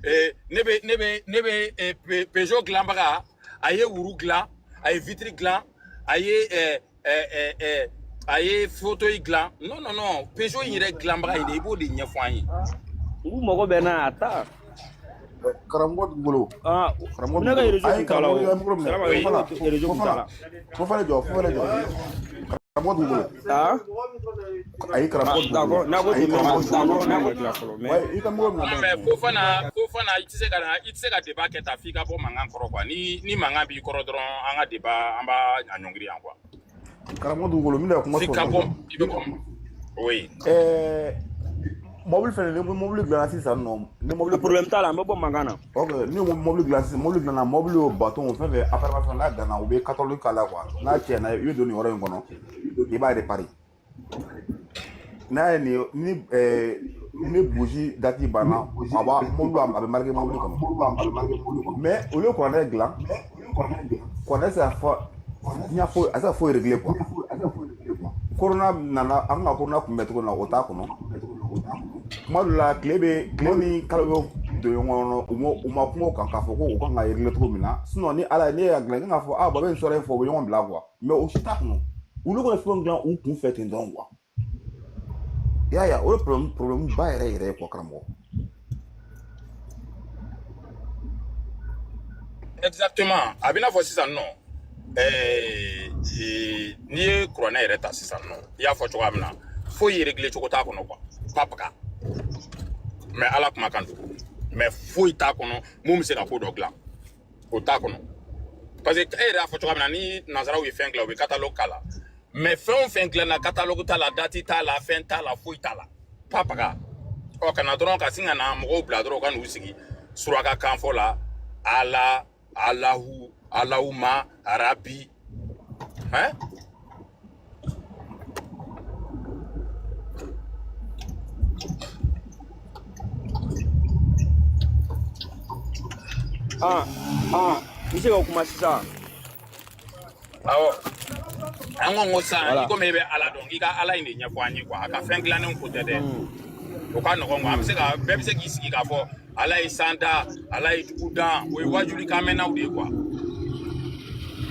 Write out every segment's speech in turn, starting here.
Ne bɛ Peugeot dilanbaga, a ye wuru dilan, a ye vitre dilan, a ye a ye fauteuil dilan. Non, non, non, Peugeot in yɛrɛ dilanbaga in de, i b'o de ɲɛfɔ an ye. U mago bɛ n na a ta. Karamɔgɔ Dugukolo. Ah, Karamɔgɔ ne ka Dugukolo. réseau Ayi, kun t'a la karamɔgɔ, i ka o. micro minɛ. Salama, Oui. Fofana, ne réseau kun t'a Fofana, la. Fofana jɔ, Fofana jɔ. Karamɔgɔ Dugukolo. Ah, Ayi, ah karamɔgɔ Dugukolo. d'accord, n'a ko Ayi, ten, n bɛ karamɔgɔ d'accord, Dugukolo. n'a ko tila fɔlɔ mais Ouais, i ka micro minɛ Non, dɔɔni. mais Fofana, i tɛ se ka na, i tɛ se ka débat kɛ tan f'i ka bɔ mankan kɔrɔ quoi. Ni mankan b'i kɔrɔ dɔrɔn, an ka débat, an b'a a ɲɔngiri yan quoi. Karamɔgɔ Dugukolo, n bɛna kuma F'i sɔrɔ ka bɔ, sisan. i bɛ bɔ. Oui. Mobili fɛnɛ, ni mobili dilanna sisan nɔ, ni mobili Problème t'a la, n bɛ bɔ mankan na. Ok, ni mobili dilan sisan, mobili dilanna, mobili o baton fɛn fɛn affaire ma fɛn n'a danna, u bɛ catalogue k'a la quoi. N'a tiɲɛna, i bɛ don nin yɔrɔ in kɔnɔ, i b'a réparer. N'a ye nin ni ni bougie date banna, a b'a mobili, a bɛ marqué mobili kɔnɔ. Mais olu ye kuranɛ dilan, kuranɛ tɛ se ka fɔ diɲɛ foyi, a tɛ se ka foyi régler quoi. Corona nana, an ka corona kunbɛ cogo min na, o t'a kɔnɔ. Kuma dɔ la, tile bɛ, tile ni kalo bɛ don ɲɔgɔn kɔnɔ, u ma kuma o kan k'a fɔ ko u kan ka régler cogo min na. Sinon ni Ala ye, ne y'a dilan, i kan k'a fɔ ah baba, nin sɔrɔ in fɔ, u bɛ ɲɔgɔn bila quoi. Mais o si t'a kɔnɔ. Olu kɔni fɛnw dilan u kun fɛ ten dɔrɔn quoi. I y'a ye, o ye problème ba yɛrɛ yɛrɛ ye quoi, karamɔgɔ. Exactement. A bɛ n'a fɔ sisan nɔ, n'i ye kuranɛ yɛrɛ ta sisan nɔ, i y'a fɔ cogoya min na, foyi réglé cogo t'a kɔnɔ quoi. Papaga. Mais Ala kumakan don. Mais foyi t'a kɔnɔ mun bɛ se ka ko dɔ dilan. O t'a kɔnɔ. Parce que e yɛrɛ y'a fɔ cogoya min na, ni nanzaraw ye fɛn dilan, u bɛ catalogue k'a la. Mais fɛn o fɛn dilanna, catalogue t'a la, date t'a la, fɛn t'a la, foyi t'a la. Papaga. Ɔ, ka na dɔrɔn ka sin ka na mɔgɔw bila dɔrɔn u ka n'u sigi suraka kan fɔ la, Ala, Alahu, Alahuma, Arabi. Hein? Ah, n bɛ se ka kuma sisan. Awɔ. An ko sisan, i Voilà. komi e bɛ Ala dɔn, k'i ka Ala in de ɲɛfɔ an ye quoi. A ka fɛn dilannenw ko tɛ dɛ. O ka nɔgɔn quoi. An bɛ se ka, bɛɛ bɛ se k'i sigi k'a fɔ Ala ye san da, Ala ye dugu dan, o ye wajulikan mɛnnaw de ye quoi.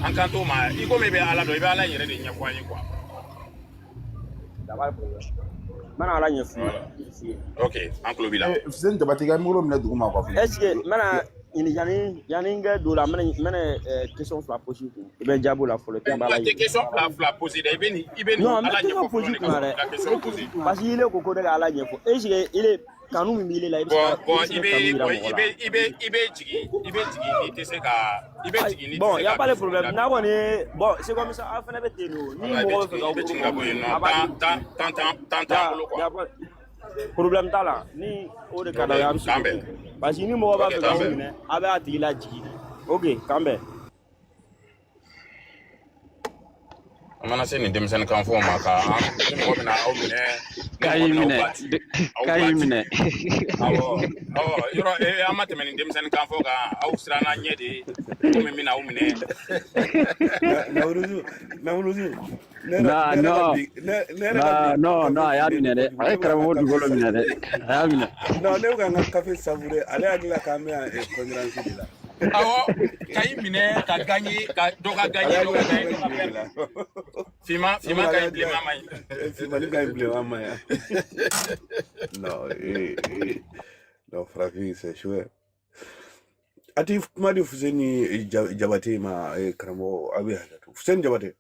An kan t'o ma. I komi e bɛ Ala dɔn, i bɛ Ala in yɛrɛ de ɲɛfɔ an ye quoi. D'accord, problème. N bɛna Ala ɲɛf'i Voilà. ye. Ok, an tulo b'i la. Fuseni Jabate, i ka micro minɛ duguma quoi. Est-ce que n bɛna ɲini yanni n ka don o la, n bɛna question fila poser i kun. I bɛ jaabi o la fɔlɔ, puis n b'a I la tɛ yira. question fila fila poser dɛ, i bɛ nin Non, n bɛ Ala question ɲɛfɔ fɔlɔ poser de i ka kunna sɔrɔ dɛ. k'i ka question poser. Parce que ile ko ko ne ka Ala ɲɛfɔ. Est-ce que ile kanu min b'ile la, i bɛ se Bon, ka i bon, bɛ se i ka kanu bɛ yira bon, mɔgɔ i la. bɛ i bɛ i bɛ jigin, i bɛ jigin n'i tɛ se ka, i bɛ Ayi, jigin n'i tɛ bon, se y a ka pas de dusukun problème. da N'a bi. kɔni ye, bon, c'est comme ça, aw fana bɛ ten de o. Ni Voilà, i bɛ mɔgɔ bɛ fɛ jigin, i k'aw bɛ bolo jigin ka mɔgɔ bɔ yen minɛ, nɔ. a b'a Tan di. tan tan tan tan t'an Ya, bolo quoi. y a pas problème t'a la. Ni o de ka Ok, d'aw ye, a bɛ se k'an k'o bɛn. kɛ. Parce que ni mɔgɔ b'a Ok, fɛ k'an k'aw bɛn. minɛ, a bɛ a tigi lajigin de. Ok, k'an bɛn. An mana se nin denmisɛnnin kan fɔ ma ka an ni mɔgɔ bɛna aw minɛ, ni K'a mɔgɔ y'i bɛna aw minɛ ba ci, aw k'a ba y'i ci. minɛ. Awɔ, awɔ, yɔrɔ an ma tɛmɛ nin denmisɛnnin kan fɔ kan, aw siranna ɲɛ de, komi n bɛna aw minɛ. Nawuruzu, Nawuruzu, ne yɛrɛ Non, ne yɛrɛ ka non, bi ne ne yɛrɛ ka bi non, non, kafe a y'a funteni minɛ dɛ. kojugu, A ne ye bɛ ka n karamɔgɔ ka kafe dugukolo minɛ dɛ. savourer. A y'a minɛ. Non, ne bɛ ka n ka kafe savourer, ale hakili la k'an bɛ yan conférence de la. Awɔ, ka i minɛ ka gagner, ka dɔ ka Ale gagner, dɔ hakili la ka k'an gagner, bɛ dɔ ka jumɛn de perdre. la. Finman, Ne ko finman ka ale ɲi, hakili la bilenman man ɲi. Finmani ka ɲi, bilenman man ɲi. Non, non, farafin, c'est chouette. A ti kuma di Fuseni Jabate ma, karamɔgɔ, a bɛ hakɛ to. Fuseni Jabate.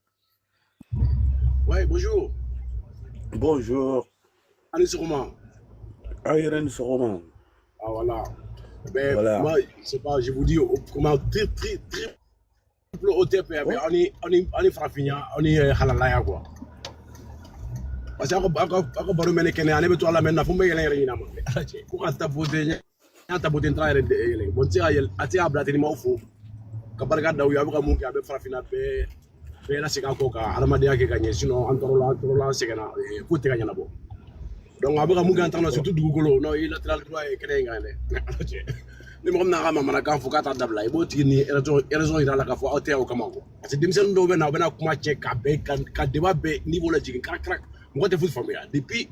Ouais, bonjour. Bonjour. Allez sur moi. Aw yɛrɛ ni sɔgɔma. Ah, voilà. Ben, Voilà. moi, je sais pas, je vous dis, comment triple OTP, Oh. mais on est farafinya, on est halalaya, quoi. Parce que, ako baro mene kene, ane beto ala men na fumbe yele yele nyina ma. Ala che, ko ka tapote, nya tapote ntra yele yele. Bon, ti ayel, ati abla tini ma ufo. Ka barika daw ya buka mun kɛ a bɛ farafinna bɛɛ bɛɛ lasegin a kɔ kan adamadenya kɛ ka ɲɛ, sinon an tɔɔrɔla, an sɛgɛnna, ko tɛ ka ɲɛnabɔ. Donc a bɛ ka mun kɛ an na, surtout dugukolo, non, i latéral droit ye kɛnɛ in kan dɛ. Ala cɛ, ni mɔgɔ min n'a ka manamanakan fɔ k'a t'a dabila, i b'o tigi ni raison yira a la k'a fɔ aw tɛ o kama quoi. Parce que denmisɛnnin dɔw bɛ na, u bɛna kuma cɛ ka bɛn ka débat bɛɛ niveau lajigin kara kara, mɔgɔ tɛ foyi faamuya depuis.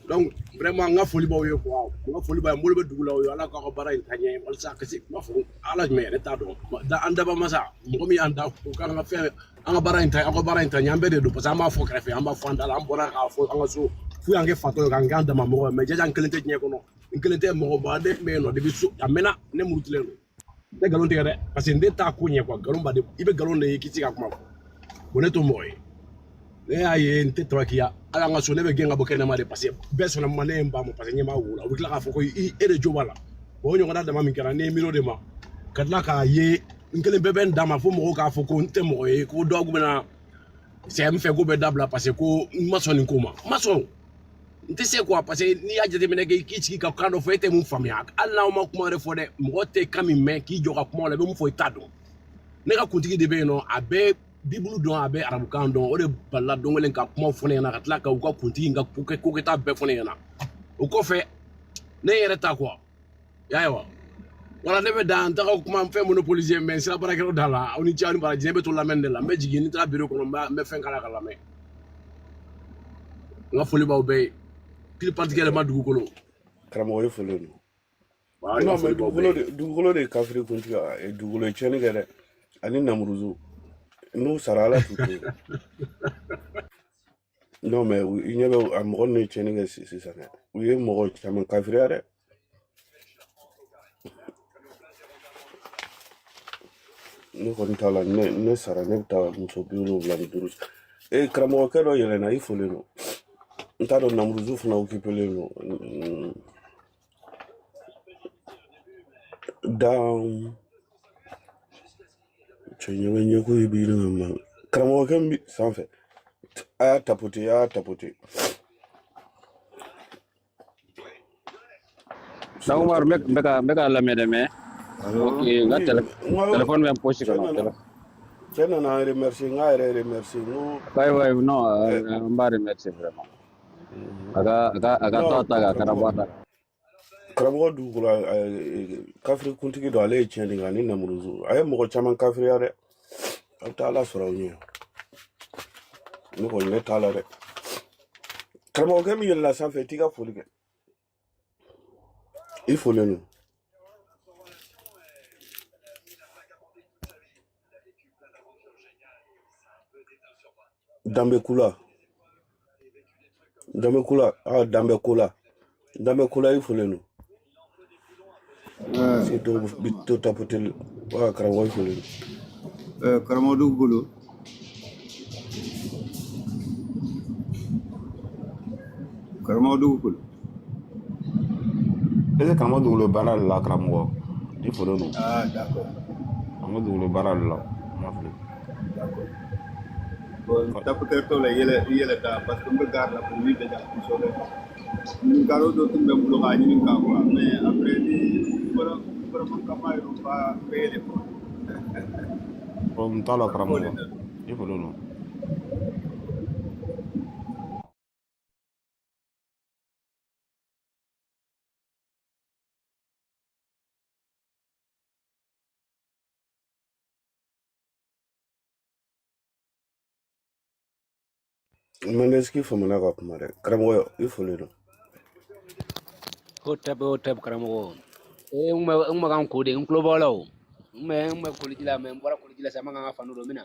Donc Vraiment n ka foli b'aw ye quoi, n ka foli b'a ye, n bolo bɛ dugu la o ye. Ala k'aw ka baara in taa ɲɛ walasa ka se kuma fɔ ala jumɛn yɛrɛ t'a dɔn. An daba masa mɔgɔ min y'an da o k'an ka fɛn, an ka baara in ta, aw ka baara in ta ɲɛ. An bɛɛ de don, parce que an b'a fɔ kɛrɛfɛ, an b'a fɔ an da la, an bɔra k'a fɔ an ka so f'u y'an kɛ fatɔ ye k'an k'an dama mɔgɔ ye. Mais jaja, n kelen tɛ diɲɛ kɔnɔ, n kelen tɛ. Mɔgɔ baden bɛ yen nɔ depuis so a mɛnna, ne murutilen don. N tɛ nkalon tigɛ dɛ, parce que n den t'a ko ɲɛ quoi. Nkalon ba de, i bɛ nkalon de ye k'i tɛ se ka kuma fɔ. Bon, ne t'o mɔgɔ ye. Ne y'a ye n tɛ tabakiya hali an ka so, ne bɛ gɛn ka bɔ kɛnɛma de, parce que bɛɛ sɔnna ma, ne ye n ba ma, parce que ɲɛ b'a wo la. U bɛ tila k'a fɔ ko i e de jo b'a la. Bon, o ɲɔgɔnna dama min kɛra, ne ye miiri o de ma ka tila k'a ye n kelen bɛɛ bɛ n da ma fo mɔgɔw k'a fɔ ko n tɛ mɔgɔ ye, ko dɔw bɛna sɛ n fɛ ko bɛ dabila, parce que ko n ma sɔn nin ko ma, n ma sɔn, n tɛ se quoi. Parce que n'i y'a jateminɛ kɛ k'i sigi ka kan dɔ fɔ, e tɛ mun faamuya. Hali n'aw ma kuma wɛrɛ fɔ dɛ, mɔgɔ tɛ kan min mɛn k'i jɔ ka kuma o la, i bɛ mun fɔ i t'a dɔn. Ne ka kuntigi de bɛ yen nɔ, a bɛ bibulu dɔn, a bɛ arabukan dɔn. O de balila don kelen ka kuma fɔ ne ɲɛna, ka tila ka u ka kuntigi ka ko kɛta bɛɛ fɔ ne ɲɛna. O kɔfɛ ne yɛrɛ ta quoi, i y'a ye wa? Wala ne bɛ dan n taga kuma fɛn monopoliser, mais n sera baarakɛyɔrɔ da la. Aw ni ce, aw ni baraji. Ne bɛ to lamɛnni de la. N bɛ jigin, ni taara bureau kɔnɔ, n bɛ fɛn kala ka lamɛn. N ka foli b'aw bɛɛ ye, plus particulièrement dugukolo. Karamɔgɔ, i folen don. Wa n ka Non, mais foli b'aw bɛɛ dugukolo ye. de, dugukolo de ye kafiri kuntigi ye. Dugukolo ye tiɲɛni kɛ dɛ, ani namuruzu n'u sara, ala t'u to yen. Non, mais i ɲɛ bɛ a mɔgɔ ninnu ye tiɲɛni kɛ sisan dɛ, u ye mɔgɔ caman kafiriya dɛ. Ne kɔni t'a la, ne sara, ne bɛ taa muso 75. Ee, karamɔgɔkɛ dɔ yɛlɛnna, i folen don. N t'a dɔn, namuruzu fana occupélen don. Dan cɛ ɲɛ bɛ ɲɛko ye bi ne ma. Karamɔgɔkɛ min bɛ sanfɛ, a y'a tapoter, a y'a tapoter. Na Sinon Umar, tapoter. n bɛ ka lamɛn dɛ, mais Allo? ok, n ka Oui, n ko téléphone bɛ n poche cɛ kɔnɔ. nana, cɛ nana an remercier, n k'a yɛrɛ remercier, n ko Ouais, ouais, non, eh, n b'a remercier vraiment. A ka non taa ta k'a karamɔgɔ karabɔ ta. karamɔgɔ dugukolo kafiri kuntigi dɔ, ale ye tiɲɛni kɛ ani namuruzu, a ye mɔgɔ caman kafiriya dɛ. A bɛ taa ala sɔrɔ aw ɲɛ. Ne kɔni, ne t'a la dɛ. Karamɔgɔkɛ min yɛlɛla sanfɛ, i t'i ka foli kɛ, i folen don. Danbekula, danbekula, ah, danbekola, danbekola, i folen don. Euh, Se dɔw bi to tapoter wa. Karamɔgɔ, i folen don. Karamɔgɔ dugukolo. Karamɔgɔ dugukolo. Est ce que karamɔgɔ dugukolo baara de la? Karamɔgɔ, i folen don. Ah, d'accord. Karamɔgɔ dugukolo baara de la, n ma fili. D'accord. Bon, tapoter tɔ la yɛlɛ yɛlɛ ta, parce que n bɛ gare la pour lui déjà kosɛbɛ. Ɲininkali dɔ tun bɛ n bolo k'a ɲininka quoi, mais après ni bɔra vraiment kama yɛrɛ ba bɛ yɛlɛ quoi. Problème t'a la. Karamɔgɔ de Karamɔgɔ, ta don. i folen don. Mandeski famana ka kuma dɛ. Karamɔgɔ, i folen don. O tɛ, o tɛ karamɔgɔ. Ee, n kun bɛ ka n ko de, n tulo b'aw la o. N kun bɛ koliji la, mais n bɔra koliji la sisan, n bɛ ka n ka fani don, n bɛ na.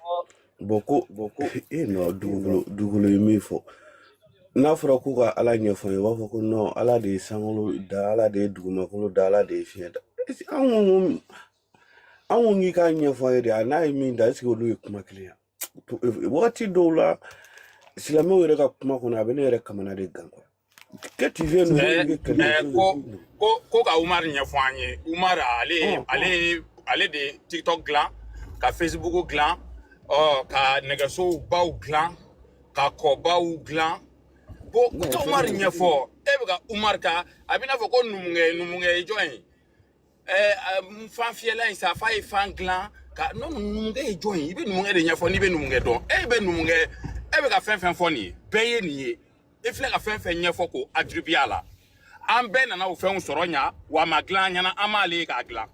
Ɔ, Bon, ko e nɔ dugukolo, dugukolo ye min fɔ, n'a fɔra k'u ka ala ɲɛfɔ n ye, u b'a fɔ ko non, ala de ye sankolo da, ala de ye dugumakolo da, ala de ye fiɲɛ da. Est-ce que an ko k'i k'a ɲɛfɔ an ye de, a n'a ye min da, est ce que olu ye kuma kelen ye? Wagati dɔw la, silamɛw yɛrɛ ka kuma kɔnɔ, a bɛ ne yɛrɛ kamana de gan quoi. Que tu viens nous Eh, expliquer quelque eh, chose. ko ko ko ka Umar ɲɛfɔ an ye. Umar, ale Oh, ale ale de TikTok dilan, ka Facebook dilan, ɔ ka nɛgɛsow baw dilan, ka kɔbaw dilan. Bon, ko non, ka Umar c'est ɲɛfɔ, e bɛ ka Umar ka, a bɛ n'a fɔ ko numukɛ ye jɔn ye? Ɛɛ, fan fiyɛla in sa, f'a ye fan dilan ka non, numukɛ ye jɔn ye? I bɛ numukɛ de ɲɛfɔ n'i bɛ numukɛ dɔn. E bɛ numukɛ, e bɛ ka fɛn fɛn fɔ nin ye, bɛɛ ye nin ye. E filɛ ka fɛn fɛn ɲɛfɔ k'o attribuer a la. An bɛɛ nana o fɛnw sɔrɔ ɲa wa, a ma dilan an ɲɛna, an m'ale ye k'a dilan,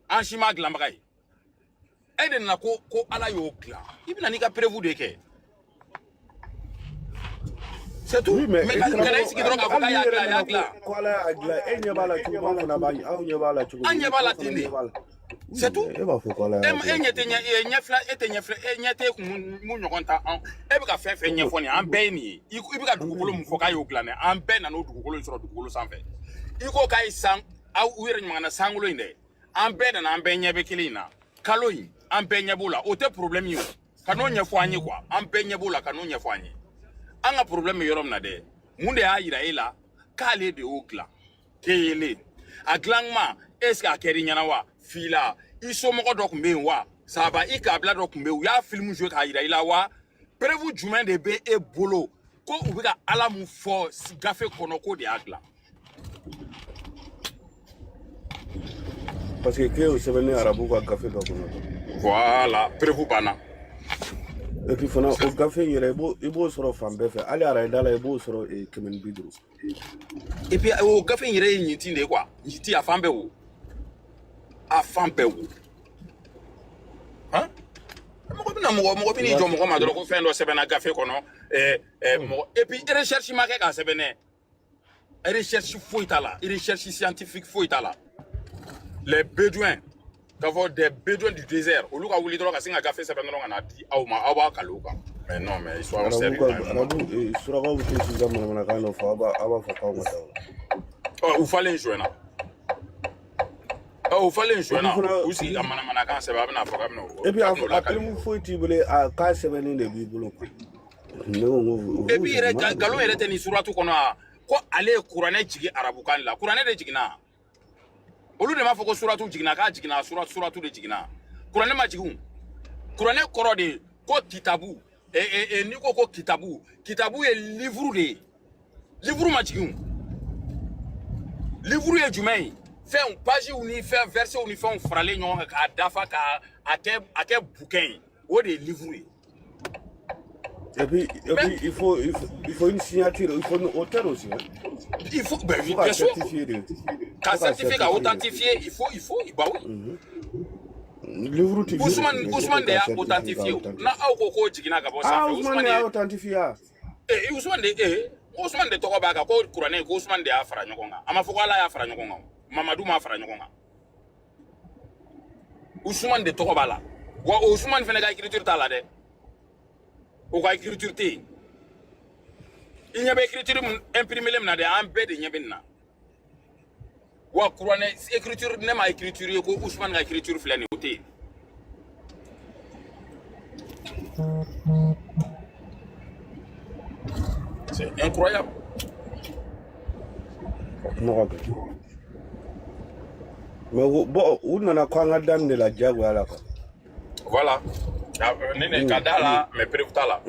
an si m'a dilanbaga ye. E de nana ko ala y'o dilan, i bɛna n'i ka preuve de kɛ. C'est tout. Oui, mais Mais ka na i karamɔgɔ, sigi dɔrɔn k'a fɔ hali k'a n'i y'a yɛrɛ dilan, a y'a nana ko dilan. ko Ala y'a dilan, e ɲɛ b'a la cogo min, anw fana b'a aw ɲɛ b'a la cogo An min, ɲɛ b'a la anw fana ten de. ɲɛ b'a la. Oui, C'est tout. mais e b'a fɔ ko Ala E y'a ma- e dilan ɲɛ cogo tɛ min. ɲɛ e ɲɛ fila e tɛ ɲɛ fila e ɲɛ tɛ mun ɲɔgɔn ta an e bɛ ka fɛn fɛn ɲɛfɔ nin ye an bɛɛ ye nin ye i bɛ ka An bɛɛ dugukolo ye. mun fɔ k'a y'o dilan dɛ an bɛɛ nana o dugukolo in sɔrɔ dugukolo sanfɛ i ko k'a ye san aw u yɛrɛ ɲuman sankolo in dɛ an bɛɛ nana an bɛɛ ɲɛ bɛ kelen in na kalo in an bɛɛ ɲɛ b'o la o tɛ problème ye o ka n'o ɲɛfɔ an ye quoi an bɛɛ ɲɛ b'o la ka n'o ɲɛfɔ an ye an ka problème bɛ yɔrɔ min na dɛ mun de y'a yira e la k'ale de y'o dilan kelen a dilan kuma est ce que a kɛr'i ɲɛna wa fila i somɔgɔ dɔ tun bɛ yen wa saba i kabila dɔ tun bɛ yen u y'a film jouer k'a yira i la wa preuve jumɛn de bɛ e bolo ko u bɛ ka ala mun fɔ gafe kɔnɔ k'o de y'a dilan. Parce que k'e y'o sɛbɛn ni arabu ka gafe dɔ kɔnɔ. Voilà, preuve banna. Et puis fana o gafe in yɛrɛ i b'o sɔrɔ fan bɛɛ fɛ, hali arayida la i b'o sɔrɔ 150. Et puis o gafe in yɛrɛ ye ɲintin de ye quoi, ɲintin a fan bɛɛ wo, a fan bɛɛ wo, han. Mɔgɔ bɛna mɔgɔ I bɛn'i b'a jɔ mɔgɔ ma dɔrɔn ko fɛn dɔ sɛbɛnna gafe kɔnɔ ɛɛ ɛɛ mɔgɔ et puis recherche ma kɛ k'a sɛbɛn dɛ, recherche foyi t'a la, recherche scientifique foyi t'a la. Les bédouins k'a fɔ des bédouins du désert olu ka wuli dɔrɔn ka sin ka gafe sɛbɛn dɔrɔn ka na di aw ma aw b'a kalan o kan. Mais non, mais soyons Arabu sérieux ka quand même. arabu surakaw bɛ t'u sigi ka manamanakan dɔ fɔ, aw b'a fɔ k'aw ma taa o la. Ɔ u falen joona, ɔ u falen Et puis joona fana u sigi ka manamanakan sɛbɛn a bɛna fɔ k'a bɛna o et puis k'a a bɛna o a lakali. preuve foyi t'i bolo, a k'a sɛbɛnnen de b'i bolo quoi. Ne ko n ko Et vous puis êtes yɛrɛ malade. nkalon yɛrɛ tɛ nin suratu kɔnɔ wa ko ale ye kuranɛ jigin arabukan de la, kuranɛ de jiginna, olu de m'a fɔ ko suratu jiginna k'a jiginna suratu de jiginna, kuranɛ ma jigin, kuranɛ kɔrɔ de ye ko kitabu e e e n'i ko ko kitabu, kitabu ye livre de ye, livre ma jigin, livre ye jumɛn ye, fɛnw pagew ni fɛn versets ni fɛnw faralen ɲɔgɔn kan k'a dafa k'a a kɛ bouquin ye, o de ye livre ye. Et Mais puis il faut une signature, il faut une auteur aussi. Hein. Il faut, ben, Il faut qu'à bien sûr, certifier de. k'a Faut qu'à certifier, k'a certifier de. authentifier, il faut, bah oui. Livre tɛ jigin, Ousmane mais il faut Ousmane de k'a y'a certifier, k'a authentifié o na authentifier. aw ko k'o jiginna ka bɔ Ah, sanfɛ Ousmane Ousmane de y'a de authentifié. Ah. eh Ousmane de eh Ousmane de tɔgɔ b'a kan ko kuranɛ ko Ousmane de y'a fara ɲɔgɔn kan, a ma fɔ ko Ala y'a fara ɲɔgɔn kan o, Mamadu m'a fara ɲɔgɔn kan, Ousmane de tɔgɔ b'a la wa Ousmane fana ka écriture t'a la dɛ, o ka écriture tɛ yen, i ɲɛ bɛ écriture mun imprimé min na dɛ, an bɛɛ de ɲɛ bɛ nin na wa kuranɛ écriture ne ma écriture ye ko Ousmane ka écriture filɛ nin ye o tɛ yen. C'est incroyable. O kuma ka gɛlɛn. Mais bon, u nana ko an ka da nin de la diyagoya la quoi. Voilà. Ah, ne ne ka da la mais preuve t'a la.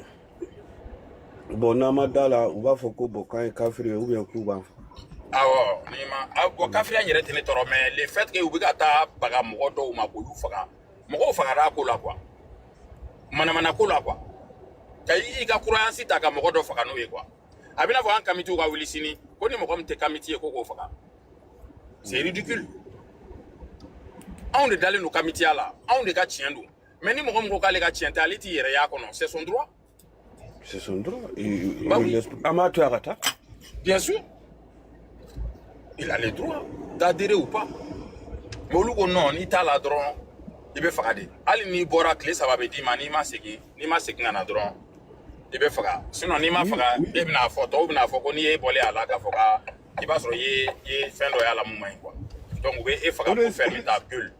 Bon, n'an ma da la, u b'a fɔ ko bon k'an ye kafiri ye ou bien k'u b'an faga. Awɔ, n'i ma a bɔn kafiriya in yɛrɛ tɛ ne tɔɔrɔ, mais le fait que u bɛ ka taa baga mɔgɔ dɔw ma k'olu faga, mɔgɔw fagara a ko la quoi, manamana ko la quoi, ka i ka croyance ta ka mɔgɔ dɔ faga n'o ye quoi, a bɛ n'a fɔ an kamitiw ka wuli sini ko ni mɔgɔ min tɛ kamiti ye ko k'o faga, c'est ridicule. Anw de dalen don kamitiya la, anw de ka tiɲɛ don, mais ni mɔgɔ min ko k'ale ka tiɲɛ tɛ, ale t'i yɛrɛ y'a kɔnɔ, c'est son droit. C'est son droit. Bah Il oui. laisse. An b'a to yen a ka taa. Bien sûr, il a le droit d'adhérer ou pas, mais olu ko non, n'i t'a la dɔrɔn i bɛ faga de, hali n'i bɔra tile 3 bɛ d'i ma, n'i ma segin ka na dɔrɔn i bɛ faga, sinon n'i ma faga e bɛna fɔ tɔw bɛna fɔ ko n'i ye bɔlen a la k'a fɔ ka i b'a sɔrɔ i ye fɛn dɔ y'a la mun man ɲi quoi, donc u bɛ e faga O de pour fermer ta gueule.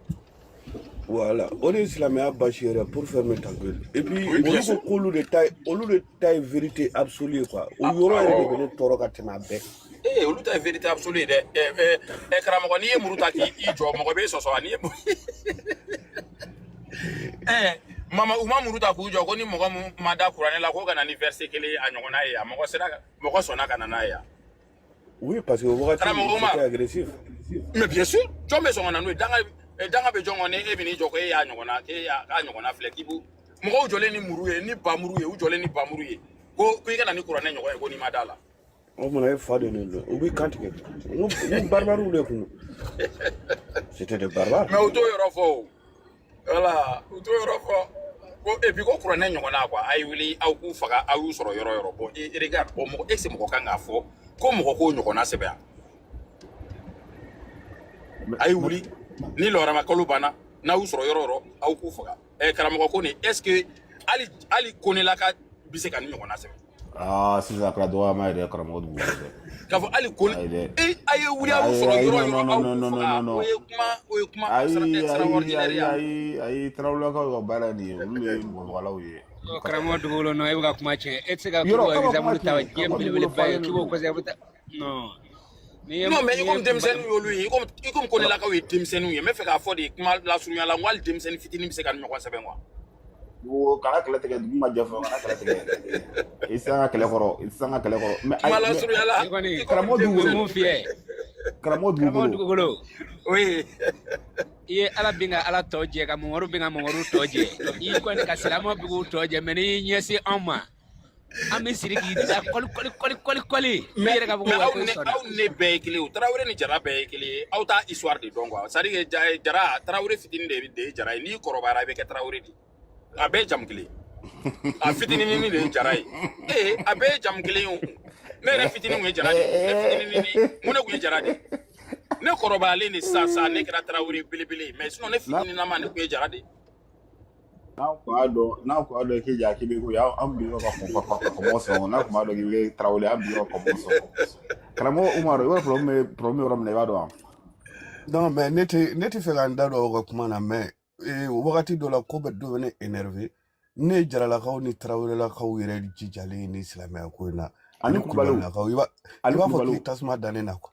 Voilà, o de ye silamɛya basi yɛrɛ, pour fermer ta gueule. Et puis Oui, bien olu ko sûr. k'olu de ta ye olu de ta ye vérité absolue ye quoi. O yɔrɔ yɛrɛ de bɛ ne tɔɔrɔ ka tɛmɛ a bɛɛ kan. Ee, olu ta ye vérité absolue ye dɛ. Ɛ ɛ ɛ karamɔgɔ, n'i ye muru ta k'i i jɔ, mɔgɔ b'e sɔsɔ wa? N'i ye ɛ mama u ma muru ta k'u jɔ ko ni mɔgɔ mun ma da kuranɛ la ko ka na ni verset kelen ye a ɲɔgɔnna ye, a mɔgɔ sera mɔgɔ sɔnna ka na n'a ye yan. Oui, parce que o wagati Karamɔgɔ Umar. c'était agressif. Mais bien sûr, jɔn bɛ sɔn ka na n'o ye? Danga danga bɛ jɔn kɔ ni e bɛ n'i jɔ ko e y'a ɲɔgɔnna k'e y'a k'a ɲɔgɔnna filɛ k'i b'u mɔgɔw jɔlen ni muru ye ni bamuru ye, u jɔlen ni bamuru ye ko i ka na ni kuranɛ ɲɔgɔn ye ko n'i ma da la. O kumana e fa de don, u b'i kan tigɛ. N ko barbarew de kun don. C'était des barbares. Mais u t'o yɔrɔ fɔ o, voilà, u t'o yɔrɔ fɔ. Ko et puis ko kuranɛ ɲɔgɔnna quoi, a ye wuli aw k'u faga, aw y'u sɔrɔ yɔrɔ o yɔrɔ. Bon, e regarde, bon, mɔgɔ, est ce que mɔgɔ kan k'a fɔ ko mɔgɔ k'o ɲɔgɔnna sɛbɛn yan? A ye wuli ni lɔrama kalo banna, n'aw y'u sɔrɔ yɔrɔ o yɔrɔ, aw k'u faga. Ɛ, karamɔgɔ ko nin, est ce que hali konelaka bɛ se ka nin ɲɔgɔnna sɛbɛn? Aa, sisan a kɛra dɔgɔyama ye dɛ, karamɔgɔ Dugukolo dɛ. K'a fɔ hali kone, Ayi dɛ. e a ye wuli aw Ayi sɔrɔ ayi, yɔrɔ o non yɔrɔ, non aw non k'u non non faga. non O non. ye kuma, o ye kuma Ayi ayi extraordinaire ayi ya. ayi ayi, Tarawelelakaw ka baara ye nin ye, olu ye mɔgɔfagalaw ye. Ɔ, karamɔgɔ Dugukolo, non, e bɛ ka kuma tiɲɛ. E tɛ se ka k'i Yɔrɔ b'o k'aw ka kuma exemple ta tiɲɛ, diɲɛ karamɔgɔ Dugukolo belebeleba ye falen k'i de b'o don. kɔsɛbɛ ta, non, n'i ye Non, mais i n'i ye komi denmisɛnninw y'olu ye, i komi konelakaw ye denmisɛnninw ye, n bɛ fɛ k'a fɔ de kuma lasurunya la, n ko hali denmisɛnnin fitinin bɛ se ka nin ɲɔgɔn sɛbɛn quoi. Dugu kana kɛlɛ tigɛ, dugu ma jɛ fɔlɔ, kana kɛlɛ tigɛ. I tɛ se an ka kɛlɛ kɔrɔ, i tɛ se an ka kɛlɛ kɔrɔ. Mais Kuma ayi, mais lasurunya la, i kɔni i komi karamɔgɔ n bɛ Dugukolo, mun denmisɛnnin. f'i ye, karamɔgɔ karamɔgɔ Dugukolo. Dugukolo, Oui. i ye Ala bin ka Ala tɔ jɛ, ka Mamadu bin ka Mamadu tɔ jɛ, i kɔni ka silamɛw bi k'u tɔ jɛ, mais n'i y'i ɲɛsin anw ma, an bɛ siri k'i da kɔli kɔli kɔli kɔli kɔli, i Mais yɛrɛ k'a fɔ ko mais wa aw ko i ne sɔnna. aw ne bɛɛ ye kelen ye o. Tarawele ni Jara bɛɛ ye kelen ye, aw t'a histoire de dɔn quoi. C'est à dire que Jara, Tarawele fitinin de ye Jara ye, n'i kɔrɔbayara i bɛ kɛ Tarawele de ye. A bɛɛ ye jamu kelen ye, a fitinin de ye Jara ye. Ee, a bɛɛ ye jamu kelen ye o. Ne yɛrɛ fitinin kun ye Jara de ye, ne fitinin ni mun ne kun ye Jara de ye. Ne kɔrɔbayalen de sisan sisan ne kɛra Tarawele belebele ye, mais sinon ne N'a fitininama ne kun ye Jara de ye. N'an kun y'a dɔn, n'an kun y'a dɔn k'i ja k'i bɛ ko an bi ka kɔmɔ sɔn, n'a kun b'a dɔn k'i bɛ Tarawele, an bi ka kɔmɔ sɔn. Karamɔgɔ Umaru, i b'a problème bɛ yɔrɔ min na, i b'a dɔn wa? Non, mais ne tɛ fɛ ka n da don aw ka kuma na, mais wagati dɔ la ko bɛ dɔ bɛ ne énervé. Ne ye Jaralakaw ni Tarawelelakaw yɛrɛ jijalen ni silamɛya ko in na, Ani ani Kulubaliw, Kulubalilakaw, i b'a i ani b'a fɔ k'i Kulubaliw. tasuma da ne na quoi.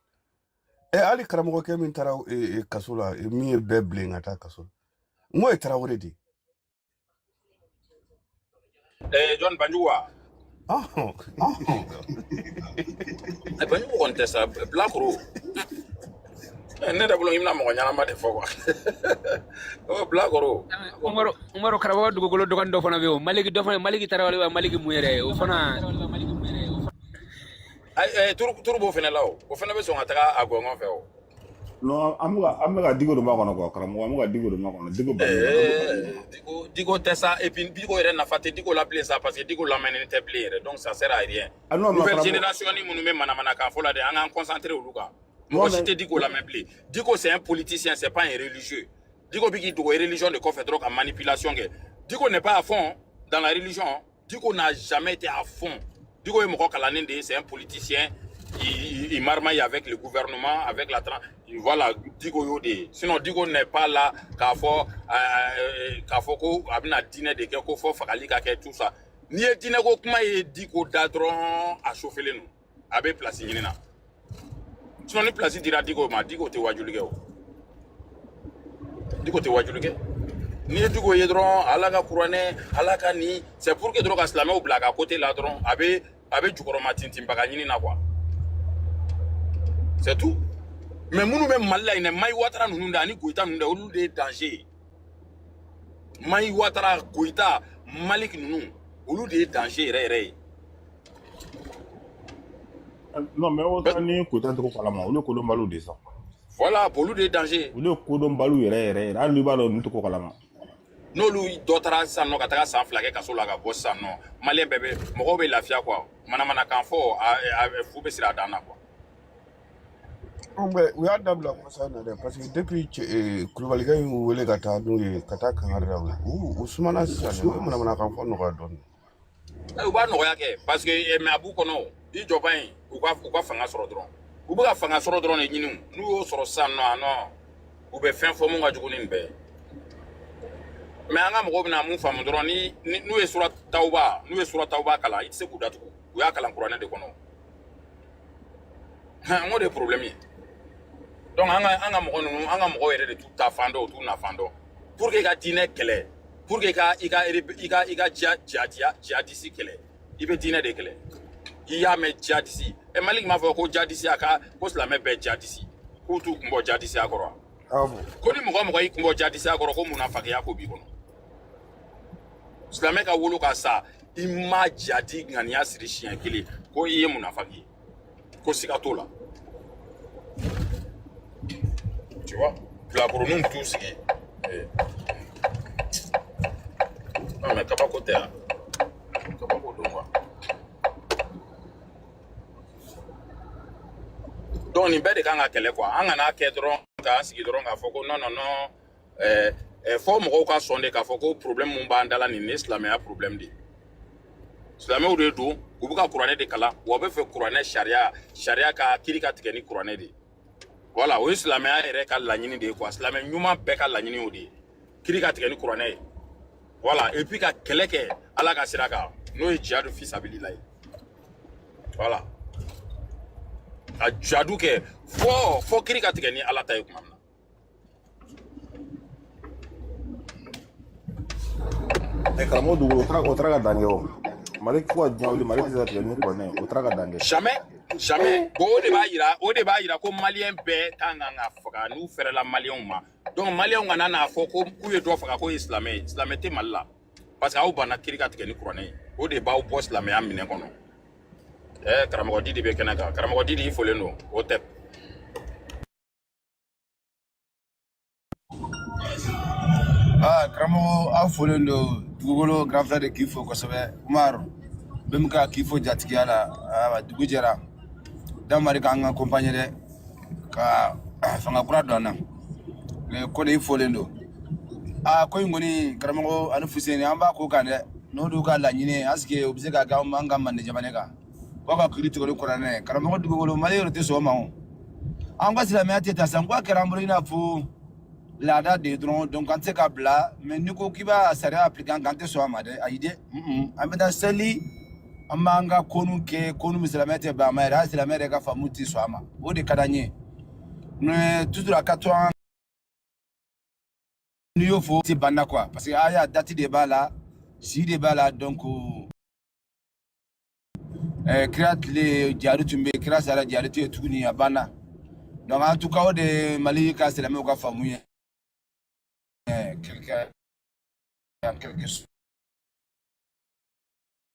E hali karamɔgɔkɛ min taara kaso la, min ye bɛɛ bilen ka taa kaso la, n k'o ye Tarawele de ye. Ɛɛ, John Banjugu wa? Ɔhɔn. Ɛ, Banjugu kɔni tɛ sa, Bilakoro. Ɛ, ne yɛrɛ bolo i bɛna mɔgɔ ɲɛnama de fɔ quoi. Ɔ, Bilakoro. Umaru, Umaru, karamɔgɔ Dugukolo dɔgɔnin dɔ fana bɛ yen o Maliki dɔ fana, Maliki Tarawele wa Maliki mun yɛrɛ o fana. Ayi, ɛ, turu b'o fɛnɛ la o. O fɛnɛ bɛ sɔn ka taga a gɔngɔn fɛ o. Non, an bɛ ka Diko de makɔnɔ quoi, karamɔgɔ, an bɛ ka Diko de makɔnɔ, Diko Banjugu. Ɛɛ, Diko tɛ sa, et puis Diko yɛrɛ nafa tɛ Diko la bilen sa, parce que Diko lamɛnnen tɛ bilen yɛrɛ, donc ça sert à rien. Ah non, mais Nouvelle karamɔgɔ, génération ni minnu bɛ manamanakan fɔ la dɛ, an k'an concentrer olu kan. non Mɔgɔ si mais tɛ Diko lamɛn bilen. Diko, c'est un politicien, c'est pas un religieux. Diko bɛ k'i dogo religion de kɔfɛ dɔrɔn ka manipulation kɛ. Diko n'est pas à fond dans la religion. Diko n'a jamais été à fond. Diko ye mɔgɔ kalannen de ye, c'est un politicien. Il marmaille avec le gouvernement, avec la voilà, Diko y'o de ye. Sinon Diko n'est pas là k'a fɔ k'a fɔ ko a bɛna diinɛ de kɛ, ko fɔ fagali ka kɛ, tout ça. N'i ye diinɛ ko kuma ye Diko da dɔrɔn, a chauffelen don. A bɛ place ɲini na. Sinon ni place dira Diko ma, Diko tɛ wajuli kɛ o. Diko tɛ wajuli kɛ. N'i ye Diko ye dɔrɔn, Ala ka kuranɛ, Ala ka nin, c'est pour que dɔrɔn ka silamɛw bila a ka côté la dɔrɔn, a bɛ jukɔrɔma tintinbaga ɲini na quoi. C'est tout. Mais minnu bɛ Mali la yen dɛ, Mayi Watara ninnu dɛ, ani Goyita ninnu dɛ, olu de ye danger ye. Mayi Watara, Goyita, Malik ninnu, olu de ye danger yɛrɛ yɛrɛ ye. Non, mais o ni Koyita tɛ ko kalama, olu ye kodɔnbaliw de ye sa. Voilà, olu de ye danger ye. Olu ye kodɔnbaliw yɛrɛ yɛrɛ yɛrɛ, hali n'i b'a dɔn ninnu tɛ ko kalama. N'olu dɔ taara sisan nɔ ka taga san 2 kɛ kaso la ka bɔ sisan nɔ, maliyɛn bɛɛ bɛ, mɔgɔw bɛ lafiya quoi. Manamanakan fɔ, a fu bɛ siri a dan na quoi. Anw bɛ u y'a dabila kɔsa in na dɛ, parce que depuis Kulubalikɛ y'u wele ka taa n'u ye ka taa kangari da u ye, u sumana sisan dɛ, u ye manamanakan fɔ nɔgɔya dɔɔnin. U b'a nɔgɔya kɛ parce que mais a b'u kɔnɔ o. I jɔ ban ye, u ka fanga sɔrɔ dɔrɔn. U bɛ ka fanga sɔrɔ dɔrɔn de ɲini o. N'u y'o sɔrɔ sisan nɔ, a non, u bɛ fɛn fɔ mun ka jugu ni nin bɛɛ ye. Mais an ka mɔgɔw bɛna mun faamu dɔrɔn, ni n'u ye sura tawuba, n'u ye sura tawuba kalan, i tɛ se k'u datugu. U y'a kalan kuranɛ de kɔnɔ. N ko de ye problème ye. Donc an ka mɔgɔ ninnu, an ka mɔgɔw yɛrɛ de t'u ta fan dɔn, u t'u na fan dɔn. Pour que i ka diinɛ kɛlɛ, pour que i ka jihadisi kɛlɛ, i bɛ diinɛ de kɛlɛ. I y'a mɛn jihadisi, ɛ, Mali m'a fɔ ko jihadisi, a ka ko silamɛ bɛɛ jihadisi, k'u t'u kun bɔ jihadisiya kɔrɔ wa? Ah bon. Ko ni mɔgɔ o mɔgɔ y'i kun bɔ jihadisiya kɔrɔ, ko munafakiya ko b'i kɔnɔ. Silamɛ ka wolo ka sa, i ma jihadi ŋaniya siri siɲɛ kelen, ko i ye munafaki ye, ko siga t'o la. Tu vois, bilakoroninw t'u sigi. Non mais kabako tɛ yan, kabako don quoi. Donc nin bɛɛ de kan ka kɛlɛ quoi. An kana kɛ dɔrɔn k'an sigi dɔrɔn k'a fɔ ko non non non, fɔ mɔgɔw ka sɔn de k'a fɔ ko problème mun b'an da la nin ye silamɛya problème de ye. Silamɛw de don, u bɛ ka kuranɛ de kalan, wa u bɛ fɛ kuranɛ sariya ka kiiri ka tigɛ ni kuranɛ de ye. Voilà, o ye silamɛya yɛrɛ ka laɲini de ye quoi. Silamɛ ɲuman bɛɛ ka laɲini o de ye, kiiri ka tigɛ ni kuranɛ ye. Voilà, et puis ka kɛlɛ kɛ Ala ka sira kan, n'o ye jihadu fi sabilila ye. Voilà, ka jihadu kɛ fɔ kiiri ka tigɛ ni Ala ta ye tuma min na. Karamɔgɔ dugu o taara ka dan kɛ o Mali fo ka diɲɛ wuli, Mali tɛ se ka tigɛ ni kuranɛ ye, o taara ka dan kɛ. Jamais, jamais. Bon, o de b'a yira ko maliyɛn bɛɛ kan ka faga n'u fɛrɛla maliyɛnw ma. Donc maliyɛnw kana n'a fɔ ko k'u ye dɔ faga k'o ye silamɛ ye. Silamɛ tɛ Mali la, parce que aw banna kiiri ka tigɛ ni kuranɛ ye, o de b'aw bɔ silamɛya minɛ kɔnɔ. Karamɔgɔ Didi bɛ kɛnɛ kan. Karamɔgɔ Didi, i folen don o tɛ. Ah, karamɔgɔ, aw folen don. Dugukolo grand frère de k'i fo kosɛbɛ. Umar bɛ min ka k'i fo jatigiya la. Ah, dugu jɛra, Damari k'an ka accompagner dɛ, ka fanga kura don an na. Mais ko de i folen don. Ah, ko in kɔni, karamɔgɔ ani Fuseni, an b'a ko kan dɛ. N'o d'u ka laɲini ye, est ce que o bɛ se ka kɛ an ka Mande jamana kan ko ka kiiri tigɛ ni kuranɛ ye? Karamɔgɔ, dugukolo Mali yɛrɛ tɛ sɔn o ma. O an ka silamɛya tɛ taa san ko a kɛra an bolo i n'a fɔ laada de ye dɔrɔn. Donc an tɛ se ka bila, mais n'i ko k'i b'a sariya appliquer an kan, an tɛ sɔn a ma dɛ. Ayi dɛ, an bɛ taa seli, an b'an ka konu kɛ, konu min silamɛ tɛ bɛn a ma yɛrɛ, hali silamɛ yɛrɛ ka faamu tɛ sɔn a ma. O de ka d'an ye, mais toujours a ka to an n'i y'o fɔ ti banna quoi, parce que aya date de b'a la, si de b'a la. Donc kira tile jari tun bɛ yen, kira sara, jari tɛ yen tuguni, a banna. Donc en tout cas, o de ye Mali ka silamɛw ka faamu ye quelque en quelque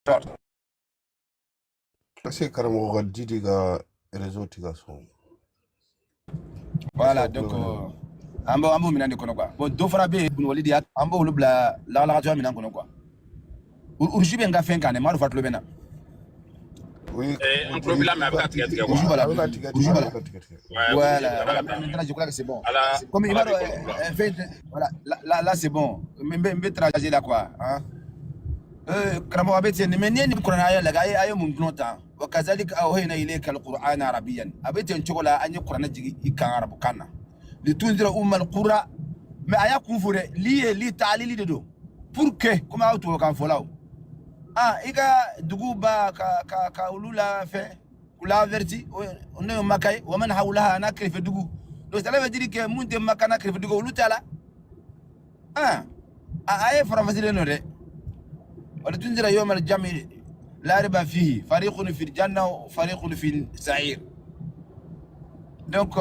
sorte. Est-ce que karamɔgɔ ka Didi ka réseau tɛ ka sɔn? Voilà, Est-ce que donc tulo bɛ ne la? an b'o minɛn de kɔnɔ quoi. Bon, dɔ fana bɛ yen, wali de y'a an b'olu bila lagalagatɔya minɛn kɔnɔ quoi. Urusi bɛ n ka fɛn kan dɛ, m'a dɔn fa tulo bɛ n na. Oui, An karamɔgɔ tulo b'i Didi, la, mais a i bɛ ka ka tigɛ tigɛ Urusi quoi. b'a la, a bɛ ka tigɛ urusi tigɛ, b'a a la. bɛ ka tigɛ tigɛ. Ouais, urusi Voilà, a bɛ voilà, ka taa. maintenant je crois que c'est bon. Ala Comme il Ala m'a b'i kɔlɔsi la. voilà, là, là, là c'est bon. N bɛ trajet la quoi, hein. Karamɔgɔ, a bɛ ten, mais n'i ye nin kuranɛ aya lajɛ, a ye mun dɔrɔn ta? Wa kazalika awhayna ilayka alqur'ana arabiyan. A bɛ ten cogo la, an ye kuranɛ jigin i kan arabukan na. Litunzira ummal qura. Mais a y'a kun fɔ dɛ, li ye li taalili de don. Pour que, comme aw tubabukan fɔlaw, ah, i ka dugu ba ka olu la fɛn, k'u la averti, o n'o ye Maka ye, wa man hawlaha, n'a kɛrɛfɛ dugu. Donc cela veut dire que mun tɛ Maka n'a kɛrɛfɛ dugu, olu t'a la. Ah, a ye faranfasilen don dɛ. ولتنذر يوم الجمع لا ريب فيه فريق في الجنة وفريق في السعير. Donc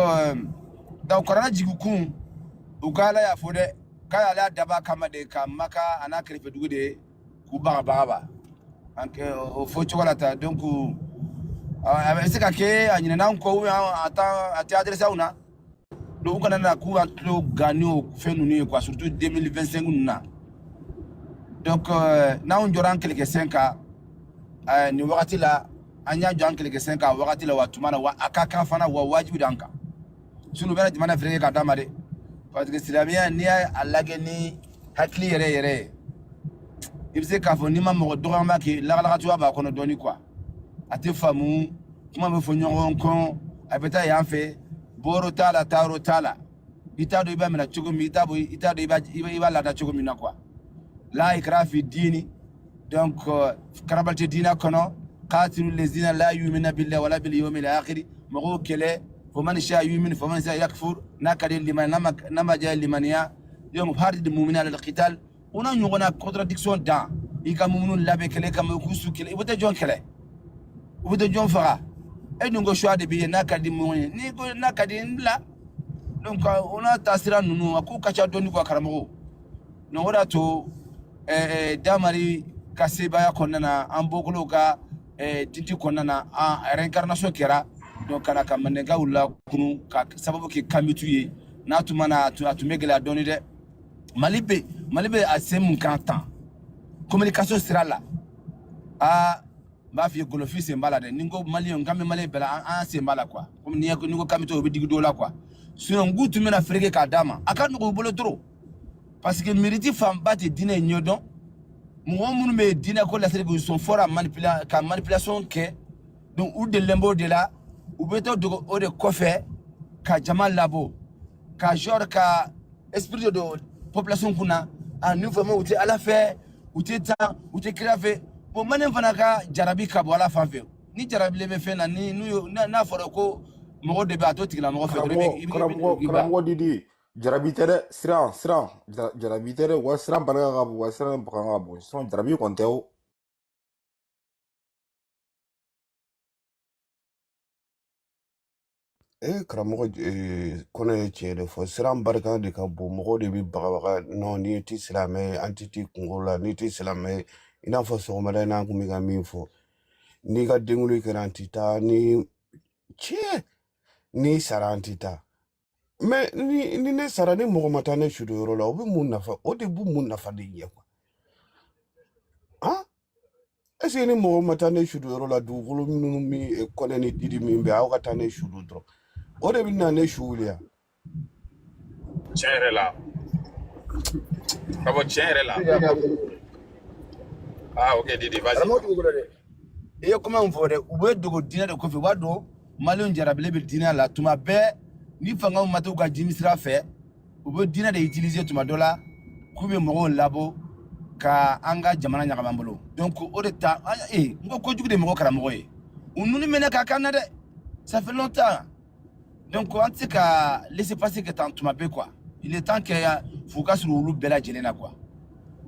donc kuranɛ jigin kun, u ka Ala y'a fɔ dɛ, k'a y'ale daba kama de ka Maka a n'a kɛrɛfɛ dugu de k'u bagabaga ba an kɛ o fɔ cogo la tan. Donc a bɛ se ka kɛ a ɲinɛna an kɔ ou bien a t'an a tɛ adressé anw na. Donc u kana na k'u ka tulo gan ni o fɛn ninnu ye quoi, surtout 2025 ninnu na. Donc n'anw jɔra an kɛlɛkɛsɛn kan nin wagati la, an y'a jɔ an kɛlɛkɛsɛn kan wagati la wa tuma na wa a ka kan fana wa wajibi d'an kan. Sinon u bɛna jamana feere k'a d'a ma dɛ, parce que silamɛya, n'i y'a lajɛ ni hakili yɛrɛ yɛrɛ ye, i bɛ se k'a fɔ n'i ma mɔgɔ dɔgɔyama kɛ, lagalagatɔya b'a kɔnɔ dɔɔni quoi. A tɛ faamu, kuma bɛ fɔ ɲɔgɔn kɔ, a bɛ taa yan fɛ, bɔyɔrɔ t'a la, taayɔrɔ t'a la, i t'a dɔn i b'a minɛ cogo min, i t'a dɔn i b'a lada cogo min na quoi. La ikraha fi dini. Donc karabali tɛ diinɛ kɔnɔ. Qatilu lezina la yumina billahi wala bil yawmil akhir. Mɔgɔw kɛlɛ, faman sha yumin faman sha yakfur. N'a ka di limaniya, n'a ma diya limaniya. Donc haridi mumina ala alqital, o n'a ɲɔgɔnna contradiction dan. I ka mumunu labɛn kɛlɛ kama, k'u su kɛlɛ, i bɛ taa jɔn kɛlɛ, u bɛ taa jɔn faga? E dun ko choix de bɛ yen, n'a ka di mun ye, n'i ko n'a ka di n bila. Donc o n'a taasira ninnu, a ko ka ca dɔɔni quoi, karamɔgɔ. Donc o de y'a to Damari ka sebaaya kɔnɔna na, an bɔkolow ka dinti kɔnɔna na, an réincarnation kɛra. Donc ka na ka mandenkaw lakunu ka sababu kɛ kamitu ye. N'a tun ma na, a tun bɛ gɛlɛya dɔɔni dɛ. Mali bɛ a sen mun kan tan? Communication sira la, aa, n b'a f'i ye, golofin sen b'a la dɛ. Ni n ko maliyɛn, n kan bɛ maliyɛn bɛɛ la, an sen b'a la quoi. Komi n'i ko k'an bɛ to, o bɛ digi dɔw la quoi. Sinon n k'u tun bɛna fereke k'a d'a ma, a ka nɔgɔn u bolo trop, parce que miiriti fanba tɛ diinɛ in ɲɛdɔn. Mɔgɔ minnu bɛ diinɛ ko lasiri, ils sont forts à manipuler, ka manipulation kɛ. Donc u delilen b'o de la, u bɛ to dogo o de kɔfɛ ka jama labɔ, ka genre ka esprit de don population kunna. Ah, ni vraiment u tɛ Ala fɛ, u tɛ tan, u tɛ kira fɛ. Bon, maliyɛn fana ka jarabi ka bɔ Ala fan fɛ. Ni jarabilen bɛ fɛn na, ni n'u y'o n'a fɔra ko mɔgɔ de bɛ a to tigilamɔgɔ fɛ dɔrɔn, i Karamɔgɔ bɛ i bɛ karamɔgɔ i ba karamɔgɔ Didi, jarabi tɛ dɛ. Siran siran jarabi tɛ dɛ. U ka siran barika ka bon, u ka siran bagan ka bon. Sinon jarabi kɔni tɛ o. E karamɔgɔ, kɔnɔ ye tiɲɛ de fɔ. Siran barika de ka bon, mɔgɔw de bɛ bagabaga. Non, n'i ti silamɛ ye, an ti t'i kungo la. N'i ti silamɛ ye, i n'a fɔ sɔgɔmada in na an kun bɛ ka min fɔ, n'i ka denkuli kɛra, an ti taa. Ni tiɲɛ n'i sara, an ti taa. Mais ni ne sara, ni mɔgɔ ma taa ne su yɔrɔ la, o bɛ mun nafa? O de b'u mun nafa de ɲɛ quoi. Han, est ce que ni mɔgɔ ma taa ne su yɔrɔ la, dugukolo minnu min kɔnɛ ni didi min bɛ, aw ka taa ne su don dɔrɔn, o de bɛ na ne su wuli yan. Tiɲɛ yɛrɛ la, ka bɔ tiɲɛ yɛrɛ la. Ah, ok Didi, vas-y. Karamɔgɔ, dugukolo dɛ, i ye kuma min fɔ dɛ, u bɛ dogo diinɛ de kɔfɛ. U b'a dɔn maliyɛnw jarabilen bɛ diinɛ la tuma bɛɛ. Ni fangaw ma t'u ka jimi sira fɛ, u bɛ diinɛ de utiliser tuma dɔ la k'u bɛ mɔgɔw labɔ ka an ka jamana ɲagami an bolo. Donc o de ta n ko kojugu de mɔgɔ karamɔgɔ ye u nunu minɛ ka kan na dɛ, ça fait longtemps. Donc an tɛ se ka laisser passer kɛ tan tuma bɛɛ quoi. Il est temps que f'u ka sɔrɔ olu bɛɛ lajɛlen na quoi.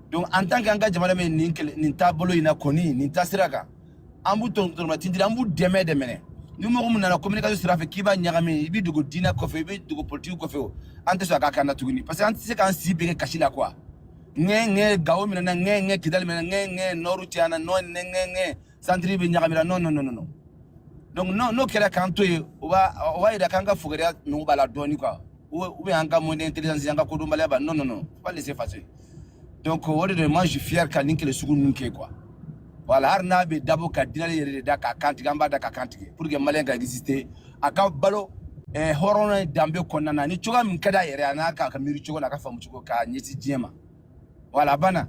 Donc en tant que an ka jamana bɛ nin kɛlɛ nin taabolo in na kɔni, nin taasira kan, an b'u tɔrɔtɔrɔma tintiri, an b'u dɛmɛ de minɛ. Ni mɔgɔ min nana communication sira fɛ k'i b'a ɲagami, i bɛ dogo diinɛ kɔfɛ, i bɛ dogo politique kɔfɛ, o an tɛ sɔn a ka kan na tuguni, parce que an tɛ se k'an si bɛɛ kɛ kasi la quoi. Ŋɛ ŋɛ Gawo minɛna, ŋɛ ŋɛ Kidali minɛna, ŋɛ ŋɛ Nord cayana, nɔ ŋɛ ŋɛ ŋɛ centre bɛ ɲagamina. Non, non, non, non. Donc non, n'o kɛra k'an to yen, o b'a yira k'an ka fugariya nugu b'a la dɔɔni quoi, ou bien an ka moyen d'intelligence, an ka kodɔnbaliya b'a. Non, non, non, faut pas laisser passer. Donc o de don, moi je suis fier ka nin kɛlɛ sugu ninnu kɛ quoi. Voilà, hali n'a bɛ dabɔ ka diinɛ yɛrɛ de da k'a kan tigɛ, an b'a da k'a kan tigɛ pour que maliyɛn ka résister, a ka balo hɔrɔnya danbe kɔnɔna na, ni cogoya min ka d'a yɛrɛ ye, a n'a ka miiri cogo n'a ka faamu cogo k'a ɲɛsin diɲɛ ma. Voilà, a banna.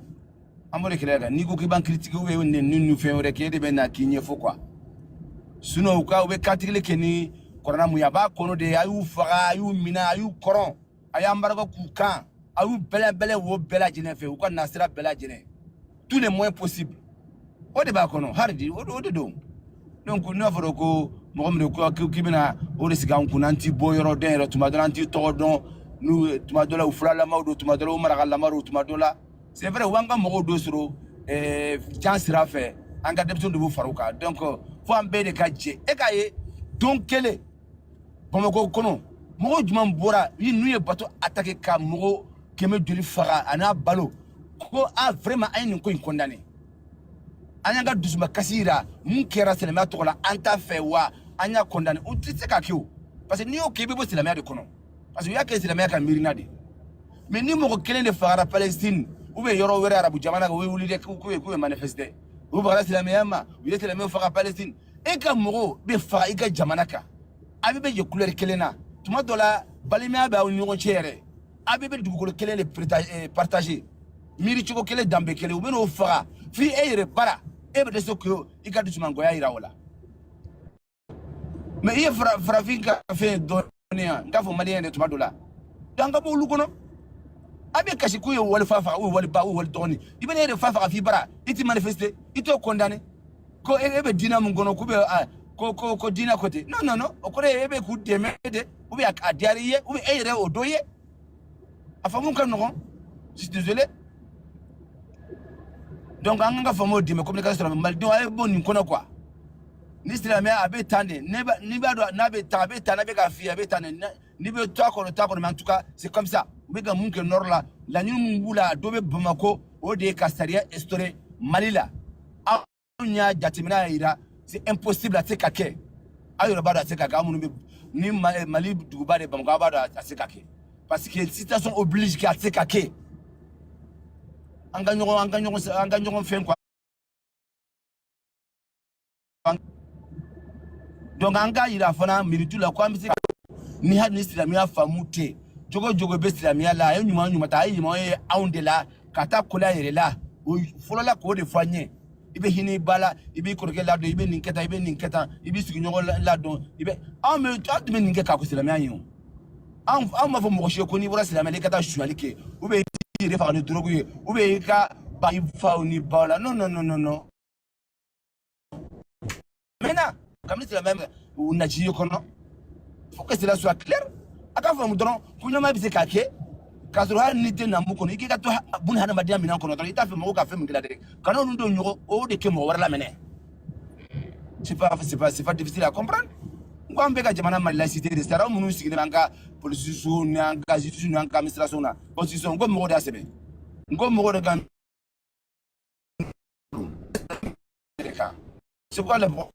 An b'o de kɛlɛ kan. N'i ko k'i b'an critiquer ou bien nin fɛn wɛrɛ kɛ, e de bɛ na k'i ɲɛfɔ quoi. Sinon u ka u bɛ kantigɛli kɛ ni kɔrɔna mun ye, a b'a kɔnɔ de, a y'u faga, a y'u minɛ, a y'u kɔrɔn, a y'an barika k'u kan, a y'u bɛlɛn bɛlɛn wo bɛɛ lajɛlen fɛ, u ka nasira bɛɛ lajɛlen, tous les moyens possibles, o de b'a kɔnɔ hali di, o de don. Donc n'a fɔra ko mɔgɔ min de ko k'i bɛna o de sigi an kunna, an t'i bɔ yɔrɔ dɔn yɛrɛ, tuma dɔ la an t'i tɔgɔ dɔn, n'u tuma dɔ la u fulalamaw don, tuma dɔ la u marakalamaw don, tuma dɔ la c'est vrai, u b'an ka mɔgɔw dɔ sɔrɔ jan sira fɛ, an ka denmisɛnw de b'u fara u kan. Donc fo an bɛɛ de ka jɛ. E k'a ye don kelen Bamakɔ kɔnɔ, mɔgɔ jumɛn bɔra ni n'u ye bateau attaqué ka mɔgɔ kɛmɛ joli faga a n'a balo, ko ah, vraiment an ye nin ko in condamné, an y'an ka dusumakasi yira, mun kɛra silamɛya tɔgɔ la, an t'a fɛ wa an y'a condamné. O tɛ se ka kɛ o, parce que n'i y'o kɛ, i bɛ bɔ silamɛya de kɔnɔ, parce que u y'a kɛ silamɛya ka miirina de. Mais ni mɔgɔ kelen de fagara Palestine ou bien yɔrɔ wɛrɛ arabu jamana kan, u bɛ wuli dɛ k'u bɛ manifester, u bagara silamɛya ma, u ye silamɛw faga Palestine. E ka mɔgɔw bɛ faga i ka jamana kan, a bɛ jɛ couleur kelen na, tuma dɔ la balimaya bɛ aw ni ɲɔgɔn cɛ yɛrɛ, a bɛɛ bɛ dugukolo kelen de partager, miiri cogo kelen, danbe kelen, u bɛ n'o faga f'i e yɛrɛ bara, e bɛ dɛsɛ k'o i ka dusumangoya yira o la. Mais i ye farafin ka fɛn dɔɔnin yan, n t'a fɔ maliyɛn yɛrɛ tuma dɔ la. Donc an ka bɔ olu kɔnɔ. A bɛ kasi k'u ye wali fa faga, u ye wali ba, u ye wali dɔgɔnin, i bɛ ne yɛrɛ fa faga f'i bara, i ti manifester, i t'o condamner, ko e bɛ diinɛ mun kɔnɔ, k'u bɛ ko diinɛ ko ten. Non, non, non, o kɔrɔ ye e bɛ k'u dɛmɛ de, ou bien a diyara i ye, ou bien e yɛrɛ o dɔ ye. A faamu ka nɔgɔn, je suis désolé. Donc an kan ka faamuw dɛmɛ communication sɔrɔ. Malidenw, a ye bɔ nin kɔnɔ quoi. Ni silamɛya a bɛ tan de, n'i b'a dɔn n'a bɛ tan, a bɛ tan, n'a bɛ k'a f'i ye a bɛ tan de, n'i bɛ to a kɔnɔ, to a kɔnɔ. Mais en tout cas c'est comme ça. U bɛ ka mun kɛ nord la, laɲini mun b'u la, dɔ bɛ Bamakɔ, o de ye ka sariya instaurer Mali la. Anw y'a jateminɛ y'a yira c'est impossible, a tɛ se ka kɛ. Aw yɛrɛ b'a dɔn a tɛ se ka kɛ. Aw minnu bɛ ni Mali duguba de Bamakɔ, aw b'a dɔn a tɛ se ka kɛ, parce que situation oblige k'a tɛ se ka kɛ. An ka ɲɔgɔn an ka ɲɔgɔn an ka ɲɔgɔn fɛn quoi. Donc an k'a yira fana miritu la ko an bɛ se ka ni hali ni silamɛya faamu tɛ jogo jogo bɛ silamɛya la, a ye ɲuman ɲuman ta, a ye ɲuman ye anw de la ka taa kola yɛrɛ la. O fɔlɔ la k'o de fɔ an ye, i bɛ hinɛ i ba la, i b'i kɔrɔkɛ ladon, i bɛ nin kɛ tan, i bɛ nin kɛ tan, i b'i sigiɲɔgɔn ladon, i bɛ anw bɛ an tun bɛ nin kɛ k'a ko silamɛya ye o. Anw b'a fɔ mɔgɔ si ye ko n'i bɔra silamɛya la i ka taa sonyali kɛ, ou bien i yɛrɛ faga ni drogue ye, ou bien i ka ba i faw ni baw la. Non, non, non, non, non. Maintenant, kabini silamɛya u naji ye kɔnɔ, faut que cela soit clair. A ka faamu dɔrɔn ko ɲɛnamaya bɛ se k'a kɛ k'a sɔrɔ hali n'i tɛ namu kɔnɔ, i k'i ka to buna hadamadenya minɛn kɔnɔ dɔrɔn. I t'a fɛ mɔgɔw ka fɛn min k'i la dɛ, kana olu don ɲɔgɔn o de kɛ mɔgɔ wɛrɛ la minɛ. C'est pas difficile à comprendre. N ko an bɛɛ ka jamana Mali laïcité de sariya minnu sigilen bɛ an ka polisi so ni an ka justice ni an ka administration na, constitution, n ko mɔgɔw de y'a sɛbɛn, n ko mɔgɔw de kan de kan. C'est quoi le problème?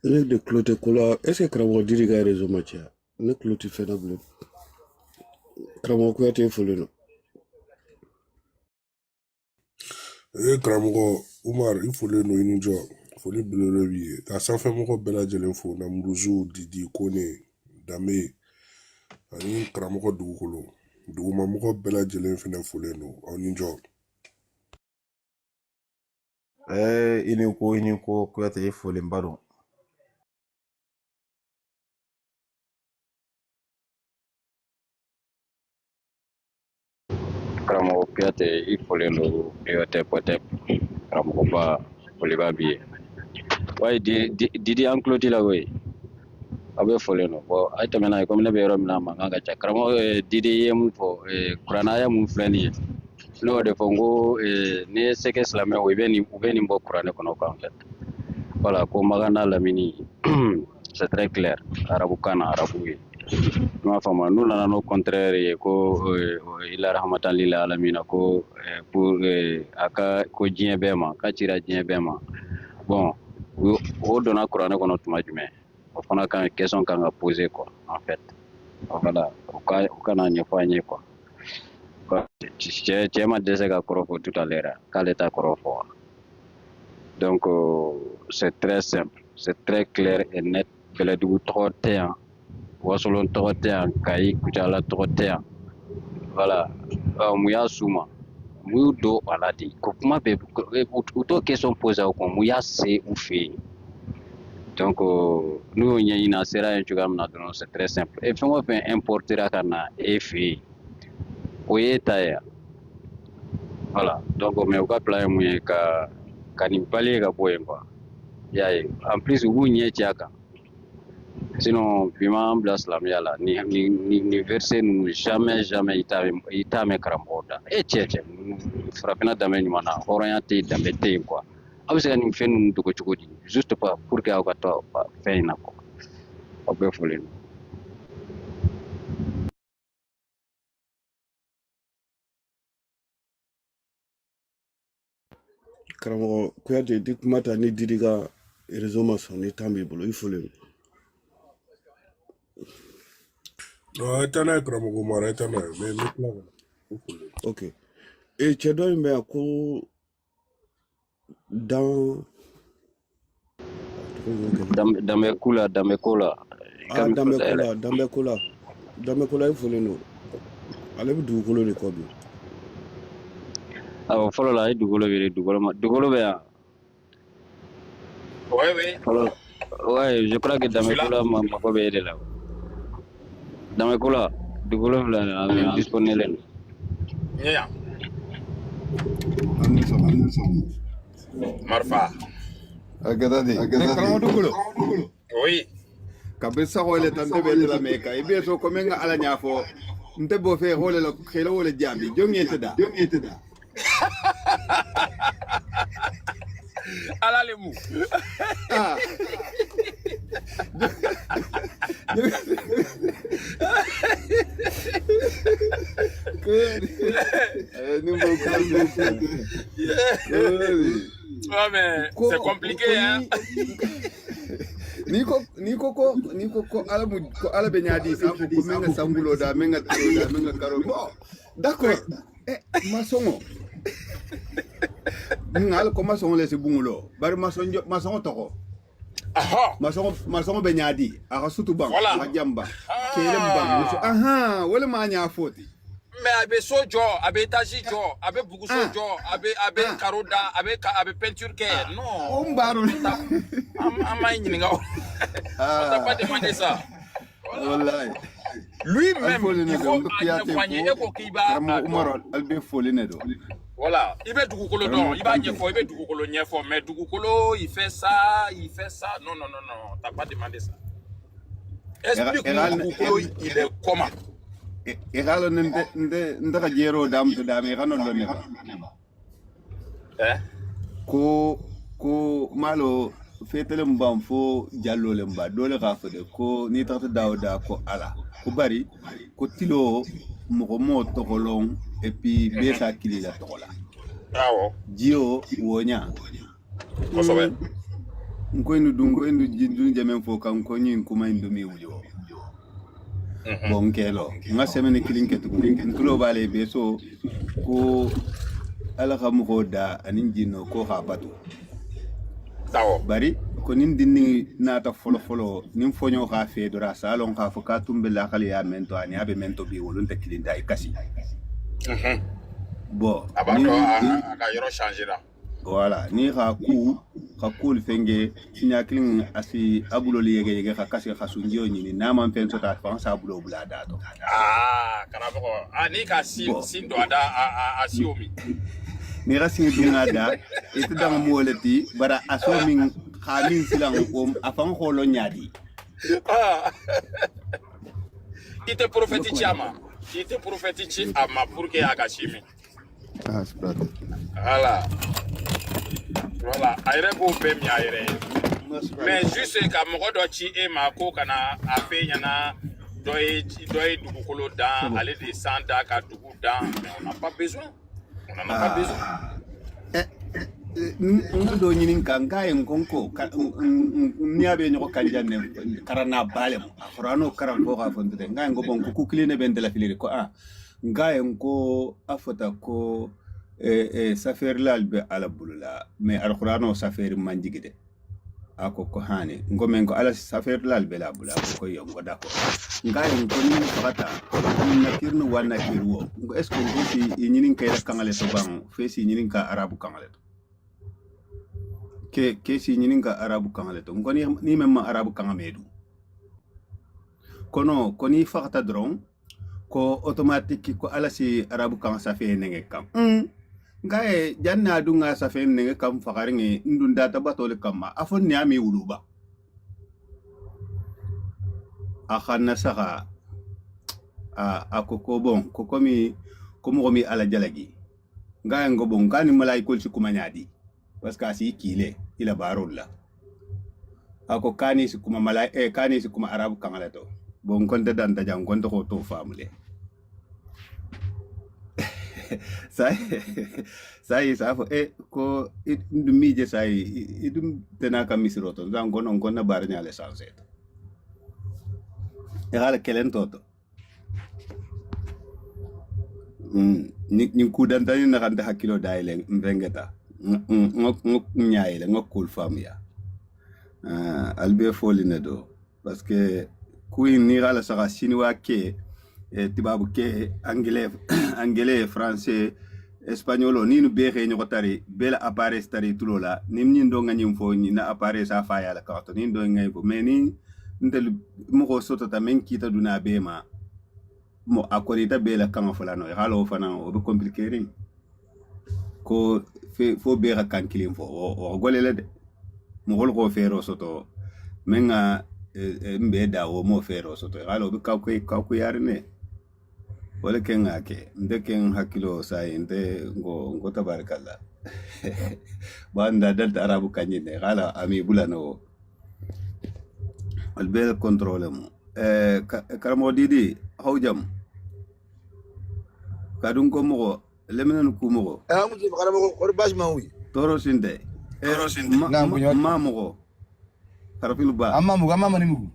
Ne de tulo tɛ ko la. Est ce que karamɔgɔ Didi ka réseau ma caya? Ne tulo tɛ fɛn na bilen. Karamɔgɔ Kuyate folen don. Ee karamɔgɔ Umar, i folen don, i ni jɔ. Foli belebele b'i ye ka sanfɛmɔgɔ bɛɛ lajɛlen fo, Namuruzu, Didi, Kone, Danbe ani karamɔgɔ Dugukolo. Dugumamɔgɔ bɛɛ lajɛlen fɛnɛ folen don, aw ni jɔ. I ni ko, i ni ko Kuyate, i folenba don. Karamɔgɔ Kuyate, i folen don. Hotep hotep, karamɔgɔba, foliba b'i ye. Wayi Didi, an tulo t'i la koyi. Aw bɛ folen don. Bon, a ye tɛmɛ n'a ye, komi ne bɛ yɔrɔ min na mankan ka ca. Karamɔgɔ Didi, i ye mun fɔ, kuranɛ aya mun filɛ nin ye, ne y'o de fɔ n ko n'i ye se kɛ silamɛ o, i bɛ nin, u bɛ nin bɔ kuranɛ kɔnɔ quoi, en fait. Voilà, ko Makan n'a lamini, c'est très clair, arabukan na, arabu ye. I m'a faamu, n'u nana n'o contraire ye ko ila rahmatan lil alamina, ko pour a ka ko diɲɛ bɛɛ ma, k'a cira diɲɛ bɛɛ ma. Bon, o donna kuranɛ kɔnɔ tuma jumɛn? O fana kan question kan ka poser quoi, en fait. Voilà, u kana ɲɛfɔ an ye quoi. Cɛ ma dɛsɛ ka kɔrɔ fɔ tout à l'heure k'ale t'a kɔrɔ fɔ. Donc c'est très simple, c'est très clair et net. Bɛlɛdugu tɔgɔ tɛ yan, Wasolon tɔgɔ tɛ yan, Kayi Kucala tɔgɔ tɛ yan. Voilà, mun y'a s'u ma? Mun y'u don a la de? Ko kuma bɛɛ u t'o question poser aw kun, mun y'a se u fɛ yen? Donc n'u y'o ɲɛɲini, a sera yen cogoya min na dɔrɔn, c'est très simple. E fɛn o fɛn importera ka na e fɛ yen, o y'e ta ye. Voilà, donc mais u ka plan ye mun ye? Ka nin balayer ka bɔ yen quoi. I y'a ye, en plus u b'u ɲɛ ci a kan. Sinon bi m'an bila silamɛya la, ni ni ni ni verset ninnu, jamais jamais i t'a mɛn karamɔgɔ da. E cɛ, farafinna danbe ɲuman na, hɔrɔnya tɛ yen, danbe tɛ yen quoi. Aw bɛ se ka nin fɛn ninnu dogo cogo di? Juste pas pour que aw ka to fɛn in na quoi. Aw bɛɛ folen don. Karamɔgɔ Kuyate, i tɛ kuma ta ni Didi ka réseau ma sɔn, ni temps b'i bolo, i folen don. Non, a ye taa n'a ye karamɔgɔ Umar, a ye taa n'a ye, mais n bɛ tila ka na. I folen. Ok. E cɛ dɔ in bɛ yan ko dan tɔgɔ in ka gɛlɛn. Danbe ku la, danbe ko la, i ka Ah, micro danbe ko dayɛlɛ. la, danbe ko la, danbe ko la, i folen don. Ale bɛ dugukolo de kɔ bi. Awɔ, fɔlɔ la a ye dugukolo wele, dugukolo ma, dugukolo bɛ yan. Oui, oui, Fɔlɔ, ouais, je crois que je danbe suis ko là. la ma mago bɛ e de la. Danbe ko la, dugukolo filɛ nin ye, a disponible don. N ye yan. An ni sɔgɔma. Marifa. A kɛra di ne karamɔgɔ Dugukolo. Oui. Kabiri sago le tan tebe la me ka ibe so ko men ala nya fo nte bo fe hole la khelo wole jambi jonge te da. Ala le mu. Ah, ni bo ko Ouais, mais ko c'est ko compliqué, hein. N'i ko ko ala mu ko ala bɛ ɲadi sa fo ko men ga sangulo da men ga talo da men ga karo. Bon, d'accord, eh, maçon ngal ko maçon le si bungulo bari maçon maçon toko. Aha. Maçon bɛ ɲadi a ka sutu ban. Voilà. A ka jamba kelen ban muso aha wala ma ɲa foti. Mais a bɛ so jɔ, a bɛ étage jɔ, a bɛ buguso jɔ, a bɛ carreau da, a bɛ peinture kɛ. Non. O n baro. An m'a ɲininka o. On t'a pas demandé ça. Wallahi. Lui-même, Al foli ne il do faut n bɛ a Kuyate ɲɛfɔ an ye. fo. E ko k'i b'a Karamɔgɔ a dɔn. Umaru al bɛ foli ne do. Voilà, i bɛ dugukolo dɔn, Karamɔgɔ i b'a Kante. ɲɛfɔ, i bɛ dugukolo ɲɛfɔ, mais dugukolo, il fait ça, il fait ça. Non, non, non, non, t'as pas demandé ça. Explique-nous dugukolo, il est comment? E xalo ne nte nte nte ka jero damuto dame e xano lonne ba. Hein? Ko malo fetelem ban fo jallolem ba dole xa fo de ko ni taxata dawo da ko ala ko bari ko tilo moxo mo toxolon et puis be sa kili la toxola. Awɔ. Jiyo woña. Kosɛbɛ. Nkoy nu dun koy nu dun jamen fo kan ko ñin kuma indu mi wuli o. Bon, kelo nga semaine kilin ke tuguni ntulo bale be so ko ala xa moxo da anin jinno ko xa batu. Bari ko nin dinni nata folo folo nin foño xa fe dora salon xa fo ka tumbe la xali ya mento ani abe mento bi wolun te kilinda i kasi. Bon. A b'a ni dɔn a ka yɔrɔ changer la. Voilà, ni xa ku xa kul fenge siña kilin asi abulol yege yege xa kasi xa sunjiyo ñini naman fen sota fan sa bulo bula dato. Ah, karamɔgɔ, ah, n'i ka sin Bon. sin don a da a si o min. Ni xa siŋi dunga da ite danga moole ti bara aso min xa min silan o a fan xolo ñaadi. Ah. I tɛ prophète ci a ma. I tɛ prophète ci a ma pour que a ka si min. Ah, c'est Voilà. Voilà, a yɛrɛ b'o bɛɛ min a yɛrɛ ye. Mais juste ka mɔgɔ dɔ ci e ma ko ka na a f'e ɲɛna dɔ ye dugukolo dan, ale de ye san da ka dugu dan, mais on n'a pas besoin. On n'en a pas besoin. N ka dɔ ɲini ka n k'a ye n ko n ko n'i y'a bɛ ɲɔgɔn kan ne karanna baale mo a fɔra n'o karan fo k'a fɔ n tɛ n k'a ye n ko bon ko ku kelen ne bɛ n tɛla filiri ko ah n k'a ye n ko a fɔta ko saferilal bɛ ala bolo la mais alikuranɛ saferi man jigi dɛ. A ko ko hani n ko men ko ala saferilal bɛ la bolo. A ko ko yo, n ko d'accord. N k'a ye n ko ni fagata nakir ni wa nakir wo n ko est ce que n ko si i ɲinin ka yɛrɛ kangale to ban fe si ɲinin ka arabu kangale to ke si ɲinin ka arabu kangale to n ko ni men ma arabu kanga medu kono ko ni fagata dɔrɔn ko automatique ko ala si arabu kan safe nenge kam nka ye janni a dun ka safe nenge kam fagari n dun data batole kamma a fo ni a mi wuluba a xanna saxa a ko bon ko komi ko moxo mi ala jalagi nka ye ngo bon nka ni malayikol si kuma ñaadi parce que a si kiile ila barol la a ko kani si kuma malay kani si kuma arabu kaŋale to bon konte danta jang konte ko to famule sai sai sa fo ko ɗum miije sai ɗum tena kam misiro to zan gono gonna bar ñale changé to e hala kelen to to ni kudantani naxante hakkilo dayile rengeta ñayile nga kul famuya albe foline do parce que kuin ni xala saxa chinois ke tibabu ke anglais anglais, français, espagnol o ni nu bexe ñoxo tari bela appareil tari tulo la nim ñin do nga ñim fo ni na appareil sa faya la kaxato nin do ngay fo mais ni ntel moxo sotota men kita duna be ma mo a korita bela kanga fulano xala o fana o be compliqué rin ko fo be xa kan kilin fo o golele de moxol ko fero soto men ga mbe da wo mo fero soto xala o be kaw yarine wala ken ga ke nte ken hakkilo sai nte ngo tabarakallah banda dalta arabu kanyine xala ami bulano al be contrôle mo karamo didi hawjam kadun ko mogo leminen ku mogo. Ah, mu karamɔgɔ, kɔri baasi ma wuli. Toro sinte Naam, buñot. ma mogo. Farafin ba. Amma mugu, amma mani mugu.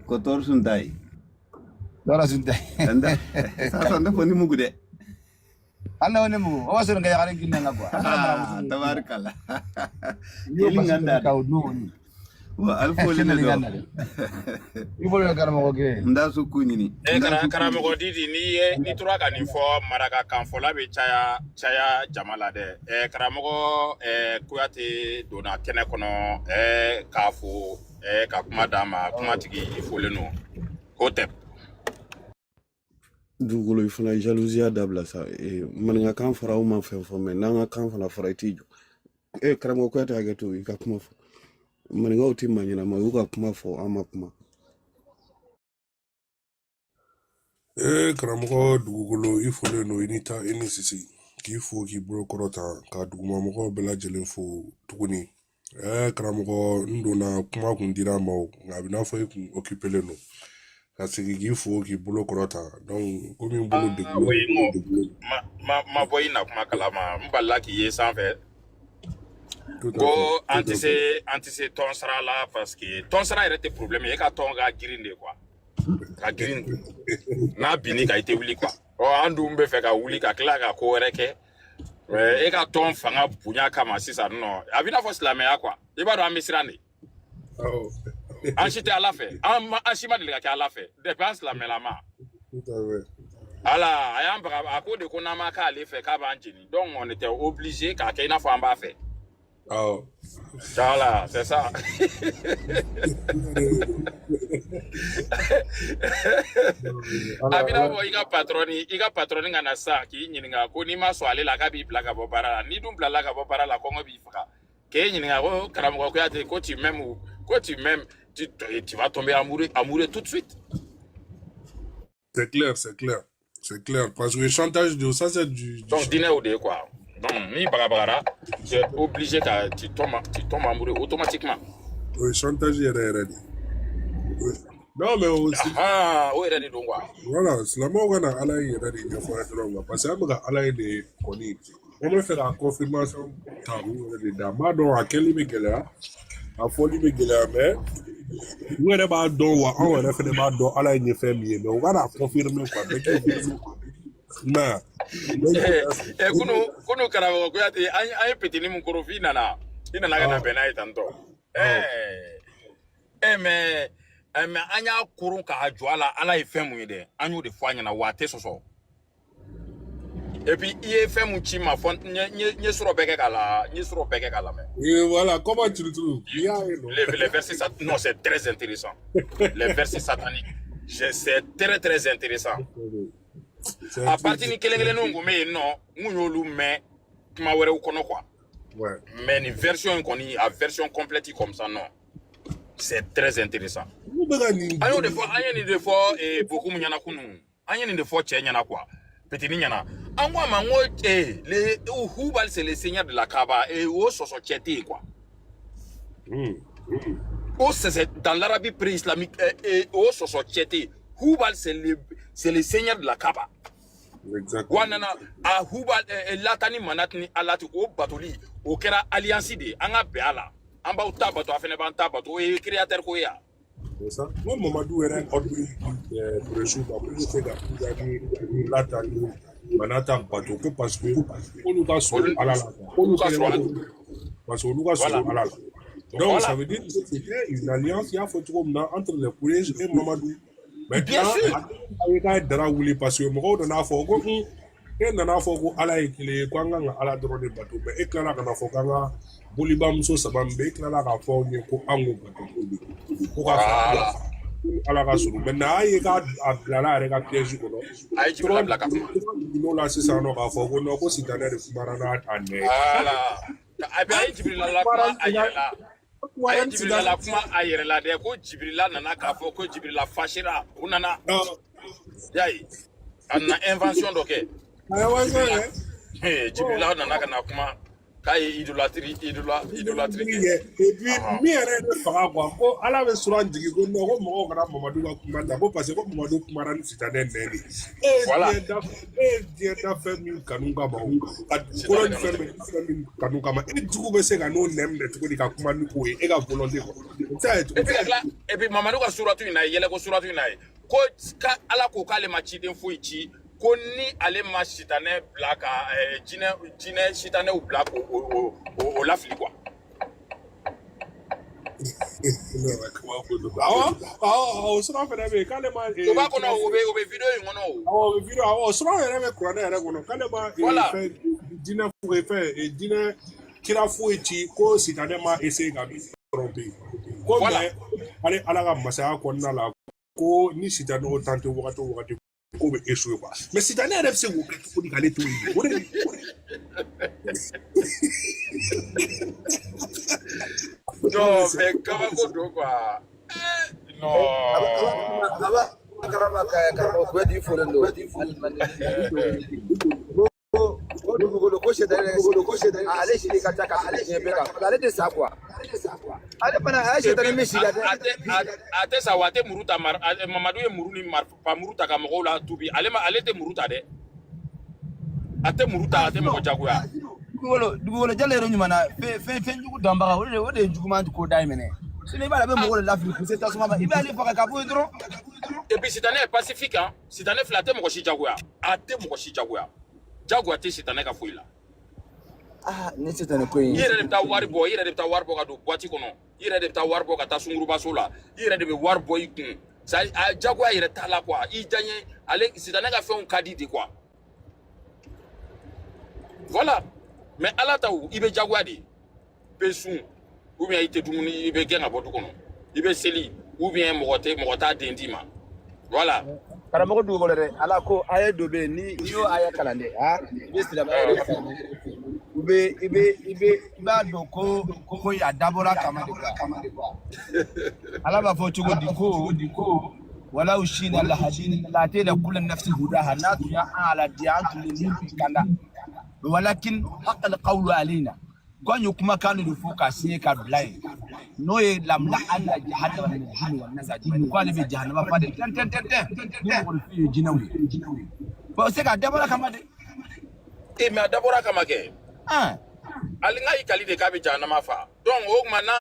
Ko tor sun tay. Dora sun tay. Anda sasa anda foni mugu de. Anda woni mugu. O waso nga yare ginna nga kwa. Anda mara musu. Tabarakallah. Yo Keli basi nganda ka no woni. Wa alfoli ne Keli do. nganda de. Ibolo karamɔgɔ kɛ. Nda su kunyini. E Nda su kunyini. karamɔgɔ Didi, n'i ye n'i tora ka nin fɔ maraka kanfɔla bɛ caya caya jama la dɛ. Karamɔgɔ Kuyate donna kɛnɛ kɔnɔ k'a fo ka kuma d'a ma, kuma tigi i folen don. Ko tɛ. Dugukolo i fana jalousie dabila sa. Maninkakan fɔra aw ma fɛn fɔ, mɛ n'an ka kan fana fɔra i t'i jɔ. Karamɔgɔ Kuyate, hakɛ to i ka kuma fɔ. Maninkaw tɛ maa ɲɛnama ye, u y'u ka kuma fɔ, an ma kuma. Ee karamɔgɔ dugukolo, i folen don, i ni ta i ni sisi k'i fo k'i bolo kɔrɔta ka dugumamɔgɔw bɛɛ lajɛlen fo tuguni. Karamɔgɔ, n donna kuma kun dira ma o, nka a bɛ n'a fɔ i kun occupélen don ka segin k'i fo k'i bolo kɔrɔta, donc komi n bolo Ah, degunnen oui, n ko ma bɔ i na kuma kalama, n balila k'i ye sanfɛ. Tout à fait. Ko an tɛ se, an tɛ se tɔn sara la, parce que tɔn sara yɛrɛ tɛ problème ye, e ka tɔn ka girin de quoi. Ka girin n'a binni kan i tɛ wuli quoi. Ɔ, an dun bɛ fɛ ka wuli ka tila ka ko wɛrɛ kɛ. Mais e ka tɔn fanga bonya kama sisan nɔ, a b'i n'a fɔ silamɛya quoi. I b'a dɔn an bɛ siran de. Awɔ. An si tɛ Ala fɛ. An ma, an si ma deli ka kɛ Ala fɛ. Depuis an silamɛlama. Tout à fait. Ala a y'an baga a ko de ko n'an ma k'ale fɛ k'a b'an jeni. Donc on était obligé k'a kɛ i n'a fɔ an b'a fɛ. Awɔ. Voilà, c'est ça. Ala A b'i n'a ala fɔ i ka patron, i ka patron ka na sisan k'i ɲininka ko n'i ma sɔn ale la k'a b'i bila ka bɔ baara la. N'i dun bilala ka bɔ baara la, kɔngɔ b'i faga. K'e ɲininka ko karamɔgɔ Kuyate ko tu m'aimes ou ko tu m'aimes, tu vas tomber amoureux, amoureux tout de suite. C'est clair, c'est clair, c'est clair, parce que chantage de ça, c'est du Donc chantage. diinɛ o de ye quoi. Donc n'i bagabagara, tu es obligé ka tu tombes amoureux automatiquement. O ye chantage yɛrɛ yɛrɛ de ye. Non, mais aussi Ah, o yɛrɛ de don quoi. Voilà, silamɛw ka na Ala in yɛrɛ de ɲɛfɔ an ye dɔrɔn quoi, parce que an bɛ ka Ala in de kɔni, an bɛ fɛ ka confirmation ta u yɛrɛ de da. N b'a dɔn a kɛli bɛ gɛlɛya, a fɔli bɛ gɛlɛya, mais u yɛrɛ b'a dɔn wa, anw yɛrɛ fɛnɛ b'a dɔn Ala in ye fɛn min ye, mais u ka n'a confirmer quoi, bɛɛ k'i i m'a ye wa? Kunu karamɔgɔ Kuyate, an ye petini mun koro f'i nana, i nana ka na bɛn n'a ye tantɔ. Mais an y'a koron k'a jɔ a la, Ala ye fɛn mun ye dɛ, an y'o de fɔ a ɲɛna wa a tɛ sɔsɔ. Et puis i ye fɛn mun ci n ma fɔ n ye sɔrɔ bɛɛ kɛ k'a la, n ye sɔrɔ bɛɛ kɛ k'a lamɛn. Et voilà, comment tu le trouves? I y'a ye non? Les versets non, c'est très intéressant. Les versets sataniques, c'est très très intéressant. C'est un A truc partir ni kelen kelenninw kun bɛ yen nɔ, n kun y'olu mɛn kuma wɛrɛw kɔnɔ quoi. Mais nin version in kɔni, a version complète comme ça, non. C'est très intéressant. N'u bɛ ka nin An y'o de fɔ, an ye nin de fɔ Bokum ɲɛna kunun. An ye nin de fɔ cɛ ɲɛna quoi. Petini ɲɛna. An ko a ma n ko le Hubal, c'est le seigneur de la Kaaba et o sɔsɔ cɛ tɛ yen quoi. O c'est dans l'Arabie pré-islamique, o sɔsɔ cɛ tɛ yen. Hubal, c'est le seigneur de la Kaaba. Wa Exactement. nana a Hubal, Lata ni Manat ni Alati, o batoli o kɛra alliance de ye. An ka bɛn a la. An b'aw ta bato, a fɛnɛ b'an ta bato. O ye créateur ko ye ya. C'est ça. N ko Mamadu yɛrɛ ordre di Kuresiw ma k'u bɛ se ka Uza ni Lata ni Manata bato ko parce que k'olu ka surun Olu Ala la quoi. K'olu olu ka kelen surun b'a Ala. fɔ parce que olu ka surun Voilà. Ala la. Donc ça Voilà. veut dire que c'était une alliance, i y'a fɔ cogo min na, entre les Quraysh et Mamadou. Bien Maintenant, sûr. a ye k'a ye dara wuli parce que mɔgɔw nana fɔ ko e nana fɔ ko Ala ye kelen ye, ko an kan ka Ala dɔrɔn de bato, mais e tilala ka na fɔ k'an ka bolibamuso saba min bɛ, e tilala k'a fɔ anw ye ko an k'o bato ko ka fara Ala Voilà. kan, ko ni Ala ka surun. Maintenant a ye k'a a bilala a yɛrɛ ka piège kɔnɔ. A ye Jibirila Tora bila ka kuma. tora jiginn'o la sisan nɔ k'a fɔ ko non, ko sitanɛ de kumara n'a a nɛ ye. Voilà. A bɛ a ye Jibirila la Kumara kuma a yɛrɛ la. A kumara ye ni Jibirila sitanɛ. la kuma a yɛrɛ la dɛ, ko Jibirila nana k'a fɔ ko Jibirila fâchera u nana. Y'a ye. A nana invention dɔ kɛ. A ye wa Jibirila kɛ. Jibirila nana ka na kuma. K'a ye idolâtrie idolâtrie kɛ. Et puis min yɛrɛ ye ne faga quoi, ko Ala bɛ suran jigin ko non, ko mɔgɔw kana Mamadu ka kuma ta, ko parce que ko Mamadu kumara ni sitanɛ nɛn de ye. E ye diɲɛ da, e ye diɲɛ da fɛn min kanu kama, o ka dugukolo ni fɛn bɛɛ fɛn min kanu kama, e jugu bɛ se ka n'o nɛn minɛ cogo di ka kuma ni o ye e ka volonté kɔnɔ? O bɛ se ka kɛ cogo Et puis di? ka tila, et puis Mamadu ka suratu in na ye, yɛlɛko suratu in na ye, ko ka Ala ko k'ale ma ciden foyi ci ko ni ale ma sitanɛ bila ka jinɛ sitanɛw bila k'o o o o lafili quoi. Awɔ awɔ, o sura fɛnɛ bɛ yen k'ale ma O b'a kira kɔnɔ, o bɛ vidéo in kɔnɔ o. Awɔ, o bɛ vidéo, awɔ, o sura yɛrɛ bɛ kuranɛ yɛrɛ kɔnɔ k'ale ma Voilà. fɛn jinɛ foyi fɛn jinɛ kira foyi ci ko sitanɛ ma essayer ka tromper ko. Voilà. Mais ale Ala ka masaya kɔnɔna la, ko ni sitanɛ o tante wagati o wagati ko bɛ échouer quoi. Mais sitanɛ yɛrɛ bɛ se k'o kɛ cogo di k'ale to yen? O de Non, mais kabako don quoi. Non. Aba karama karamɔgɔ Kuyate, i folen don ko ko dugukolo ko sɛtanɛ ale sili ka ca ka tɛmɛ diɲɛ bɛɛ kan, ale tɛ sa quoi, ale fana a ye Et sɛtanɛ puis min sigi a a tɛ a tɛ a tɛ sa wa, a tɛ muru ta. Mamadu ye muru ni marifa muru ta ka mɔgɔw la tubi. Ale ma, ale tɛ muru ta dɛ. A tɛ muru ta, a tɛ mɔgɔ jagoya. Dugukolo jalen yɛrɛ ɲuman na, fɛn fɛn jugu danbaga, o de ye juguman ko da minɛ. Sinon i b'a la a bɛ mɔgɔw de lafili k'u se tasuma ma, i b'ale faga ka bɔ yen dɔrɔn. Et puis sitanɛ est pacifique hein. Sitanɛ filɛ, a tɛ mɔgɔ si jagoya. A tɛ mɔgɔ si jagoya. Jagoya tɛ sitanɛ ka foyi la. Ah, ni sitanɛ ko in I yɛrɛ de bɛ taa wari bɔ, i yɛrɛ de bɛ taa wari bɔ ka don boîte kɔnɔ. I yɛrɛ de bɛ taa wari bɔ ka taa sungurubaso la. I yɛrɛ de bɛ wari bɔ i kun. Ça a jagoya yɛrɛ t'a la quoi. I diyaɲɛ ale sitanɛ ka fɛnw ka di de quoi. Voilà. Mais Ala ta o, i bɛ jagoya de. I bɛ sun ou bien i tɛ dumuni, i bɛ gɛn ka bɔ du kɔnɔ. I bɛ seli ou bien mɔgɔ t'a den d'i ma. Voilà. Karamɔgɔ dugukolo dɛ, Ala ko a ye dɔ bɛ yen ni n'i y'o aya kalan dɛ, ah, i bɛ silamɛya yɛrɛ faamu, i bɛ i bɛ i bɛ i b'a dɔn ko a dabɔra kama de quoi. Ala b'a fɔ cogo di ko walaw shina lahadina latayna kulla nafsin hudaha, n'a tun y'an ala diya, an tun bɛ min kanda, walakin haqqal qawlu alaina, ko an ye kumakan de fɔ ka signé ka bila yen, n'o ye lamla anna jahannama min jinni wa nas ajma'in, ko ale bɛ jahanama fa de tɛn tɛn tɛn tɛn ni mɔgɔninfin ye jinɛw ye. Bon, c'est k'a dabɔra kama de. Eh mais a dabɔra kama kɛ. Ah. Ale n'a y'i kali de k'a bɛ jahanama fa. Donc o tuma n'a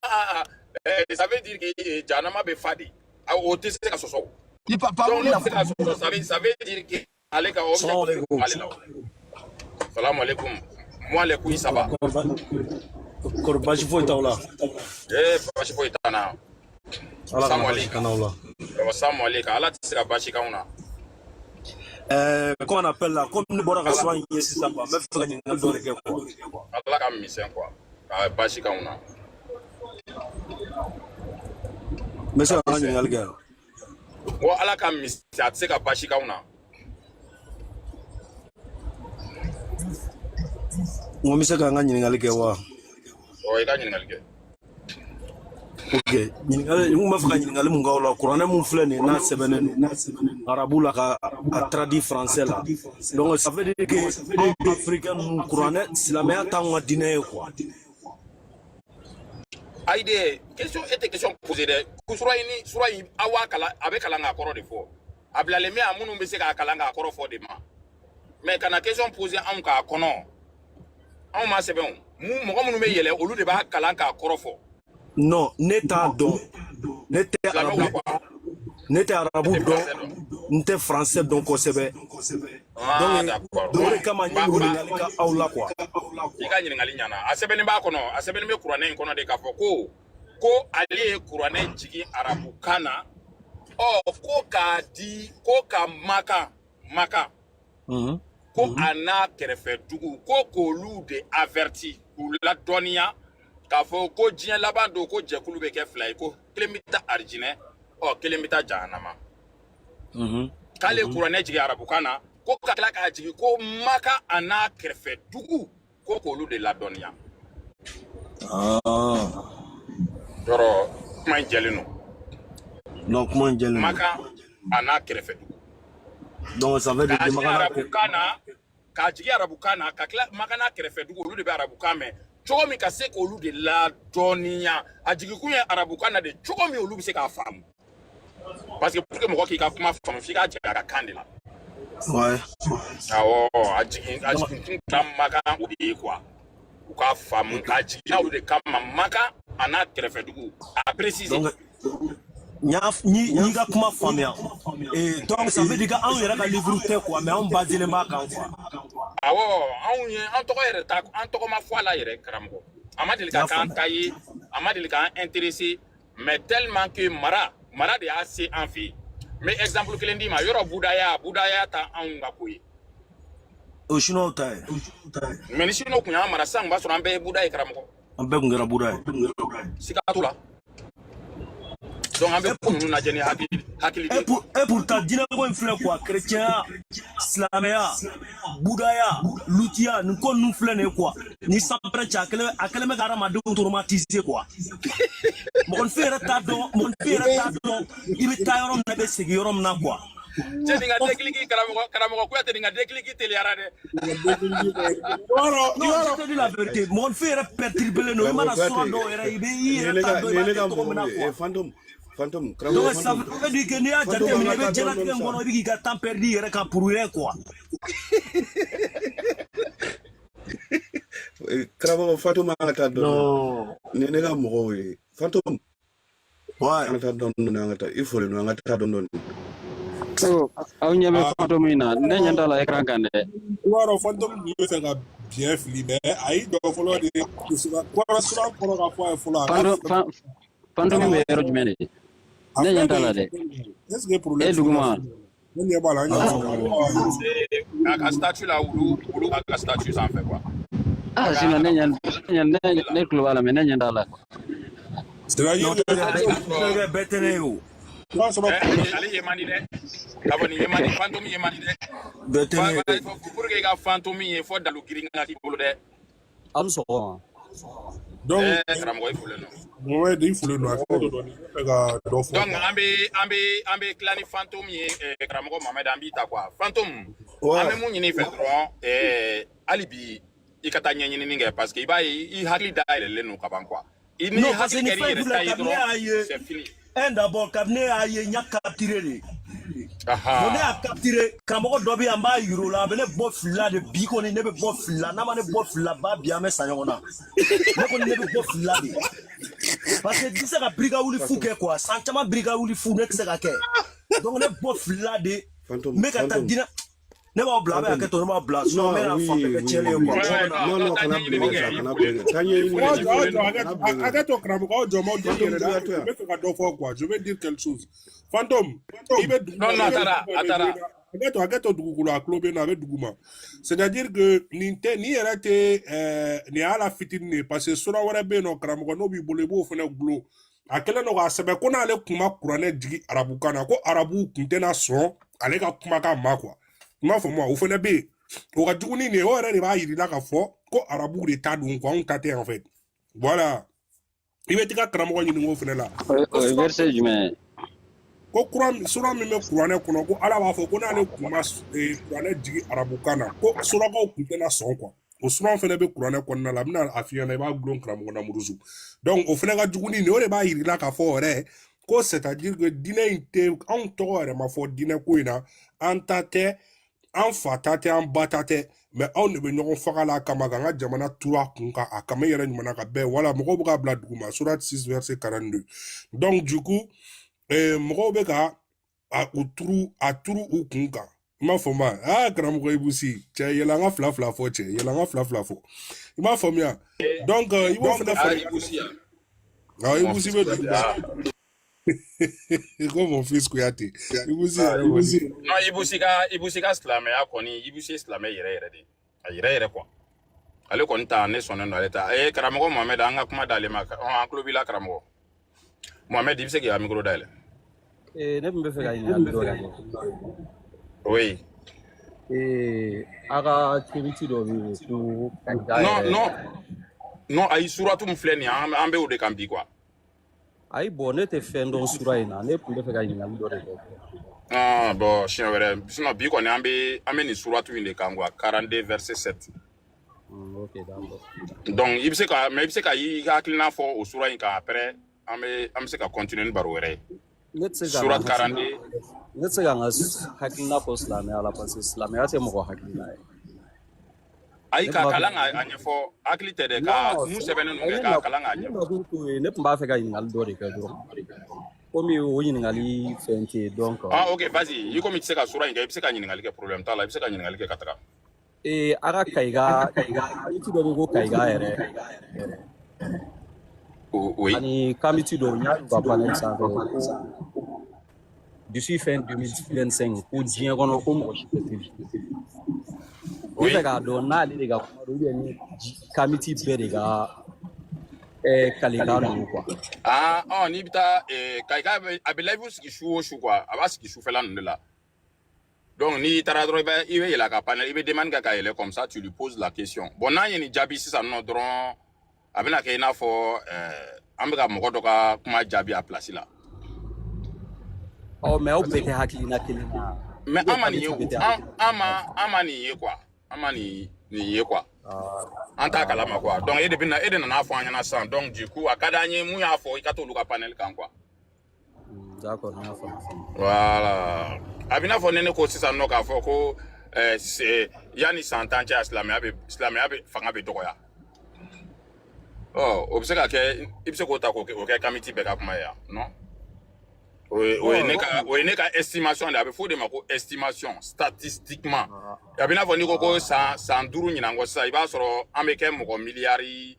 ça veut dire que jahanama bɛ fa de. O tɛ se ka sɔsɔ. Ni pa Donc mun n'o na tɛ se ka sɔsɔ, ça veut dire que ale ka Salam objectif alaikum. ale la o. Salam alaikum. Moi les couilles ça va. Kɔri baasi foyi t'aw la. Eh baasi foyi t'an na. Ala Salam kana baasi alaikum. k'an aw la. Salam alaikum. Ala tɛ se ka baasi k'anw na. Comment on appelle là, comme ne bɔra ka Ala sura in ye sisan quoi, n bɛ fɛ ka ɲininkali dɔ de kɛ quoi. Ala ka misɛn quoi. Ka baasi k'anw na. N bɛ se Ka ka n ka misɛn. ɲininkali kɛ? Ko Ala ka misɛn, a tɛ se ka baasi k'anw na. N ko n bɛ se ka n ka ɲininkali kɛ wa? Ɔ, i ka ɲininkali kɛ. Ok, ɲininkali n kun bɛ fɛ ka ɲininkali mun k'aw la, kuranɛ mun filɛ nin ye n'a sɛbɛnnen don arabu la ka a traduit français la, donc ça veut dire que anw africain ninnu, kuranɛ silamɛya t'anw ka diinɛ ye quoi. Ayi dɛ, question e tɛ question posé dɛ. Ko sura in ni sura in, aw b'a kalan, a bɛ kalan k'a kɔrɔ de fɔ. A bilalen bɛ a minnu bɛ se k'a kalan k'a kɔrɔ fɔ de ma. Mais kana question posé anw k'a kɔnɔ. Anw ma sɛbɛn o. Mɔgɔ minnu bɛ yɛlɛ, olu de b'a kalan k'a kɔrɔ fɔ. Non, ne t'a dɔn, ne tɛ Silamɛw arabu la quoi. ne tɛ E arabu tɛ dɔn, français dɔn. n tɛ français dɔn kosɛbɛ. Ah Donc d'accord. o de kama n ye Ba ba ɲininkali kɛ aw la quoi. I ka ɲininkali ɲana. A sɛbɛnnen b'a kɔnɔ, a sɛbɛnnen bɛ kuranɛ in kɔnɔ de k'a fɔ ko ale ye kuranɛ jigin arabukan na. Ɔ, ko k'a di ko ka Makan ko a n'a kɛrɛfɛ dugu, ko k'olu de averti, k'u ladɔnniya k'a fɔ ko diɲɛ laban don, ko jɛkulu bɛ kɛ fila ye, ko kelen bɛ taa arijinɛ, ɔ kelen bɛ taa jahanama. K'ale ye kuranɛ jigin arabukan na, ko ka tila k'a jigin ko Maka a n'a kɛrɛfɛ dugu, ko k'olu de ladɔnniya. Ah. Yɔrɔ kuma in jɛlen don. Non, kuma in jɛlen don. Maka a n'a kɛrɛfɛ dugu. Donc ça veut dire K'a que jigin Maka n'a arabukan na, k'a jigin arabukan na, ka tila Maka n'a kɛrɛfɛ dugu, olu de bɛ arabukan mɛn. Cogo min ka se k'olu de ladɔnniya, a jigikun ye arabukan na de, cogo min olu bɛ se k'a faamu. Parce que pour que mɔgɔ k'i ka kuma faamu, f'i k'a jigin a ka kan de la. Ouais. Awɔ, a jigin a Donc, jigin kun kɛra Makan o de ye quoi. U k'a faamu k'a jigin olu de kama Makan a n'a kɛrɛfɛdugu a préciser. Donc n y'a n y'i ka kuma faamuya. Et donc ça veut dire que anw yɛrɛ ka livre tɛ quoi, mais anw baselen b'a kan quoi. Awɔ, anw ye an tɔgɔ yɛrɛ ta, an tɔgɔ ma fɔ a la yɛrɛ, karamɔgɔ. A ma deli N ka y'a k'an faamuya. ta ye, a ma deli k'an intéressé, mais tellement que mara de y'a se an fɛ yen. N bɛ exemple kelen d'i ma, yɔrɔ budaya ta anw ka ko ye. O chinois ta ye. Mais ni chinois kun y'an mara sisan, kun b'a sɔrɔ an bɛɛ ye buda ye, karamɔgɔ. An bɛɛ kun kɛra buda ye. Siga t'o la. Donc an bɛ ko ninnu lajɛ ni hakili de Et ye. pour, et pourtant, diinɛ ko in filɛ quoi, chrétien, silamɛya, budaya, lutiya, nin ko ninnu filɛ nin ye quoi. Ni sanpɛrɛn cɛ, a kɛlen bɛ ka hadamadenw traumatiser quoi. Mɔgɔninfin yɛrɛ t'a dɔn, mɔgɔninfin yɛrɛ t'a dɔn i bɛ taa yɔrɔ min na, i bɛ segin yɔrɔ min na quoi. Cɛ, nin ka déclic, karamɔgɔ Kuyate, nin ka déclic teliyara dɛ. I Non, b'a je dɔn te dis la vérité, mɔgɔninfin yɛrɛ perturbelen don, i Karamɔgɔ mana sura Kuyate, dɔw yɛrɛ, i bɛ i nin ye yɛrɛ ne t'a ka dɔn i nin ye b'a ne kɛ ka cogo min mɔgɔw na ye. quoi. Eh, fantôme, fantôme, karamɔgɔ Donc ça fantôme, veut dire que n'i y'a fantôme, an jateminɛ, ka i bɛ taa dɔɔni diɲɛlatigɛ dɔɔni in sa. kɔnɔ, i bɛ k'i ka temps perdu i yɛrɛ kan pour rien quoi. Eh, karamɔgɔ fantôme, an ka taa dɔɔni dɔɔni. Non. Nin ye ne ka mɔgɔw ye. Fantôme, Ouais. an ka taa dɔɔni dɔɔni, an ka taa. I folen don, an ka taa dɔɔni dɔɔni. Ne ko aw ɲɛ bɛ Ah, fantôme in na, ne ɲɛ t'a la écran kan dɛ. I b'a dɔn, fantôme tun bɛ fɛ ka biɲɛ fili, mais a y'i jɔ fɔlɔ de kɔrɔ sura kɔrɔ ka fɔ a ye fɔlɔ a ka Fantôme bɛ yɔrɔ jumɛn de? A Ne filɛ ɲɛ t'a nin la ye. dɛ. Est ce que E problème duguma. Ne ɲɛ b'a la, n ɲɛ b'a la. A ka statut la, wulu a ka statut sanfɛ quoi. Ah, sinon ne ɲɛ ne ne ne tulo b'a la, mais ne ɲɛ t'a la. C'est-à-dire Non, que terikɛ bɛɛ tɛ ne ye o. i b'a sɔrɔ Ale ye man di dɛ. K'a fɔ nin ye man di, fantôme ye man di dɛ. Bɛɛ tɛ ne ye. Pour que i ka fantôme ye, fo dalu girin ka k'i bolo dɛ. Aw ni sɔgɔma. Donc Karamɔgɔ, i folen don. Mohamed, i folen don, hakɛ to dɔɔni, n bɛ fɛ ka dɔ fɔ Donc quoi. an bɛ tila ni fantôme ye, karamɔgɔ Mohamed, an b'i ta quoi. Fantôme, an Ouais. bɛ mun ɲini i fɛ dɔrɔn, hali bi i ka taa ɲɛɲinini kɛ, parce que i b'a ye i hakili dayɛlɛlen don ka ban quoi. I ni Non, parce que hakili ni kɛr'i fɛn yɛrɛ filɛ, ta ye kabini ne dɔrɔn, y'a ye, c'est fini. Un d'abord, kabini ne y'a ye, n y'a capturé de. Bon, ne y'a capturé, karamɔgɔ dɔ bɛ yan, n b'a yir'o la, a bɛ ne bɔ fili la de. Bi kɔni, ne bɛ bɔ fili la. N'a ma ne bɔ fili la, ba bi an bɛ sa ɲɔgɔn na. Ne kɔni, ne bɛ bɔ fili la de. Parce que n tɛ se ka birika wuli fu kɛ quoi. San caman birika wuli fu, ne tɛ se ka kɛ. Donc ne bɔ fili la de. Fantôme, N bɛ ka taa fantôme, diinɛ. Ne b'aw bila, a bɛ fantôme. hakɛ to, ne b'aw bila. Sinon, n Non, bɛna fan bɛɛ oui, kɛ oui, tiɲɛni ye oui. quoi. Ouais, Mɔgɔ ouais, bɛ na. non, Non, non, non, taa kana ɲɛɲinini bila kɛ, sa, i kana folen bila. don. Taa I ɲɛɲini folen Aw kɛ. i jɔ, aw folen jɔ, don. hakɛ Kana bila kɛ. hakɛ to karamɔgɔ, aw jɔ, m'aw deli Fantôme yɛrɛ dɛ. juguya to N yan. bɛ fɛ ka dɔ fɔ quoi, je vais dire quelque chose. Fantôme, i bɛ dugu Non, ma, non, i a bɛ taara, dugu ma, a mais taara. Hakɛ to dugukolo, a tulo bɛ n na, a bɛ dugu ma. C'est-à-dire que nin tɛ nin yɛrɛ tɛ nin y'a la fitinin de ye, parce que sura wɛrɛ bɛ yen nɔ, karamɔgɔ, n'o b'i bolo, i b'o fana gulon. A kɛlen don k'a sɛbɛn ko n'ale kun ma kuranɛ jigi arabukan na, ko arabuw kun tɛna sɔn ale ka kumakan ma quoi. I m'a faamu wa? O fana bɛ yen, o ka jugu ni nin ye. O yɛrɛ de b'a yir'i la k'a fɔ ko arabuw de ta don quoi, anw ta tɛ en fait. Voilà, i bɛ t'i ka karamɔgɔ ɲininka o fana la. O ye Ko o ye sura verset jumɛn ye? Ko kura sura min bɛ kuranɛ kɔnɔ, ko Ala b'a fɔ ko n'ale kun ma kuranɛ jigi arabukan na, ko surakaw kun tɛna sɔn quoi. O sura fana bɛ kuranɛ kɔnɔna la, a bɛna a f'i ɲɛna, i b'a gulon karamɔgɔ Namuruzu. Donc o fana ka jugu ni nin ye. O de b'a yir'i la k'a fɔ yɛrɛ ko c'est à dire que diinɛ in tɛ anw tɔgɔ yɛrɛ ma fɔ diinɛ ko in na. An ta tɛ, an fa ta tɛ, an ba ta tɛ, mais anw de bɛ ɲɔgɔn faga la a kama, k'an ka jamana turu a kun kan a kama. I yɛrɛ ɲuman ka bɛɛ wala mɔgɔw bɛ k'a bila duguma, sourate 6 verset 42. Donc du coup, mɔgɔw bɛ ka a u turu, a turu u kun kan. I m'a faamu wa? Aa, karamɔgɔ Ibusi, cɛ, yɛlɛ an ka fila fila fɔ, cɛ, yɛlɛ an ka fila fila fɔ. I m'a faamuya? Donc i b'o fana Ah, faamu. Ibusi yan. Ah, Mon Ibusi fils bɛ Kuyate. duguma. Ah. Ko mon fils Kuyate, Ibusi yɛrɛ kɔni. Non, Ibusi ka silamɛya kɔni, Ibusi ye silamɛ yɛrɛ yɛrɛ de. A yɛrɛ yɛrɛ quoi. Ale kɔni ta, ne sɔnnen don ale ta. Eh, karamɔgɔ Mohamed, an ka kuma d'ale ma. Ɔn, an tulo b'i la, karamɔgɔ. Mohamed, i bɛ se k'i ka micro dayɛlɛ. Ne tun bɛ fɛ ka ɲininkali dɔ de kɛ. Oui. A ka kémite dɔ bɛ yen ko ka Non, yɛrɛ. non. Non, ayi, suratu min filɛ nin ye, an bɛ o de kan bi quoi. Ayi, bon, ne tɛ fɛn dɔn sura in na, ne tun bɛ fɛ ka ɲininkali dɔ de kɛ. Ah, bon, siɲɛ wɛrɛ. Sinon bi kɔni an bɛ nin suratu in de kan quoi, 42 verset 7. Ok, d'accord. Donc i bɛ se ka, mais i bɛ se ka i ka hakilina fɔ o sura in kan. Après an bɛ se ka continuer ni baro wɛrɛ ye. Ne tɛ se ka n ka Surat hakilina 42. Ne tɛ se ka n ka hakilina fɔ silamɛya la parce que silamɛya tɛ mɔgɔ hakilina ye. Ayi, Ne tun ka b'a fɛ kalan k'a ɲɛfɔ, hakili tɛ dɛ, ka non mun sɛbɛnnen don ayi kɛ ne k'a na kalan k'a ne ɲɛfɔ. nakun t'o ye. Ne tun b'a fɛ ka ɲininkali dɔ de kɛ dɔrɔn, komi o ɲininkali fɛn tɛ yen, donc Ah ok, vas-y. I komi i tɛ se ka sura in kɛ, i bɛ se ka ɲininkali kɛ, problème t'a la, i bɛ se ka ɲininkali kɛ ka taga. Ee, a ka Kayiga kamiti dɔ bɛ ko Kayiga yɛrɛ Oui. ani kamiti dɔw, n y'a y'u ka panel sanfɛ ko d'ici fin 2025 ko diɲɛ kɔnɔ ko mɔgɔ si tɛ seli. Ne fɛ Oui. k'a dɔn n'ale de ka kuma don ou bien ni kamiti bɛɛ de ka kalekan don quoi. Ah ɔ, n'i bɛ taa Kayika bɛ, a bɛ live sigi su o su quoi, a b'a sigi sufɛla ninnu de la. Donc n'i taara dɔrɔn, i bɛ yɛlɛ a ka panel, i bɛ demande kɛ ka yɛlɛ, comme ça tu lui poses la question. Bon, n'an ye nin jaabi sisan nɔ dɔrɔn, a bɛna kɛ i n'a fɔ an bɛ ka mɔgɔ dɔ ka kuma jaabi a place la. Ɔ, mais aw bɛɛ tɛ hakilina kelen na Mais ou bien an ma nin ye kamiti o bɛɛ tɛ an hakilina an kelen ma na? an ma nin ye quoi, an ma nin ye quoi. Ah, An t'a ah, kalama quoi. Donc e de bɛna, e de nana fɔ an ɲɛna sisan. Donc du coup a ka d'an ye, mun y'a fɔ, i ka t'olu ka panel kan quoi. D'accord, n y'a faamu. Voilà, a bɛ n'a fɔ ne ko sisan nɔ k'a fɔ ko yanni san 10 cɛ, a silamɛya bɛ fanga bɛ dɔgɔya. Ɔ, o bɛ se ka kɛ, i bɛ se k'o ta k'o kɛ, o kɛ kamiti bɛɛ ka kuma ye yan? Non, o ye ne Bon ka, o ye ne ka estimation de ye. A bɛ fɔ o de ma ko estimation statistiquement. Ah, A bɛ n'a fɔ n'i ko ko ah, san 5 ɲinan kɔ sisan, i b'a sɔrɔ an bɛ kɛ mɔgɔ miliyari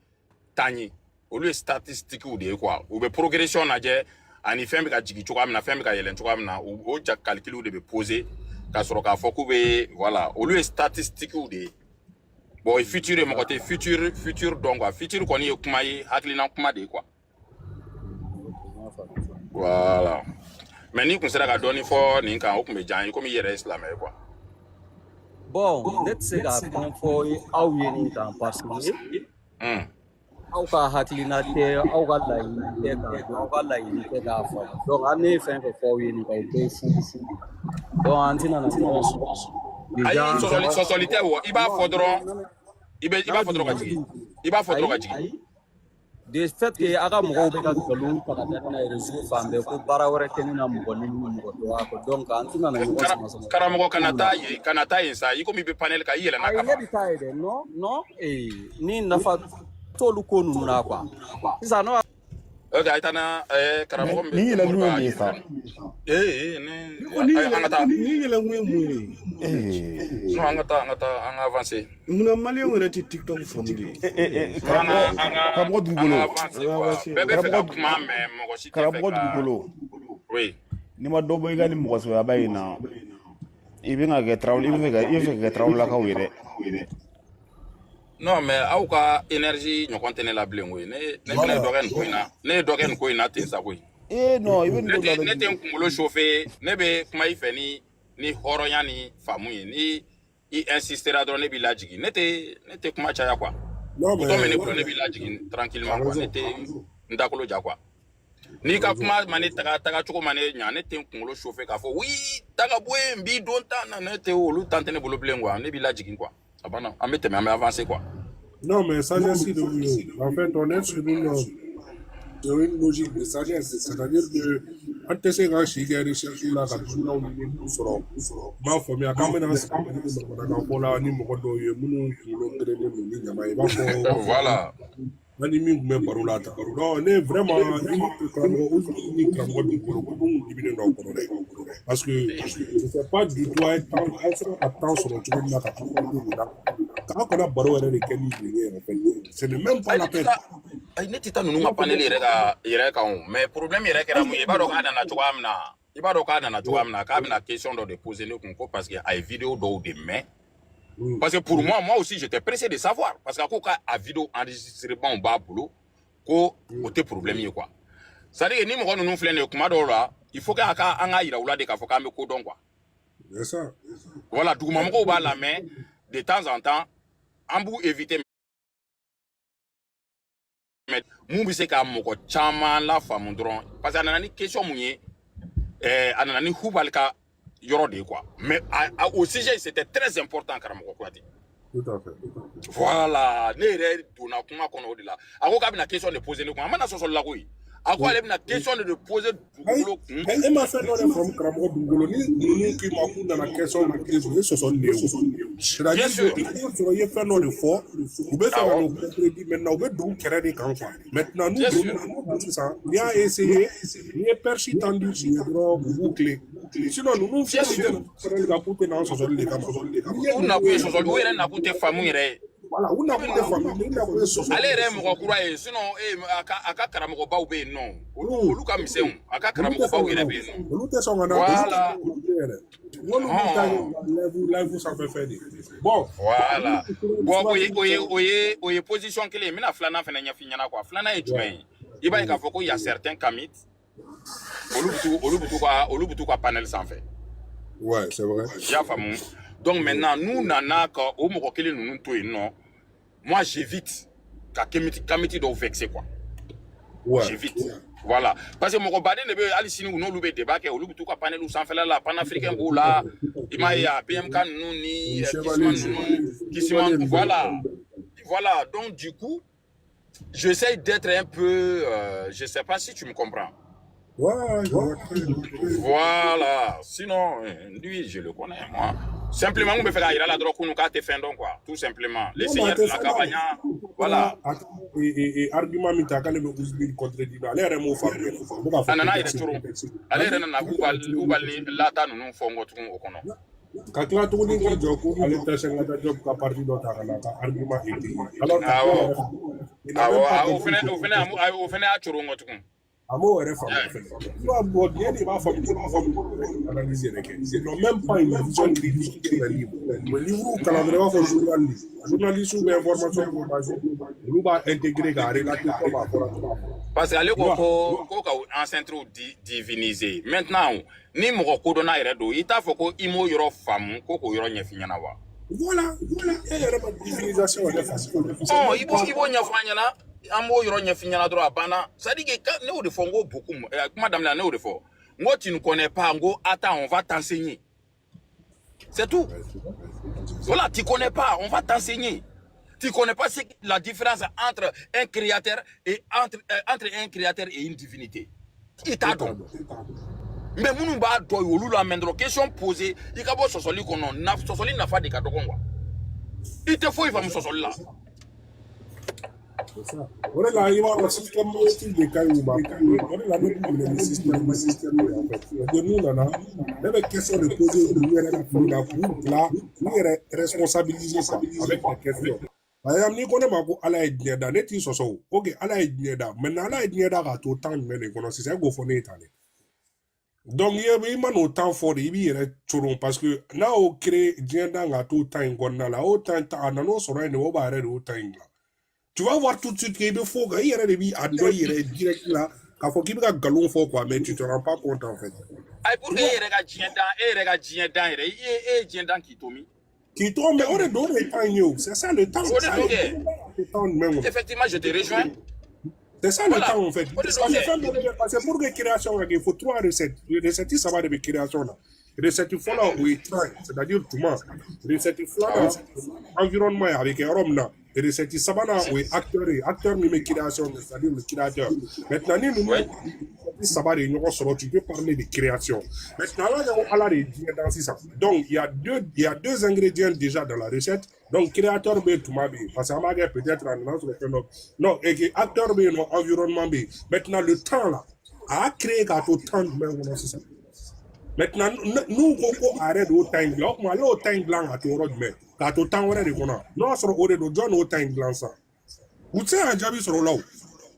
10 ye. Olu ye statistiques de ye quoi. U bɛ progression lajɛ ani fɛn bɛ ka jigin cogoya min na, fɛn bɛ ka yɛlɛn cogoya min na, o ja calcul de bɛ poser ka sɔrɔ k'a fɔ k'u bɛ, voilà, olu ye statistiques de ye. Bon, o ye futur ye, mɔgɔ tɛ futur dɔn quoi. Futur kɔni ye kuma ye, hakilina kuma de ye quoi. Ok, n y'a faamu. Voilà, mais n'i kun sera ka dɔɔni fɔ nin kan, o kun bɛ diya n ye, komi i yɛrɛ ye silamɛ ye quoi. Bon, ne tɛ se ka fɛn fɔ aw ye nin kan parce que aw ka hakilina tɛ, aw ka laɲini tɛ k'a dɔn, aw ka laɲini tɛ k'a faamu. Donc hali ne ye fɛn fɛn fɔ aw ye nin kan, o bɛɛ ye fu. Donc an tɛna na ɲɔgɔn sɔrɔ Ayi, déjà. sɔsɔli tɛ o, i b'a Non fɔ non dɔrɔn, non i b'a non fɔ dɔrɔn ka Dugukolo jigin, i b'a fɔ dɔrɔn ka ayi jigin. De fait que a ka mɔgɔw bɛ ka nkalon ta ka da ne na réseau fan bɛɛ ko baara wɛrɛ tɛ ne na, mɔgɔ neni ni mɔgɔ dɔgɔya kɔ, donc an tɛna na ɲɔgɔn sama sama Karamɔgɔ, kana kow la. taa yen, kana taa yen sa, i komi i bɛ panel kan, i yɛlɛnna Ayi, ka ne ban. bɛ taa yen dɛ. Non non, ni nafa t'olu ko ninnu na quoi sisan n'o Ok, a ye taa na Mais karamɔgɔ min nin bɛ yɛlɛkun ye Moriba mun ye sa? Ee, ne Ne ko ni ayi, yɛlɛ an ka taa. ni yɛlɛkun ye mun ye? Ee Non, an ka taa, an ka taa, an ka avancer. Munna maliyɛnw yɛrɛ tɛ TikTok faamu de? Ee, Non, an karamɔgɔ ka an ka karamɔgɔ an ka dugukolo avancer An ka quoi. avancer. Bɛɛ bɛ fɛ ka karamɔgɔ kuma, mais mɔgɔ si tɛ fɛ karamɔgɔ ka dugukolo. Oui. N'i ma dɔ bɔ i ka nin mɔgɔ sɛbɛba in na, i bɛ ka kɛ tarawele, i bɛ fɛ ka i bɛ fɛ ka kɛ tarawelelakaw ye dɛ. Non, mais aw ka énergie ɲɔgɔn tɛ ne la bilen koyi. Ne fana ye Voilà. dɔ kɛ nin ko in na. Ne ye dɔ kɛ nin ko in na ten sa koyi. Ee non, i bɛ nin Ne dɔ bila tɛ ne dɛ. tɛ n kunkolo chauffer, ne bɛ kuma i fɛ ni hɔrɔnya ni faamu ye. Ni i insistera dɔrɔn, ne b'i lajigin. Ne tɛ kuma caya quoi. Non, Bouton bɛ mais ne bolo, ne b'i lajigin t'as tranquillement quoi. Ne raison. tɛ n dakolo ja quoi. N'i T'as ka raison. kuma ma ne taga cogo ma ne ɲa, ne tɛ n kunkolo chauffer k'a fɔ oui, taga bɔ yen, n b'i don tan na. Ne tɛ olu tan tɛ ne bolo bilen quoi. Ne b'i lajigin quoi. A banna, an bɛ tɛmɛ, an bɛ avancer quoi. Non, mais sagesse de oui. En fait, on est sur une logique de sagesse. C'est-à-dire que an tɛ se ka si kɛ recherche la ka dɔnniyaw ɲini k'u sɔrɔ. N b'a faamuya k'an bɛna sigi ni manamanakan fɔ la ni mɔgɔ dɔw ye minnu kunkolo gerennen don ni ɲama ye, i b'a fɔ an ni min tun bɛ baro la tan. Non, ne vraiment, i ni karamɔgɔ Usman ni karamɔgɔ dugukolo ko mun diminen don aw kɔrɔ dɛ. Parce que je sais pas du tout a ye temps, aw sera ka temps sɔrɔ cogo min na ka taa nin na. K'aw kana baro yɛrɛ de kɛ ni nin ye en fait. Ce n'est même pas Ayi, la ne tɛ peine. taa, ayi, ne tɛ taa ninnu I ka b'a fɔ panel ko yɛrɛ ka yɛrɛ kan o. Mais problème yɛrɛ kɛra mun ye? I b'a dɔn k'a nana cogoya min na, i b'a dɔn k'a nana cogoya min na, k'a bɛna question dɔ de poser ne kun ko parce que a ye vidéo dɔw de mɛn. Parce que pour moi, moi aussi, j'étais pressé de savoir. Parce que a ko k'a vidéo enregistrement b'a bolo, ko o tɛ problème ye quoi. C'est à dire que ni mɔgɔ ninnu filɛ nin ye, kuma dɔw la, il faut que a ka an ka yira u la de k'a fɔ k'an bɛ ko dɔn quoi. C'est ça. Voilà, dugumamɔgɔw b'a lamɛn de temps en temps, an b'u éviter, mais mun bɛ se ka mɔgɔ caman lafaamu dɔrɔn, parce que a nana ni question mun ye, a nana ni Hubal ka yɔrɔ de ye quoi. Mais au sujet, c'était très important, karamɔgɔ Kuyate. Tout à fait. Voilà, ne yɛrɛ donna kuma kɔnɔ o de la. A ko k'a bɛna question de poser ne kun, a mana sɔsɔli la koyi. A ko ale bɛna question de poser Ayi, dugukolo kun. e ma fɛn dɔ de faamu, karamɔgɔ dugukolo, ni ninnu k'i ma k'u nana question de poser, o ye sɔsɔli de ye o. Bien C'est-à-dire que sûr. i b'a sɔrɔ i ye fɛn dɔ de fɔ, u bɛ fɛ ka n'o contredire. Maintenant, u bɛ don kɛrɛ de kan quoi. Maintenant, n'u Bien donna sûr. n'u sisan, n'i y'a essayer, n'i ye perche tendu u ye dɔrɔn, u b'u tilen. Sinon ninnu Bien filɛ nin sûr. tɛ na kɛrɛ de kan k'u tɛ na an sɔsɔli de kama. N'i ye U ninnu nakun ye ye sɔsɔli, u yɛrɛ nakun tɛ faamu yɛrɛ ye. Voilà, u nakun tɛ faamu, u nakun ye sɔsɔli Ale de yɛrɛ ye. ye mɔgɔ kura ye, sinon a ka karamɔgɔbaw bɛ yen nɔ. Olu olu ka misɛnw, a ka Olu tɛ sɔn karamɔgɔbaw ka yɛrɛ na bɛ yen nɔ. Olu tɛ sɔn ka na, olu tɛ Voilà. yɛrɛ. N k'olu b'u ta kɛ u ka live sanfɛ fɛn de. Bon, Voilà. Bon, o ye surati o ye o ye o ye position kelen ye. N bɛna filanan fana ɲɛf'i ɲɛna quoi. Filanan ye jumɛn ye? I b'a ye k'a fɔ ko y a certains kamites, olu bɛ t'u ka panel sanfɛ. Ouais, c'est vrai. I y'a faamu? Donc maintenant, n'u nana ka o mɔgɔ kelen ninnu to yen nɔ, moi j'évite ka kamiti dɔw vexer quoi. J'évite. Voilà. Parce que mɔgɔ baden de bɛ yen hali sini u n'olu bɛ débat kɛ, olu bɛ t'u ka panel sanfɛla la, panafricain b'u la, i m'a ye a PMK ninnu ni Kisima Chevalier ninnu, Kisima, Chevalier ninnu. Voilà. Voilà. Donc du coup, j'essaye d'être un peu, je sais pas si tu me comprends. Ouais, je vois très bien. Voilà. Sinon, lui, je le connais, moi. Simplement, on me fait la la drogue, nous k'a fɛn dɔn quoi. Tout simplement. Les Non, mais a seigneurs tɛ de la fɛn dɔn. Cabana, voilà. Et argument min ta k'ale bɛ Ousmane contredire, ale yɛrɛ m'o faamu yɛrɛ. A bɛ k'a A fɔ nana yɛrɛ contexte. coron. Ale yɛrɛ nana Ubal ni Lata ninnu fɔ n kɔ tugun o kɔnɔ. Ka tila tuguni ka jɔ ko ale tɛ Sɛngata Diop ka parti dɔ ta ka na ka argument étayer. Alors que ale Awɔ. yɛrɛ, il n'a Awɔ, même pas o compris fɛnɛ que o fɛnɛ o fɛnɛ y'a coron n kɔ tugun. A m'o yɛrɛ faamu fɛnɛ. Tu vois, bon, bien, i b'a faamu cogo min analyse yɛrɛ kɛ. Ils n'ont même pas une vision critique sur les livres. U bɛ livre kalan dɔrɔn, i b'a fɔ journal. Journaliste bɛ information propager, olu b'a intégrer k'a relater comme a fɔra cogo min. Parce que ale Tu ko vois? ko ko ka ancêtre diviniser. Maintenant, ni mɔgɔ kodɔnna yɛrɛ don, i t'a fɔ ko i m'o yɔrɔ faamu ko k'o yɔrɔ ɲɛf'i ɲɛna wa? Voilà, voilà. E yɛrɛ ma divinisation yɛrɛ faamu. C'est Ɔn, même i b'o pas i b'o ɲɛfɔ an ɲɛna, an b'o yɔrɔ ɲɛf'i ɲɛna dɔrɔn, a banna. C'est à dire que ne y'o de fɔ n ko beaucoup, kuma daminɛ na ne y'o de fɔ. N ko tu ne connais pas, n ko attends, on va t'enseigner. C'est tout. Voilà, tu connais pas, on va t'enseigner. Tu connais pas la différence entre un créateur et entre un créateur et une divinité. I t'a E t'a dɔn. dɔn. Mais minnu b'a dɔn olu la mɛn dɔrɔn, question posée, i ka bɔ sɔsɔli kɔnɔ, na sɔsɔli nafa de ka dɔgɔn quoi. I tɛ foyi faamu sɔsɔli la. C'est ça. O de la i b'a dɔn système politique de ka ɲi u ma. O de la ne b'u minɛ ni système ye en fait. Parce que n'u nana, ne bɛ question de poser u yɛrɛ ka fili la k'u bila k'u yɛrɛ responsabiliser quoi avec des questions. Par exemple, n'i ko ne ma ko Ala ye diɲɛ da, ne t'i sɔsɔ o. Ok, Ala ye diɲɛ da. Maintenant, Ala ye diɲɛ da k'a to temps jumɛn de kɔnɔ sisan, e k'o fɔ ne ye tan dɛ. Donc i ma n'o temps fɔ de, i b'i yɛrɛ coron parce que n'a y'o créé diɲɛ dan k'a to temps in kɔnɔna la, o temps a nan'o sɔrɔ yen de, o b'a yɛrɛ de y'o temps in dilan. Tu vas voir tout de suite qu'il bɛ faux kan, i yɛrɛ de b'i a dɔn i yɛrɛ ye direct la k'a fɔ k'i bɛ ka nkalon fɔ quoi, mais tu te rends pas compte en fait. Ayi, pour Tu que e vois, yɛrɛ ka diɲɛ dan, e yɛrɛ ka diɲɛ dan yɛrɛ, e ye diɲɛ dan k'i to min? K'i to mais o de don, o de ye temps in ye o. C'est ça le temps. O de A don ye kɛ. diɲɛ dan k'a to temps jumɛn kɔnɔ? Effectivement, je te rejoins. C'est ça le Voilà. temps en fait. O de don Parce que kɛ. fɛn dɔ bɛ kɛ, parce que pour que création ka kɛ, il faut trois recettes. Recette saba de bɛ création na. Recette fɔlɔ, o ye temps ye, c'est-à-dire tuma. Recette filanan, environnement ye, a bɛ kɛ yɔrɔ min na. Recette sabanan, o ye acteur ye, acteur min bɛ création kɛ, c'est-à-dire le créateur. Maintenant, ni ninnu recette saba de ye ɲɔgɔn sɔrɔ, tu peux parler de création. Maintenant, ala ko Ala de ye diɲɛ dan sisan. Donc il y a deux ingrédients déjà dans la recette. Donc créateur bɛ yen, tuma bɛ yen, parce que an b'a kɛ peut-être a nana sɔrɔ fɛn dɔ non et que acteur bɛ yen nɔ, environnement bɛ yen. Maintenant, le temps là, a y'a créé k'a to temps jumɛn kɔnɔ sisan? Maintenant, n'u ko ko a yɛrɛ de y'o temps in dilan, o tuma ale y'o temps in dilan k'a to yɔrɔ jumɛn, k'a to temps wɛrɛ de kɔnɔ? N'o y'a sɔrɔ o de don, jɔn y'o temps in dilan sisan? U tɛ se ka jaabi sɔrɔ o la o.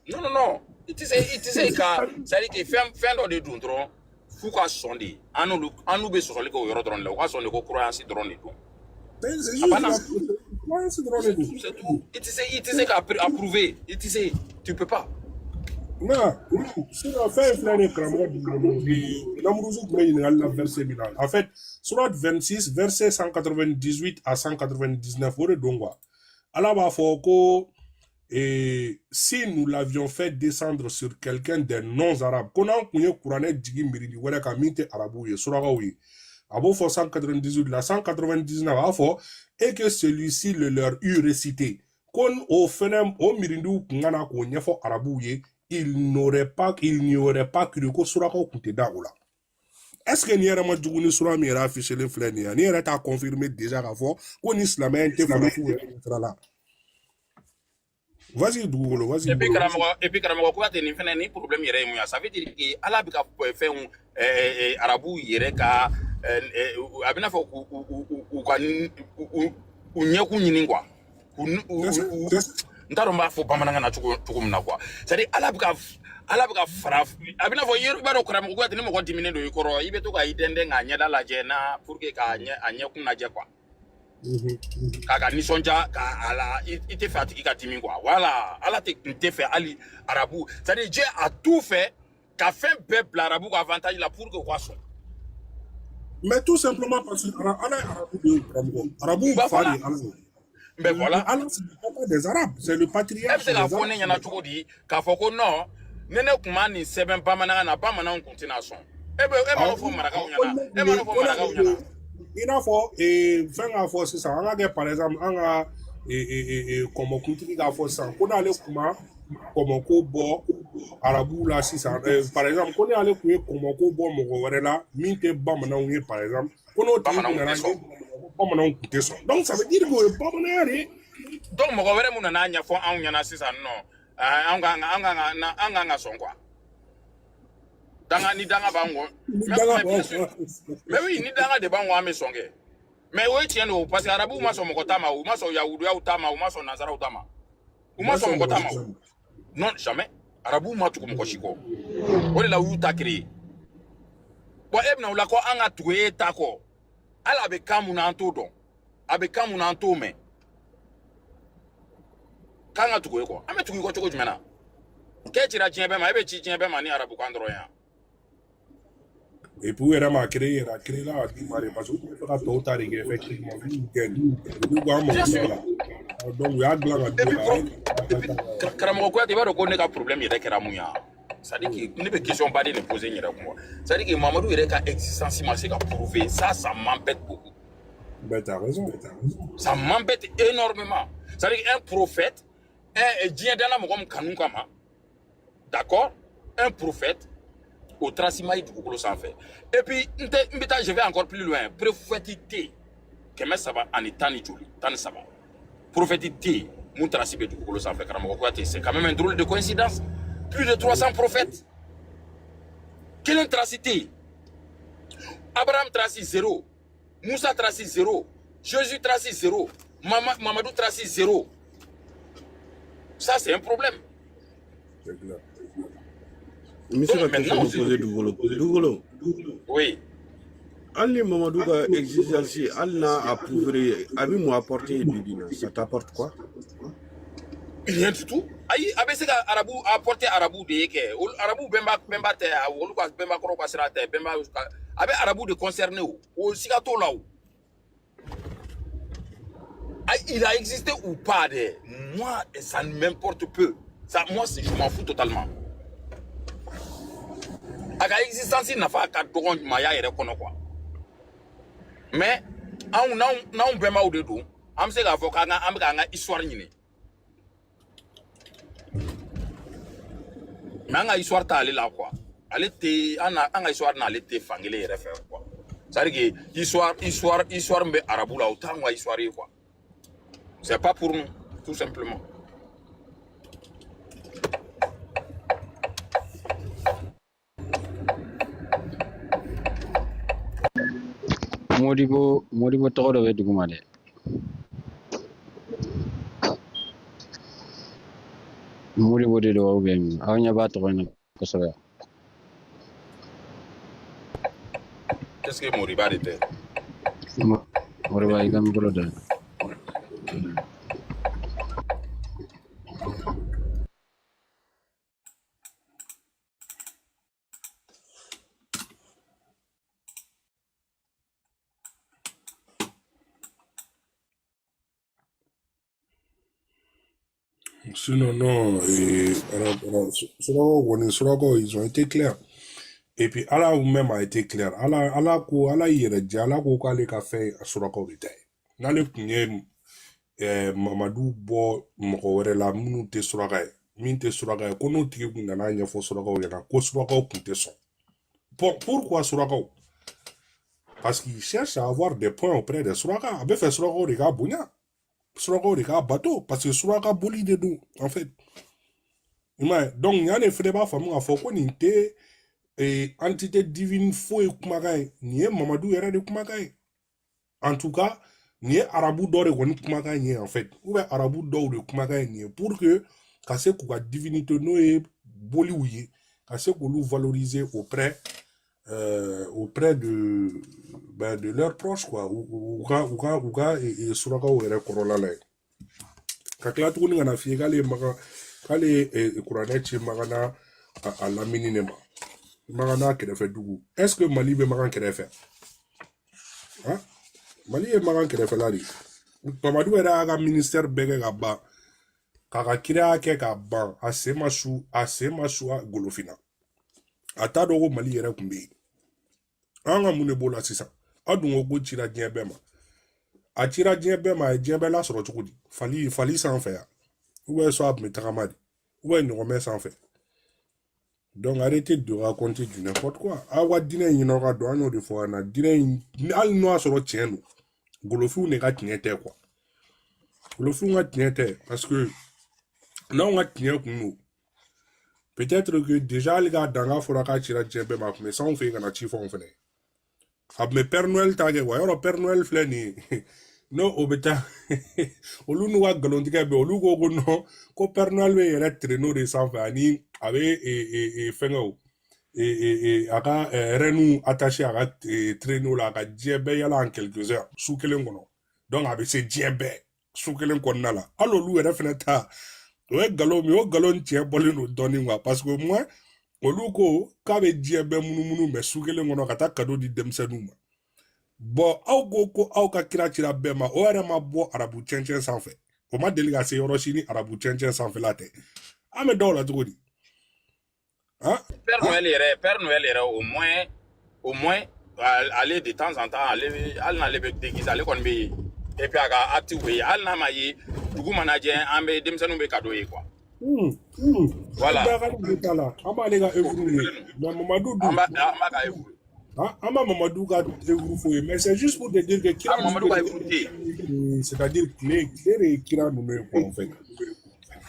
Non, non, non. I tɛ se ka, c'est à dire que fɛn dɔ de don dɔrɔn f'u ka sɔn de. An n'olu an n'u bɛ sɔsɔli kɛ o yɔrɔ dɔrɔn de la. U ka sɔn de ko croyance dɔrɔn de don. C'est A juste banna. la croyance dɔrɔn de C'est don. tout, c'est tout. I tɛ se ka approuver. I tɛ se, tu peux pas. Nka sinon fɛn filɛ nin ye, karamɔgɔ dugukolo Namuruzu tun bɛ ɲininkali la verset min na en fait, sourate 26 verset 198 à 199, o de don quoi. Ala b'a fɔ ko et si nous l'avions fait descendre sur quelqu'un des non-arabes, ko n'an kun ye kuranɛ jigin mirindi wɛrɛ kan min tɛ arabuw ye, surakaw ye. A b'o fɔ 198 la, 199 a b'a fɔ et que celui-ci le leur eut récité, ko o fɛnɛ o mirindiw kun ka na k'o ɲɛfɔ arabuw ye, il n'y aurait pas cru, ko surakaw kun tɛ da o la. Est ce que nin yɛrɛ ma jugu ni sura min yɛrɛ affiché filɛ nin ye? Ni yɛrɛ t'a confirmer déjà k'a fɔ ko ni silamɛya in tɛ farafinw yɛrɛ sira la. Vas-y dugukolo, vas-y. Et puis karamɔgɔ, et puis karamɔgɔ Kuyate, nin fɛnɛ ni problème yɛrɛ ye mun ye? Ça veut dire que Ala bɛ ka fɛnw arabuw yɛrɛ ka a bɛna fɔ k'u u ka u ɲɛkun ɲini quoi. K'u u n t'a dɔn n b'a fɔ bamanankan na cogo min na quoi. C'est à dire Ala bɛ ka fara, a bɛna fɔ i b'a dɔn karamɔgɔ Kuyate, ni mɔgɔ diminen don i kɔrɔ, i bɛ to ka i dɛndɛn k'a ɲɛda lajɛ na pour que k'a ɲɛ a ɲɛkun lajɛ quoi. K'a ka nisɔndiya k'a a la, i tɛ fɛ a tigi ka dimi quoi. Voilà, Ala tɛ tun tɛ fɛ hali arabu, c'est à dire Dieu a tout fait ka fɛn bɛɛ bila arabu ka avantage la pour que u ka sɔn. Mais tout simplement parce que Ala ye arabu de ye, karamɔgɔ. Arabuw Bah fa de voilà. ye Ala ye. Mais voilà. Ala, c'est le papa des Arabes, c'est le E bɛ patriarche se k'a des fɔ Arabes. ne ɲɛna cogo di k'a fɔ ko non, ne kun ma nin sɛbɛn bamanankan na, bamananw kun tɛna sɔn? E bɛ e ma fɔ marakaw Ko ɲɛna, ne e kun ma ye fɔ ko ne marakaw kun ɲɛna. ye i n'a fɔ fɛn k'a fɔ sisan, an ka kɛ par exemple an ka kɔmɔkuntigi k'a fɔ sisan ko n'ale kun ma kɔmɔko bɔ arabuw la sisan, par exemple ko n'ale kun ye kɔmɔko bɔ mɔgɔ wɛrɛ la min tɛ bamananw ye, par exemple ko n'o tigi kun Bamananw nana tɛ sɔn. Bamananw kun tɛ sɔn. Donc ça veut dire que o ye bamananya de ye. Donc mɔgɔ wɛrɛ mun nana ɲɛfɔ anw ɲɛna sisan nɔ, an kan ka sɔn quoi. Danga ni danga b'an kɔ. Ni Mais danga mais bien b'anw sûr. kɔ. Mais oui, ni danga de b'an kɔ, an bɛ sɔn kɛ. Mais o ye tiɲɛ don, parce que arabuw ma sɔn mɔgɔ ta ma, u ma sɔn yahudiyaw ta ma, u ma sɔn nanzaraw ta ma, u U ma ma sɔn sɔn mɔgɔ mɔgɔ ta si ma ta o. ma. Non, jamais. Arabuw ma tugu mɔgɔ si kɔ, o de la u y'u ta créer. Bon, e bɛna o la ko an ka tugu e ta kɔ, hali a bɛ kan mun na an t'o dɔn, a bɛ kan mun na an t'o mɛn, k'an ka tugu e kɔ. An bɛ tugu i kɔ cogo jumɛn na k'e cira diɲɛ bɛɛ ma? E bɛ ci diɲɛ bɛɛ ma ni arabukan dɔrɔn ye yan. Et puis u yɛrɛ m'a créé yɛrɛ, a créé la ka d'i ma de, parce que u tun bɛ fɛ ka tɔw ta de kɛ effectivement, n'u y'u gɛn, n'u ko an Bien mago sûr. t'o la. Donc u y'a dilan ka Et d'u puis ma. Et puis karamɔgɔ Kuyate, i b'a dɔn ko ne ka problème yɛrɛ kɛra mun ye wa? C'est à dire que ne bɛ question ba de poser n yɛrɛ kun quoi. C'est à dire que Mamadu yɛrɛ ka existence ma se ka prouver, ça m'embête beaucoup. Ben t'as raison. Ça m'embête énormément. C'est à dire un prophète, un diɲɛ danna mɔgɔ min kanu kama, d'accord, un prophète o trace ma ye dugukolo sanfɛ. Et puis n tɛ n bɛ taa, je vais encore plus loin, prophète tɛ yen 310 ni joli 13, prophète tɛ yen mun trace bɛ dugukolo sanfɛ. Karamɔgɔ Kuyate, c'est quand même un drôle de coïncidence, plus de 300 prophètes, kelen trace tɛ yen. Abraham trace zéro, Moussa trace zéro, Jésus trace zéro, Mamadou trace zéro. Ça, c'est un problème. C'est clair. N bɛ se Donc ka question maintenant dɔ poser dugukolo dugukolo? Oui. Hali ni Mamadu ka existence, hali n'a a prouvé, a bɛ mun apporter bi bi in na? Ça t'apporte quoi? Rien du tout. Ayi, a bɛ se ka arabu apporter, arabu de ye kɛ. Olu arabu bɛnba tɛ, olu ka bɛnba kɔrɔw ka sira tɛ, bɛnba ka a bɛ arabu de concerner o. O siga t'o la o. Ayi, il a existé ou pas dɛ. Moi, ça ne m'importe peu. Ça, moi, je m'en fous totalement. A ka existence nafa ka dɔgɔ maaya yɛrɛ kɔnɔ quoi. Mais anw n'anw bɛnbaw de don, an bɛ se k'a fɔ k'an ka an bɛ k'an ka histoire ɲini. Mais an ka histoire t'ale la quoi. Ale tɛ an na, an ka histoire n'ale tɛ fankelen yɛrɛ fɛ quoi. C'est à dire que histoire min bɛ arabu la, o t'anw ka histoire ye quoi. C'est pas pour nous, tout simplement. Modibo tɔgɔ dɔ bɛ duguma dɛ. Modibo de don ou bien aw ɲɛ b'a tɔgɔ in na kosɛbɛ. Qu'est-ce que Moriba de tɛ? Moriba, i ka micro da. Sinon, non, et, alors, surakaw kɔni, surakaw, ils ont été clairs. Et puis Ala même a été clair. Ala, Ala ko, Ala y'i yɛrɛ diya, Ala ko k'ale ka fɛn ye surakaw de ta ye. N'ale tun ye Mamadu bɔ mɔgɔ wɛrɛ la minnu tɛ suraka ye, min tɛ suraka ye, ko n'o tigi kun nana ɲɛfɔ surakaw ɲɛna, ko surakaw tun tɛ sɔn. Bon, pourquoi surakaw? Parce qu'il cherche à avoir des points auprès des suraka. A bɛ fɛ surakaw de k'a bonya, surakaw de k'a bato, parce que suraka boli de don, en fait. I m'a ye? Donc ɲa de fɛnɛ b'a faamu k'a fɔ ko nin tɛ entité divine foyi kumakan ye, nin ye Mamadu yɛrɛ de kumakan ye. En tout cas, nin ye arabu dɔ de kɔni kumakan ye, en fait, ou bien arabu dɔw de kumakan ye nin ye, pour que ka se k'u ka divinité, n'o ye boliw ye, ka se k'olu valoriser auprès de, ben, de leurs proches, quoi, u ka surakaw yɛrɛ kɔrɔla la yen. Ka tila tuguni ka na f'i ye k'ale ye maga, k'ale ye kuranɛ ci Maga n'a a lamini de ma, Maga n'a kɛrɛfɛ dugu. Est ce que Mali bɛ Magan kɛrɛfɛ? Han, Mali ye Magan kɛrɛfɛla de ye. Mamadu yɛrɛ y'a ka ministère bɛɛ kɛ ka ban, k'a ka kiraya kɛ ka ban, a sen ma su, a sen ma su a golofinna, a t'a dɔn ko Mali yɛrɛ tun bɛ yen. An ka mun de b'o la sisan? Aw dun ko cira diɲɛ bɛɛ ma. A cira diɲɛ bɛɛ ma, a ye diɲɛ bɛɛ lasɔrɔ cogo di? Fali sanfɛ yan, ou bien soit a tun bɛ tagama de, ou bien ɲɔgɔmɛ sanfɛ. Donc arrêtez de raconter du n'importe quoi. Aw ka diinɛ in ɲini aw ka dɔn, an y'o de fɔ an na. Diinɛ in, hali n'o y'a sɔrɔ tiɲɛ don, golofinw de ka tiɲɛ tɛ, quoi. Golofinw ka tiɲɛ tɛ, parce que n'anw ka tiɲɛ kun don, peut-être que déjà hali k'a dan k'a fɔra k'a cira diɲɛ bɛɛ ma, a tun bɛ s'anw fɛ yen ka na ci fɔ anw fɛnɛ. A tun bɛ Père Noël ta kɛ wa? Yɔrɔ Père Noël filɛ nin ye, n'o o bɛ taa, olu n'u ka nkalontigɛ bɛɛ, olu ko ko non, ko Père Noël bɛ yɛrɛ traîneau de sanfɛ, ani a bɛ fɛngɛw a ka rennew attaché a ka traîneau la, a ka diɲɛ bɛɛ yala en quelques heures, su kelen kɔnɔ. Donc a bɛ se diɲɛ bɛɛ su kelen kɔnɔna la. Hali olu yɛrɛ fɛnɛ ta, o ye nkalon min ye, o nkalon tiɲɛ bɔlen don dɔɔnin, quoi, parce que au moins olu ko k'a bɛ diɲɛ bɛɛ munumunu mɛ su kelen kɔnɔ ka taa cadeau di denmisɛnninw ma. Bon, aw ko ko aw ka kira cira bɛɛ ma, o yɛrɛ ma bɔ arabu cɛncɛn sanfɛ, o ma deli ka se yɔrɔ si ni arabu cɛncɛn sanfɛla tɛ. An bɛ da o la cogo di? Han. Père Noël yɛrɛ, Père Noël yɛrɛ, au moins ale, de temps en temps, ale hali n'ale bɛ déguisé, ale kɔni bɛ yen. Et puis a ka acte bɛ yen, hali n'a ma ye, dugu mana jɛ, an bɛ denmisɛnninw bɛ cadeau ye, quoi. Voilà. Bɛɛ ka nin t'a la, an b'ale ka œuvre ye, mais Mamadu An dun b'a, an b'a ka œuvre. Ah, an b'a Mamadu ka œuvre fɔ ye, mais c'est juste pour te dire que kira Ah, Mamadu ka œuvre tɛ yen. C'est-à-dire tile de ye kira ninnu ye, quoi, en fait.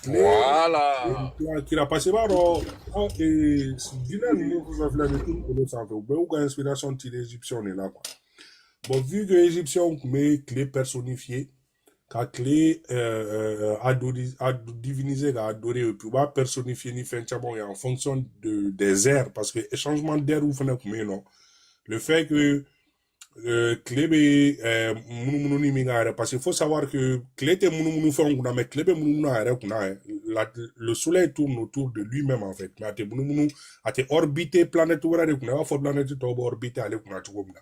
Tile Voilà. kira, parce que i b'a dɔn, an diinɛ ninnu fɛn fɛn filɛ nin ye dugukolo sanfɛ, u bɛɛ y'u ka inspiration tiré égyptien de la, quoi. Bon, vu que égyptien tun bɛ tile personnifié, ka tile adorer, diviniser, ka adorer, et puis u b'a personnifier ni fɛn camanw ye en fonction des ères, parce que changement d'ère fɛnɛ tun bɛ yen nɔ. Le fait que tile bɛ munumununi min k'a yɛrɛ, parce qu'il faut savoir que tile tɛ munumunu fɛnw kunna, mais tile bɛ munumunu a yɛrɛ kunna. Le soleil tourne autour de lui-même, en fait, mais a tɛ munumunu, a tɛ orbiter planète wɛrɛ de kunna, i b'a fɔ planète tɔw bɛ orbiter ale kunna cogo min na.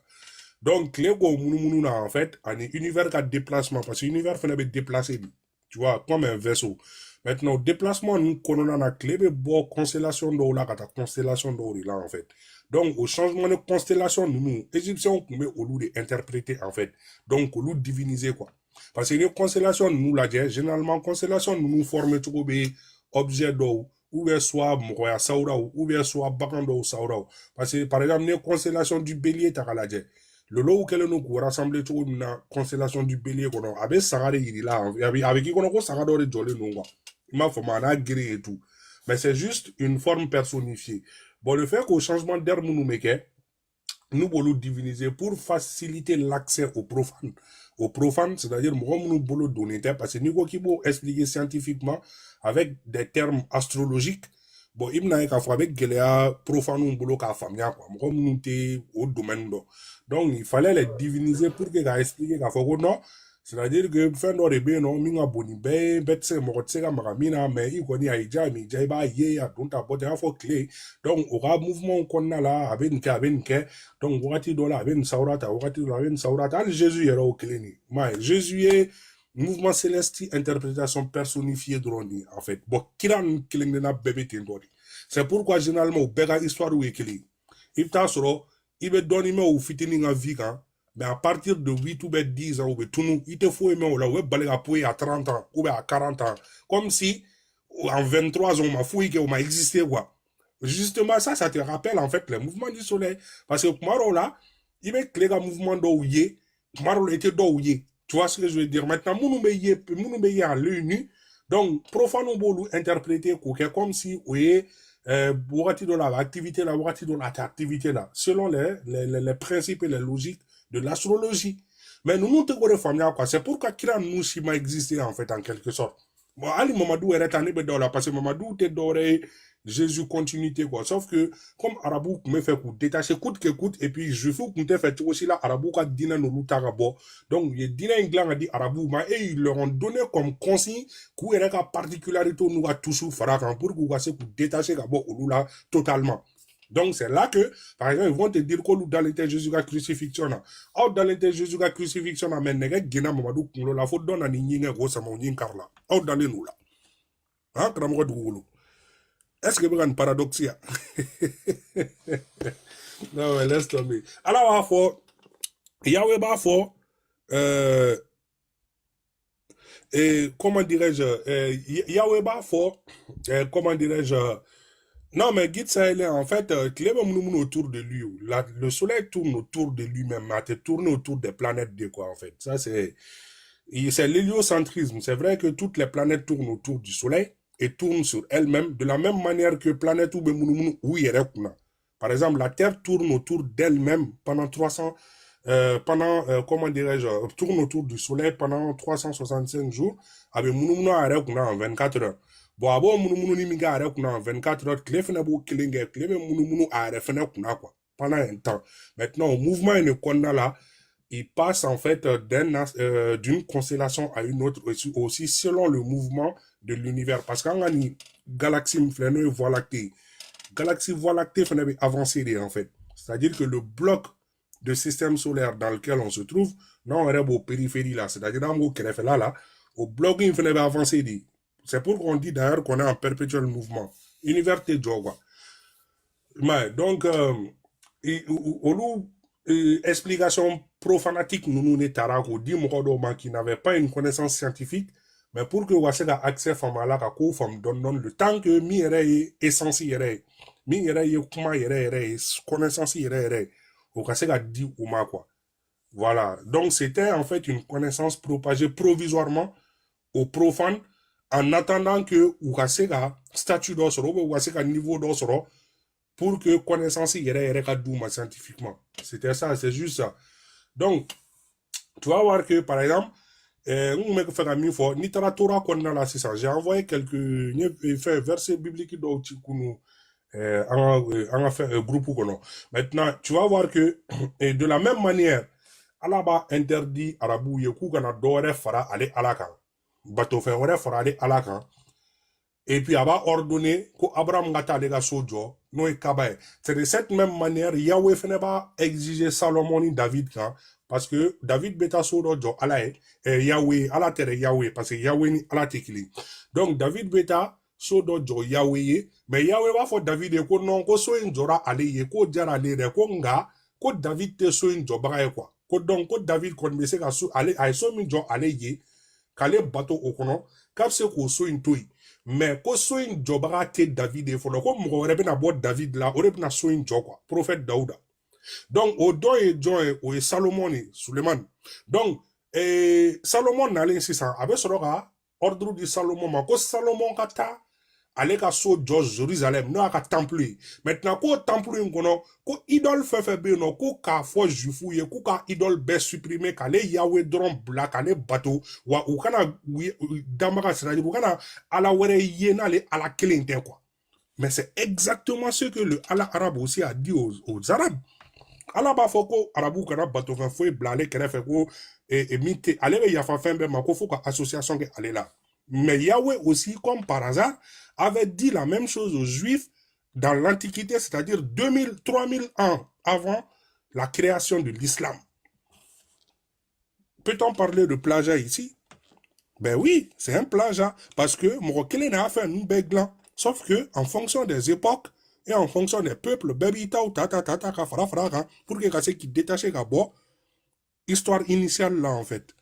Donc tile k'o munumunu na, en fait, ani univers ka déplacement, parce que univers fɛnɛ bɛ déplacer de, tu vois, comme un vaisseau. Maintenant, déplacement ninnu kɔnɔna na, tile bɛ bɔ constellation dɔw la ka taa constellation dɔw de la, en fait. Donc o changement de constellation ninnu, égyptiens tun bɛ olu de interpréter, en fait, donc olu diviniser, quoi, parce que ni constellation ninnu lajɛ, généralement constellation ninnu former cogo bɛ objet dɔw, ou bien soit mɔgɔya sawuraw, ou bien soit bagan dɔw sawuraw. Parce que par exemple, ni ye constellation du Bélier ta k'a lajɛ, lolow kɛlen don k'u rassembler cogo min na constellation du Bélier kɔnɔ, a bɛ saga de yir'i la, a bɛ k'i kɔnɔ ko saga dɔ de jɔlen don, quoi. I m'a faamu, a n'a gere et tout, mais c'est juste une forme personnifiée. Bon, le fait qu'au changement d'ère minnu bɛ kɛ, n'u b'olu diviniser pour faciliter l'accès aux profanes, aux profanes, c'est-à-dire mɔgɔ minnu bolo donnen tɛ, parce que n'i ko k'i b'o expliquer scientifiquement avec des termes astrologiques, bon, i bɛna ye k'a fɔ a bɛ gɛlɛya profanew bolo k'a faamuya, quoi, mɔgɔ minnu tɛ o domaine dɔn. Donc il fallait les diviniser pour que k'a expliquer k'a fɔ ko non, c'est-à-dire que fɛn dɔ de bɛ yen nɔ min ka bon ni bɛɛ ye, bɛɛ tɛ se, mɔgɔ tɛ se ka maga min na, mais i kɔni a y'i diya, a m'i diya, i b'a ye a don ta bɔ ten, i b'a fɔ tile. Donc o ka mouvement kɔnɔna la, a bɛ nin kɛ, a bɛ nin kɛ. Donc wagati dɔ la a bɛ nin sawura ta, wagati dɔ la a bɛ nin sawura ta. Hali Jésus yɛrɛ y'o kelen de ye. I m'a ye, Jésus ye mouvement céleste interprétation personnifiée dɔrɔn de ye, en fait. Bon, kira ninnu kelen kelenna bɛɛ bɛ ten tɔ de. C'est pourquoi généralement u bɛɛ ka histoire ye kelen ye. I bɛ taa sɔrɔ i bɛ dɔɔnin mɛn u fitinin ka vie kan, mais à partir de 8 ou bien 10 ans, u bɛ tunu, i tɛ foyi mɛn o la. U bɛ bali ka poyi à 30 ans ou bien à 40 ans, comme si en 23 ans, u ma foyi kɛ, u ma existé, quoi. Justement, ça te rappelle en fait le mouvement du soleil, parce que kuma dɔw la, i bɛ tile ka mouvement dɔw ye, kuma dɔw la, i tɛ dɔw ye. Tu vois ce que je veux dire? Maintenant, minnu bɛ ye, minnu bɛ ye à l'œil nu, donc profane b'olu interpréter k'o kɛ comme si o ye wagati dɔ la a bɛ activité la, wagati dɔ la a tɛ activité la, selon les principes et les logiques de l'astrologie. Mais ninnu tɛ k'o de faamuya, quoi. C'est pourquoi kira ninnu si ma existé en fait, en quelque sorte. Bon, hali Mamadu yɛrɛ ta, ne bɛ da o la, parce que Mamadu tɛ dɔwɛrɛ ye, Jésus continuité, quoi. Sauf que comme arabu tun bɛ fɛ k'u détacher coûte que coûte, et puis juifs tun tɛ fɛ cogo si la arabu ka diinɛ n'olu ta ka bɔ, donc u ye diinɛ in dilan ka di arabuw ma et ils leur ont donné comme consigne k'u yɛrɛ ka particularité n'u ka touche fara kan pour k'u ka se k'u détacher ka bɔ olu la totalement. Donc c'est là que, par exemple, ils vont te dire k'olu dalen tɛ Jésus ka crucifixion na. Aw dalen tɛ Jésus ka crucifixion na, mais nɛgɛ genna Mamadu kunkolo la fo dɔ nana ni ɲin kɛ k'o sama, o ɲin kari la. Aw dalen d'o la. Han, karamɔgɔ dugukolo. Est-ce que bɛ ka nin paradoxe ya? Non mais laisse tomber. Ala b'a fɔ, Yahweh b'a fɔ, et comment dirais-je, Yahweh b'a fɔ, comment dirais-je, non, mais Guide Sahélien, en fait, tile bɛ munumunu autour de lui. Le soleil tourne autour de lui-même, mais a tɛ tourner autour des planètes de quoi, en fait. Ça, c'est l'héliocentrisme. C'est vrai que toutes les planètes tournent autour du soleil et tournent sur elles-mêmes de la même manière que planète bɛ munumunu u yɛrɛ kunna. Par exemple, la Terre tourne autour d'elle-même pendant 300, pendant, comment dirais-je, tourne autour du soleil pendant 365 jours, a bɛ munumunu a yɛrɛ kunna en 24 heures. Bon, a b'o munumunu ni min kɛ a yɛrɛ kunna en 24 heures, tile fɛnɛ b'o kelen kɛ, tile bɛ munumunu a yɛrɛ fɛnɛ kunna, quoi, pendant un temps. Maintenant, au mouvement in de kɔnɔna la, il passe en fait d'une constellation à une autre aussi, aussi selon le mouvement de l'univers. Parce qu'an ka nin galaxie min filɛ, n'o ye Voie lactée, galaxie Voie lactée fɛnɛ bɛ avancer de en fait. C'est-à-dire que le bloc de système solaire dans lequel on se trouve, n'anw yɛrɛ b'o périphérie là, c'est-à-dire an b'o kɛrɛfɛla la, o bloc in fɛnɛ bɛ avancer de. C'est pourquoi on dit d'ailleurs qu'on est en perpétuel mouvement. Univers tɛ jɔ, quoi. Mais donc, olu explication profanatique ninnu de taara k'o di mɔgɔ dɔw ma qui n'avaient pas une connaissance scientifique, mais pour que u ka se ka accès faamu a la, ka kow faamu dɔɔni dɔɔni, le temps que min yɛrɛ ye essence yɛrɛ ye, min yɛrɛ ye kuma yɛrɛ yɛrɛ ye, connaissance yɛrɛ yɛrɛ ye, o ka se ka di u ma, quoi. Voilà, donc c'était en fait une connaissance propagée provisoirement aux profanes en attendant que u ka se ka statut dɔ sɔrɔ ou bien u ka se ka niveau dɔ sɔrɔ pour que connaissance yɛrɛ yɛrɛ ka d'u ma scientifiquement. C'était ça, c'est juste ça. Donc tu vas voir que, par exemple, n kun bɛ fɛ ka min fɔ, n'i taara Torah kɔnɔna la sisan, j'ai envoyé quelques n ye fɛn verset biblique dɔw ci kunu an ka fɛn groupe kɔnɔ. Maintenant, tu vas voir que, et de la même manière, Ala b'a interdit arabuw ye k'u kana dɔ wɛrɛ fara ale Ala kan, batofɛn wɛrɛ fara ale Ala kan, et puis a b'a ordonné ko Abraham ka taa ale ka so jɔ, n'o ye Kaba ye. C'est de cette même manière, Yahweh fɛnɛ b'a exiger Salomon ni David kan, parce que David bɛ taa so dɔ jɔ Ala ye, Yahweh, Ala tɛ dɛ, Yahweh, parce que Yahweh ni Ala tɛ kelen. Donc David bɛ taa so dɔ jɔ Yahweh ye, mais Yahweh b'a fɔ David ye ko non, ko so in jɔra ale ye, k'o diyara ale ye dɛ, ko nka ko David tɛ so in jɔbaga ye, quoi. Ko donc ko David kɔni bɛ se ka so ale a ye so min jɔ ale ye k'ale bato o kɔnɔ, k'a bɛ se k'o so in to yen, mais ko so in jɔbaga tɛ David ye fɔlɔ, ko mɔgɔ wɛrɛ bɛna bɔ David la, o de bɛna so in jɔ, quoi, prophète Dawuda. Donc o dɔ ye jɔn ye? O ye Salomon ye, Sulemani. Donc Salomon nalen sisan, a bɛ sɔrɔ ka ordre di Salomon ma ko Salomon ka taa ale ka so jɔ Jérusalem, n'o y'a ka temple ye. Maintenant, k'o temple in kɔnɔ, ko idole fɛn fɛn bɛ yen nɔ, ko k'a fɔ juifu ye k'u ka idole bɛɛ supprimer, k'ale Yahweh dɔrɔn bila k'ale bato, wa u kana danbaga, c'est-à-dire u kana ala wɛrɛ ye n'ale Ala kelen tɛ, quoi. Mais c'est exactement ce que le Allah arabe aussi a dit aux Arabes. Ala b'a fɔ ko arabuw kana batofɛn foyi bila ale kɛrɛfɛ, ko min tɛ ale bɛ yafa fɛn bɛɛ ma, ko fo ka association kɛ ale la. Mais Yahweh aussi, comme par hasard, avait dit la même chose aux Juifs dans l'Antiquité, c'est-à-dire 2000, 3000 ans avant la création de l'islam. Peut-on parler de plagiat ici? Ben oui, c'est un plagiat, parce que mɔgɔ kelen de y'a fɛn ninnu bɛɛ dilan. Sauf que, en fonction des époques, Et en fonction des peuples, bɛɛ b'i taw ta ta ta ta ka fara fara a kan pour que ka se k'i détacher ka bɔ histoire initiale la en fait.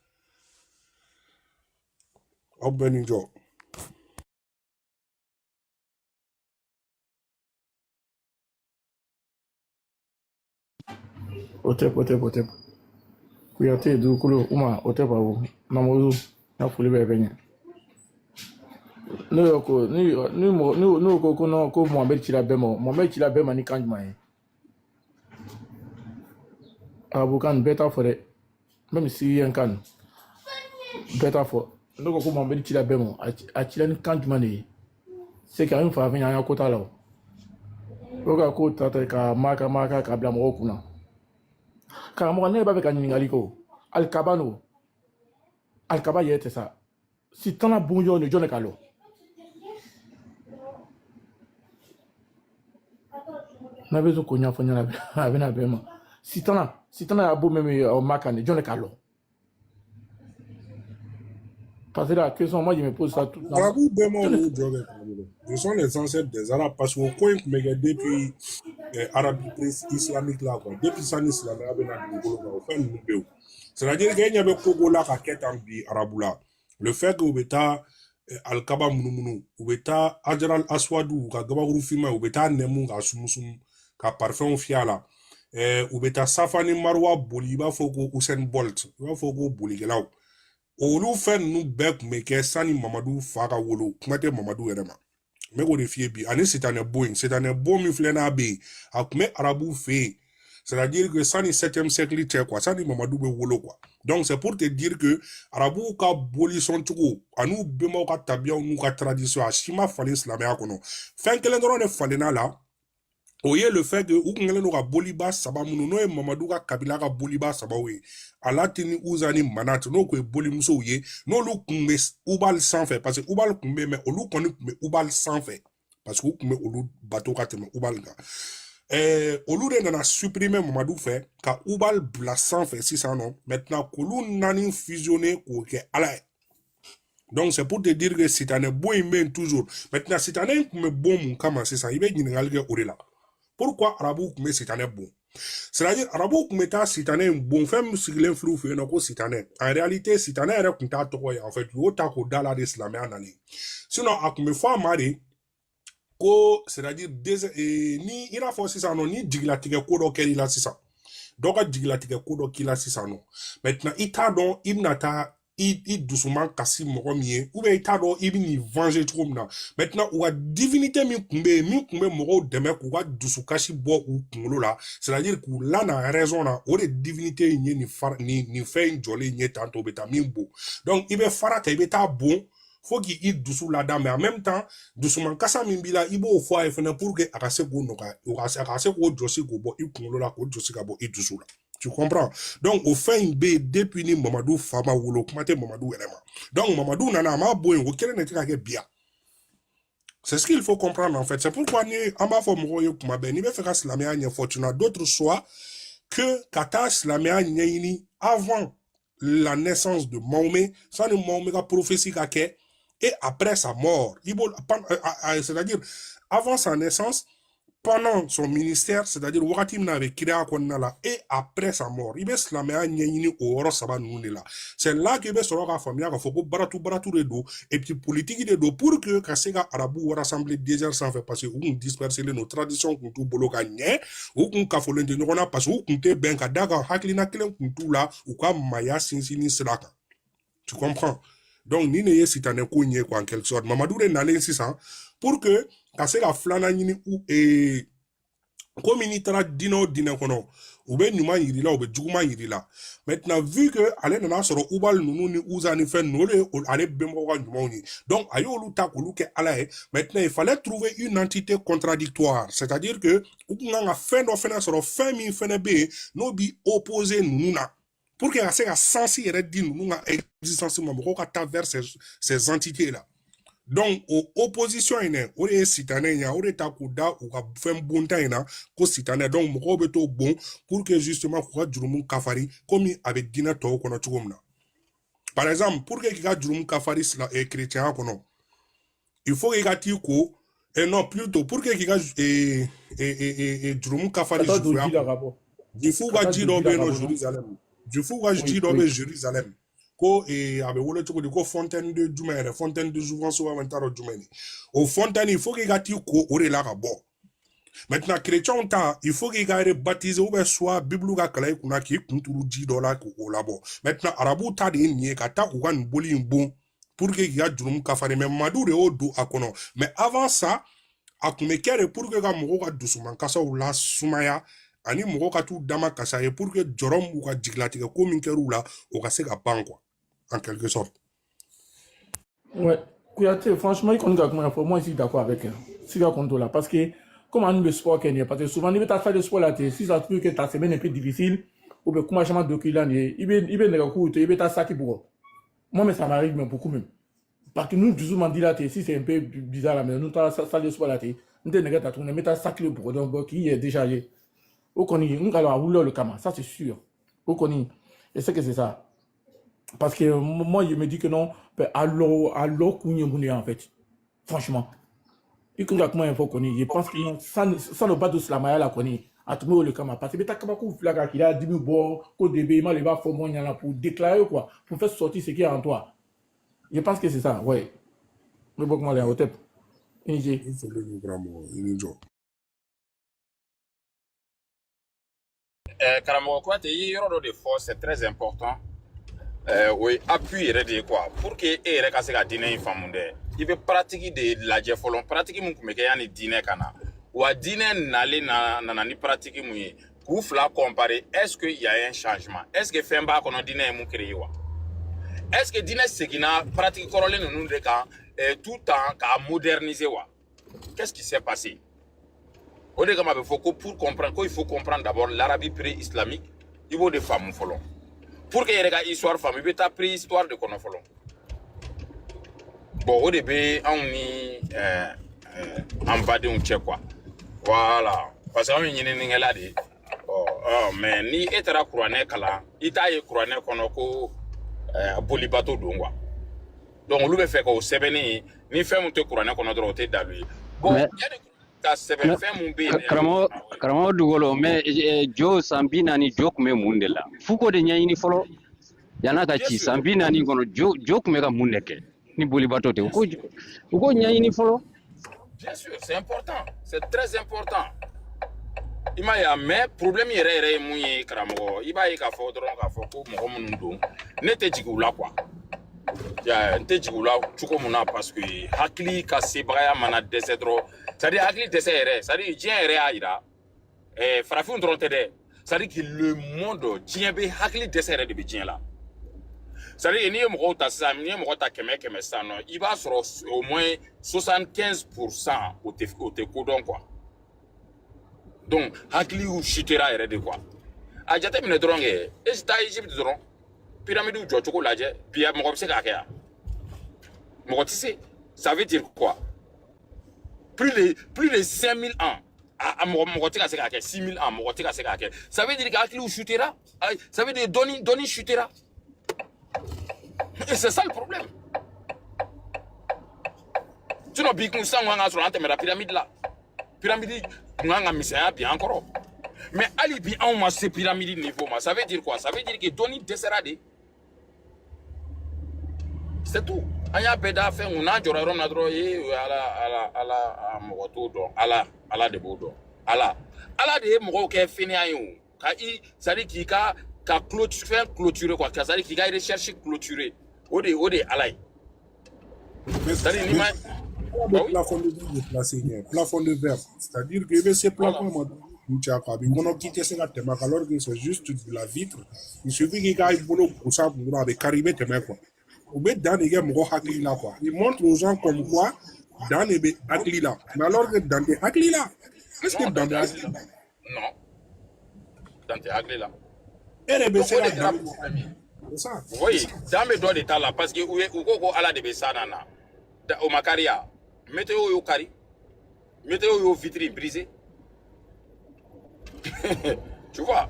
Aw bɛɛ ni jɔ. O tɛ, o tɛ, o tɛ. Kuyate, dugukolo, Uma, o tɛ babu. Mamudu, n ka foli bɛ bɛɛ ɲɛ. N'o y'o ko ni mɔgɔ n'o ko ko non, ko Mohamed cira bɛɛ ma, Mohamed cira bɛɛ ma ni kan jumɛn ye? Arabukan bɛɛ t'a fɔ dɛ. Même syrien kan bɛɛ t'a fɔ. N'o ko ko Mohamed cira bɛɛ ma, a cira ni kan jumɛn de ye? C'est que an ye farafin ye, an ka ko t'a la o. O ka ko ta ta ka maka maka k'a bila mɔgɔw kunna. Karamɔgɔ, ne b'a fɛ ka ɲininkali kɛ o. Alikaba no, alikaba yɛrɛ tɛ sa. Sitana bonjɔ ni jɔn de k'a lɔ? N'a bɛ to k'o ɲɛfɔ ɲɛna, a bɛna bɛn ma. Sitana, sitana y'a bon min ye Maka ni jɔn de k'a lɔ? Parce que la question, moi je me pose ça tout le temps. Arabu bɛnbaw y'u jɔ kɛ karamɔgɔ. Ce sont les ancêtres des Arabes parce que o ko in tun bɛ kɛ depuis arabe islamique la quoi. Depuis sani silamɛya bɛ na dugukolo kan, o fɛn ninnu bɛ yen. C'est à dire que e ɲɛ bɛ ko ko la ka kɛ tan bi arabu la. Le fait que u bɛ taa alikaba munumunu, u bɛ taa ajaral aswadu, u ka gabakuru finman, u bɛ taa nɛmu k'a sumusumu ka parfɛnw fiyɛ a la. U bɛ taa safa ni maruwa boli, i b'a fɔ ko Usain Bolt, i b'a fɔ ko bolikɛlaw. Olu fɛn ninnu bɛɛ tun bɛ kɛ sani Mamadu fa ka wolo, kuma tɛ Mamadu yɛrɛ ma. N bɛ k'o de f'i ye bi. Ani sitanɛ bon in, sitanɛ bon min filɛ n'a bɛ yen, a tun bɛ arabuw fɛ yen, c'est à dire que sani 7e siècle cɛ quoi, sani Mamadu bɛ wolo quoi. Donc c'est pour te dire que arabuw ka bolisɔn cogo an'u bɛnbaw ka tabiyaw n'u ka tradition, a si ma falen silamɛya kɔnɔ. Fɛn kelen dɔrɔn de falenna la, o ye le fait que u kun kɛlen don ka boliba saba minnu, n'o ye Mamadu ka kabila ka boliba sabaw ye, Alati ni Uza ni Manat, n'o kun ye bolimusow ye, n'olu kun bɛ Ubal sanfɛ, parce que Ubal kun bɛ yen, mais olu kɔni kun bɛ Ubal sanfɛ parce que u kun bɛ olu bato ka tɛmɛ Ubal kan. Olu de nana supprimer Mamadu fɛ ka Ubal bila sanfɛ sisan nɔ. Maintenant k'olu naani fusionner k'o kɛ Ala ye. Donc c'est pour te dire que sitanɛ bon in bɛ yen toujours. Maintenant sitanɛ in kun bɛ bon mun kama sisan, i bɛ ɲininkali kɛ o de la. Pourquoi arabuw tun bɛ sitanɛ bon? C'est-à-dire arabuw tun bɛ taa sitanɛ in bon, fɛn min sigilen filɛ u fɛ yen nɔ ko sitanɛ, en réalité sitanɛ yɛrɛ tun t'a tɔgɔ ye en fait. U y'o ta k'o da la de silamɛya nalen. Sinon a tun bɛ fɔ a ma de ko, c'est-à-dire ni i n'a fɔ sisan nɔ, ni jigilatigɛ ko dɔ kɛr'i la sisan, dɔ ka jigilatigɛ ko dɔ k'i la sisan nɔ, maintenant i t'a dɔn i bɛna taa i dusuman kasi mɔgɔ min ye, ou bien i t'a dɔn i bɛ n'i venger cogo min na. Maintenant u ka divinité min tun bɛ yen, min tun bɛ mɔgɔw dɛmɛ k'u ka dusukasi bɔ u kunkolo la, c'est à dire k'u lana raison na, o de divinité in ye nin fara nin fɛn in jɔlen ye tantôt, u bɛ taa min bon. Donc i bɛ fara ta, i bɛ taa bon fo k'i dusu lada, mais en même temps dusuman kasa min b'i la, i b'o fɔ a ye fɛnɛ pour que a ka se k'o nɔgɔya, a ka se k'o jɔsi k'o bɔ i kunkolo la, k'o jɔsi ka bɔ i dusu la. Tu comprends? Donc, o fɛn in bɛ yen depuis ni Mamadu fa ma wolo, kuma tɛ Mamadu yɛrɛ ma. Donc, Mamadu nana, a m'a bɔ yen, o kelen de tɛ ka kɛ bi yan. C'est ce qu'il faut comprendre en fait. C'est pourquoi ni an b'a fɔ mɔgɔw ye kuma bɛɛ, n'i bɛ fɛ ka silamɛya ɲɛfɔ, tu n'as d'autre choix que ka taa silamɛya ɲɛɲini avant la naissance de Mahomet, sani Mahomet ka prophétie ka kɛ, et après sa mort. C'est-à-dire avant sa naissance, pendant son ministère, c'est-à-dire wagati min na a bɛ kiraya kɔnɔna la, et après sa mort. I bɛ silamɛya ɲɛɲini o yɔrɔ saba ninnu de la. C'est là que i bɛ sɔrɔ k'a faamuya k'a fɔ ko baratu baratu de don, et puis politique de don pour que ka se ka arabuw rassembler désert sanfɛ, parce que u kun disperselen don, tradition kun t'u bolo ka ɲɛ, u kun kafolen tɛ ɲɔgɔn na, parce que u kun tɛ bɛn ka d'a kan hakilina kelen kun t'u la u ka maaya sinsinni sira kan. Tu comprends? Donc nin de ye sitanɛ ko in ye quoi, en quelque sorte. Mamadu de nalen sisan pour que ka se ka filanan ɲini u komi n'i taara diinɛ o diinɛ kɔnɔ, u bɛ ɲuman yir'i la, u bɛ juguman yir'i la. Maintenant vu que ale nana sɔrɔ Ubal ninnu ni Uza ni fɛn ninnu, olu ye ale bɛnbaw ka ɲumanw ye, donc a y'olu ta k'olu kɛ Ala ye. Maintenant il fallait trouver une entité contradictoire, c'est-à-dire que u kun kan ka fɛn dɔ fɛnɛ sɔrɔ, fɛn min fɛnɛ bɛ yen n'o bi opposer ninnu na, pour que ka se ka sens yɛrɛ di ninnu ka existence ma, mɔgɔw ka taa vers ces entités là. Donc o opposition in dɛ, o de ye sitanɛ in ye, o de ta k'u da u ka fɛn bonta in na ko sitanɛ. Donc mɔgɔw bɛ t'o bon pour que justement k'u ka jurumu kafari, komi a bɛ diinɛ tɔw kɔnɔ cogo min na. Par exemple, pour que k'i ka jurumu kafari chrétienya kɔnɔ, il faut k'i ka t'i ko Et non, plutôt pour que k'i ka jurumu Ka kafari taa don jufuya ji la kɔnɔ. ka bɔ. Jufuw Ka ka taa ji don dɔ ji bɛ la yen ka nɔ bɔ non? Jérusalem. Jufuw ka Oui, ji dɔ bɛ oui. Jérusalem. Ko a bɛ wele cogo di ko fontaine de jumɛn yɛrɛ, fontaine de jouvence walima n t'a dɔn jumɛn de. O fontaine, il faut k'i ka t'i ko o de la ka bɔ. Maintenant, chrétien ta, il faut k'i ka rebaptiser ou bien soit Bible ka kalan i kunna k'i kun turu ji dɔ la k'o labɔ. Maintenant, arabuw ta de ye nin ye ka taa u ka nin boli in bon pour que k'i ka jurumu kafari. Mais Mamadu de y'o don a kɔnɔ. Mais avant ça, a tun bɛ kɛ de pour que ka mɔgɔw ka dusumankasaw lasumaya ani mɔgɔw ka t'u dama kasa ye pour que jɔrɔ min b'u ka jigilatigɛ ko min kɛr'u la, o ka se ka ban quoi, en quelque sorte. Ouais. Kouyaté, franchement, il connaît comment il faut. Moi, je suis d'accord avec elle. Si je compte là. Parce que, comme on le sport, parce que souvent, il va faire le sport là, si ça trouve que ta semaine est plus difficile, ou bien comment jamais de qu'il il va il va ta pour. Moi, mais ça m'arrive même beaucoup même. Parce que nous, toujours, dit là, si c'est un peu bizarre là, mais nous, ta salle de sport là, nous, t'es tourner, mais ta sac pour donc, qui est déjà au connaît, nous allons rouler le kama, ça c'est sûr. Au connaît. Et c'est que c'est ça. Parce que moi, je me dis que non, alors, en fait. Franchement. Il y a comment il faut connaître. Je pense que non, sans le bas de Slamaya la connaît. À tout le kama. Parce que t'as kabako flaga qu'il a dit bon, qu'au début, il va faire moins pour déclarer quoi, pour faire sortir ce qui est en toi. Je pense que c'est ça, ouais. Mais bon, comment aller au tep. Il faut le karamɔgɔ i ni jɔ. Karamɔgɔ Kuyate, i ye yɔrɔ dɔ de fɔ, c'est très important. O ye appui yɛrɛ de ye quoi, pour que e yɛrɛ ka se ka diinɛ in faamu dɛ, i bɛ pratique de lajɛ fɔlɔ, pratique mun tun bɛ kɛ yanni diinɛ ka na, wa diinɛ nalen na nana ni pratique mun ye, k'u fila comparer. Est-ce que y a un changement? Est-ce que fɛn b'a kɔnɔ diinɛ ye mun créé wa? Est-ce que diinɛ seginna pratique kɔrɔlen ninnu de kan tout temps k'a moderniser wa? Qu'est-ce qui s'est passé? O de kama a bɛ fɔ ko pour comprendre ko il faut comprendre d'abord l'Arabie pré-islamique. I b'o de faamu fɔlɔ pour que i yɛrɛ ka histoire faamu, i bɛ taa préhistoire de kɔnɔ fɔlɔ. Bon, o de bɛ anw ni an badenw cɛ quoi. Voilà, parce que anw ye ɲininikɛla de ye. Ɔ mais ni e taara kuranɛ kalan, i t'a ye kuranɛ kɔnɔ ko bolibato don quoi. Donc olu bɛ fɛ k'o sɛbɛnni ye ni fɛn mun tɛ kuranɛ kɔnɔ dɔrɔn, o tɛ dalu ye. Bon, Mais yanni ka sɛbɛn mais fɛn mun bɛ yen dɛ. Karamɔgɔ Dugukolo, mais jo san 40 jo tun bɛ mun de la? F'u k'o de ɲɛɲini fɔlɔ yan'a ka Bien ci. sûr. San 40 kɔnɔ, jo tun bɛ ka mun de kɛ ni bolibato tɛ? U k'o ɲɛɲini fɔlɔ. Bien sûr, c'est important, c'est très important. I m'a ye a, mais problème yɛrɛ yɛrɛ ye mun ye, karamɔgɔ? I b'a ye k'a fɔ dɔrɔn k'a fɔ ko mɔgɔ minnu don, ne tɛ jigin u la quoi. Ya, n tɛ jigin u la cogo mun na? Parce que hakili ka sebagaya mana dɛsɛ dɔrɔn, c'est à dire hakili dɛsɛ yɛrɛ, c'est à dire diɲɛ yɛrɛ y'a yira, farafinw dɔrɔn tɛ dɛ, c'est à dire que le monde, diɲɛ bɛ hakili dɛsɛ yɛrɛ de bɛ diɲɛ la. C'est à dire n'i ye mɔgɔw ta sisan, n'i ye mɔgɔ ta 100 100 sisan nɔ, i b'a sɔrɔ au moins 75 %, o tɛ ko dɔn quoi. Donc hakiliw chutera yɛrɛ de quoi. A jateminɛ dɔrɔn kɛ, e taa Egypte dɔrɔn, pyramide jɔcogo lajɛ bi, mɔgɔ bɛ se k'a kɛ yan? Mɔgɔ tɛ se. Ça veut dire quoi? Plus de 5000 ans, a mɔgɔ tɛ ka se k'a kɛ. 6000 ans, mɔgɔ tɛ ka se k'a kɛ. Ça veut dire que hakiliw chutera. Ça veut dire dɔnni chutera et c'est ça le problème. Sinon bi kun sisan kun kan ka sɔrɔ an tɛmɛra pyramide la, pyramide kun kan ka misɛnya bi an kɔrɔ, mais hali bi anw ma se pyramide niveau ma. Ça veut dire quoi? Ça veut dire que dɔnni dɛsɛra de, c'est tout. An y'a bɛɛ da fɛn kun n'an jɔra yɔrɔ min na dɔrɔn, ee, ala ala ala, a mɔgɔ t'o dɔn. Ala ala de b'o dɔn. Ala ala de ye mɔgɔw kɛ fainéant ye o ka i, c'est à dire k'i ka clôture, fɛn clôturer quoi, c'est à dire k'i ka recherche clôturer, o de ye ala ye. Mais C'est à dire n'i ma ala bah bɛ oui. Plafond de verre de placer ɲɛ, plafond de verre, c'est-à-dire que i bɛ se Voilà. plafond ma dɔrɔn, kun cɛ quoi, a b'i kɔnɔ k'i tɛ se ka tɛmɛ a kan, alors que c'est juste de la vitre. Il suffit k'i ka i bolo gosi a kun dɔrɔn, a bɛ kari, i bɛ tɛmɛ quoi. U bɛ dan de kɛ mɔgɔ hakili la quoi. Il montre aux gens comme quoi dan de bɛ hakili la, mais alors que dan tɛ hakili la. Est-ce que Non, dan dan tɛ bɛ hakili hakili la. la? Non, dan tɛ hakili la. E yɛrɛ bɛ Donc se o ka de kɛra dan. problème ye. C'est ça. Oui, dan bɛ dɔ de ta la, parce que u ko ko ala de bɛ san na na. O ma kari ya, météo y'o kari, météo y'o vitre brisé, tu vois.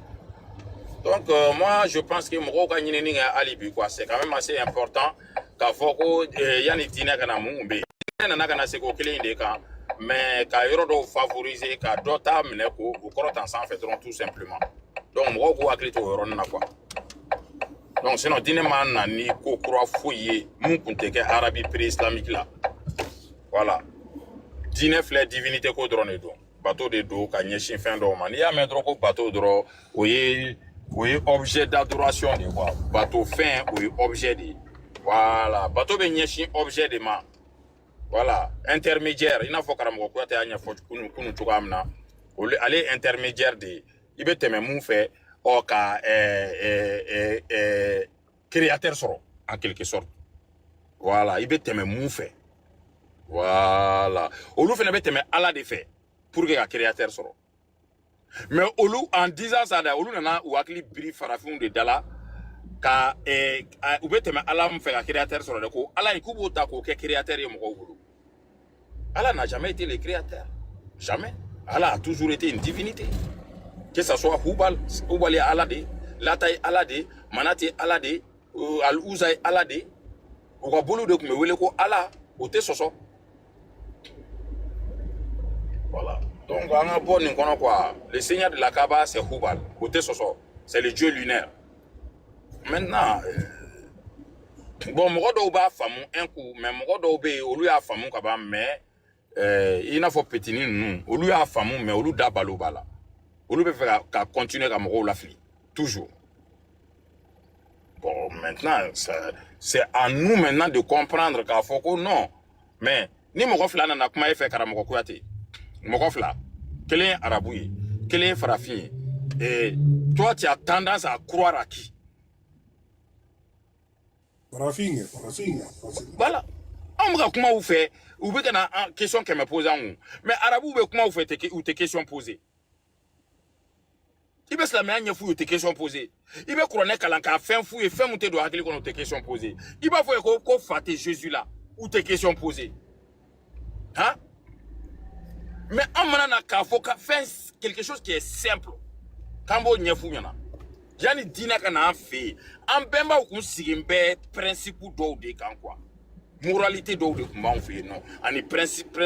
Donc moi je pense que mɔgɔw ka ɲinini kɛ hali bi quoi, c'est quand même assez important k'a fɔ ko yanni diinɛ ka na, mun kun bɛ yen? Diinɛ nana ka na segin o kelen in de kan. Mais ka yɔrɔ dɔw favoriser, ka dɔ ta minɛ k'o o kɔrɔta sanfɛ dɔrɔn, tout simplement. Donc mɔgɔw k'u hakili to o yɔrɔnin na quoi. Donc sinon diinɛ ma na ni ko kura foyi ye mun kun tɛ kɛ Arabie pré-islamique la. Voilà, diinɛ filɛ, divinité ko dɔrɔn de don, bato de don ka ɲɛsin fɛn dɔw ma. N'i y'a mɛn dɔrɔn ko bato dɔrɔn, o ye objet d'adoration de ye quoi. Bato fɛn, o ye objet de ye. Voilà, bato bɛ ɲɛsin objet de ma. Voilà, intermédiaire, i n'a fɔ karamɔgɔ Kuyate y'a ɲɛfɔ kunu cogoya min na, olu ale ye intermédiaire de ye, i bɛ tɛmɛ mun fɛ ɔ ka ɛɛ ɛɛ ɛɛ créateur sɔrɔ en quelque sorte. Voilà, i bɛ tɛmɛ mun fɛ. Voilà, olu fana bɛ tɛmɛ Ala de fɛ pour que ka créateur sɔrɔ. Mais olu, en disant ça dɛ, olu nana u hakili biri farafinw de da la ka u bɛ tɛmɛ Ala min fɛ ka créateur sɔrɔ dɛ, ko Ala in k'u b'o ta k'o kɛ créateur ye mɔgɔw bolo. Allah n'a jamais été le créateur, jamais. Allah a toujours été une divinité, que ça soit Hubal, Hubal ye Ala de ye, Lata ye Ala de ye, Manat ye Ala de ye, Al-Uza ye Ala de ye. U ka boliw de tun bɛ wele ko Ala, o tɛ sɔsɔ. Voilà, donc an ka bɔ nin kɔnɔ quoi. Le seigneur de la Kaaba, c'est Hubal, o tɛ sɔsɔ, c'est le dieu lunaire. Maintenant bon, mɔgɔ dɔw b'a faamu un coup, mais mɔgɔ dɔw bɛ yen, olu y'a faamu ka ban. Mais i n'a fɔ petini ninnu, olu y'a faamu, mais olu da balo b'a la, olu bɛ fɛ ka continuer ka mɔgɔw lafili toujours. Bon, maintenant c'est à nous maintenant de comprendre k'a fɔ ko non. Mais ni mɔgɔ fila nana kuma e fɛ, karamɔgɔ Kuyate, mɔgɔ fila, kelen ye arabu ye, kelen ye farafin ye, et toi, tu as tendance à croire à qui? Farafin kɛ, farafin kɛ, farafin. Voilà, anw bɛ ka kuma u fɛ, u bɛ ka na an question 100 poser an kun. Mais arabuw bɛ kuma u fɛ, u tɛ question poser. I bɛ silamɛya ɲɛf'u ye, u tɛ question poser. I bɛ kuranɛ kalan k'a fɛn f'u ye, fɛn mun tɛ don hakili kɔnɔ, u tɛ question poser. I b'a fɔ ye ko fa tɛ Jésus la, u tɛ question poser. Han, mais an mana na k'a fɔ ka fɛn, quelque chose qui est simple, k'an b'o ɲɛf'u ɲɛna. Yanni diinɛ ka na an fɛ yen, an bɛnbaw kun sigi bɛ principe dɔw de kan quoi. Moralité dɔw de tun b'anw fɛ yen nɔ, ani principe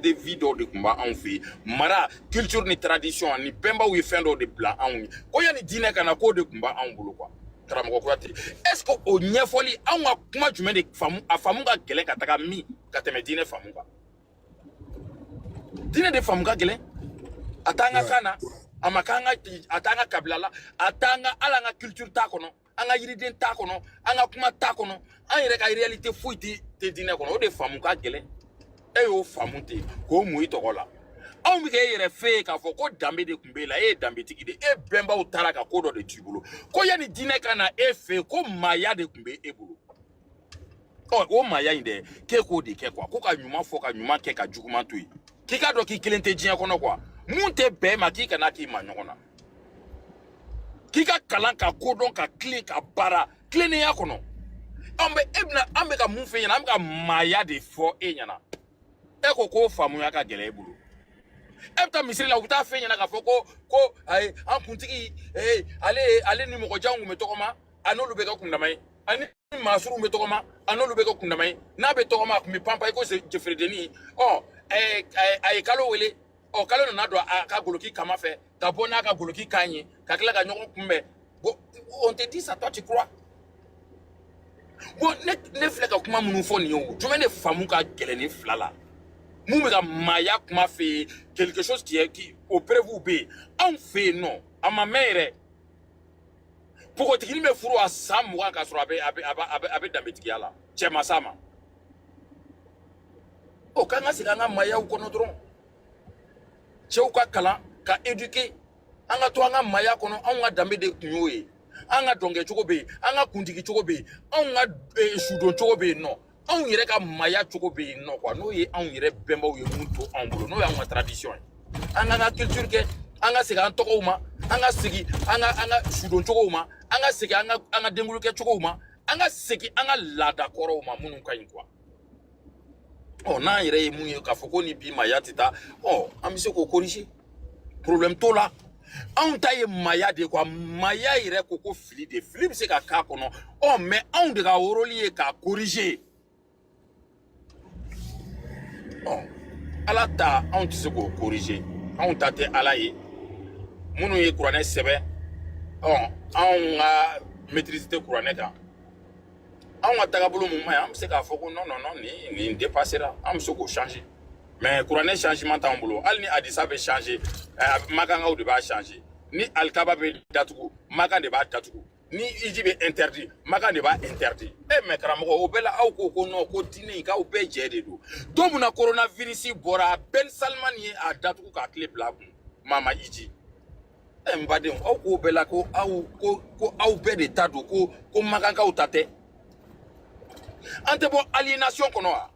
de vie dɔw de tun b'anw fɛ yen, mara, culture ni tradition, ani bɛnbaw ye fɛn dɔw de bila anw ye ko yanni diinɛ ka na, k'o de tun b'anw bolo quoi. Karamɔgɔ Kuyate, est ce que o ɲɛfɔli, anw ka kuma jumɛn de faamu, a faamu ka gɛlɛn ka taga min ka tɛmɛ diinɛ faamu kan? Diinɛ de faamu ka gɛlɛn. A t'an ka kan na, a ma k'an ka, a t'an ka kabila la, a t'an ka, hali an ka culture t'a kɔnɔ, an ka yiriden t'a kɔnɔ, an ka kuma t'a kɔnɔ, an yɛrɛ ka réalité foyi tɛ diinɛ kɔnɔ. O de faamu ka gɛlɛn. E y'o faamu ten k'o mun i tɔgɔ la. Anw bɛ k'e yɛrɛ fɛ yen k'a fɔ ko danbe de tun b'e la, e ye danbetigi de ye, e bɛnbaw taara ka ko dɔ de t'i bolo, ko yanni diinɛ ka na e fɛ yen, ko maaya de tun bɛ e bolo. Ɔ, o maaya in dɛ, k'e k'o de kɛ quoi, ko ka ɲuman fɔ, ka ɲuman kɛ, ka juguman to yen, k'i k'a dɔn k'i kelen tɛ diɲɛ kɔnɔ quoi. Mun tɛ bɛn ma, k'i kana k'i ma ɲɔgɔn na, k'i ka kalan, ka kodɔn, ka tilen, ka baara tilennenya kɔnɔ. An bɛ e bɛna, an bɛ ka mun f'e ɲɛna? An bɛ ka maaya de fɔ e ɲɛna. E ko k'o faamuya ka gɛlɛn e bolo. E bɛ taa misiri la, u bɛ taa f'e ɲɛna k'a fɔ ko ayi, an kuntigi ee, ale ni mɔgɔ janw kun bɛ tɔgɔma, a n'olu bɛ kɛ kundama ye, ani maa surunw bɛ tɔgɔma, a n'olu bɛ kɛ kundama ye. N'a bɛ tɔgɔma, a kun bɛ panpan i ko jeferedennin. Ɔ ɛɛ, a ye kalo wele, ɔ kalo nana don a ka goloki kama fɛ ka bɔ n'a ka goloki kan ye, ka tila ka ɲɔgɔn kunbɛn. Bon, on te dit ça, toi tu crois. Bon, ne filɛ ka kuma minnu fɔ nin ye, o jumɛn de faamu ka gɛlɛn nin fila la? Mun bɛ ka maaya kuma fɛ yen, quelque chose qui est qui o preuve bɛ yen anw fɛ yen nɔ, a ma mɛn yɛrɛ. Npogotiginin bɛ furu a san 20 k'a sɔrɔ a bɛ danbetigiya la, cɛ ma s'a ma. O k'an ka segin an ka maayaw kɔnɔ dɔrɔn. Cɛw ka kalan, ka éduquer, an ka to an ka maaya kɔnɔ. Anw ka danbe de tun y'o ye. An ka dɔnkɛ cogo bɛ yen, an ka kuntigi cogo bɛ yen, anw ka sudon cogo bɛ yen nɔ, anw yɛrɛ ka maaya cogo bɛ yen nɔ quoi. N'o ye anw yɛrɛ bɛnbaw ye mun to anw bolo, n'o y'anw ka tradition ye. An k'an ka culture kɛ, an ka segin an tɔgɔw ma, an ka segin an ka sudon cogow ma, an ka segin an ka denkuli kɛ cogow ma, an ka segin an ka laada kɔrɔw ma minnu ka ɲi quoi. Ɔ, n'an yɛrɛ ye mun ye k'a fɔ ko ni bi maaya tɛ taa, ɔ, an bɛ se k'o corriger, problème t'o la. Anw ta ye maaya de ye quoi. Maaya yɛrɛ ko fili de, fili bɛ se ka k'a kɔnɔ. Ɔ, mais anw de ka rôle ye k'a corriger. Ɔ. Ala ta, anw tɛ se k'o corriger. Anw ta tɛ Ala ye. Minnu ye kuranɛ sɛbɛn, ɔ anw ka maîtrise tɛ kuranɛ kan. Anw ka tagabolo mun man ɲi, an bɛ se k'a fɔ ko non, non, non, nin dépassera, an bɛ se k'o changer. Mais kuranɛ changement t'anw bolo. Hali ni hadisa bɛ changer, makankaw de b'a changer. Ni alikaba bɛ datugu, makan de b'a datugu. Ni hiji bɛ interdit, makan de b'a interdit. E mais karamɔgɔ, o bɛɛ la aw ko ko non, ko diinɛ in k'aw bɛɛ jɛ de don. Don min na coronavirus bɔra, Ben Salman ye a datugu k'a tile bila a kun, maa ma hiji. Ɛ n badenw, aw k'o bɛɛ la ko aw ko aw bɛɛ de ta don, ko makankaw ta tɛ. An tɛ bɔ aliénation kɔnɔ wa?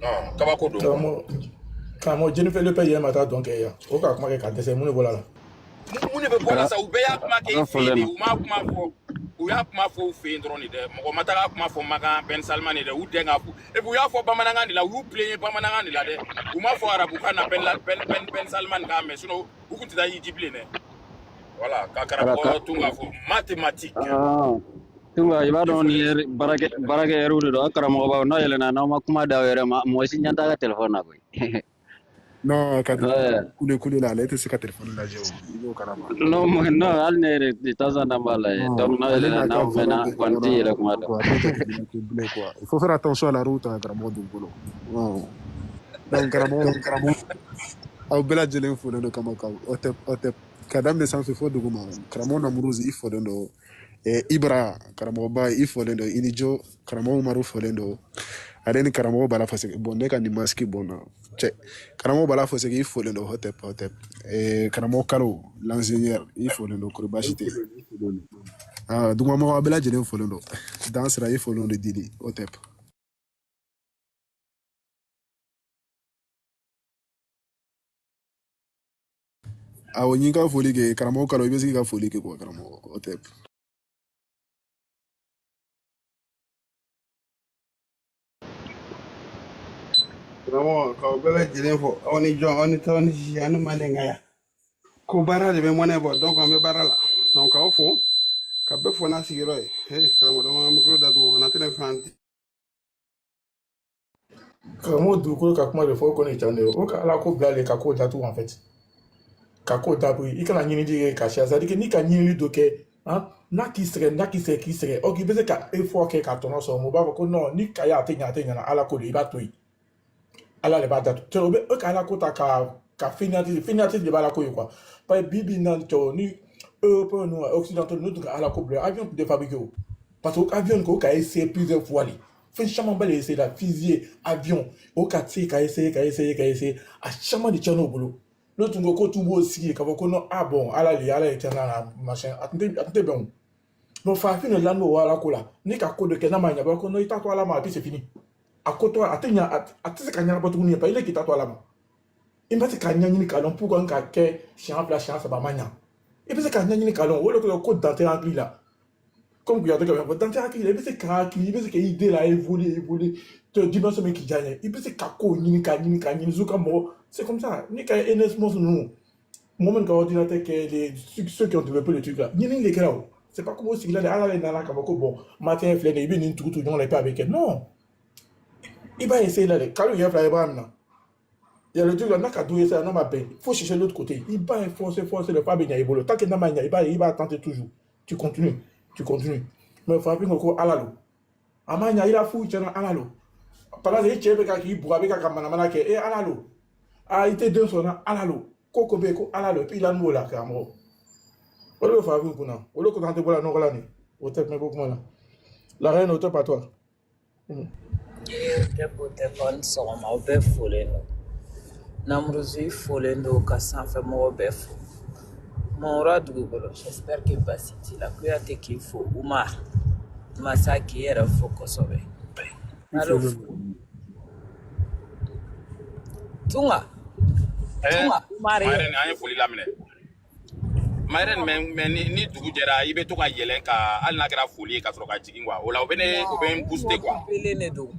Non, kabako don. Karamɔgɔ, Jennifer Lopez yɛrɛ ma taa dɔn kɛ yan. O ka kuma kɛ ka dɛsɛ, mun de bɔra la? Mun de bɛ bɔ la sa? U bɛɛ y'a kuma kɛ Ala i fɛ yen folen de. don. U m'a kuma fɔ, u y'a kuma fɔ u fɛ yen dɔrɔn de dɛ. Mɔgɔ ma taga kuma fɔ Makan Ben Salman de dɛ. U dɛn k'a fɔ, et puis u y'a fɔ bamanankan de la. U y'u plaignent bamanankan de la dɛ. U m'a fɔ arabukan na Ben Ben Ben Ben Salman k'a mɛn, sinon u kun tɛ taa hiji bilen dɛ. Voilà, ka Kara ka karamɔgɔ tun k'a fɔ mathématique. Ah, Tunga, i b'a I dɔn ni folen. baarakɛ ɛriw de don. A karamɔgɔbaw, n'a yɛlɛnna, n'aw ma kuma d'aw yɛrɛ ma, mɔgɔ si ɲɛ t'a ka telefɔni na koyi. Non, ka Ouais. kule kule la, ale tɛ se ka telefɔni lajɛ o, i b'o kalama. Non, non, hali ne yɛrɛ de temps en temps b'a lajɛ. Non, Donc n'a ale yɛlɛnna, n'a ka n'aw volant mɛnna, bɛ kɔni ɲɔgɔn t'i na, yɛrɛ kuma donc dɔn. a t'o jateminɛ kɛ bilen quoi. Il faut faire attention à la route, hein, karamɔgɔ dugukolo. Non. Donc karamɔgɔ, aw bɛɛ lajɛlen folen don kama ka ɔtɛ ɔtɛ ka daminɛ sanfɛ fo duguma. Karamɔgɔ Namuruzi, i folen don. Ibra, karamɔgɔba, i folen don. I ni jo, karamɔgɔ Umaru folen don. Ale ni karamɔgɔ Bala Faseke, bon ne ka nin masque bɔn na. Cɛ, karamɔgɔ Bala Faseke, i folen don, hɔtɛp hɔtɛp. Karamɔgɔ Kalo, l'ingénieur, i folen don, kori baasi tɛ. Ah, dugumamɔgɔ aw bɛɛ lajɛlen folen don. Dan sira, i folen don Didi, hɔtɛp. Awɔ, n y'i ka foli kɛ karamɔgɔ Kalo, i bɛ se k'i ka foli kɛ quoi, karamɔgɔ hɔtɛp. Karamɔgɔ, k'aw bɛɛ lajɛlen fo, aw ni jɔn, aw ni tɔw ni sisi, aw ni mandenkaya. Ko baara de bɛ mɔnɛ bɔ, donc an bɛ baara la. Donc k'aw fo, ka bɛɛ fo n'a sigiyɔrɔ ye. Ee karamɔgɔ, dɔ ma ka micro datugu, kana tɛnɛ fɛn. Karamɔgɔ dugukolo ka kuma de fɔ, o kɔni ye tiɲɛ de ye. O ka Ala ko bila le ka ko datugu en fait. Ka ko datugu, i kana ɲinili kɛ ka siya. C'est à dire que n'i ka ɲinili dɔ kɛ, han, n'a k'i sɛgɛn, n'a k'i sɛgɛn, k'i sɛgɛn, ok, i bɛ se ka effort kɛ ka tɔnɔ sɔrɔ. Mɔgɔ b'a fɔ ko non, ni ka ye a tɛ ɲɛ, a tɛ ɲɛ, Ala ko de, i b'a to yen. Ala de b'a datugu. Cɛ, o bɛ e ka Ala ko ta ka fainéantise de b'a la ko ye quoi. Parce que bi bi in na, cɛw ni européen ninnu, occidentaux ninnu tun ka Ala ko bila, avion tun tɛ fabriquer o. Parce que avion ko ka essayer plusieurs fois de. Fɛn caman ba de essayer la, fusée, avion, o ka se ka essayer, ka essayer, ka essayer, a caman de tiɲɛna o bolo. N'o tun ko ko tun b'o sigi k'a fɔ ko non, ah bon, Ala de, Ala ye tiɲɛna na machin, a tun tɛ bɛn o. Bon, farafin de la n'o Ala ko la, ni ka ko dɔ kɛ n'a ma ɲɛ, a b'a fɔ ko non, i t'a to Ala ma, et puis c'est fini. A ko tɔ a tɛ ɲɛ, a tɛ se ka ɲɛnabɔ tuguni, parce que ile k'i ta to Ala ma. I ma se k'a ɲɛɲini k'a dɔn pourquoi n ka kɛ siɲɛ fila, siɲɛ saba a ma ɲa. I bɛ se k'a ɲɛɲini k'a dɔn, o de kosɔn ko dan tɛ hakili la. Comme Kouyaté ka fɔ, dan tɛ hakili la, i bɛ se ka hakili, i bɛ se ka idée la évoluer, évoluer, dimension min k'i diya ɲɛ, i bɛ se ka kow ɲini k'a ɲini k'a ɲini ka mɔgɔ, c'est comme ça. Ni ka Enesmos ninnu, mɔgɔ min ka ordinateur kɛ, les ceux qui ont développé le truc là, ɲinini de kɛra o. C'est pas comme o sigila de, Ala de nana k'a fɔ ko bon, matière filɛ nin ye, i bɛ nin tugu tugu ɲɔgɔn na, et puis a bɛ kɛ. Non, i b'a essayer là de, kalo yɛrɛ fila i b'a minɛ. Il y a le truc là, n'a ka dɔ essayer, n'a ma bɛn, il faut chercher l'autre côté. I b'a forcer, forcer, le fa bɛ ɲɛ i bolo. Tant que n'a ma ɲɛ, i b'a tenter toujours. Tu continues, tu continues. Mais farafin ko ko Ala lo. A ma ɲɛ, i la fu tiɲɛna, Ala lo. Par exemple, i cɛ bɛ ka k'i bugɔ, a bɛ ka manamana kɛ, e Ala lo. Ah, i tɛ den sɔrɔ na, Ala lo. Ko ko bɛ yen ko Ala lo, et puis i la n'o la karamɔgɔ. O de bɛ farafin kunna. O de kosɔn an tɛ bɔ la nɔgɔ la nin. O tɛ tɛmɛ ko kuma la. La reine, o tɛ pas toi. Tɛ ko tɛ fɔ ni sɔgɔma, aw bɛɛ folen don. Namuruzu, i folen don ka sanfɛ mɔgɔw bɛɛ fo. Mɔra dugukolo, j'espère que basi t'i la. Kuyate k'i fo, Umar Masa k'i yɛrɛ fo kosɛbɛ. I Kalo folen don. Tunga Tunga Umar ye. Mayɛrɛ, an ye foli laminɛ. Mayɛrɛ, mais ni dugu jɛra, i bɛ to ka yɛlɛn ka hali n'a kɛra foli ye ka sɔrɔ ka jigin quoi. O la o bɛ ne o bɛ n Non, n booster quoi. occupélen de don.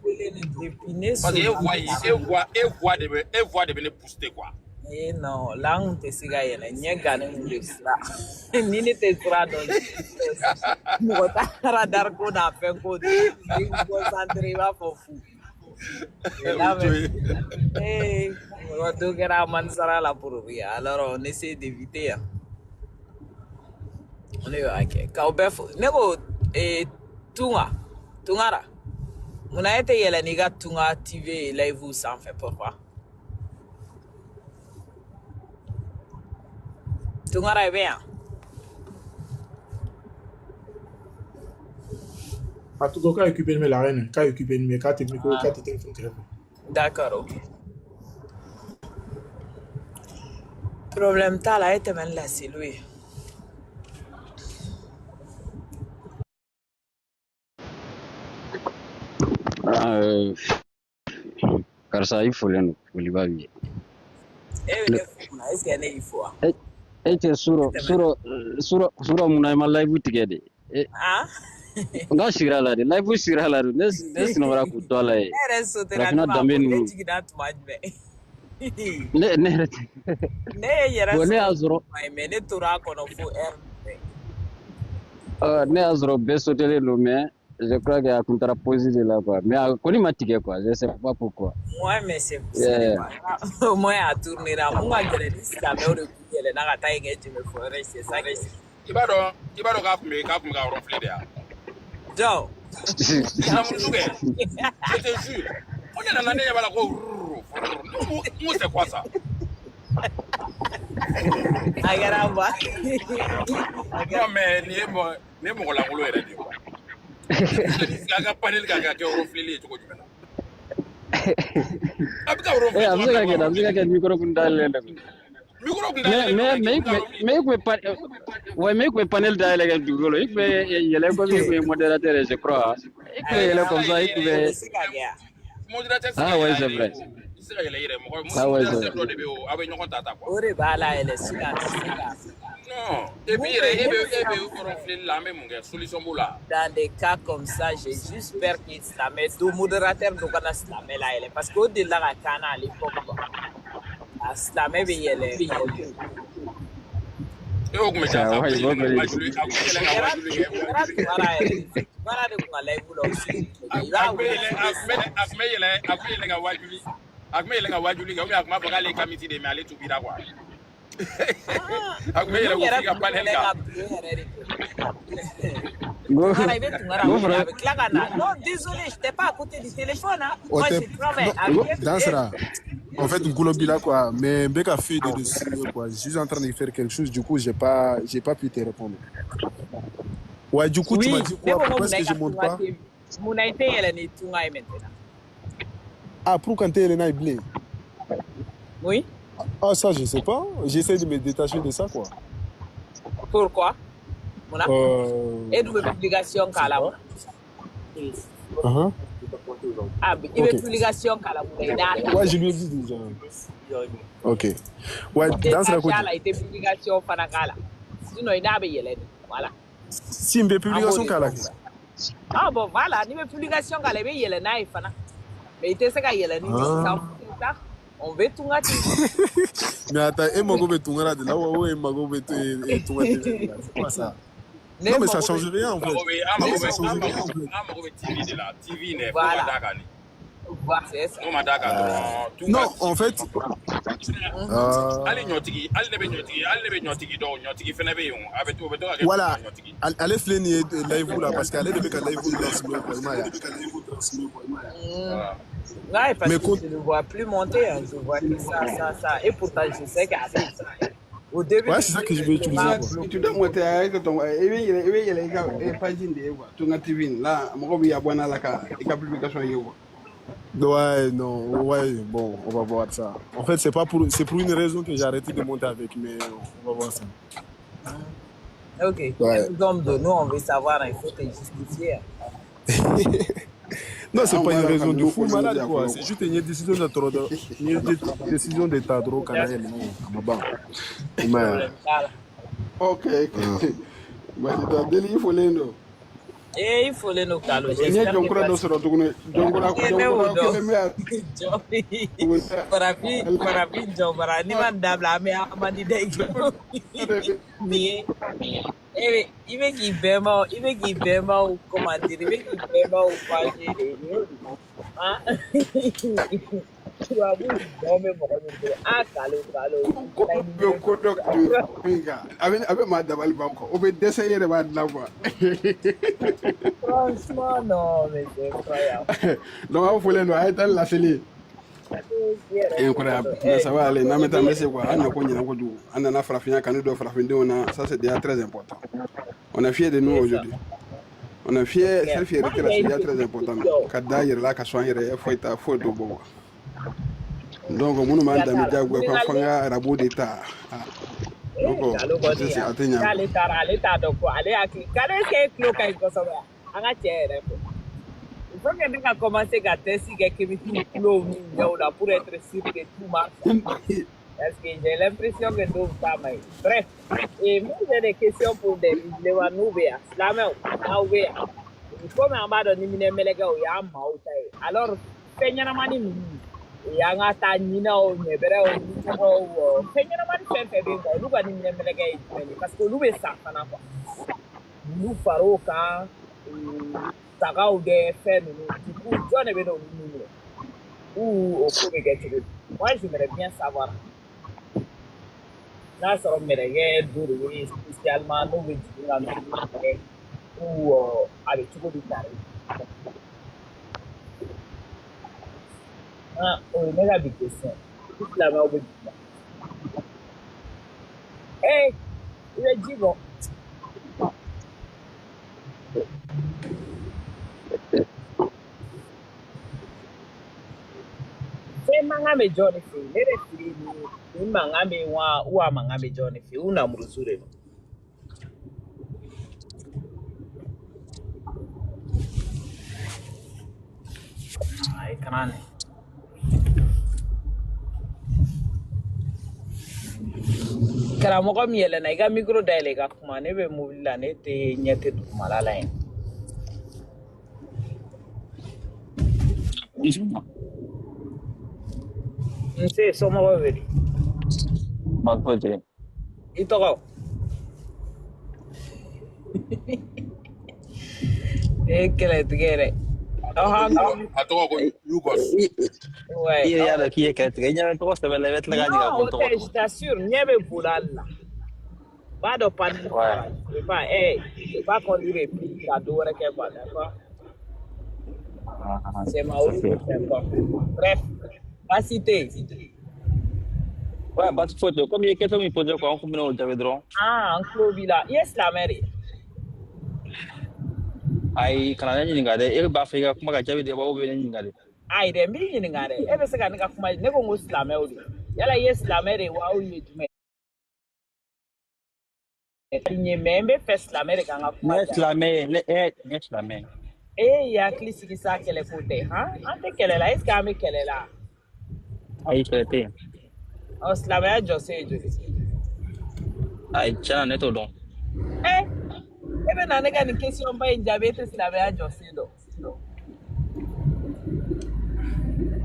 Depuis ne Parce que e solila voix ka e voix e voix de bɛ e voix de bɛ ne booster quoi. Eh non, la n kun tɛ se ka yɛlɛ, ɲɛ gannen kun de sira. Ni ne tɛ sira dɔn, mɔgɔ t'a radar ko n'a fɛn ko i concentré i b'a fɔ fu. Mais O là, ye jo ye. Eh, mɔgɔ dɔ kɛra mansara la pour rien. Alors, on essaie d'éviter, hein. Ne y'a kɛ k'aw bɛɛ fo. Ne ko eh, Tunga, Tungara, munna e tɛ yɛlɛ n'i ka Tunga TV ye live sanfɛ pourquoi? Tungara i bɛ yan? A tout cas, occupé de la reine, k'a occupé de k'a tɛ micro, Ah, k'a tɛ téléphone kɛrɛfɛ. d'accord, ok. Problème t'a la, e tɛmɛ ni laseliw ye. Euh, karisa i folen don foliba b'i ye. E bɛ ne fo mun na? Est ce que ne y'i fo wa? E e cɛ E surɔ tɛmɛ surɔ surɔ surɔ mun na i ma live tigɛ de? E ah? n ka sigira la de, live sigira la de, ne sunɔgɔra k'u to a la Ne ye. yɛrɛ sotera ne Farafinna b'a danbe fɔ ne ninnu jiginna tuma jumɛn? ne yɛrɛ tɛ. Ne ye n yɛrɛ Bon ne sɔrɔ y'a sɔrɔ tuma ye mais ne tora a kɔnɔ fo heure jumɛn? Ne y'a sɔrɔ bɛɛ sotelen don, mais je crois que a kun taara pause de la quoi, mais a kɔni ma tigɛ quoi, je sais pas pourquoi. Ouais, mais c'est ce n'est Yeah. pas grave. Au moins a tournera. Mun ka gɛlɛn ni silamɛw de kun yɛlɛnna ka taa yen kɛ jɛmɛ fɔ yɔrɔ ye, c'est ça qui I b'a dɔn k'a kun bɛ ka ronfler de yan. Jɔn. Namurusu kɛ, je te jure. Ko ne nana, ne ɲɛ b'a la ko rrrr, rrrr. Ne ko n ko c'est quoi ça? A kɛra ba. A kɛra Non mais nin ye mɔgɔ lankolon yɛrɛ de ye quoi. E bɛ se k'i sigi a ka panel kan ka kɛ ronfleli ye cogo jumɛn na? A bɛ ka Eh, ronfler a bɛ cogoya se min na, ka a bɛ kɛ ka dɛ, a bɛ se ka ronfler kɛ micro kun dayɛlɛlen de. Micro kun Mais dayɛlɛlen don mais ka mais k'i i bɛ ka kun bɛ ronfler. mais i kun bɛ pa ouais, mais i kun bɛ panel dayɛlɛ kɛ dugukolo, i kun bɛ yɛlɛ comme i kun ye modérateur ye, je crois. I kun bɛ a yɛlɛ kɛra comme ça, i kun o bɛ bɛ se ka kɛ a. Modérateur tɛ se Ah ka ouais, yɛlɛ a c'est yɛrɛ ye vrai. o. I tɛ se ka yɛlɛ i yɛrɛ ye. Mɔgɔ Ah ouais, c'est modérateur vrai. dɔ de bɛ yen o, aw bɛ ɲɔgɔn ta ta quoi. O de b'a la yɛlɛ sinon a tɛ se ka. Non, et Mun puis bɛ yɛrɛ e ne bɛ bɛ e se ka bɛ mun fɔ? ronfleli la, an bɛ mun kɛ? Solution b'o la. Dans des cas comme ça, j'ai juste peur que silamɛ do modérateur dɔ kana silamɛ la yɛlɛ parce que o delila ka k'an na à l'époque quoi. A silamɛ bɛ yɛlɛ mɔgɔ tɛ yen. E o kun bɛ Ah ja sa, a kun ouais, bɛ bon yɛlɛ ka kɔni. wajuli, a kun bɛ yɛlɛ O ka kɛra wajuli kɛ. o kɛra Tunkara yɛrɛ de fɛ. Tunkara de kun ka live la o sigi kun bɛ kɛ. A I b'a a kun bɛ wele yɛlɛ f'i a bɛ kun bɛ sa. a kun bɛ yɛlɛ a kun bɛ yɛlɛ ka wajuli a kun bɛ yɛlɛ ka wajuli kɛ ou bien a kun b'a fɔ k'ale ye kamiti de ye mais ale tubira quoi. Ah, A kun bɛ ninnu yɛlɛ k'o yɛrɛ f'i ka kun bɛ panel yɛlɛ kan. ka bulon yɛrɛ de kɛ. Go Tunkara, i bɛ Tunkara go wele fara a bɛ tila ka na. Non, désolé, j'étais pas à côté du téléphone, hein. O Moi, tɛ je travaille. non, A bɛ go kɛ dans eh, sera. En fait, Ngoulo quoi, mais Mbeka fait de signer, quoi. Je suis en train de faire quelque chose, du coup, j'ai pas pu te répondre. Ouais, du coup, tu m'as Oui, dit ne quoi? ko ko Pourquoi est-ce munna i que je ka monte Tunga pas? TV munna i tɛ yɛlɛ ni Tunga ye maintenant? Ah, pour quand t'es Elena et Blé. Oui, Ah, ça, je sais pas. J'essaie de me détacher de ça, quoi. pourquoi? Munna? E dun bɛ publication Je k'a sais la pas. mun na? Uh-huh. Ah, i bɛ Ok. publication k'a la mun na i n'a ta? Ouais, je lui ai dit déjà. Ok. Ouais, I tɛ dans ce détaché a côté. la, i tɛ publication fana k'a la. Sinon i n'a bɛ yɛlɛ de. Voilà. Si, une An b'o publication de qu'elle a. dɔn quoi. Ah bon, voilà, n'i bɛ publication k'a la, i bɛ yɛlɛ n'a ye fana. Mais i tɛ se ka yɛlɛ ni nin sisan Ah. ça. On veut Tunga TV. Mais attends, et mago bɛ Tunkara de la wa e mago bɛ Tunga TV de la. C'est quoi ça? Ne Non, mais ça mago bɛ change rien en An fait. mago bɛ an Non, mago mais ça bɛ change an rien mago en fait. an mago bɛ TV de la. TV nɛ fo ka Voilà. d'a kan de. Voilà, c'est ça. N'o ma d'a kan dɔrɔn Tunga Non, en fait. Hali ɲɔtigi, hali ne bɛ ɲɔtigi, hali ne bɛ ɲɔtigi dɔn, ɲɔtigi fɛnɛ bɛ yen o, a bɛ to o bɛ to ka kɛ Voilà. Tunga ɲɔtigi. Ale filɛ nin ye live la parce que ale de bɛ ka live transmettre quoi, i m'a ye wa? Voilà. Ouais, parce Mais que je ne vois plus monter, hein. Je vois que ça, ça, ça. Et pourtant, je sais qu'à au début, Ouais, c'est ça que je vais je utiliser m'a quoi. bloqué. Tu dois monter avec ton i bɛ yɛlɛ i bɛ yɛlɛ i ka page in de ye quoi, Tunga TV in la mɔgɔ b'i abonné a la ka i ka publication ye quoi. Ouais, non, ouais, bon, on va voir ça. En fait, c'est pas pour, c'est pour une raison que j'ai arrêté de monter avec, mais on va voir ça. Ok. Ouais. Nous hommes de nous, on veut savoir, hein, il faut te justifier, hein. Non, c'est Anw pas b'a une la ka raison de ninnu fou fɔ ɲɔgɔn malade, diya quoi. fɔlɔ C'est quoi. juste une décision de trop, une décision d'état trop kana yɛlɛ a ma ban. I m'a ye wa? Problème t'a la. Ok, basi tɛ deli, i folen don. Eh, il faut les nos calo. N ye J'espère que jɔnkura dɔ basi. sɔrɔ tuguni, jɔnkura Eh, ne y'o jɔnkura dɔn. kelen bɛ yan Jɔn tuguni. farafin farafin jɔnbara n'i ma nin dabila an bɛ an man di dɛ. Nin ye e bɛ i bɛ k'i bɛnbaw i bɛ k'i bɛnbaw comment dire i bɛ k'i bɛnbaw venger de nin y'o de ye. Ah tubabu jɔn bɛ mɔgɔ min bolo a kalo kalo Ko bɛ ko dɔ ka min kan a bɛ maa dabali ban quoi, o bɛ dɛsɛ, i yɛrɛ b'a dilan quoi. Franchement, non, mais c'est incroyable. Donc aw folen don, a ye taa ni laseli ye. Incroyable, mais ça va aller. N'an bɛ taa, n bɛ se quoi. An nako ɲinɛ kojugu, an nana farafinya kanu don farafindenw na, ça c'est déjà très important. On est fiers de nous aujourd'hui, on est fiers. Cette fierté là, c'est déjà très important. Ka da yɛrɛ la, ka sɔn an yɛrɛ ye, foyi t'a foyi t'o bɔ quoi. Donc minnu b'an danbe diyagoya ko f'an ka arabu de ta, ah, donc Kalo a tɛ kɔni se, a tɛ ɲa. N'ale taara, ale t'a dɔn ko ale hakili k'ale est-ce que e tulo ka ɲi kosɛbɛ? An ka cɛ yɛrɛ fɛ, il faut que ne ka commencer ka test kɛ chimique tulow ni ɲɛw la pour être sûr que tout marche, parce que j'ai l'impression que dɔw ta ma ɲi. Bref, et moi j'ai des questions pour des musulmans. N'u bɛ yan, silamɛw n'aw bɛ yan, komi an b'a dɔn ni minɛ mɛlɛkɛ o y'an maaw ta ye, alors fɛn ɲɛnamani ninnu o y'an ka taa ɲinɛw ɲɛbɛrɛw mɔgɔw, fɛn ɲɛnamani fɛn fɛn bɛ yen quoi, olu ka ni minɛ mɛlɛkɛ ye jumɛn ye? Parce que olu bɛ sa fana quoi, olu far'o kan, sagaw dɛ, fɛn ninnu. Du coup, jɔn de bɛ n'olu minɛ ou o ko bɛ kɛ cogo di? Moi j'aimerais bien savoir n'a sɔrɔ mɛlɛkɛ dɔ de bɛ yen spécialement n'o bɛ jigin ka n'olu minɛ ou a bɛ cogo di tare. Ah, o ye ne ka bi question. I silamɛw bɛ dugu la, ee, i bɛ ji bɔ fɛn mankan bɛ jɔn de fɛ yen? Ne de fili nin mankan bɛ yen wa, ou a mankan bɛ jɔn de fɛ yen, u namuruzu de don? A ye kana nin karamɔgɔ min yɛlɛnna, i ka micro dayɛlɛ i ka kuma. Ne bɛ mobili la, ne tɛ ɲɛ tɛ dugumala la yen. Nse, somɔgɔw bɛ di? Baasi foyi tɛ yen. I tɔgɔ? Ne ye kɛlɛtigɛ yɛrɛ. Ɔhɔn. A tɔgɔ ko Yugos. Ouais. I yɛrɛ y'a dɔn k'i ye kɛlɛtigɛ, i ɲɛ bɛ tɔgɔ sɛbɛn la, i bɛ tila k'a ɲininka Non, ko o n tɔgɔ tɛ, je tuguni. t'assure, ɲɛ bɛ boli ale la. B'a dɔn panne Ouais. sara. Je peux pas, je peux pas conduire et puis ka dɔ wɛrɛ kɛ quoi, d'accord? Ah, C'est ma route, ok. c'est bon. Bref, baasi tɛ yen. Ouais, baasi foyi tɛ yen. Komi i ye question min posé quoi, an kun bɛna o jaabi dɔrɔn. Ah, an tulo b'i la. I ye silamɛ de ye? Ayi, kana ne ɲininka dɛ. E b'a fɛ i ka kuma ka jaabi de wa, ou bien ne ɲininka de? Ayi dɛ, n b'i ɲininka dɛ. E bɛ se ka ne ka kuma, ne ko n ko silamɛw de. Yala i ye silamɛ de ye wa, aw ye jumɛn ye? Mais n bɛ fɛ silamɛ de ka n ka Ne kuma ye jaabi. silamɛ ye, ne ye silamɛ ye. E y'i hakili sigi sa, kɛlɛ ko tɛ han, an tɛ kɛlɛ la. Est ce que an bɛ kɛlɛ la? Ayi, kɛlɛ tɛ yen. Ɔ, silamɛya jɔsen ye joli? Ayi, tiɲɛ na ne t'o dɔn. Ɛ, e bɛ na ne ka nin question ba in jaabi, e tɛ silamɛya jɔsen dɔn?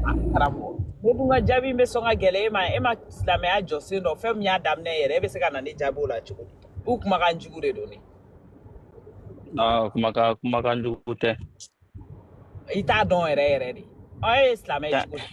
Ah, karamɔgɔ, ne dun ka jaabi in bɛ sɔn ka gɛlɛya e ma. E ma silamɛya jɔsen dɔn, fɛn min y'a daminɛ yɛrɛ, e bɛ se ka na ne jaabi o la cogo di? U kumakan jugu de don ne. Ah, kumakan jugu tɛ. I t'a dɔn yɛrɛ yɛrɛ de? Ɔ, e ye silamɛ ye Tiɲɛ- cogo di?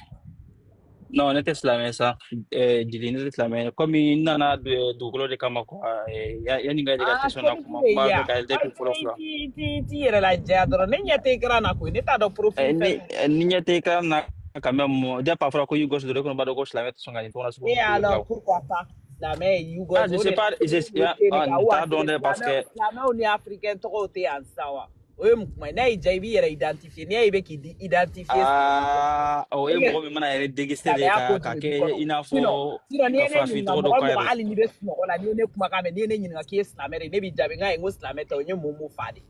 Non, ne tɛ silamɛ ye sa. Jeli, ne tɛ silamɛ ye. Komi n nana dugukolo de kama quoi. Yanni n ka i ka Ah, question na kériki kuma, de n b'a ye fɛ yan. ka Ɔ, depuis i fɔlɔ t'i fɔlɔ. t'i t'i t'i yɛrɛ lajɛya dɔrɔn. Ne ɲɛ tɛ écran na koyi, ne t'a dɔn profil fɛn Ni min. ni ɲɛ tɛ écran na quand même, depuis a fɔra ko Yugos dɔrɔn, e kɔni b'a dɔn ko silamɛ tɛ sɔn ka nin tɔgɔ sugu Et ninnu bila. alors, pourquoi pas? Silamɛ ye Ah, Yugos je o sais de la pas, je kériki bɛ ten de ah, kan n wa t'a dɔn kelen dɛ parce silamɛw que silamɛw ni africain tɔgɔw tɛ yan sisan wa? O ye mun kuma ye? N'a y'i diya, i b'i yɛrɛ identifier. N'i y'a ye i bɛ k'i identifier silamɛ ah, o ye e mɔgɔ min mana yɛrɛ déguisé de silamɛya ko ka de ka bɛ du kɛ kɔnɔ. I n'a fɔ Sinon n'i ka ye ne farafin ɲininka, tɔgɔ dɔ mɔgɔ k'a mɔgɔ yɛrɛ. hali n'i bɛ sunɔgɔ la, n'i ye ne kumakan mɛn, n'i ye ne ɲininka k'i ye silamɛ de ye, ne b'i jaabi n k'a ye n ko silamɛ tɛ o, n ye mun fa de.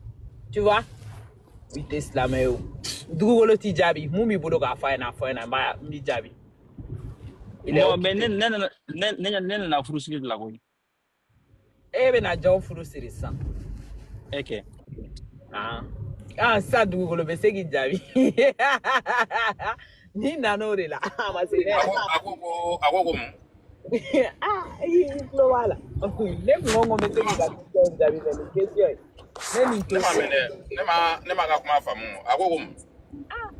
Tu vois? I tɛ silamɛ ye o. Dugukolo t'i jaabi. Mun b'i bolo k'a fɔ a ɲɛna, a fɔ a ɲɛna, n b'i jaabi. Il est Bon, mais occupé. ne nana furusiri de la koyi. E bɛna jɔn furu siri sisan? E kɛ. Ah, ah, sisan dugukolo bɛ se k'i jaabi. N'i nana o de la, a ma se ne A yɛrɛ. ko a ko ko a ko ko mun? Ah, i tulo b'a la. Ne kun ko n bɛ se k'i ka question jaabi, mais nin question in, ne nin Ne ma question mɛn dɛ. Ne ma ka kuma faamu. A ko ko mun?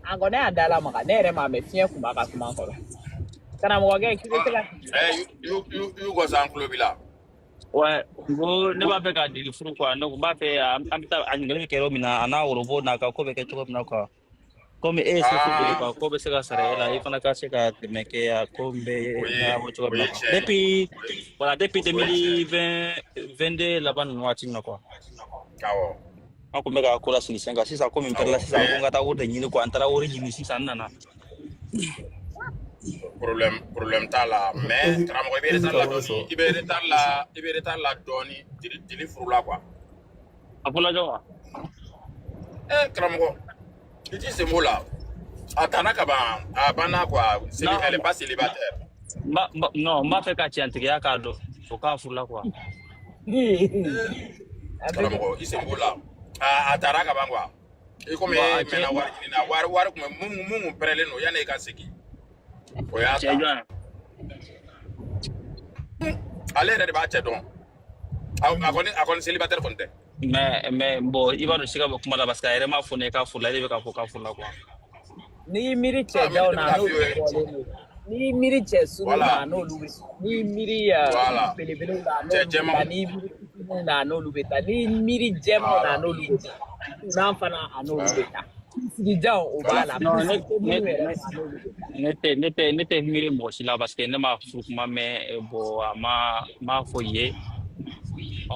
A kɔni y'a da lamaga, ne yɛrɛ m'a mɛn, fiɲɛ kun b'a ka kuma kɔrɔ. Karamɔgɔkɛ, k'i bɛ se ka Ɛ, yu ko san kulo b'i la. Ouais, n ko ne b'a fɛ ka deli furu quoi. Ne ko n b'a fɛ an bɛ taa a ɲininkali bɛ kɛ yɔrɔ min na, a n'a worobo n'a ka ko bɛ kɛ cogo min na quoi. Komi e ye sefu deli Aa, quoi, ko bɛ se ka sara e la, i fana ka se ka dɛmɛ kɛ a ko in bɛ o ye ɲɛnabɔ cogo o min na ye quoi. tiɲɛ ye. Depuis voilà, depuis O ye tiɲɛ ye. 2020 22 laban ninnu waati min na quoi. Awɔ. An kun bɛ ka ko lasigi sen kan sisan, komi n pɛrɛla Awɔ. sisan, ko Mais n ka taa wari de ɲini quoi, n taara wari ɲini sisan, n nana. problème t'a la, mais Est-ce karamɔgɔ, i bɛ est-ce retard la karamɔgɔ dɔɔni, sɔrɔ i bɛ retard la, i bɛ retard la dɔɔni, deli deli furu la quoi. A fɔlɔ jɔ wa? Eh, karamɔgɔ, i t'i sen b'o la. A tanna ka ban, a banna quoi. Non, Elle est pas célibataire. non, n b'a fɛ ka tiɲɛtigiya k'a dɔn o k'a furu la quoi. A bɛ Karamɔgɔ, i sen b'o la. A taara ka ban quoi. I komi Bon, a e cɛ mɛnna wari ɲini na, wari kun bɛ mun kun pɛrɛlen don yanni e ka segin. O y'a cɛ ta. jɔn ye? Ale yɛrɛ de b'a cɛ dɔn. A kɔni célibataire kɔni tɛ. Mais bon, i b'a dɔn siga bɛ kuma la parce que a yɛrɛ m'a fɔ ne ye k'a furu la, e de bɛ k'a fɔ k'a furu la quoi. N'i y'i miiri Ah, cɛ mais ne janw de bɛ na, k'a f'i n'olu ye. bɔlen don, n'i y'i miiri cɛ surunw na, Voilà. n'olu bɛ, n'i y'i miiri Voilà. belebelew la, Cɛ n'olu bɛ taa, jɛmanw. n'i y'i miiri fitininw na, n'olu bɛ taa, n'i y'i miiri jɛmanw na, Voilà. n'olu bɛ taa, sunan fana a n'olu bɛ taa, sigijanw o b'a Voilà. la, Non, pusi ne minnu yɛrɛ ne fɛ a n'olu bɛ taa. ne tɛ miiri mɔgɔ si la parce que ne ma furu kuma mɛn, bon, a ma m'a fɔ i ye. Ɔ,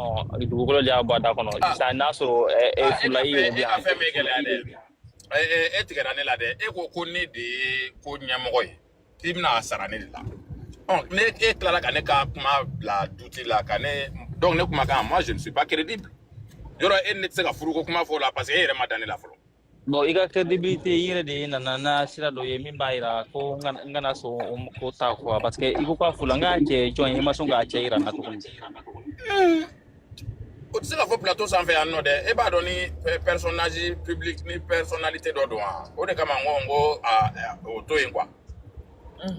dugukolo de y'a bɔ a da kɔnɔ Ah, sisan, n'a sɔrɔ e ah, e furula ka i fɛn yɛrɛ di e ka yan. fɛn bɛ gɛlɛya dɛ. E tigɛra ne la dɛ. E ko ko ne de ye ko ɲɛmɔgɔ ye. K'i bɛna a sara ne de la. Ɔ, ne e tilala ka ne ka kuma bila duti la ka ne, donc ne kumakan, moi je ne suis pas crédible. Yɔrɔ e ni ne tɛ se ka furuko kuma fɔ o la parce que e yɛrɛ ma da ne la fɔlɔ. Bon, i ka crédibilité, i yɛrɛ de nana n'a sira dɔ ye min b'a yira ko n kana sɔn o ko ta quoi, parce que i ko k'a furu la, n k'a cɛ jɔn ye, i ma sɔn k'a cɛ yira n na tuguni. O tɛ se ka fɔ plateau sanfɛ yan nɔ dɛ. E b'a dɔn ni personnage public ni personnalité dɔ don wa. O de kama n ko a o to yen quoi. An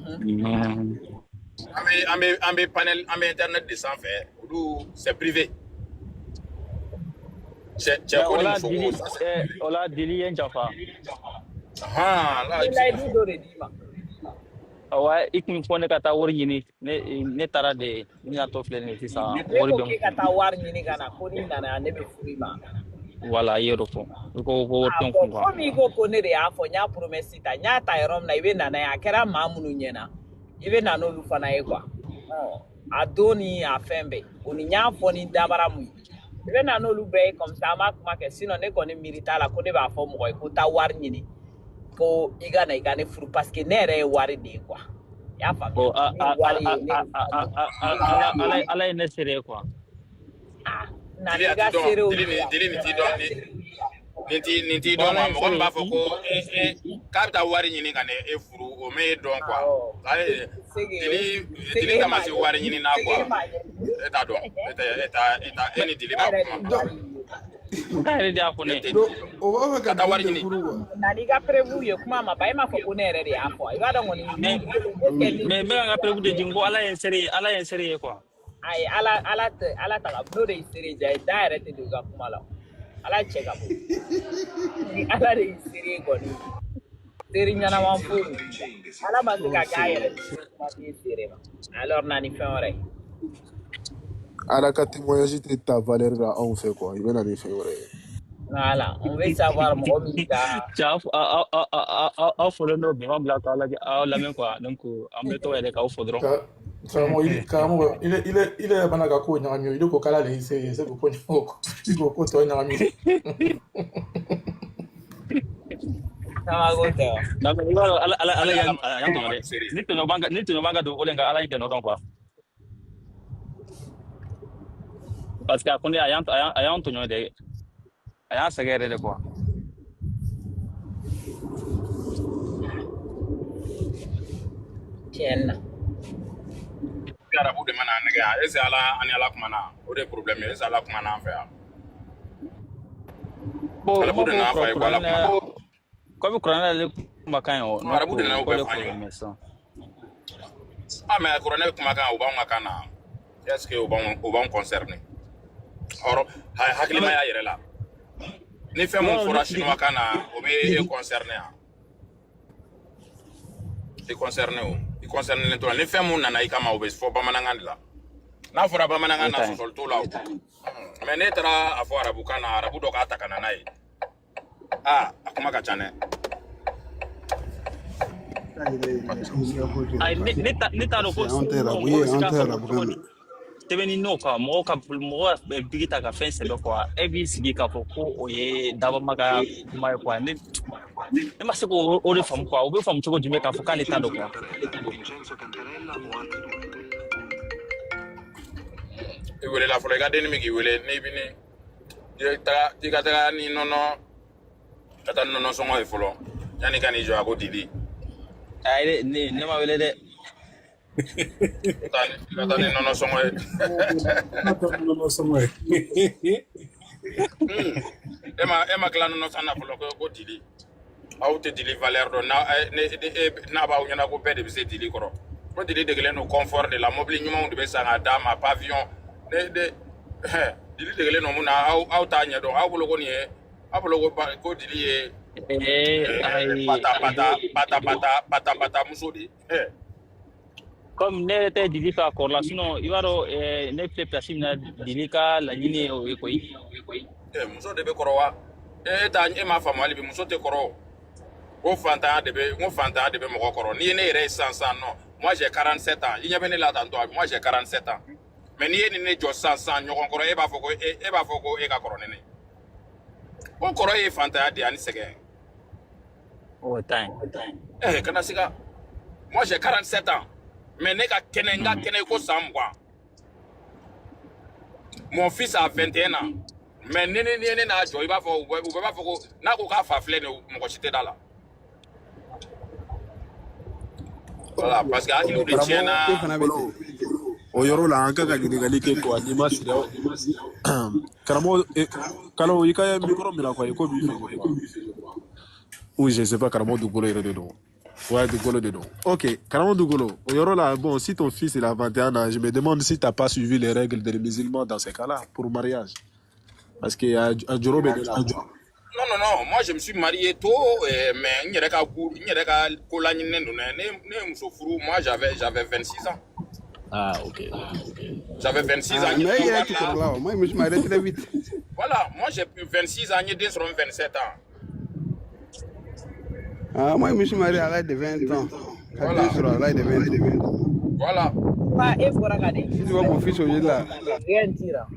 bɛ panel, an bɛ internet de sanfɛ, olu c'est privé. Cɛ cɛ Mais ko o ni la muso ko, dili ça c'est privé. O la dili ye n janfa. Han, N là ye i bɛ se k'o layidu fɔ. dɔ de d'i ma. Wa i kun fɔ ne ka taa wari ɲini, ne taara de, ne natɔ filɛ nin ye sisan, Ne wari ko bɛ n k'e ka kun. taa wari ɲini ka na, ko n'i nana ne bɛ furu i ma. Wala, i y'o de fɔ, i ko wari Ah tɛ n bon, kun quoi. komi i ko ko ne de y'a fɔ, n y'a promesse ta, n y'a ta yɔrɔ min na, i bɛ na n'a ye, a kɛra maa minnu ɲɛna, i bɛ na n'olu fana ye quoi. Ɔ, a don ni a fɛn bɛɛ, o ni n y'a fɔ ni dabara mun ye, i bɛ na n'olu bɛɛ ye, comme ça an b'a kuma kɛ. Sinon ne kɔni miiri t'a la ko ne b'a fɔ mɔgɔ ye ko taa wari ɲini ko i ka na i ka ne furu, parce que ne yɛrɛ ye wari de ye quoi. I y'a faamuya? Bon, Ne ye wari ye, ne a bɛ a taa a jɔ, a ne bɛ ala taa ala wari. ala ye ne seere ye quoi. Ah, na Dili n'i a ka t'i dɔn, seerew dili di nin yan, dili nin t'i dɔn, na nin t'i Bon, dɔn ala quoi. ye Mɔgɔ min seere b'a fɔ ye. ko e k'a bɛ taa wari ɲini ka na e furu, o m'e dɔn quoi. Awɔ. Ayi, Sege dili sege dili e ta ma m'a se ye, wari ɲini na sege quoi. e m'a ye. E t'a dɔn, e tɛ e t'a e t'a e Ne ni dili b'a yɛrɛ de kuma. ye Donc wari ye. K'a yɛrɛ de y'a fɔ Ne ne tɛ donc o b'a fɛ ka ka taa dili wari de ɲini. furu quoi. Na n'i ka preuve ye, kuma ma ban, e m'a fɔ ko ne yɛrɛ de y'a fɔ. I b'a dɔn kɔni Mais est ce que ni mais n bɛ ka n ka preuve de di, n ko ala ye n seere ye, ala ye n seere ye quoi. Ayi, ala tɛ ala ta ka n'o de y'i seere diya ye, da yɛrɛ tɛ don i ka kuma la. Ala cɛ ka bɔ. Ni ala de y'i seere ye kɔni, seere ɲɛnama foyi de t'i la. Ala ma se Oh ka k'a yɛrɛ Seigneur. seere, kuma t'i seere ma. Alors na ni fɛn wɛrɛ ye. Ala ka témoignage tɛ ta valeur la anw fɛ quoi. I bɛ na ni fɛn wɛrɛ ye. Voilà, on veut savoir mɔgɔ min ka Cɛ, aw aw aw aw aw folen don bi, m'an bila k'aw lajɛ, aw lamɛn quoi. Donc an bɛ tɔgɔ yɛrɛ k'aw fo dɔrɔn. Ka karamɔgɔ i karamɔgɔ ile yɛrɛ fana ka ko ɲagami, i ko k'ala de y'i se ye, se ko i ko tɔ ɲagami. Kabako tɛ wa. Non mais i b'a dɔn, ala ala ala Hali ala y'an ma a y'an ala tɔɲɔ ma dɛ. seere. Ni tɔɲɔ b'an ka, ni tɔɲɔ b'an ka dugukolo in kan, ala y'i dɛmɛ o kan quoi. Parce que a kɔni a y'an tɔɲɔ dɛ, a y'an sɛgɛn yɛrɛ de quoi. Tiɲɛ na. Arabu de mana nɛgɛ yan, est ce que ala ani ala kumana, o de ye problème ye. Est ce que ala kumana an fɛ yan? Bon, u Arabu b'a de fɔ nana f'a ye ko ala kuranɛ kumana. komi kuranɛ ale kumakan ye o, donc Arabu de nana o o bɛɛ de fɔ an ye. problème ye sisan. Ah, mais kuranɛ kumakan, o b'anw ka kan na, est ce que o b'anw concerné? Hɔrɔn Non mais hakilimaya yɛrɛ la, ni fɛn mun non fɔra ni chinois kan na, o bɛ e concerné yan? I concerné o. I concerné t'o la. Ni fɛn mun nana i kama, o bɛ fɔ bamanankan de la. N'a fɔra O bamanankan na, ta ye. sɔsɔli t'o la o. Mais n'e taara a fɔ arabukan na, arabu dɔ k'a ta ka na n'a ye. Aa, a kuma ka ca dɛ. Ayi, ne t'a dɔn Parce ko que anw tɛ non, arabu mɔgɔ ye, bɛ se anw k'a tɛ faamu arabukan cogo di mɛn. sɛbɛnni n'o kan, mɔgɔw ka mɔgɔ ka bigi ta ka fɛn sɛbɛ quoi, e b'i sigi k'a fɔ ko o ye dabama ka kuma ye quoi. Ne ma se k'o o de faamu quoi. O bɛ faamu cogo jumɛn k'a fɔ k'ale t'a dɔn quoi? I welela fɔlɔ, i ka denni min k'i wele, n'i bɛ ni i taga i ka taga ni nɔnɔ ka taa ni nɔnɔ sɔngɔ ye fɔlɔ yanni ka n'i jɔ a ko didi. Ayi, ne ma wele dɛ. I ka taa ni nɔnɔ sɔngɔ ye. Nɔnɔ sɔngɔ ye. E ma tila nɔnɔ san na fɔlɔ ko dili. Aw tɛ dili valeur dɔn n'a ne n'a b'aw ɲɛna ko bɛɛ de bɛ se dili kɔrɔ. Ko dili degelen don confort de la, mobili ɲumanw de bɛ san k'a d'a ma, pavillon ne de hɛ dili degelen don mun na, aw t'a ɲɛdɔn. Aw bolo ko nin ye, aw bolo ko ko dili ye Ee, ayi. Pata pata pata pata pata pata muso de ye. Comme ne yɛrɛ tɛ Dili fɛ a kɔrɔ la, sinon i b'a dɔn ne filɛ place min na, Dili ka laɲini ye o ye koyi. Muso de bɛ kɔrɔ wa? E t'a e m'a faamu hali bi, muso tɛ kɔrɔ o. Ko fantanya de bɛ, n ko fantanya de bɛ mɔgɔ kɔrɔ. N'i ye ne yɛrɛ ye sisan sisan nɔ, moi j'ai 47 ans, i ɲɛ bɛ ne la tantôt, moi j'ai 47 ans, mais n'i ye ni ne jɔ sisan sisan ɲɔgɔn kɔrɔ, e b'a fɔ ko e b'a fɔ ko e ka kɔrɔ ni ne ye. O kɔrɔ ye fantanya de ye ani sɛgɛn. O ta ye. Kana siga, moi j'ai 47 ans, mais ne ka kɛnɛ, n ka kɛnɛ ko san 20. Mon fils a 21 ans, mais ni ne n'a jɔ, i b'a fɔ u bɛɛ b'a fɔ ko n'a ko k'a fa filɛ nin ye, mɔgɔ si tɛ da la. Voilà, parce que hakiliw de Karamɔgɔ tiɲɛna. E fana bɛ bolo ten. o yɔrɔ la, an kan ka ɲininkali kɛ quoi, n'i ma siri karamɔgɔ kalo i ka micro minɛ quoi, i ko b'i fɛ quoi, ou je sais pas, karamɔgɔ Dugukolo yɛrɛ de don. Ouais, Dugukolo de don. Ok, karamɔgɔ Dugukolo, o yɔrɔ la, bon, si ton fils il a 21 ans, je me demande si t'as pas suivi les règles des musulmans dans ces cas-là pour mariage, parce que a jɔrɔ bɛ ne la quoi. Non, non, non, moi je me suis marié tôt, mais n yɛrɛ ka ko, n yɛrɛ ka ko laɲininen don dɛ. Ne ye muso furu, moi j'avais 26 ans. Ah, ok. J'avais 26 ans, Ah, n ye mais e n ka yɛrɛ wari tɛ la. kɔrɔ la o. Moi, je me suis marié très vite. Voilà, moi j'ai 26 ans, n ye den sɔrɔ n 27 ans. Ah, moi, je me suis marié à l'âge de 20 ans. Ka den Voilà, sɔrɔ à l'âge de 20 ans. voilà. Wa e bɔra ka nin Si min tu vois filɛ mon fils aujourd'hui là, rien dire.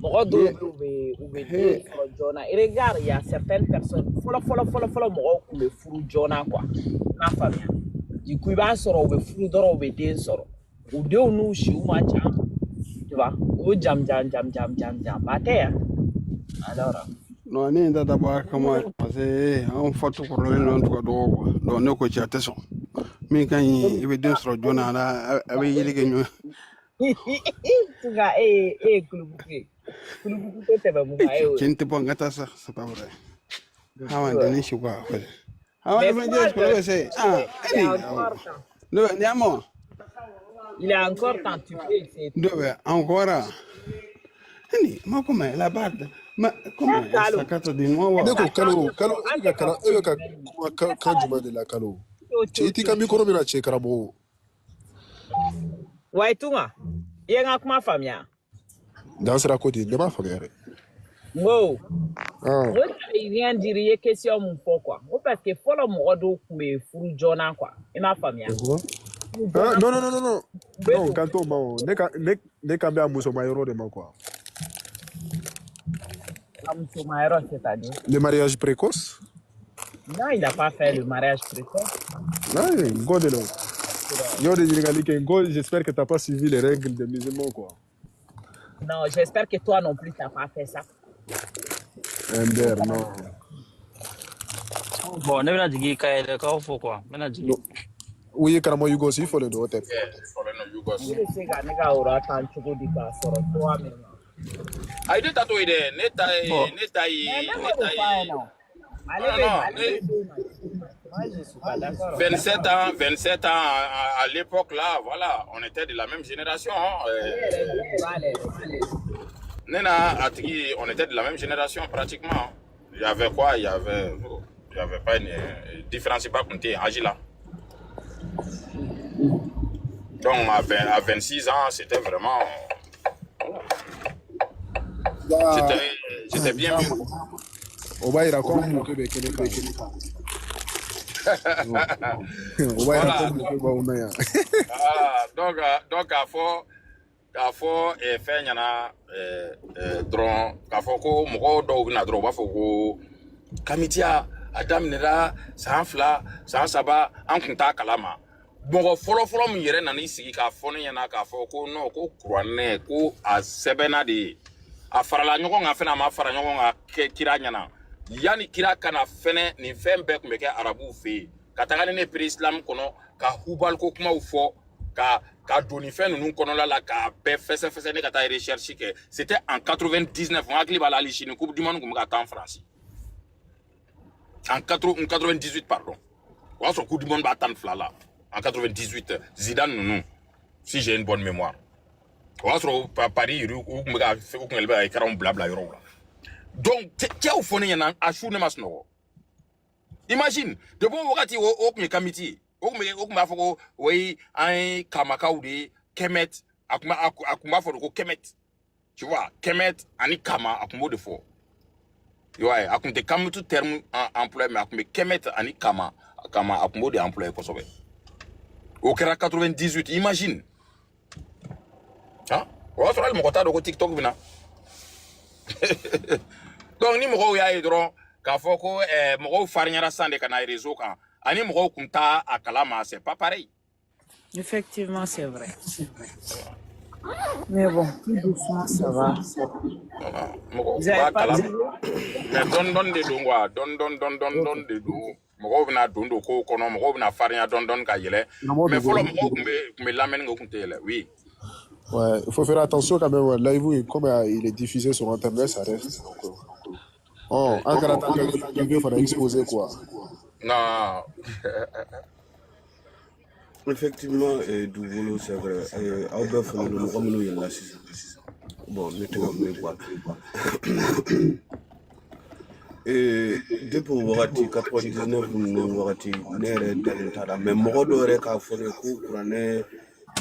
Mɔgɔ dɔw ni bɛ yen, u bɛ den he, sɔrɔ joona. Et regarde, il y a certaines personnes, fɔlɔ fɔlɔ fɔlɔ fɔlɔ, mɔgɔw tun bɛ furu joona quoi. I m'a faamuya? Du coup, i b'a sɔrɔ u bɛ furu dɔrɔn, u bɛ den sɔrɔ. U denw n'u siw man ca, tu vois. U bɛ jam jam jam jam jam jam ba tɛ yan. Alors, non, ne ye n ta dabɔ a kama parce que anw fa tu kɔrɔlen don, an tu ka dɔgɔ quoi. Donc ne ko cɛ a tɛ sɔn. Min ka ɲi, i bɛ den sɔrɔ joona, a la a bɛ yeli kɛ ɲɔgɔn. Tuka, e ye kulubugu ye. Kulubugu tɛ tɛmɛ mun kan, e y'o Cɛ ye. n tɛ bɔ n ka taa sa, c'est pas vrai. Hadamaden si quoi. Mais Hadamaden fana toi, jɛ kɔrɔ bɛ se. tu Ah, sais, il est e ni encore temps. ne bɛ nin ma. Il est encore temps, tu peux essayer. Dɔ bɛ encore. Ni ma come la parte ma come è Kalo, staccato di nuovo? Ne ko ka kan kalo tɛ kalo fɔ, e an bɛ ka tɛ ka kala e foyi bɛ ka jumɛn nin. kuma kan jumɛn de la kalo Ciao, cɛ ciao, i t'i ciao, ka ciao. micro minɛ cɛ karamɔgɔ. Wa Tunga, i ye n ka kuma faamuya? Dan sera ko ten, ne m'a faamuya dɛ. N ko, Ah. n ko ça veut rien dire, i ye question mun fɔ quoi. N ko parce que fɔlɔ mɔgɔ dɔw tun bɛ furu joona quoi. I m'a faamuya? Furu Ah, joona non, tun non, non, non, non. u bɛ Non, don kan t'o ma o. Ne kan bɛ a musoma yɔrɔ de ma quoi. A musoma yɔrɔ, c'est-à-dire? Le mariage précoce? Non, il n'a pas fait le mariage précoce. Ouais, n ko de don. N y'o de ɲininkali kɛ, n ko j'espère que t'as pas suivi les règles des musulmans quoi. Non, j'espère que toi non plus, tu n'as pas fait ça. MDR, non. Bon, ne bɛna jigin ka yɛrɛ k'aw fo quoi, n bɛna jigin. Non. Oui, karamɔgɔ Hugo, i fɔlen don o tɛ. Fɔlɔ no Yugos. Ne bɛ se ka ne ka woro tan cogo di k'a sɔrɔ cogoya min na? Ayi, ne ta t'o ye dɛ. Ne ta ye Bon, ne ta ye Mais ne ne m'o de ta fɔ a ye ɲɛna o. Ale non bɛ non non ale ne bɛ den ma. Moi, je suis pas d'accord. 27 ans, 27 ans à l'époque là, voilà, on était de la même génération, hein. Ale yɛrɛ de b'a l'aise. Nena Atigi, on était de la même génération pratiquement. Il y avait quoi? Il y avait pas une différence, pas compter, âge là. Donc à 26 ans, c'était vraiment, Ja, j'étais bien ja, mieux. O b'a yira ko anw mɔkɛ bɛ kɛnɛ kan. O b'a yira ko Voilà. mɔkɛ b'aw na yan. Voilà. Donc k'a fɔ fɛn ɲɛna dɔrɔn k'a fɔ ko mɔgɔw dɔw bɛ na dɔrɔn u b'a fɔ ko kamitiya a daminɛra san 2 san 3 an kun t'a kalama. Mɔgɔ fɔlɔfɔlɔ min yɛrɛ nan'i sigi k'a fɔ ne ɲɛna k'a fɔ ko non, ko kuranɛ ko a sɛbɛnna de ye, a farala ɲɔgɔn kan fɛnɛ, a ma fara ɲɔgɔn kan kɛ kira ɲɛna, yanni kira ka na fɛnɛ nin fɛn bɛɛ tun bɛ kɛ arabuw fɛ yen, ka taga ni ne pré islam kɔnɔ ka hubaliko kumaw fɔ ka don nin fɛn ninnu kɔnɔla la k'a bɛɛ fɛsɛfɛsɛ, ne ka taa recherche kɛ. C'était en 99, n hakili b'a la hali sini, coupe du monde tun bɛ ka taa en France en 98, pardon, o y'a sɔrɔ coupe du monde b'a 12 la en 98, Zidane ninnu, si j'ai une bonne mémoire, o y'a sɔrɔ Paris yɛrɛ u tun bɛ ka u tun bɛ ka écran bila bila yɔrɔw la. Donc cɛw fɔ ne ɲɛna, a su ne ma sunɔgɔ. Imagine, depuis o wagati o tun ye kamiti ye, o tun b'a fɔ ko oyi, an ye kamakaw de ye, kɛmɛt, a tun b'a fɔ de ko kɛmɛt, tu vois, kɛmɛt ani kama, a tun b'o de fɔ. I b'a ye, a tun tɛ kamitu terme employé, mais a tun bɛ kɛmɛt ani kama, a tun b'o de employé kosɛbɛ. O kɛra 98, imagine. Han, o y'a sɔrɔ hali mɔgɔ t'a dɔn ko TikTok bɛ na. Donc ni mɔgɔw y'a ye dɔrɔn k'a fɔ ko mɔgɔw farinyara sisan de ka na réseau kan, ani mɔgɔw kun t'a a kalama, c'est pas pareil. Effectivement, c'est vrai. Mais bon, tout doucement, ça va. Voilà. Mɔgɔw Vous kun avez b'a pas kalama, de... mais dɔɔni dɔɔni de don quoi, dɔɔni dɔɔni dɔɔni dɔɔni Ok. dɔɔni de don. Mɔgɔw bɛna don don kow kɔnɔ, mɔgɔw bɛna farinya dɔɔni dɔɔni ka yɛlɛ. Karamɔgɔ Mais fɔlɔ Dugukolo. mɔgɔw tun bɛ lamɛnni kɛ, u tun tɛ yɛlɛ, oui. Ouais, il faut faire attention quand même. Ouais. Live, comme il est diffusé sur Internet, ça reste. Donc, oh, an kana taa kɛ privé fana exposé quoi. Non. Effectivement, dugukolo, c'est vrai. Aw bɛɛ fɔlen don mɔgɔ minnu yɛlɛla sisan. Bon, ne tɛgɛ kun bɛ bɔ a la. Depuis o wagati 99 ninnu wagati, ne yɛrɛ dalen t'a la, mais mɔgɔ dɔw yɛrɛ k'a fɔ ne ko kuranɛ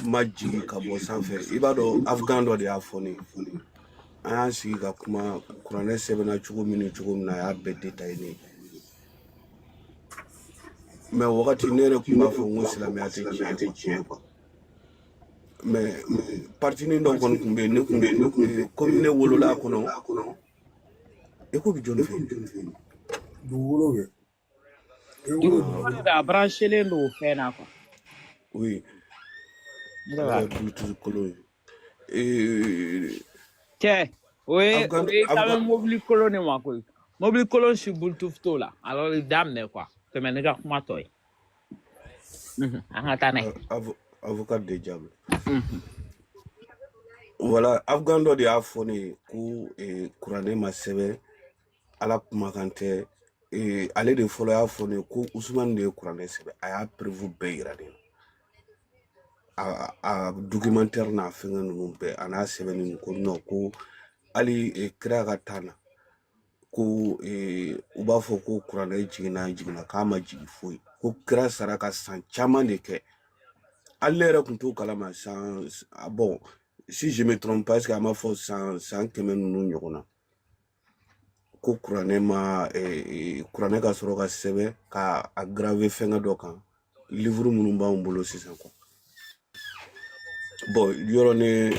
ma jigin ka bɔ sanfɛ. I b'a dɔn, afghan dɔ de y'a fɔ ne ye. An y'an sigi ka kuma kuranɛ sɛbɛnna cogo min ni cogo min na, a y'a bɛɛ détaillé ne ye. Mais o wagati ne yɛrɛ tun b'a fɔ n ko silamɛya tɛ tiɲɛ ye quoi. Mais partinin dɔ kɔni tun bɛ yen, ne kun komi ne wolola a kɔnɔ, e ko bɛ jɔnni fɛ yen? Dugukolo kɛ. E ko Ah, Dugukolo de a branchelen don o fɛn na quoi. oui, Ne de ale b'a ka kɛ. Bluetooth kolon ye. Eh, Cɛ, o ye o Afghan ye kan bɛ Afghan mobili kolon de ma koyi. Mobili kolon si Bluetooth t'o la. Alors i daminɛ quoi. Tɛmɛ ne ka kuma tɔ ye. An ka taa n'a ye. Avocat de diable. Mhm. Voilà, Afghan dɔ de y'a fɔ ne ye ko kuranɛ ma sɛbɛn, Ala kumakan tɛ. Ale de fɔlɔ y'a fɔ ne ye ko Usumani de ye kuranɛ sɛbɛn. A y'a preuve bɛɛ yira ne na. A documentaire n'a fɛngɛ ninnu bɛɛ, a n'a sɛbɛnni ninnu, ko non, ko hali kira ka taa na ko u b'a fɔ ko kuranɛ jiginna jiginna, k'a ma jigin foyi, ko kira sara ka san caman de kɛ. Hali ne yɛrɛ tun t'o kalama. San, ah, bon, si je me trompe pas, est-ce que a ma fɔ san 100 ninnu ɲɔgɔn na ko kuranɛ ma kuranɛ ka sɔrɔ ka sɛbɛn ka a graver fɛngɛ dɔ kan, livre minnu b'anw bolo sisan quoi. Bon, yɔrɔ ne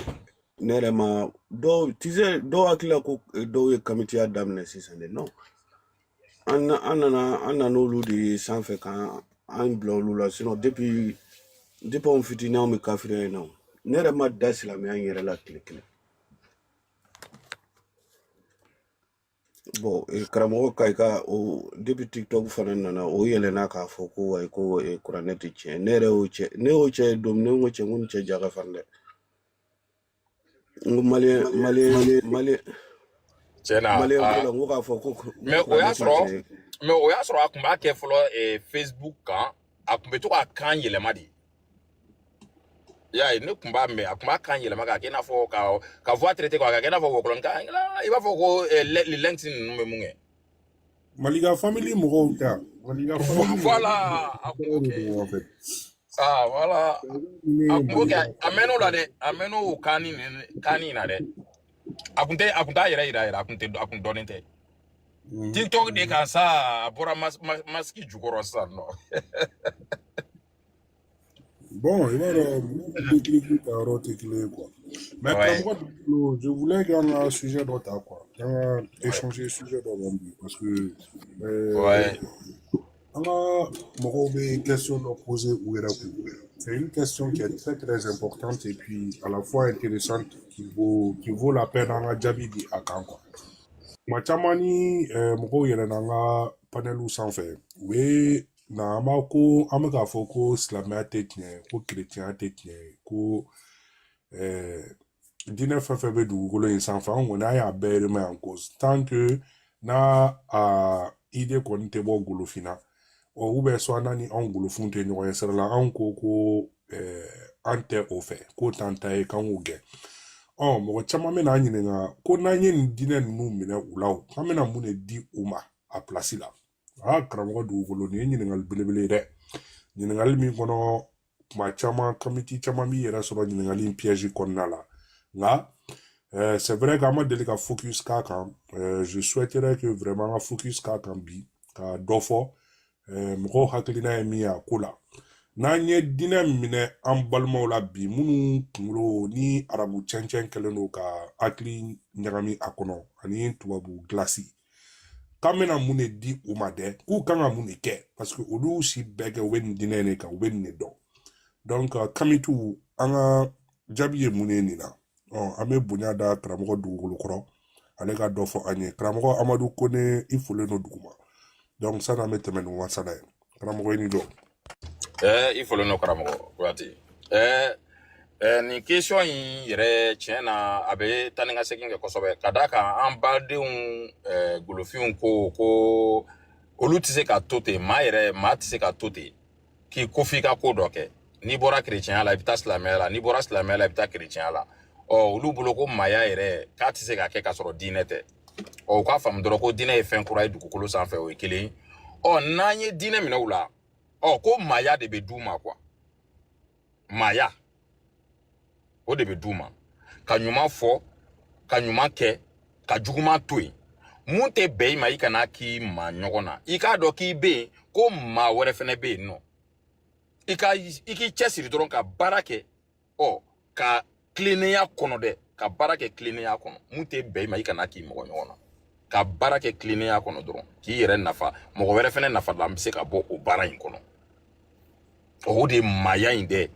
yɛrɛ ma dɔw, tu sais, dɔw hakili la ko dɔw ye kamitiya daminɛ sisan de. Non, an nana olu de ye sanfɛ k'an an bila olu la. Sinon depuis anw fitinin anw bɛ kafiriya in na o. Ne yɛrɛ ma da silamɛya in yɛrɛ la tile kelen. Bon, karamɔgɔ ka i ka o depuis TikTok fana nana, o yɛlɛnna k'a fɔ ko ayi, ko kuranɛ tɛ tiɲɛ. Ne yɛrɛ y'o cɛ, ne y'o cɛ ye don min, ne ko cɛ, n ko nin cɛ ja ka farin dɛ. N ko maliyɛn Tiɲɛ na. Maliyɛn ko Ah, la, n ko k'a fɔ ko mais o kuranɛ y'a tɛ sɔrɔ tiɲɛ ye. Mais o y'a sɔrɔ a tun b'a kɛ fɔlɔ Facebook kan, a tun bɛ to k'a kan yɛlɛma de. I y'a ye, ne tun b'a mɛn, a tun b'a kan yɛlɛma k'a kɛ i n'a fɔ ka voix traiter quoi, k'a kɛ i n'a fɔ wɔkulɔni i b'a fɔ ko lɛnti ninnu bɛ mun kɛ. Malika family mɔgɔw ta. Malika family mɔgɔw Voilà, a tun b'o de kɛ. don en fait. Ah, voilà. Ne A ye kun b'o Mali kɛ, la. a mɛnn'o la dɛ, a mɛnn'o kanni kanni in na dɛ. A kun t'a yɛrɛ yira yɛrɛ, a kun dɔnnen tɛ. TikTok de kan sa, a bɔra masque jukɔrɔ sisan nɔ. Bon, i b'a dɔn mɔgɔw ka déclic ta yɔrɔ tɛ kelen ye quoi. Mais karamɔgɔ Dugukolo, je voulais qu'an ka sujet dɔ ta quoi. An ka échanger sujet dɔ kan bi parce que an ka mɔgɔw bɛ question dɔ poser u yɛrɛ kun. C'est une question qui est très très importante et puis à la fois intéressante qui vaut la peine an ka jaabi di a kan quoi. Kuma caman ni mɔgɔw yɛlɛnna an ka paneliw sanfɛ, u bɛ na an b'a ko an bɛ k'a fɔ ko silamɛya tɛ tiɲɛ, ko kerecɛnya tɛ tiɲɛ, ko diinɛ fɛn fɛn bɛ dugukolo in sanfɛ, an kɔni an y'a bɛɛ remet en cause tant que n'a a idée kɔni tɛ bɔ golofinna ɔ, ou bien soit n'a ni anw golofinw tɛ ɲɔgɔn ye sira la, anw ko ko an tɛ o fɛ, k'o t'an ta ye, k'an k'o gɛn. Ɔ, mɔgɔ caman bɛ n'an ɲininka ko n'an ye nin diinɛ ninnu minɛ u la, o k'an bɛna mun de di u ma a place la? Aa, karamɔgɔ Dugukolo, nin ye ɲininkali belebele ye dɛ, ɲininkali min kɔnɔ kuma caman kamiti caman b'i yɛrɛ sɔrɔ ɲininkali in piège kɔnɔna la. Nka c'est vrai qu'an ma deli ka focus k'a kan. Je souhaiterais que vraiment an ka focus k'a kan bi ka dɔ fɔ mɔgɔw hakilina ye min ye a ko la. N'an ye diinɛ minɛ an balimaw la bi, minnu kunkolo ni arabu cɛncɛn kɛlen don ka hakili ɲagami a kɔnɔ ani tubabu gilasi, k'an bɛna mun de di u ma dɛ, k'u kan ka mun de kɛ? Parce que olu si bɛɛ kɛ u bɛ nin diinɛ in de kan, u bɛ nin de dɔn. Donc kamitu, an ka jaabi ye mun ye nin na? Ɔ, an bɛ bonya da karamɔgɔ Dugukolo kɔrɔ, ale ka dɔ fɔ an ye. Karamɔgɔ Amadu Kone, i folen don duguma. Donc sani an bɛ tɛmɛ ni wasala ye, karamɔgɔ, i ni jɔ. I folen don, karamɔgɔ Kuyate. Nin question in yɛrɛ, tiɲɛ na, a bɛ taa ni ka segin kɛ kosɛbɛ, ka d'a kan an badenw golofinw ko ko olu tɛ se ka to ten, maa yɛrɛ, maa tɛ se ka to ten k'i ko f'i ka ko dɔ kɛ. N'i bɔra kerecɛnya la, i bɛ taa silamɛya la, n'i bɔra silamɛya la, i bɛ taa kerecɛnya la. Ɔ, olu bolo ko maaya yɛrɛ k'a tɛ se ka kɛ k'a sɔrɔ diinɛ tɛ. Ɔ, u k'a faamu dɔrɔn ko diinɛ ye fɛn kura ye dugukolo sanfɛ, o ye kelen ye. Ɔ, n'an ye diinɛ minɛ u la, ɔ, ko maaya de bɛ d'u ma quoi. Maaya o de bɛ d'u ma, ka ɲuman fɔ, ka ɲuman kɛ, ka juguman to yen. Mun tɛ bɛn i ma, i kana k'i maa ɲɔgɔn na. I k'a dɔn k'i bɛ yen, ko maa wɛrɛ fɛnɛ bɛ yen nɔ. I k'i cɛsiri dɔrɔn ka baara kɛ, ɔ, ka tilennenya kɔnɔ dɛ, ka baara kɛ tilennenya kɔnɔ. Mun tɛ bɛn i ma, i kana k'i mɔgɔ ɲɔgɔn na. Ka baara kɛ tilennenya kɔnɔ dɔrɔn, k'i yɛrɛ nafa, mɔgɔ wɛrɛ fɛnɛ nafa la, an bɛ se ka bɔ o baara in kɔnɔ. O de ye maaya in dɛ.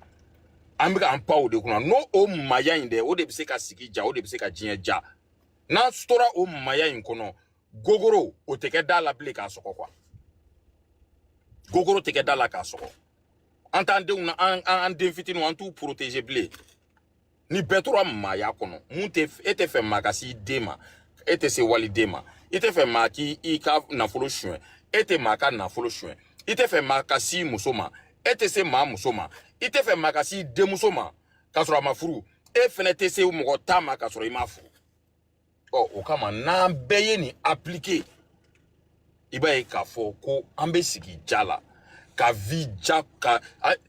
An bɛ k'an pan o de kunna n'o o maaya in dɛ, o de bɛ se ka sigi ja, o de bɛ se ka diɲɛ ja. N'an tora o maaya in kɔnɔ, gogoro o tɛ kɛ da la bilen k'a sɔgɔ quoi. Gogoro tɛ kɛ da la k'a sɔgɔ. An t'an denw na, an den fitininw, an t'u protéger bilen. Ni bɛɛ tora maaya kɔnɔ, mun tɛ e tɛ fɛ maa ka s'i den ma, e tɛ se waliden ma. I tɛ fɛ maa k'i i ka nafolo suɲɛ, e tɛ maa ka nafolo suɲɛ. I tɛ fɛ maa ka s'i muso ma, e tɛ se maa muso ma. I tɛ fɛ maa ka s'i denmuso ma k'a sɔrɔ a ma furu, e fɛnɛ tɛ se mɔgɔ ta ma k'a sɔrɔ i ma furu. Ɔ, o kama n'an bɛɛ ye nin appliquer, i b'a ye k'a fɔ ko an bɛ sigi ja la ka vie ja ka,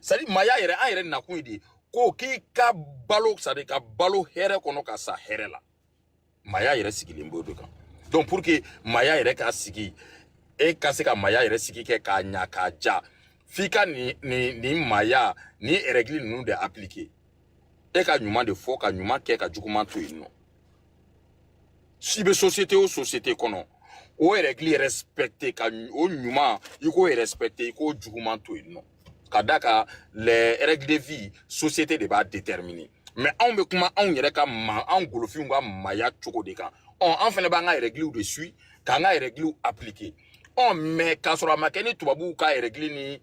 c'est à dire maaya yɛrɛ, an yɛrɛ nakun ye de ko k'i ka balo, c'est à dire ka balo hɛrɛ kɔnɔ, ka sa hɛrɛ la. Maaya yɛrɛ sigilen b'o de kan. Donc pour que maaya yɛrɛ ka sigi, e ka se ka maaya yɛrɛ sigi kɛ k'a ɲa k'a ja, f'i ka nin maaya nin règle ninnu de appliquer. E ka ɲuman de fɔ, ka ɲuman kɛ, ka juguman to yen nɔ. Si bɛ société o société kɔnɔ, o règle respecter, ka o ɲuman i k'o respecter, i k'o juguman to yen nɔ, ka da kan les règles de vie, société de b'a déterminer. Mais anw bɛ kuma anw yɛrɛ ka ma, anw golofinw ka maaya cogo de kan. Ɔ, an fɛnɛ b'an ka règles de suit, k'an ka règles appliquer. Ɔ, mais k'a sɔrɔ a ma kɛ ni tubabuw ka règle ni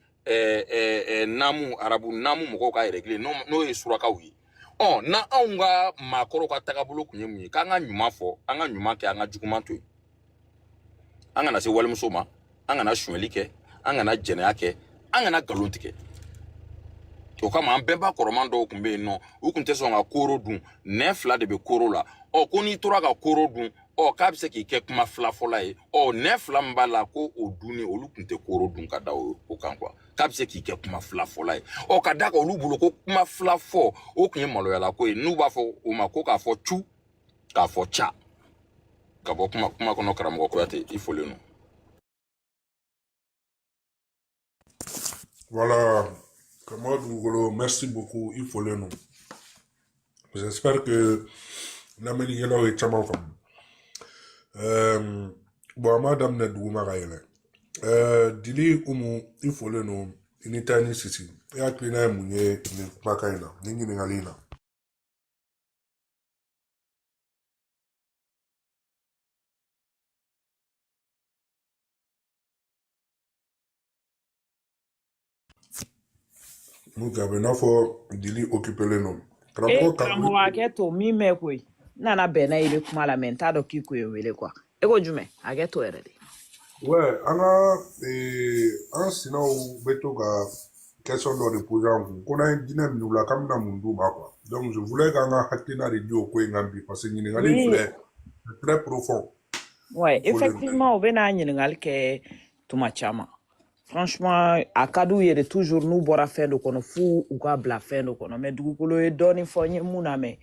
naamu, arabu naamu mɔgɔw ka règle, n'o ye surakaw ye. Ɔ, na anw ka maakɔrɔw ka tagabolo kun ye mun ye? K'an ka ɲuman fɔ, an ka ɲuman kɛ, an ka juguman to yen, an kana se walimuso ma, an kana sonyɛli kɛ, an kana jɛnɛya kɛ, an kana nkalon tigɛ. O kama an bɛnba kɔrɔman dɔw tun bɛ yen nɔ, u tun tɛ sɔn ka koro dun. Nɛn fila de bɛ koro la. Ɔ, ko n'i tora ka koro dun, ɔ. Ɔ k'a bɛ se k'i kɛ kuma fila fɔla ye. Ɔ nɛ fila min b'a la ko o dunni, olu tun tɛ koro dun ka da o kan quoi. K'a bɛ se k'i kɛ kuma fila fɔla ye. Ɔ ka da kan olu bolo ko kuma fila fɔ o tun ye maloyala ko ye, n'u b'a fɔ o ma ko k'a fɔ cu k'a fɔ ca. Ka bɔ kuma kɔnɔ. Karamɔgɔ Kuyate, i folen don. Voilà, karamɔgɔ Dugukolo, merci beaucoup, i folen don. J'espère que lamɛnnikɛlaw ye caman faamu. Bon, an b'a daminɛ duguma ka yɛlɛ. Dili Umu, i folen don, i ni taa ni sisi. E hakilina ye mun ye nin kumakan in na, nin ɲininkali in na? Mun kɛ, a bɛ n'a fɔ Dili occupélen don. E Karamɔgɔ Kalo. Karamɔgɔ, hakɛ to min mɛn koyi. N nana bɛn n'a ye, i bɛ kuma la mɛ n t'a dɔn k'i kun ye n wele quoi. E ko jumɛn? Hakɛ to yɛrɛ de. Ouais, an ka an sinaw bɛ to ka question dɔ de poser an kun ko n'an ye diinɛ minɛ u la k'an bɛna mun d'u ma quoi. Donc je voulais k'an ka hakilina de di o ko in kan bi, parce que ɲininkali in Oui, filɛ, c'est très profond. ouais, I folen don. effectivement, u bɛ n'a ɲininkali kɛ tuma caman. Franchement, a ka d'u ye de toujours n'u bɔra fɛn dɔ kɔnɔ f'u u ka bila fɛn dɔ kɔnɔ. Mais dugukolo ye dɔɔnin fɔ n ye mun na mɛn.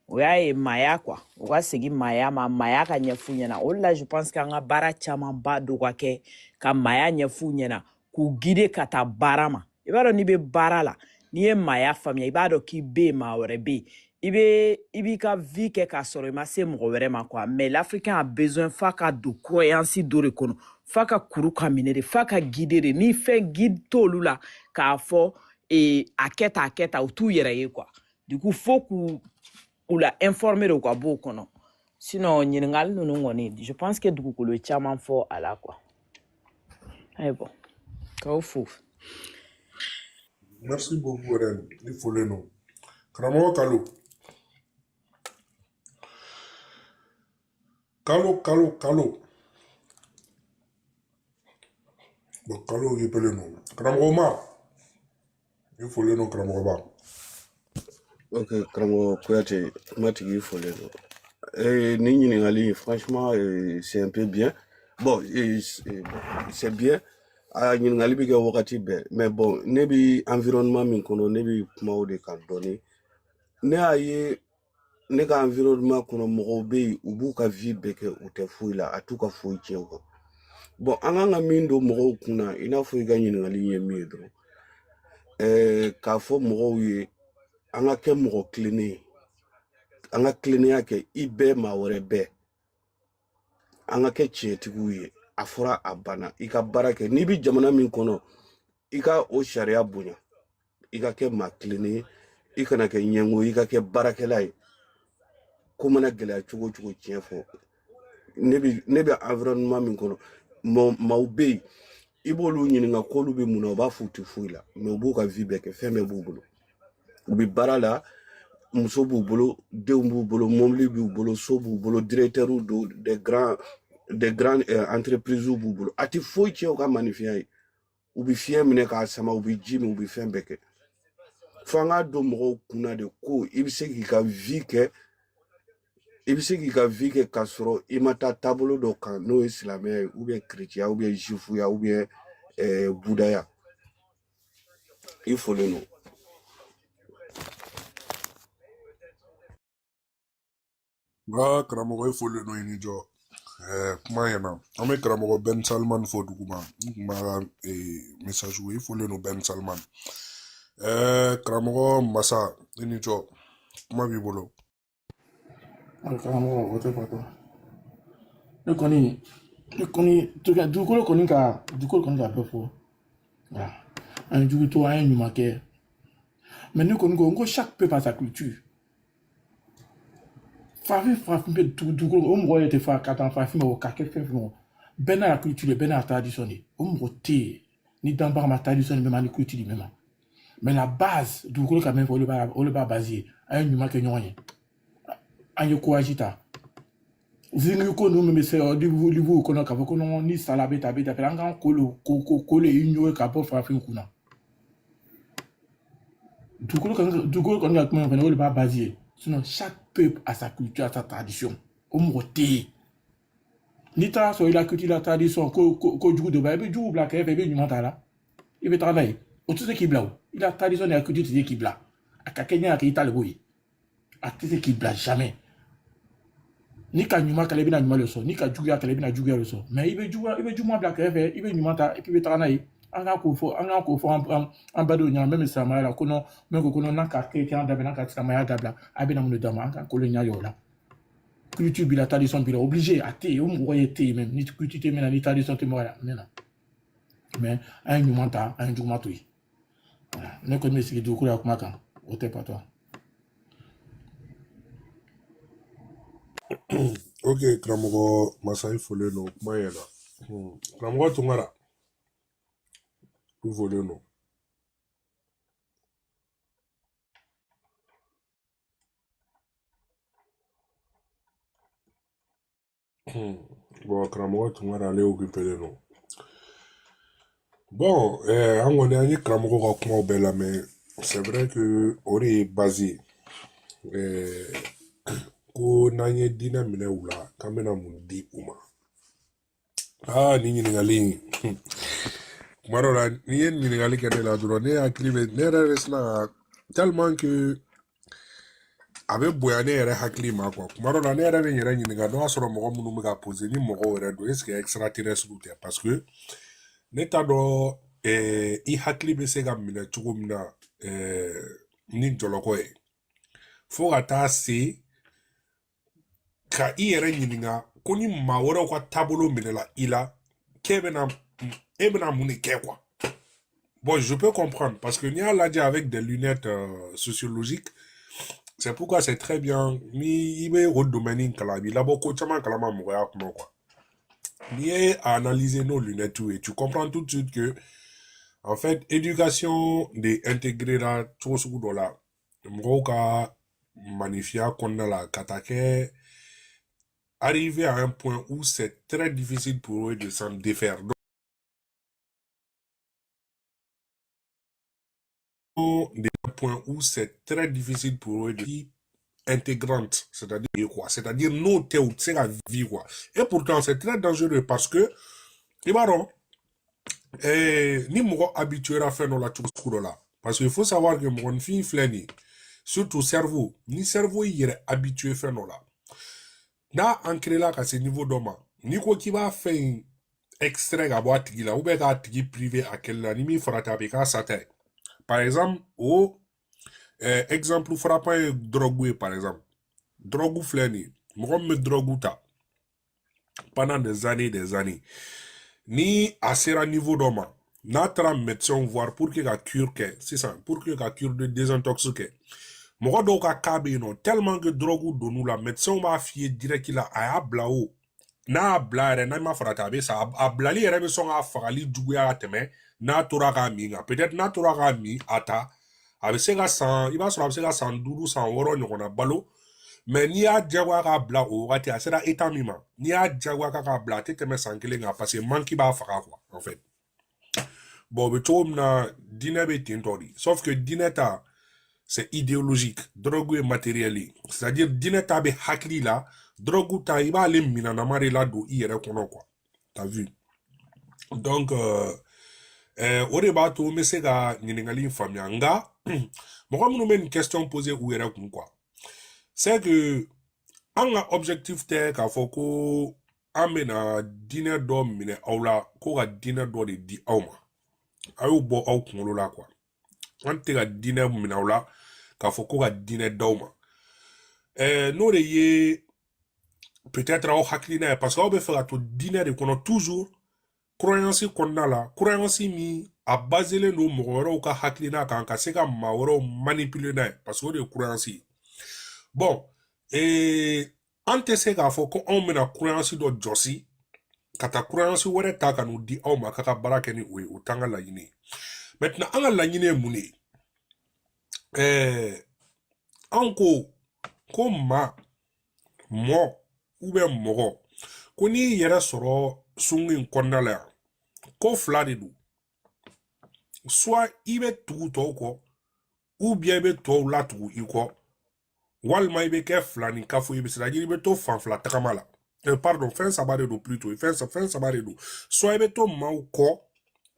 O y'a ye maaya quoi. U ka segin maaya ma, maaya ka ɲɛf'u ɲɛna. O de la je pense qu'an ka baara camanba dɔ ka kɛ ka maaya ɲɛf'u ɲɛna, k'u guider ka taa baara ma. I b'a dɔn n'i bɛ baara la, n'i ye maaya faamuya, i b'a dɔn k'i bɛ yen, maa wɛrɛ bɛ yen. I bɛ i b'i ka vie kɛ k'a sɔrɔ i ma se mɔgɔ wɛrɛ ma quoi. Mais l'Africain a besoin f'a ka don croyance dɔ de kɔnɔ, f'a ka kuru ka minɛ de, f'a ka guider de. Ni fɛn guide t'olu la k'a fɔ a kɛ tan a kɛ tan, u t'u yɛrɛ ye quoi. Du coup fo k'u u la informer de, u ka bɔ o kɔnɔ. Sinon ɲininkali ninnu kɔni, je pense que dugukolo ye caman fɔ a la quoi. Ayi bon, k'aw fo. Merci beaucoup Ren, i folen don. Karamɔgɔ Kalo, Kalo, Kalo, Kalo. Bon, Kalo occupélen don. Karamɔgɔ Umar, i folen don karamɔgɔba. Ok, karamɔgɔ Kuyate, kuma tigi folen don. Nin ɲininkali in, franchement, c'est un peu bien. Bon, bon, c'est bien. A ɲininkali bɛ kɛ wagati bɛɛ, mais bon, ne bi environnement min kɔnɔ, ne bi kuma o de kan dɔɔni. Ne y'a ye ne ka environnement kɔnɔ, mɔgɔw bɛ yen, u b'u ka vie bɛɛ kɛ, u tɛ foyi la, a t'u ka foyi tiɲɛ u kan. Bon, an kan ka min don mɔgɔw kun na, i n'a fɔ i ka ɲininkali in ye min ye dɔrɔn, k'a fɔ mɔgɔw ye an ka kɛ mɔgɔ kilennen ye, an ka tilennenya kɛ, i bɛɛ maa wɛrɛ bɛɛ, an ka kɛ tiɲɛtigiw ye. A fɔra a banna, i ka baara kɛ. N'i bɛ jamana min kɔnɔ, i ka o sariya bonya, i ka kɛ maa kilennen ye, i kana kɛ ɲɛngo, i ka kɛ baarakɛla ye. Ko mana gɛlɛya cogo o cogo, tiɲɛ fɔ. Ne bɛ environnement min kɔnɔ, maaw bɛ yen, i b'olu ɲininka k'olu bɛ mun na, u b'a fɔ u tɛ foyi la, mais u b'u ka vie bɛɛ kɛ, fɛn bɛɛ b'u bolo, u bɛ baara la, muso b'u bolo, denw b'u bolo, mobili b'u bolo, so b'u bolo, directeur don, des grandes entreprises b'u bolo. A tɛ foyi tiɲɛ u ka maninfinya ye. U bɛ fiɲɛ minɛ k'a sama, u bɛ ji min, u bɛ fɛn bɛɛ kɛ. Fo an k'a don mɔgɔw kunna de ko i bɛ se k'i ka vie kɛ, i bɛ se k'i ka vie kɛ k'a sɔrɔ i ma taa taabolo dɔ kan, n'o ye silamɛya ye, ou bien chrétien, ou bien juifuya, ou bien budaya. I folen don. Nka karamɔgɔ, i folen don, i ni jɔ. Kuma ɲɛna. An bɛ karamɔgɔ Ben Salman fo duguma. N kun b'a ka message i folen don Ben Salman. Karamɔgɔ Masa, i ni jɔ. Kuma b'i bolo. Al karamɔgɔ, o tɛ fatɔ. Ne kɔni dugukolo kɔni ka bɛɛ fɔ. Voilà. An ye jugu to, an ye ɲuman kɛ. Mais ne kɔni ko n ko chaque peuple a sa culture. Farafin bɛ dugukolo o mɔgɔ yɛrɛ tɛ fa ka taa farafin ma o ka kɛ fɛn fɛn o. Bɛɛ n'a ka culture de, bɛɛ n'a ka tradition de. O mɔgɔ tɛ yen ni danbaga ma tradition de bɛ ma ni culture de bɛ ma. Mais la base, dugukolo ka min fɔ, o de b'a base ye. An ye ɲuman kɛ ɲɔgɔn ye. An ye courage ta. Zingiri ko ninnu min bɛ se livre kɔnɔ k'a fɔ ko non, ni sala bɛ tan a bɛ tan, an k'an ko le ko ko ko le ignorer ka bɔ farafin kunna. Dugukolo kɔni ka kuma in fana, o de b'a base ye. Sinon chaque peuple a sa culture, a sa tradition. O mɔgɔ tɛ yen. N'i taara sɔrɔ i la culture, la tradition, ko ko ko jugu dɔ b'a, i bɛ jugu bila kɛrɛfɛ, i bɛ ɲuman ta la, i bɛ taga n'a ye. O tɛ se k'i bila o. I la tradition ni la culture tɛ se k'i bila. A ka kɛ ɲɛ k'i ta le b'o ye. A tɛ se k'i bila jamais. N'i ka ɲuman kɛlɛ, i bɛna ɲuman de sɔrɔ. N'i ka juguya kɛlɛ, i bɛna juguya de sɔrɔ. Mais i bɛ juguya, i bɛ juguman bila kɛrɛfɛ, i bɛ ɲuman ta, et puis i bɛ taga n'a ye. An k'a ko fɔ, an k'a ko fɔ an badenw ɲɛna, même silamɛya la, ko non, même ko non, n'an ka chrétien dabila, n'an ka silamɛya dabila, a bɛna mun de d'a ma? An ka kolo ɲɛ yɔrɔ la. Culture b'i la, tradition b'i la, obligé, a tɛ yen, o mɔgɔ ye tɛ yen même. Ni culture tɛ min na, ni tradition tɛ mɔgɔ la, min na. Mais an ye ɲuman ta, an ye juguman to yen. Voilà. Ne kɔni bɛ sigi dugukolo la kuma kan, o tɛ pas toi. Ok, karamɔgɔ Masa, i folen don kuma ɲɛna. Karamɔgɔ Tunkara, i folen don. Bon, karamɔgɔ Tunkara, ale occupé don. Bon, an kɔni an ye karamɔgɔ ka kumaw bɛɛ lamɛn. C'est vrai que o de ye base ye. Ko n'an ye diinɛ minɛ u la, k'an bɛna mun di u ma? Aa, nin ɲininkali in, kuma dɔ la, n'i ye ɲininkali kɛ ne la dɔrɔn, ne hakili bɛ ne yɛrɛ bɛ sina ka, tellement que a bɛ bonya ne yɛrɛ hakili ma quoi. Kuma dɔ la, ne yɛrɛ bɛ n yɛrɛ ɲininka n'o y'a sɔrɔ mɔgɔ minnu bɛ ka poser, ni mɔgɔw yɛrɛ don, est ce que extraterrestre tɛ? Parce que ne t'a dɔn i hakili bɛ se ka minɛ cogo min na ni jɔlɔkɔ ye, fo ka taa se ka i yɛrɛ ɲininka ko ni maa wɛrɛw ka taabolo minɛla i la, k'e bɛna, e bɛna mun de kɛ quoi. Bon, je peux comprendre, parce que n'i y'a lajɛ avec des lunettes sociologiques, c'est pourquoi c'est très bien ni i bɛ o domaine in kalan, a b'i labɔ ko caman kalama mɔgɔya kɔnɔ quoi. N'i ye a analyser nos lunettes ye, tu comprends tout de suite que en fait éducation de intégré la cogo sugu dɔ la mɔgɔw ka maninfinya kɔnɔna la, ka taa kɛ arriver à un point où c'est très difficile pour eux de s'en défaire. Donc, des points où c'est très difficile pour eux de intégrante, c'est-à-dire quoi? C'est-à-dire n'o tɛ, u tɛ se ka vivre quoi. Et pourtant c'est très dangereux, parce que i b'a dɔn, ni mɔgɔ habitué ra fɛn dɔ la cogo sugu dɔ la, parce qu'il faut savoir que mɔgɔninfin filɛ nin ye, surtout cerveau, ni cerveau y'i yɛrɛ habitué fɛn dɔ la, n'a ancré la ka se niveau dɔ ma, n'i ko k'i b'a fɛn in extrait ka bɔ a tigi la, ou bien k'a tigi privé a kɛli la, ni min farati, a bɛ k'a sata ye. Par exemple, o exemple frappant ye drogue ye. Par exemple, drogue filɛ nin ye, mɔgɔ min bɛ drogue ta pendant des années, des années, ni a sera niveau dɔ ma, n'a taara médecin voir pour que ka cure kɛ sisan, pour que ka cure de désintox kɛ, mɔgɔ dɔw ka cas bɛ yen nɔ, tellement que drogue donn'u la, médecin b'a f'i ye direct la, a y'a bila o n'a y'a bila yɛrɛ, n'a ma farati, a bɛ sa. A bilali yɛrɛ bɛ sɔn k'a fagali juguya ka tɛmɛ n'a tora k'a min kan. Peut-être n'a tora k'a min, a ta, a bɛ se ka san, i b'a sɔrɔ a bɛ se ka san 5, san 6 ɲɔgɔnna balo. Mais n'i y'a diyagoya k'a bila o wagati, a sera état min ma, n'i y'a diyagoya k'a bila, a tɛ tɛmɛ san 1 kan, parce que manque b'a faga quoi en fait. Bon, o bɛ cogo min na, diinɛ bɛ ten tɔ de, sauf que diinɛ ta, c'est idéologique, drogue ye matériel ye, c'est-à-dire diinɛ ta bɛ hakili la, drogue ta, i b'ale minanama de ladon i yɛrɛ kɔnɔ quoi, t'as vu? Donc o de b'a to n bɛ se ka ɲininkali in faamuya. Nka mɔgɔ minnu bɛ nin question poser u yɛrɛ kun quoi, c'est que an ka objectif tɛ k'a fɔ ko an bɛna diinɛ dɔ minɛ aw la, ko ka diinɛ dɔ de di aw ma. A y'o bɔ aw kunkolo la quoi. An tɛ ka diinɛ minɛ aw la k'a fɔ ko ka diinɛ d'aw ma. N'o de ye peut-être aw hakilina ye, parce que aw bɛ fɛ ka to diinɛ de kɔnɔ toujours, croyance kɔnɔna la, croyance min a baselen don mɔgɔ wɛrɛw ka hakilina kan, ka se ka maa wɛrɛw manipuler n'a ye, parce que o de ye croyance ye. Bon, an tɛ se k'a fɔ ko anw bɛna croyance dɔ jɔsi ka taa croyance wɛrɛ ta ka n'o di aw ma k'a ka baara kɛ ni o ye. O t'an ka laɲini ye. Maintenant, an ka laɲini ye mun de ye? Anw ko maa mɔ ou bien mɔgɔ, ko n'i y'i yɛrɛ sɔrɔ sungu in kɔnɔna la yan, ko fila de don: soit i bɛ tugu tɔw kɔ, ou bien i bɛ tɔw latugu i kɔ, walima i bɛ kɛ fila ni kafo ye, c'est-à-dire i bɛ to fan fila tagama la. Pardon, fɛn saba de don plutôt, fɛn saba de don. Soit i bɛ to maaw kɔ,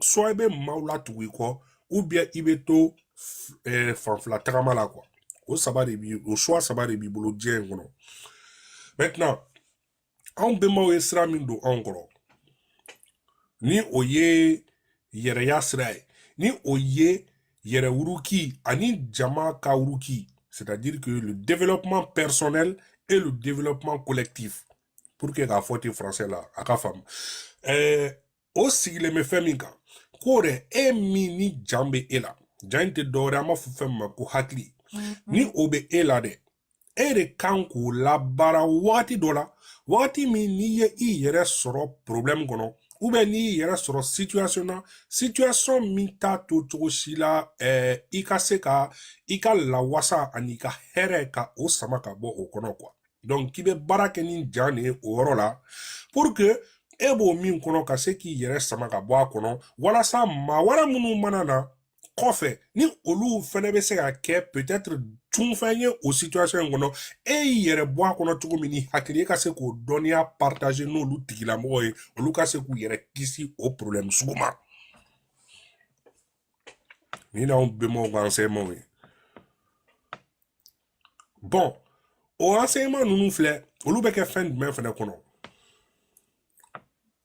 soit i bɛ maaw latugu i kɔ, ou bien i bɛ to fan fila tagama la quoi. O saba de b'i, o choix saba de b'i bolo diɲɛ in kɔnɔ. Maintenant, anw bɛnbaw ye sira min don anw kɔrɔ, ni o ye yɛrɛya sira ye, ni o ye yɛrɛ wuruki ani jama ka wuruki, c'est-à-dire que le développement personnel et le développement collectif, pour que k'a fɔ ten français la a ka faamu. O sigilen bɛ fɛn min kan, k'o dɛ, e min ni jan bɛ e la, jan in tɛ dɔwɛrɛ, an b'a fɔ fɛn min ma ko hakili, ni o bɛ e la dɛ, e de kan k'o labaara wagati dɔ la, wagati min n'i ye i yɛrɛ sɔrɔ problème kɔnɔ, ou bien n'i y'i yɛrɛ sɔrɔ situation na, situation min t'a to cogo si la i ka se ka i ka lawasa ani i ka hɛrɛ ka o sama ka bɔ o kɔnɔ quoi. Donc k'i bɛ baara kɛ ni jan de ye o yɔrɔ la, pour que e b'o min kɔnɔ ka se k'i yɛrɛ sama ka bɔ a kɔnɔ, walasa maa wɛrɛ minnu mana na kɔfɛ, ni olu fɛnɛ bɛ se ka kɛ peut-être tunfɛn ye o situation in kɔnɔ, e y'i yɛrɛ bɔ a kɔnɔ cogo min ni hakili, e ka se k'o dɔnniya partager n'olu tigilamɔgɔw ye, olu ka se k'u yɛrɛ kisi o problème sugu ma. Ni n'anw bɛnbaw ka enseignement ye. Bon, o enseignement ninnu filɛ, olu bɛ kɛ fɛn jumɛn fɛnɛ kɔnɔ?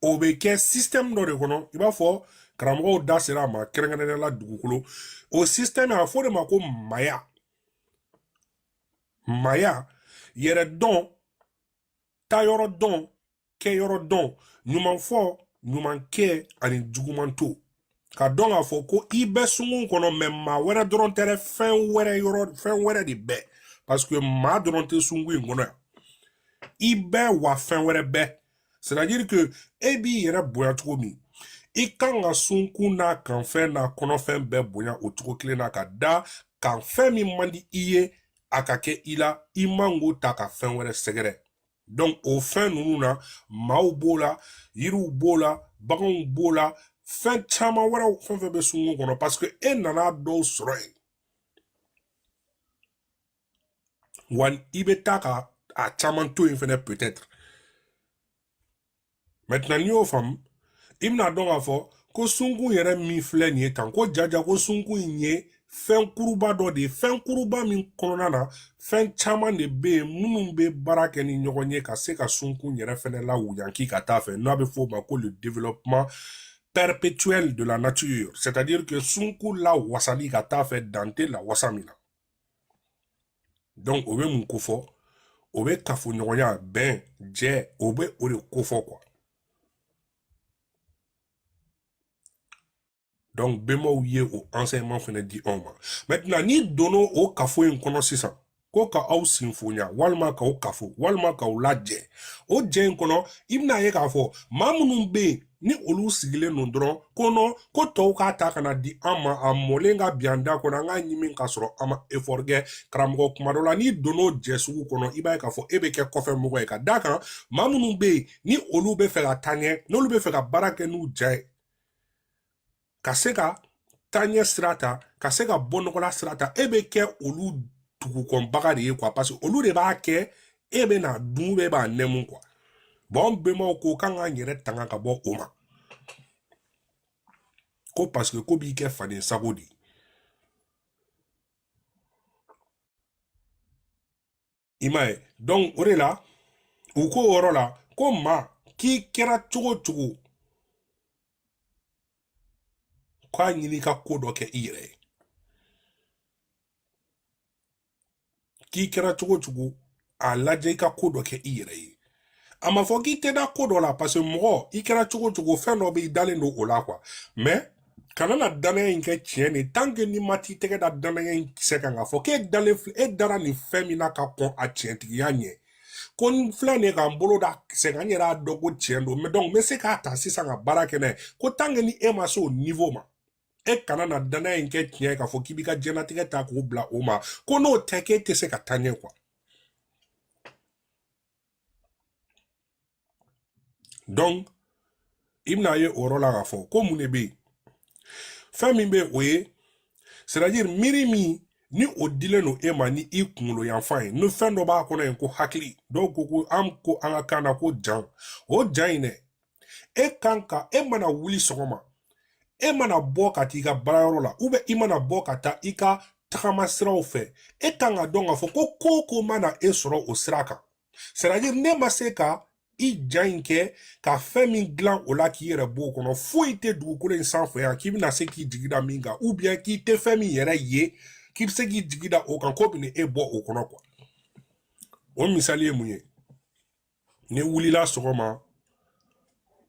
O bɛ kɛ système dɔ de kɔnɔ, i b'a fɔ karamɔgɔw da sera a ma, kɛrɛnkɛrɛnnenya la dugukolo. O système, a fɔ o de ma ko maya. Maya, yɛrɛ dɔn, taayɔrɔ dɔn, kɛyɔrɔ dɔn, ɲuman fɔ, ɲuman kɛ ani juguman to. Ka dɔn k'a fɔ ko i bɛ sunkun kɔnɔ, mɛ maa wɛrɛ dɔrɔn tɛ dɛ, fɛn wɛrɛ yɔrɔ, fɛn wɛrɛ de bɛ, parce que maa dɔrɔn tɛ sunkun in kɔnɔ yan. I bɛ wa fɛn wɛrɛ bɛ. C'est-à-dire que e b'i yɛrɛ bonya cogo min, i kan ka sunkun n'a kanfɛn n'a kɔnɔfɛn bɛɛ bonya o cogo kelen na, ka da kan fɛn min man di i ye a ka kɛ i la, i man k'o ta ka fɛn wɛrɛ sɛgɛrɛ. Donc o fɛn ninnu na, maaw b'o la, yiriw b'o la, baganw b'o la, fɛn caman wɛrɛw, fɛn fɛn bɛ sunkun kɔnɔ, parce que e nana dɔw sɔrɔ yen, wa i bɛ taa ka a caman to yen fɛnɛ peut-être. Maintenant, n'i y'o faamu, i bɛna dɔn k'a fɔ ko sunkun yɛrɛ min filɛ nin ye tan, ko jaja ko sunkun in ye fɛn kuruba dɔ de ye, fɛn kuruba min kɔnɔna na fɛn caman de bɛ yen minnu bɛ baara kɛ ni ɲɔgɔn ye ka se ka sunkun yɛrɛ fɛnɛ lawuyanki ka taa fɛ, n'a bɛ f'o ma ko le développement perpétuel de la nature, c'est-à-dire que sunkun lawasali ka taa fɛ dan tɛ lawasa min na. Donc o bɛ mun kofɔ? O bɛ kafoɲɔgɔnya, bɛn, jɛ, o bɛ o de kofɔ quoi. Donc bɛnbaw ye o enseignement fɛnɛ di anw ma. Maintenant, n'i donna o kafo in kɔnɔ sisan, ko ka aw sinfonya, walima k'aw kafo, walima k'aw lajɛ o jɛ in kɔnɔ, i bɛna ye k'a fɔ maa minnu bɛ yen ni olu sigilen don dɔrɔn ko non, ko tɔw k'a ta ka na di an ma, a mɔlen ka bi an da kɔnɔ, an k'a ɲimi k'a sɔrɔ an ma effort kɛ. Karamɔgɔ, kuma dɔ la n'i donna o jɛ sugu kɔnɔ, i b'a ye k'a fɔ e bɛ kɛ kɔfɛ mɔgɔ ye, ka d'a kan maa minnu bɛ yen ni olu bɛ fɛ ka taa ɲɛ, n'olu bɛ fɛ ka baara kɛ n'u ja ye, ka se ka taaɲɛ sira ta, ka se ka bɔ nɔgɔla sira ta, e bɛ kɛ olu dugukɔnbaga de ye quoi, parce que olu de b'a kɛ, e bɛ n'a dun, e b'a nɛmu quoi. Bon, an bɛnbaw ko k'an k'an yɛrɛ tanga ka bɔ o ma, ko parce que ko b'i kɛ faden sago de ye. I m'a ye? Donc o de la u ko o yɔrɔ la ko maa k'i kɛra cogo o cogo, k'a ɲini ka ko dɔ kɛ i yɛrɛ ye, k'i kɛra cogo o cogo, a lajɛ i ka ko dɔ kɛ i yɛrɛ ye. A ma fɔ k'i tɛ da ko dɔ la, parce que mɔgɔ i kɛra cogo o cogo, fɛn dɔ bɛ i dalen don o la quoi. Mais kana na danaya in kɛ tiɲɛ de, tant que n'i ma t'i tɛgɛ da danaya in kisɛ kan k'a fɔ k'e dalen filɛ, e dara nin fɛn min na ka kɔn a tiɲɛtigiya ɲɛ, ko n filɛ nin ye k'an bolo da kisɛ kan, n yɛrɛ y'a dɔn ko tiɲɛ don, mais donc n bɛ se k'a ta sisan ka baara kɛ n'a ye, ko tant que ni e ma se o niveau ma, e kana na danaya in kɛ tiɲɛ ye k'a fɔ k'i b'i ka diɲɛlatigɛ ta k'o bila o ma, ko n'o tɛ k'e tɛ se ka taa ɲɛ quoi. Donc i bɛna ye o yɔrɔ la k'a fɔ ko mun de bɛ yen, fɛn min bɛ o ye, c'est à dire miiri min Ni o dilen don e ma ni i kunkolo yanfan ye, ni fɛn dɔ b'a kɔnɔ yen ko hakili, dɔw ko ko an ko an ka kan na ko jan, o jan in dɛ, e kan ka, e mana wuli sɔgɔma, e mana bɔ ka t'i ka baarayɔrɔ la, ou bien i mana bɔ ka taa i ka tagama siraw fɛ, e kan ka dɔn k'a fɔ ko ko o ko mana e sɔrɔ o sira kan, c'est à dire ne ma se ka i ja in kɛ ka fɛn min dilan o la k'i yɛrɛ b'o kɔnɔ, foyi tɛ dugukolo in sanfɛ yan k'i bɛna se k'i jigi da min kan, ou bien k'i tɛ fɛn min yɛrɛ ye k'i bɛ se k'i jigi da o kan ko bɛna e bɔ o kɔnɔ quoi. O misali ye mun ye? N'i wulila sɔgɔma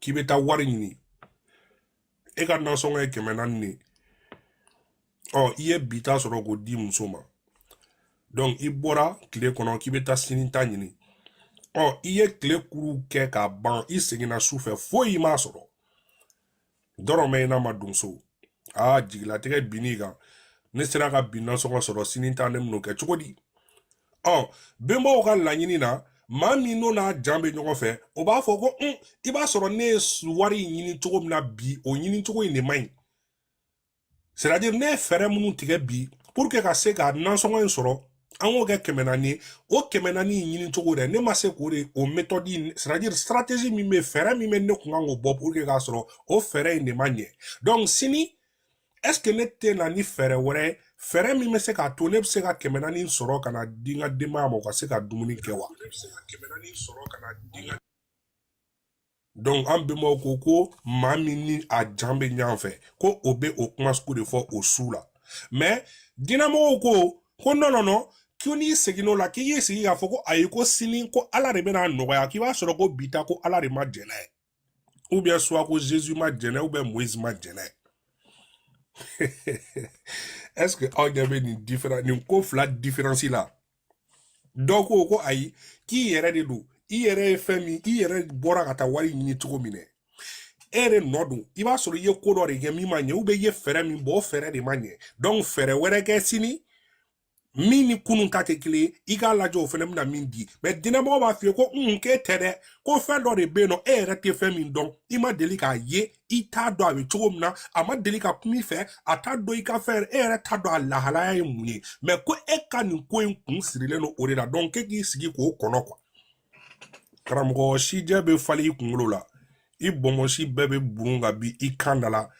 k'i bɛ taa wari ɲini, e ka nasɔngɔ ye 400 de ye. Ɔ, i ye bi ta sɔrɔ k'o di muso ma, donc i bɔra tile kɔnɔ k'i bɛ taa sini ta ɲini. Ɔ, i ye tile kuru kɛ k'a ban, i seginna su fɛ, foyi m'a sɔrɔ, dɔrɔmɛ i n'a ma don so. Aa, jigilatigɛ binn'i kan. Ne sera ka bi nasɔngɔ sɔrɔ, sini ta ne bɛn'o kɛ cogo di? Ɔ, benbaw ka laɲini na, maa min n'o n'a jan bɛ ɲɔgɔn fɛ, o b'a fɔ ko un, i b'a sɔrɔ ne ye wari in ɲini cogo min na bi, o ɲini cogo in de man ɲi. C'est à dire ne ye fɛɛrɛ minnu tigɛ bi pour que ka se ka nasɔngɔ in sɔrɔ, an k'o kɛ 400 ye, o 400 in ɲini cogo dɛ, ne ma se k'o de o méthode in, c'est à dire stratégie min bɛ, fɛɛrɛ min bɛ ne kun kan k'o bɔ pour que k'a sɔrɔ, o fɛɛrɛ in de ma ɲɛ. Donc sini, est ce que ne tɛ na ni fɛɛrɛ wɛrɛ ye, fɛɛrɛ min bɛ se k'a to ne bɛ se ka 400 sɔrɔ ka na di n ka denbaya ma, u ka se ka dumuni kɛ wa? Donc an bɛnbaw ko ko maa min ni a jan bɛ ɲɔgɔn fɛ, ko o bɛ o kuma sugu de fɔ o su la. Mais diinɛmɔgɔw ko ko non non non, ko n'i seginn'o la, k'i y'i sigi k'a fɔ ko ayi, ko sini ko Ala de bɛna nɔgɔya, k'i b'a sɔrɔ ko bi ta ko Ala de ma jɛn n'a ye, ou bien soit ko Jésus ma jɛn n'a ye, ou bien Moïse ma jɛn n'a ye. Est ce que aw ɲɛ bɛ nin différence, nin ko fila différence la? Dɔw ko ko ayi, k'i yɛrɛ de don, i yɛrɛ ye fɛn min, i yɛrɛ bɔra ka taa wari ɲini cogo min dɛ, e yɛrɛ nɔ don. I b'a sɔrɔ i ye ko dɔ de kɛ min ma ɲɛ, ou bien i ye fɛɛrɛ min bɔ, o fɛɛrɛ de ma ɲɛ. Donc fɛɛrɛ wɛrɛ kɛ sini min ni kunun ta tɛ kelen ye, i k'a lajɛ o fɛnɛ bɛna min di. Mais diinɛmɔgɔ b'a f'i ye ko un, k'e tɛ dɛ, ko fɛn dɔ de bɛ yen nɔ, e yɛrɛ tɛ fɛn min dɔn, i ma deli k'a ye, i t'a dɔn a bɛ cogo min na, a ma deli ka kuma i fɛ, a t'a dɔn i ka fɛn, e yɛrɛ t'a dɔn a lahalaya ye mun ye, mais ko e ka nin ko in kun sirilen don o de la. Donc k'e k'i sigi k'o kɔnɔ quoi. Karamɔgɔ, sijɛ bɛ falen i kunkolo la, i bɔnbɔnsi bɛɛ bɛ burun ka bin i kan da la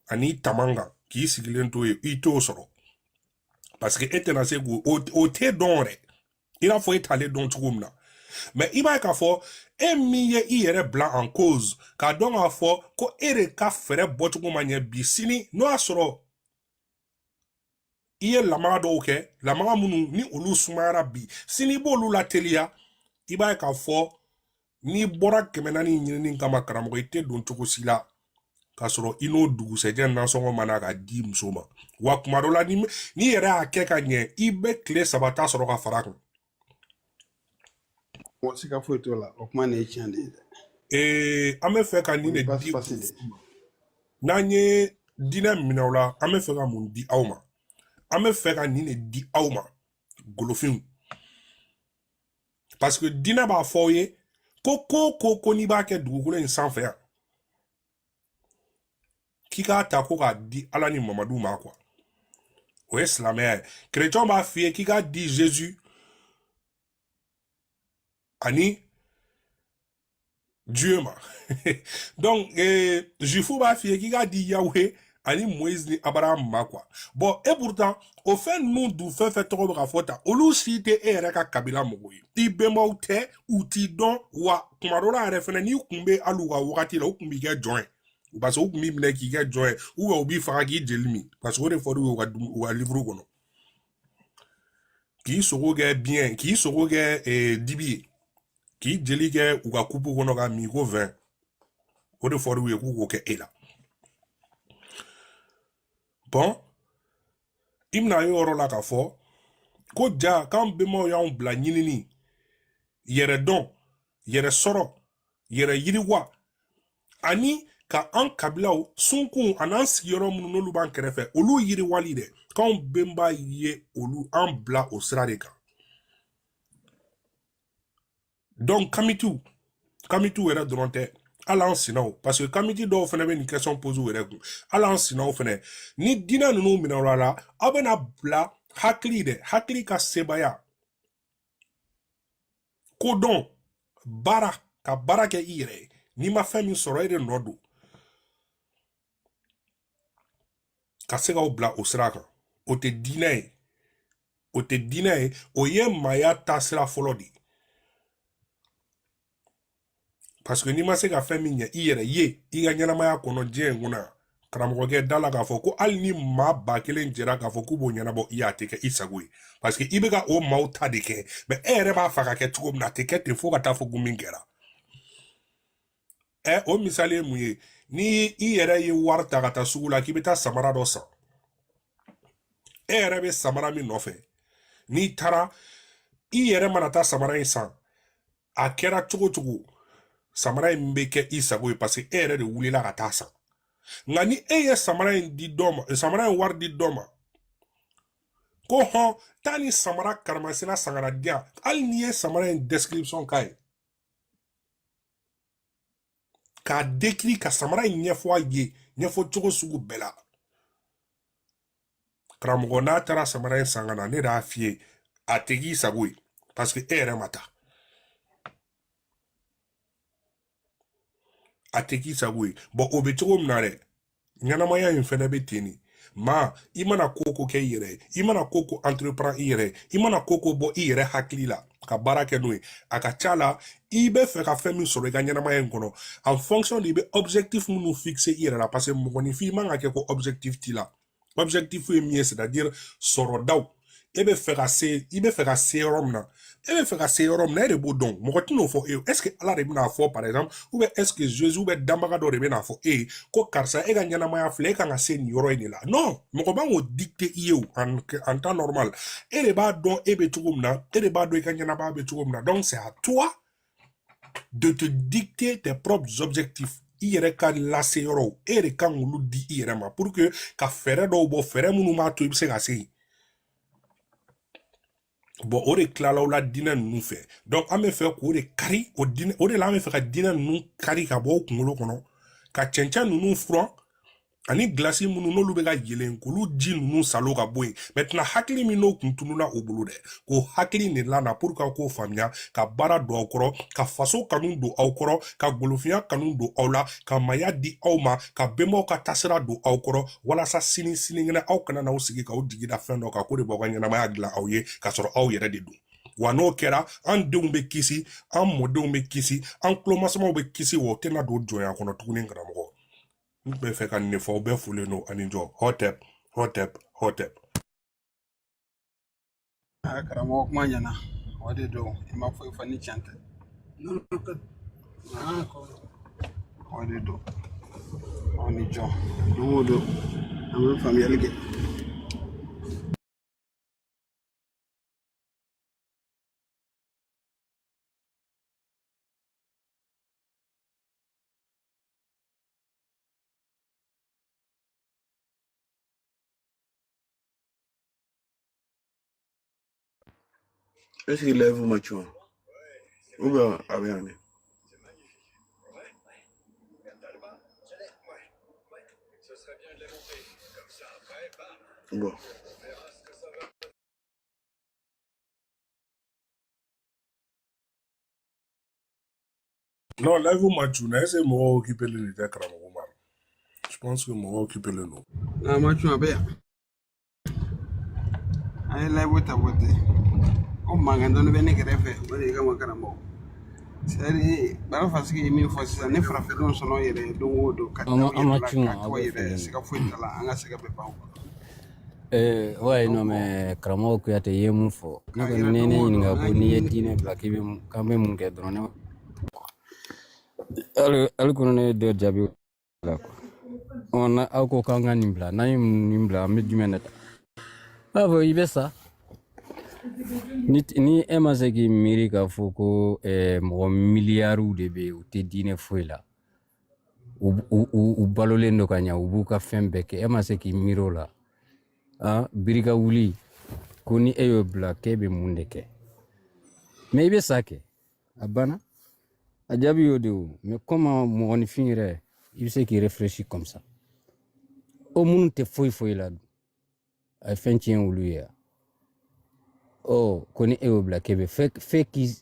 ani i taman kan, k'i sigilen to yen, i t'o sɔrɔ, parce que e tɛna se k'o o tɛ dɔn yɛrɛ i n'a fɔ e t'ale dɔn cogo min na. Mais i b'a ye k'a fɔ e min ye i yɛrɛ bila en cause, k'a dɔn k'a fɔ ko e de ka fɛɛrɛ bɔcogo ma ɲɛ bi, sini n'o y'a sɔrɔ i ye lamaga dɔw kɛ, lamaga minnu ni olu sumayara bi, sini i b'olu lateliya. I b'a ye k'a fɔ n'i bɔra 400 ɲinini kama, karamɔgɔ, i tɛ don cogo si la k'a sɔrɔ i n'o dugusɛjɛ nasɔngɔ mana ka di muso ma. Wa kuma dɔ la, ni n'i yɛrɛ y'a kɛ ka ɲɛ, i bɛ tile 3 ta sɔrɔ ka fara a kan. Mɔgɔ siga foyi t'o la, o kuma nin ye tiɲɛ de ye dɛ. An bɛ fɛ ka O nin ye de basi di pasi de ye. N'an ye diinɛ minɛ o la, an bɛ fɛ ka mun di aw ma? An bɛ fɛ ka nin de di aw ma, golofinw, parce que diinɛ b'a fɔ aw ye ko ko ko ko n'i b'a kɛ dugukolo in sanfɛ yan, k'i k'a ta ko k'a di Ala ni Mamadu ma quoi. O ye silamɛya ye. Chrétien b'a f'i ye k'i k'a di Jésus ani Dieu ma. Donc juifu b'a f'i ye k'i k'a di Yahweh ani Moïse ni Abraham ma quoi. Bon, et pourtant o fɛn ninnu dun, fɛn fɛn tɔgɔ bɛ ka fɔ tan, olu si tɛ e yɛrɛ ka kabila mɔgɔ ye, i bɛnbaw tɛ, u t'i dɔn. Wa kuma dɔ la yɛrɛ fɛnɛ, n'i kun bɛ hali u ka wagati la, u kun b'i kɛ jɔn ye, parce que u kun b'i minɛ k'i kɛ jɔn ye, ou bien u b'i faga k'i jeli min, parce que o de fɔr'u ye u ka livre kɔnɔ, k'i sogo kɛ biɲɛ, k'i sogo kɛ dibi ye, k'i jeli kɛ u ka kupu kɔnɔ ka min ko vin. O de fɔr'u ye k'u k'o kɛ e la. Bon, i bɛna ye o yɔrɔ la k'a fɔ ko ja k'an bɛnbaw y'anw bila ɲinini, yɛrɛ dɔn, yɛrɛ sɔrɔ, yɛrɛ yiriwa, ani ka an kabilaw sunkun an'an sigiyɔrɔ minnu n'olu b'an kɛrɛfɛ, olu yiriwali dɛ, k'anw bɛnba ye olu an bila o sira de kan. Donc kamitiw yɛrɛ dɔrɔn tɛ, hali an sinaw, parce que kamiti dɔw fana bɛ nin question pose u yɛrɛ kun. Hali an sinaw fana, ni diinɛ ninnu minɛ la, aw bɛna bila Hakili dɛ, hakili ka sebaaya, kodɔn, baara, ka baara kɛ i yɛrɛ ye. N'i ma fɛn min sɔrɔ, e de nɔ don. Ka se k'aw bila o sira kan, o tɛ diinɛ ye, o tɛ diinɛ ye, o ye maaya taasira fɔlɔ de ye. Parce que n'i ma se ka fɛn min ɲɛ i yɛrɛ ye i ka ɲɛnamaya kɔnɔ diɲɛ in kɔnɔ yan, karamɔgɔkɛ da la k'a fɔ ko hali ni maa 1000 jɛra k'a fɔ k'u b'o ɲɛnabɔ i ye, a tɛ kɛ i sago ye. Parce que i bɛ ka o maaw ta de kɛ, mais e yɛrɛ b'a fɛ ka kɛ cogo min na, a tɛ kɛ ten fo ka taa fɔ ko min kɛra. Ɛ, o misali ye mun ye? Ni i yɛrɛ ye wari ta ka taa sugu la k'i bɛ taa samara dɔ san, e yɛrɛ bɛ samara min nɔfɛ, n'i taara i yɛrɛ mana taa samara in san, a kɛra cogo cogo, samara in bɛ kɛ i sago ye, parce que e yɛrɛ de wulila ka taa san. Nka ni e ye samara in di dɔ ma, samara in wari di dɔ ma, ko hɔn, taa ni samara karamasina san ka na di yan, hali n'i ye samara in description k'a ye, k'a décrit, ka samara in ɲɛfɔ a ye ɲɛfɔ cogo sugu bɛɛ la, karamɔgɔ, n'a taara samara in san ka na, ne de y'a f'i ye, a tɛ k'i sago ye, parce que e yɛrɛ ma taa. A tɛ k'i sago ye. Bon, o bɛ cogo min na dɛ, ɲɛnamaya in fɛnɛ bɛ ten de. Maa, i mana ko ko kɛ i yɛrɛ ye, i mana ko ko entreprend i yɛrɛ ye, i mana ko ko bɔ i yɛrɛ hakili la ka baara kɛ n'o ye, a ka ca la i bɛ fɛ ka fɛn min sɔrɔ i ka ɲɛnamaya in kɔnɔ, en fonction de i bɛ objectif minnu fixer i yɛrɛ la. Parce que mɔgɔninfin man ka kɛ ko objectif t'i la. Objectif ye min ye, c'est à dire sɔrɔdaw, e bɛ fɛ ka se, i bɛ fɛ ka se yɔrɔ min na, e bɛ fɛ ka se yɔrɔ min na, e de b'o dɔn. Mɔgɔ tɛn'o fɔ e ye. Est ce que Ala de bɛna fɔ par exemple, ou bien est ce que Jésus, ou bien danbaga dɔ de bɛna fɔ e ye ko karisa, e ka ɲɛnamaya filɛ, e kan ka se nin yɔrɔ in de la? Non, mɔgɔ man k'o dicter i ye o. En temps normal, e de b'a dɔn e bɛ cogo min na, e de b'a dɔn i ka ɲɛnamaya bɛ cogo min na. Donc c'est à toi de te dicter tes propres objectifs. I yɛrɛ ka lase yɔrɔw, e de kan k'olu di i yɛrɛ ma pour que ka fɛɛrɛ dɔw bɔ, fɛɛrɛ minnu b'a to i bɛ se ka se yen. Bon, o de tilala la diinɛ ninnu fɛ. Donc an bɛ fɛ k'o de kari o diinɛ, o de la an bɛ fɛ ka diinɛ ninnu kari ka bɔ o kunkolo kɔnɔ, ka cɛncɛn ninnu furan ani gilasi minnu n'olu bɛ ka yɛlɛn, k'olu ji ninnu salo ka bɔ yen. Maintenant, hakili min n'o kun tununna o bolo dɛ, k'o hakili de lana pour que aw k'o faamuya, ka baara don aw kɔrɔ, ka faso kanu don aw kɔrɔ, ka golofinya kanu don aw la, ka maya di aw ma, ka bɛnbaw ka taasira don aw kɔrɔ, walasa sini sinikɛnɛ aw kana n'aw sigi k'aw jigi da fɛn dɔ kan k'o de b'aw ka ɲɛnamaya dilan aw ye, k'a sɔrɔ aw yɛrɛ de don. Wa n'o kɛra, an denw bɛ kisi, an mɔdenw bɛ kisi, an tulomasamaw bɛ kisi, wa o tɛna don jɔnya kɔnɔ tuguni. Karamɔgɔ, n tun bɛ fɛ ka nin de fɔ. Aw bɛɛ folen don ani jɔ. Hɔtɛp, hɔtɛp, hɔtɛp. A karamɔgɔ, kuma ɲɛna, o de don. I ma foyi fɔ ni tiɲɛ tɛ. O de don. Aw ni jɔ, don o don an bɛ faamuyali kɛ. Est-ce que live ma cun ou bien a bɛ yan de? Bon. Non, live ma cun na. Est-ce que mɔgɔw occupé len de tɛ, karamɔgɔ ma? Je pense que mɔgɔw occupé len don. N'a ma cun, a bɛ yan. An ye live ta bɔ ten ko mankan dɔɔni bɛ ne kɛrɛfɛ, o de kama. Karamɔgɔ, c'est à dire bara fasigi ye min fɔ sisan, ni farafinw sɔnna o yɛrɛ ye don o don ka da An u ma yɛrɛ la cun k'a aw kɛ o bɛɛ yɛrɛ ye, folen don. siga foyi t'a la, an ka sɛgɛ bɛ ban. Ouais, non Donc mais karamɔgɔ Kuyate i ye mun fɔ, ne k'a kɔni yira ni ye don ne o don ɲininka an ka ko n'i ye ɲini. diinɛ bila k'i bɛ mun, k'an bɛ mun kɛ dɔrɔn, ne hali kɔnɔ ne ye dɔ jaabi o la quoi. Ɔ, na aw ko k'an ka nin bila, n'an ye nin bila, an bɛ jumɛn de ta? B'a fɔ i bɛ sa. Ni e ma se k'i miiri k'a fɔ ko mɔgɔ miliyariw de bɛ yen, u tɛ diinɛ foyi la, u balolen don ka ɲɛ, u b'u ka fɛn bɛɛ kɛ, e ma se k'i miiri o la, ah, biri ka wuli ko ni e y'o bila k'e bɛ mun de kɛ? Mais i bɛ sa kɛ, a banna, a jaabi y'o de ye o. Mais comment mɔgɔninfin yɛrɛ i bɛ se k'i réfléchir comme ça? O minnu tɛ foyi foyi la dun, a ye fɛn tiɲɛ olu ye wa? Ɔ ko ni e y'o bila k'e bɛ fɛ k'i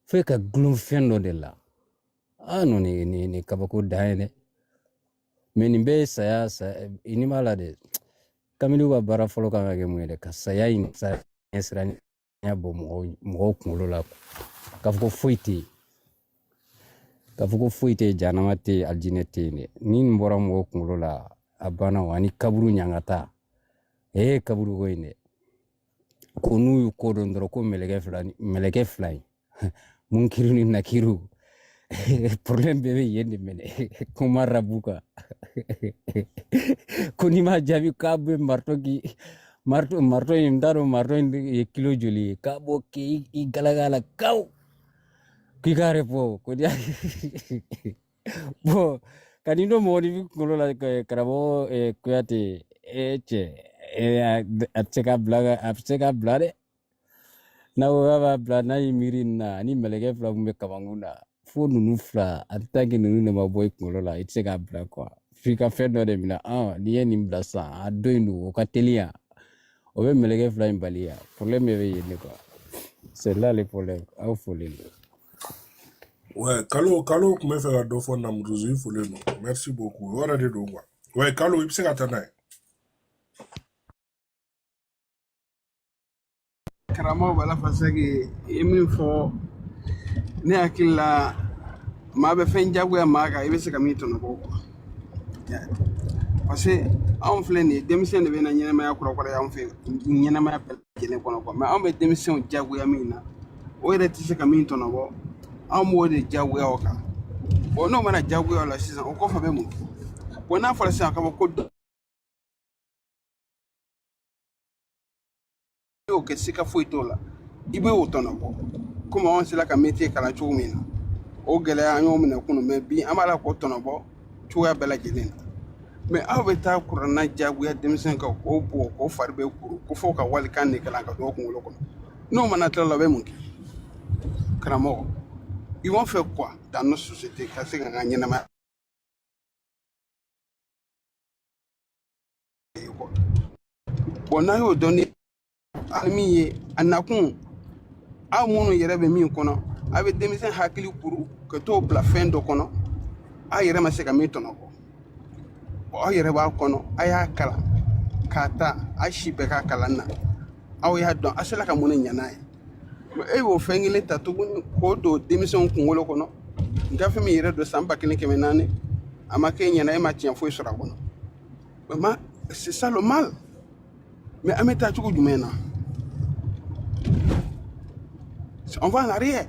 fɛ ka gulon fɛn dɔ de la. Ah non, nin kabako dan ye dɛ. Mais nin bɛɛ ye saya saya i ni b'a la dɛ. Kamiliw ka baara fɔlɔ kan ka kɛ mun ye dɛ? Ka saya in saya ɲɛsiranya bɔ mɔgɔw kunkolo la, k'a fɔ ko foyi tɛ yen, k'a fɔ ko foyi tɛ yen, jahanama tɛ yen, alijinɛ tɛ yen dɛ. Ni nin bɔra mɔgɔw kunkolo la, a banna o. Ani kaburu ɲangata, ee kaburu ko in dɛ, ko n'u y'u ko dɔn dɔrɔn ko mɛlɛkɛ fila in, munkiru ni nakiru, problème bɛɛ bɛ yen de minɛ. Kuma rabuka ko n'i m'a jaabi k'a bɛ marteau k'i marteau in, n t'a dɔn marteau in ye kilo joli ye, k'a b'o kɛ i galaga la kaw k'i k'a répond ko di. Bon, ka nin don mɔgɔninfin kunkolo la, karamɔgɔ Kuyate, e cɛ, a tɛ se ka bila, a bɛ se ka bila dɛ. N'a ko k'a b'a bila, n'a y'i miiri nin na, ani mɛlɛkɛ fila mun bɛ kabankun na, fo ninnu fila, en tant que ninnu de ma bɔ i kunkolo la, i tɛ se k'a bila quoi. F'i ka fɛn dɔ de minɛ. N'i ye nin bila sisan, a dɔ in dun o ka teli yan, o bɛ mɛlɛkɛ fila in bali yan. Problème bɛɛ bɛ yen de quoi, c'est là le problème. Aw folen don. Ouais, kalo tun bɛ fɛ ka dɔ fɔ. Namuruzu, i folen don. Merci beaucoup. O yɛrɛ de don quoi. Ouais, kalo, i bɛ se ka taa n'a ye. Karamɔgɔ Bala Fasɛki i ye min fɔ, ne hakili la, maa bɛ fɛn jagoya maa kan, i bɛ se ka min tɔnɔ bɔ quoi. Parce que anw filɛ nin ye, denmisɛn de bɛ na ɲɛnamaya kurakuraya anw fɛ ɲɛnamaya bɛɛ lajɛlen kɔnɔ quoi. Mais anw bɛ denmisɛnw jagoya min na, o yɛrɛ tɛ se ka min tɔnɔ bɔ, anw b'o de jagoya o kan. Bon, n'o mana jagoya o la sisan, o kɔfɛ bɛ mun kɛ? Bon, n'a fɔra sisan k'a fɔ ko dɔ y'o kɛ, sika foyi t'o la, i bɛ o tɔnɔ bɔ. Komi anw sera ka métier kalan cogo min na, o gɛlɛya an y'o minɛ kunun, mais bi an b'a la k'o tɔnɔ bɔ cogoya bɛɛ lajɛlen na. Mais aw bɛ taa kuranna jagoya denmisɛn kan k'o bugɔ, k'o fari bɛ kuru, ko fo ka walikan de kalan ka don o kunkolo kɔnɔ. N'o mana tila o la, o bɛ mun kɛ? Karamɔgɔ, ils vont faire quoi dans notre société ka se ka n ka ɲɛnamaya ye quoi? Bon, n'a y'o dɔn, ni hali min ye a nakun, aw minnu yɛrɛ bɛ min kɔnɔ, a bɛ denmisɛn hakili kuru ka t'o bila fɛn dɔ kɔnɔ, aw yɛrɛ ma se ka min tɔnɔ bɔ. Aw yɛrɛ b'a kɔnɔ, a y'a kalan k'a ta, a si bɛɛ k'a kalan na, aw y'a dɔn a sera ka mun de ɲɛ n'a ye. E y'o fɛn kelen ta tuguni k'o don denmisɛnw kunkolo kɔnɔ, gafe min yɛrɛ don san 1400, a ma k'e ɲɛna, e ma tiɲɛ foyi sɔrɔ a kɔnɔ. Vraiment, c'est ça le mal. Mais an bɛ taa cogo jumɛn na? On va en arrière,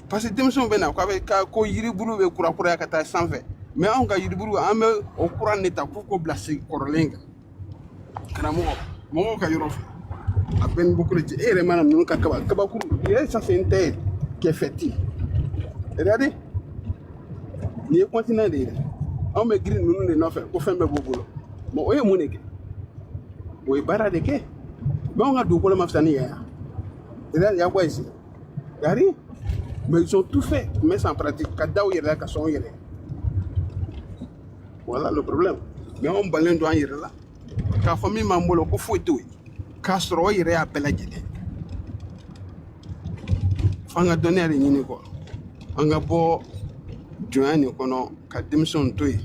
parce que denmisɛnw bɛ na k'a bɛ ka ko yiribulu bɛ kurakuraya ka taa sanfɛ, mais anw ka yiribulu, an bɛ o kura de ta k'o bila sigi kɔrɔlen kan. Karamɔgɔ, mɔgɔw ka yɔrɔ fɛ, a bɛɛ ni bokolo cɛ, e yɛrɛ mana ninnu ka kaba kabakuru yɛrɛ, ça c'est une terre qui est fertile. Regardez, nin ye continent de ye dɛ. Anw bɛ girin ninnu de nɔfɛ ko fɛn bɛɛ b'u bolo. Bon, o ye mun de kɛ? O ye baara de kɛ. Mais anw ka dugukolo ma fisa ni yan ye. Regarde, il y a quoi ici? Il y a rien. Mais ils ont tout fait pour mettre ça en pratique. Ka da u yɛrɛ la, ka sɔn u yɛrɛ ye. Voilà le problème. Mais anw bannen don an yɛrɛ la. K'a fɔ min b'an bolo ko foyi t'o ye. K'a sɔrɔ o yɛrɛ y'a bɛɛ lajɛlen. F'an ka dɔnniya de ɲini quoi. An ka bɔ jɔnya nin kɔnɔ ka denmisɛnw to yen.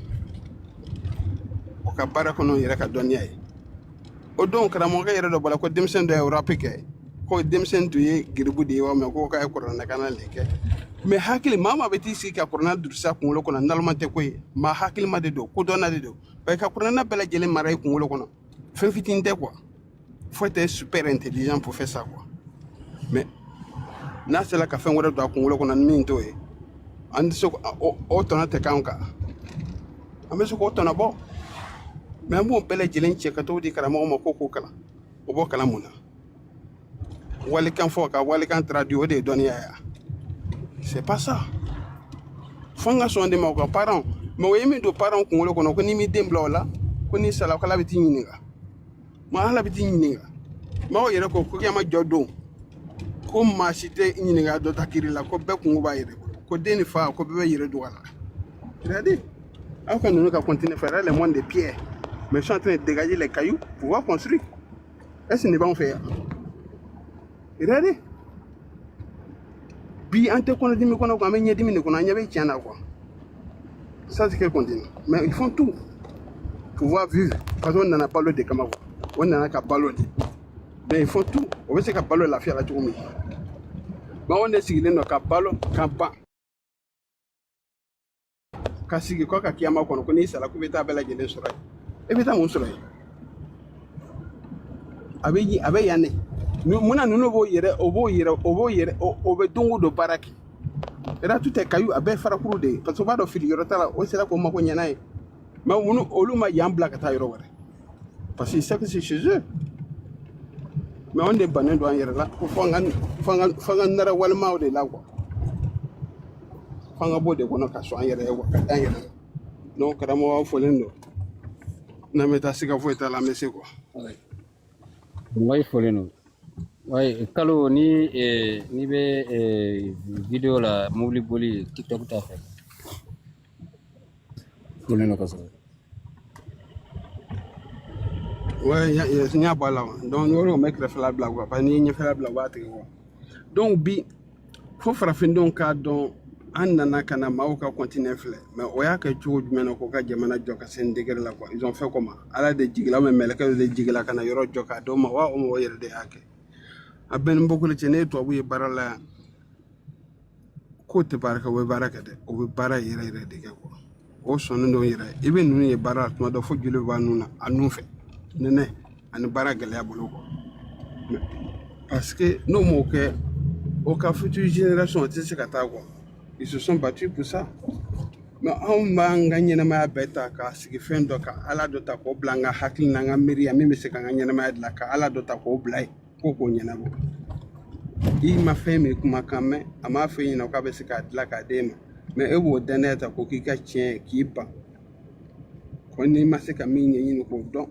O ka baara kɔnɔ yɛrɛ ka dɔnniya ye. O don karamɔgɔkɛ yɛrɛ dɔ bɔra ko denmisɛn dɔ ye rap kɛ. Ko denmisɛn tun ye geribu de ye walima ko k'a ye kuranɛkalan de kɛ. Mais hakili maa o maa bɛ t'i sigi ka kuranɛ durusi a kunkolo kɔnɔ, naloma tɛ ko ye. Maa hakilima de don, kodɔnna de don. Parce que ka kuranɛ bɛɛ lajɛlen mara i kunkolo kɔnɔ, fɛn fitinin tɛ quoi. Faut être super intelligent pour faire ça quoi. Mais n'a sera ka fɛn wɛrɛ don a kunkolo kɔnɔ ni min t'o ye, an tɛ se o tɔnɔ tɛ k'anw kan. An bɛ se k'o tɔnɔ bɔ. Mais an b'o bɛɛ lajɛlen cɛ ka t'o di karamɔgɔ ma ko k'o kalan. O b'o kalan mun na? Walikan fɔ ka walikan traduit, o de ye dɔnniya ye. C'est pas ça. Fo an ka sɔn de ma o ka parents. Mais o ye min don parents kunkolo kɔnɔ ko n'i m'i den bila o la, ko n'i sara ko Ala bɛ t'i ɲininka. Ma Ala bɛ t'i ɲininka. Maaw yɛrɛ ko ko kiyama jɔ don, ko maa si tɛ ɲininka dɔ ta kiri la, ko bɛɛ kungo b'a yɛrɛ bolo, ko den ni fa, ko bɛɛ bɛ yɛrɛ dogo a la. Regardez, aw ka ninnu ka continuer faire le monde de pierre, mais ils sont en train de dégager les cailloux pour pouvoir construire. Est-ce que nin b'anw fɛ yan? Regardez, bi an tɛ kɔnɔdimi kɔnɔ quoi, an bɛ ɲɛdimi de kɔnɔ, an ɲɛ bɛ tiɲɛ na quoi. Ça c'est quel continent? Mais ils font tout pouvoir vivre parce que o nana balo de kama quoi, o nana ka balo de. Mais ils font tout o bɛ se ka balo lafiya la cogo min. Mais anw de sigilen don ka balo ka ban ka sigi kɔ ka kiyama kɔnɔ ko n'i sara k'u bɛ taa bɛɛ lajɛlen sɔrɔ yen. E bɛ taa mun sɔrɔ yen? A bɛ a bɛ yan de. Munna ninnu b'o yɛrɛ, o b'o yɛrɛ, o b'o yɛrɛ, o bɛ don o don baara kɛ. Yɛrɛ tu tɛ kayu, a bɛɛ farakuru de ye parce que o b'a dɔn fili yɔrɔ t'a la, o sera k'o mako ɲɛ n'a ye. Mais minnu olu ma yan bila ka taa yɔrɔ wɛrɛ parce que c'est que c'est chez eux. Mais anw de bannen don an yɛrɛ la ko fo an ka nɛrɛ walimaw de la quoi, fo an ka bɔ o de kɔnɔ ka sɔn an yɛrɛ ye quoi, ka da an yɛrɛ la. Donc karamɔgɔ, aw folen don, n'an bɛ taa siga foyi t'a la, an bɛ se quoi. Wayi, folen don. Wayi, kalo ni n'i bɛ video la, mobili boli TikTok ta fɛ. Folen don kosɛbɛ. Ouais, n y'a bɔ a la wa. Donc n'o bɛ kɛrɛfɛla bila quoi, parce que n'i ye ɲɛfɛla bila u b'a tigɛ quoi. Donc bi fo farafindenw k'a dɔn an nana ka na maaw ka continent filɛ, mais o y'a kɛ cogo jumɛn na k'o ka jamana jɔ ka se nin degré la quoi? Ils ont fait comment? Ala de jigila ou mɛlɛkɛ de jigila ka na yɔrɔ jɔ k'a d'o ma wa, o mɔgɔ yɛrɛ de y'a kɛ. A bɛɛ ni bɔkolo cɛ, ne ye tubabu ye baara la yan k'o tɛ baara kɛ, o bɛ baara kɛ dɛ, o bɛ baara yɛrɛ yɛrɛ de kɛ quoi. O sɔnnen don yɛrɛ, i bɛ ninnu ye baara la tuma dɔ fo joli b'a nun na, a nun fɛ nɛnɛ ani baara gɛlɛya bolo quoi. Parce que n'o m'o kɛ, o ka future génération o tɛ se ka taa quoi. Ils se sont battus pour ça. Mais anw b'an ka ɲɛnamaya bɛɛ ta k'a sigi fɛn dɔ kan, ala dɔ ta k'o bila an ka hakili n'an ka miiriya min bɛ se k'an ka ɲɛnamaya dilan, ka ala dɔ ta k'o bila yen ko k'o ɲɛnabɔ. I ma fɛn min kumakan mɛn, a m'a fɔ e ɲɛna k'a bɛ se k'a dilan k'a d'e ma, mais e b'o danaya ta k'o k'i ka tiɲɛ ye k'i ban ko n'i ma se ka min ɲɛɲini k'o dɔn,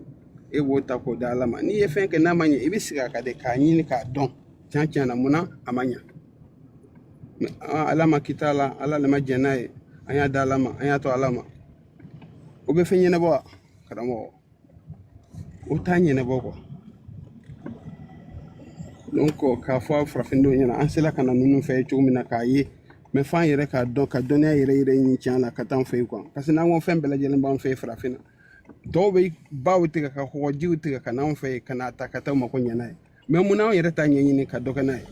e b'o ta k'o da ala ma. N'i ye fɛn kɛ n'a ma ɲɛ, i bɛ segin a kan de k'a ɲini k'a dɔn tiɲɛ tiɲɛ na munna a ma ɲɛ. Mais ala ma kita la, ala de ma jɛn n'a ye, an y'a da ala ma, an y'a to ala ma. O bɛ fɛn ɲɛnabɔ wa karamɔgɔ? O t'a ɲɛnabɔ quoi. Donc k'a fɔ farafindenw ɲɛna, an sera ka na ninnu fɛ cogo min na k'a ye, mais f'an yɛrɛ k'a dɔn ka dɔnniya yɛrɛ yɛrɛ ɲini tiɲɛ na ka taa an fɛ yen quoi. Parce que n'an ko fɛn bɛɛ lajɛlen b'an fɛ yen farafinna, dɔw bɛ baw tigɛ ka kɔgɔjiw tigɛ ka n'anw fɛ yen ka n'a ta ka taa u mako ɲɛ n'a ye. Mais mun n'anw yɛrɛ t'a ɲɛɲini ka dɔ kɛ n'a ye?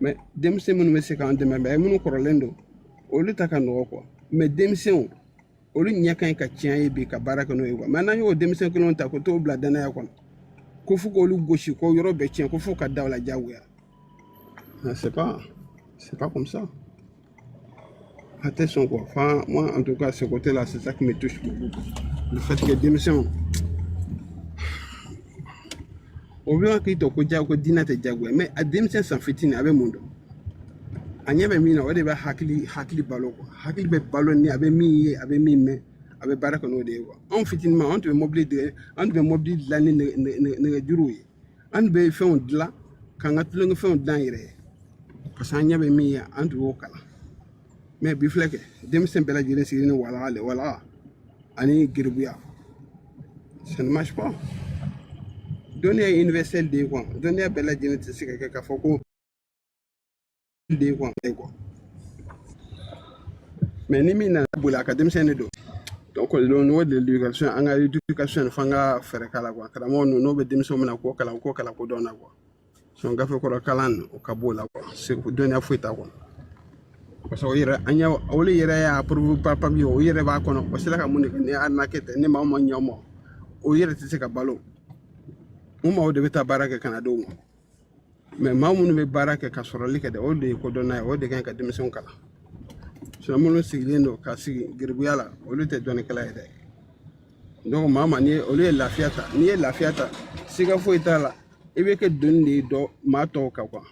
Mais denmisɛn minnu bɛ se k'an dɛmɛ, mais minnu kɔrɔlen don olu ta ka nɔgɔ quoi. Mais denmisɛnw olu ɲɛ ka ɲi ka tiɲɛ ye bi ka baara kɛ n'o ye quoi. Mais n'an y'o denmisɛn kelenw ta ko t'o bila danaya kɔnɔ ko fo k'olu gosi ko yɔrɔ bɛɛ tiɲɛ ko fo ka da o la diyagoya, c'est pas comme ça. Attention quoi. Enfin, moi en tout cas, ce côté-là, c'est ça qui me touche beaucoup. Le fait que denmisɛnw o bɛ k'i to ko jago ko diinɛ tɛ jagoya, mais a denmisɛn san fitinin a bɛ mun dɔn? A ɲɛ bɛ min na, o de bɛ hakili hakili balo quoi. Hakili bɛ balo ni a bɛ min ye, a bɛ min mɛn, a bɛ baara kɛ n'o de ye quoi. Anw fitinin ma, anw tun bɛ mobili dege, an tun bɛ mobili dilan ni nɛgɛjuruw ye, an tun bɛ fɛnw dilan k'an ka tulonkɛfɛnw dilan yɛrɛ ye parce que an ɲɛ bɛ min ye, an tun y'o kalan. Mais bi filɛ kɛ denmisɛn bɛɛ lajɛlen sigilen ni walaha le walaha ani geribuya, ça ne marche pas. Dɔnniya ye universel de ye quoi. Dɔnniya bɛɛ lajɛlen tɛ se ka kɛ k'a fɔ ko de ye quoi. Mais ni min nana boli a ka denmisɛn de don. Donc au niveau de l'éducation, an ka éducation f'an ka fɛɛrɛ k'a la quoi. Karamɔgɔ ninnu n'o bɛ denmisɛnw minɛ k'o kalan k'o kalan ko dɔn na quoi. Sinon gafe kɔrɔ kalan o ka b'o la quoi, segu dɔnniya foyi t'a kɔnɔ parce que o yɛrɛ an y'a olu yɛrɛ y'a preuve par papier, o yɛrɛ b'a kɔnɔ, o sera ka mun de kɛ ni arnaque tɛ? Ni maa o ma ɲɛ o ma, o yɛrɛ tɛ se ka balo. O maaw de bɛ taa baara kɛ ka na d'o ma. Mais maa minnu bɛ baara kɛ ka sɔrɔli kɛ dɛ, o de ye kodɔnna ye, o de ka ɲi ka denmisɛnw kalan. Sinon minnu sigilen don ka sigi geribuya la, olu tɛ dɔnnikɛla ye dɛ. Donc maa ma ni olu ye lafiya ta, n'i ye lafiya ta, siga foyi t'a la, i bɛ kɛ doni de ye dɔ maa tɔw kan quoi.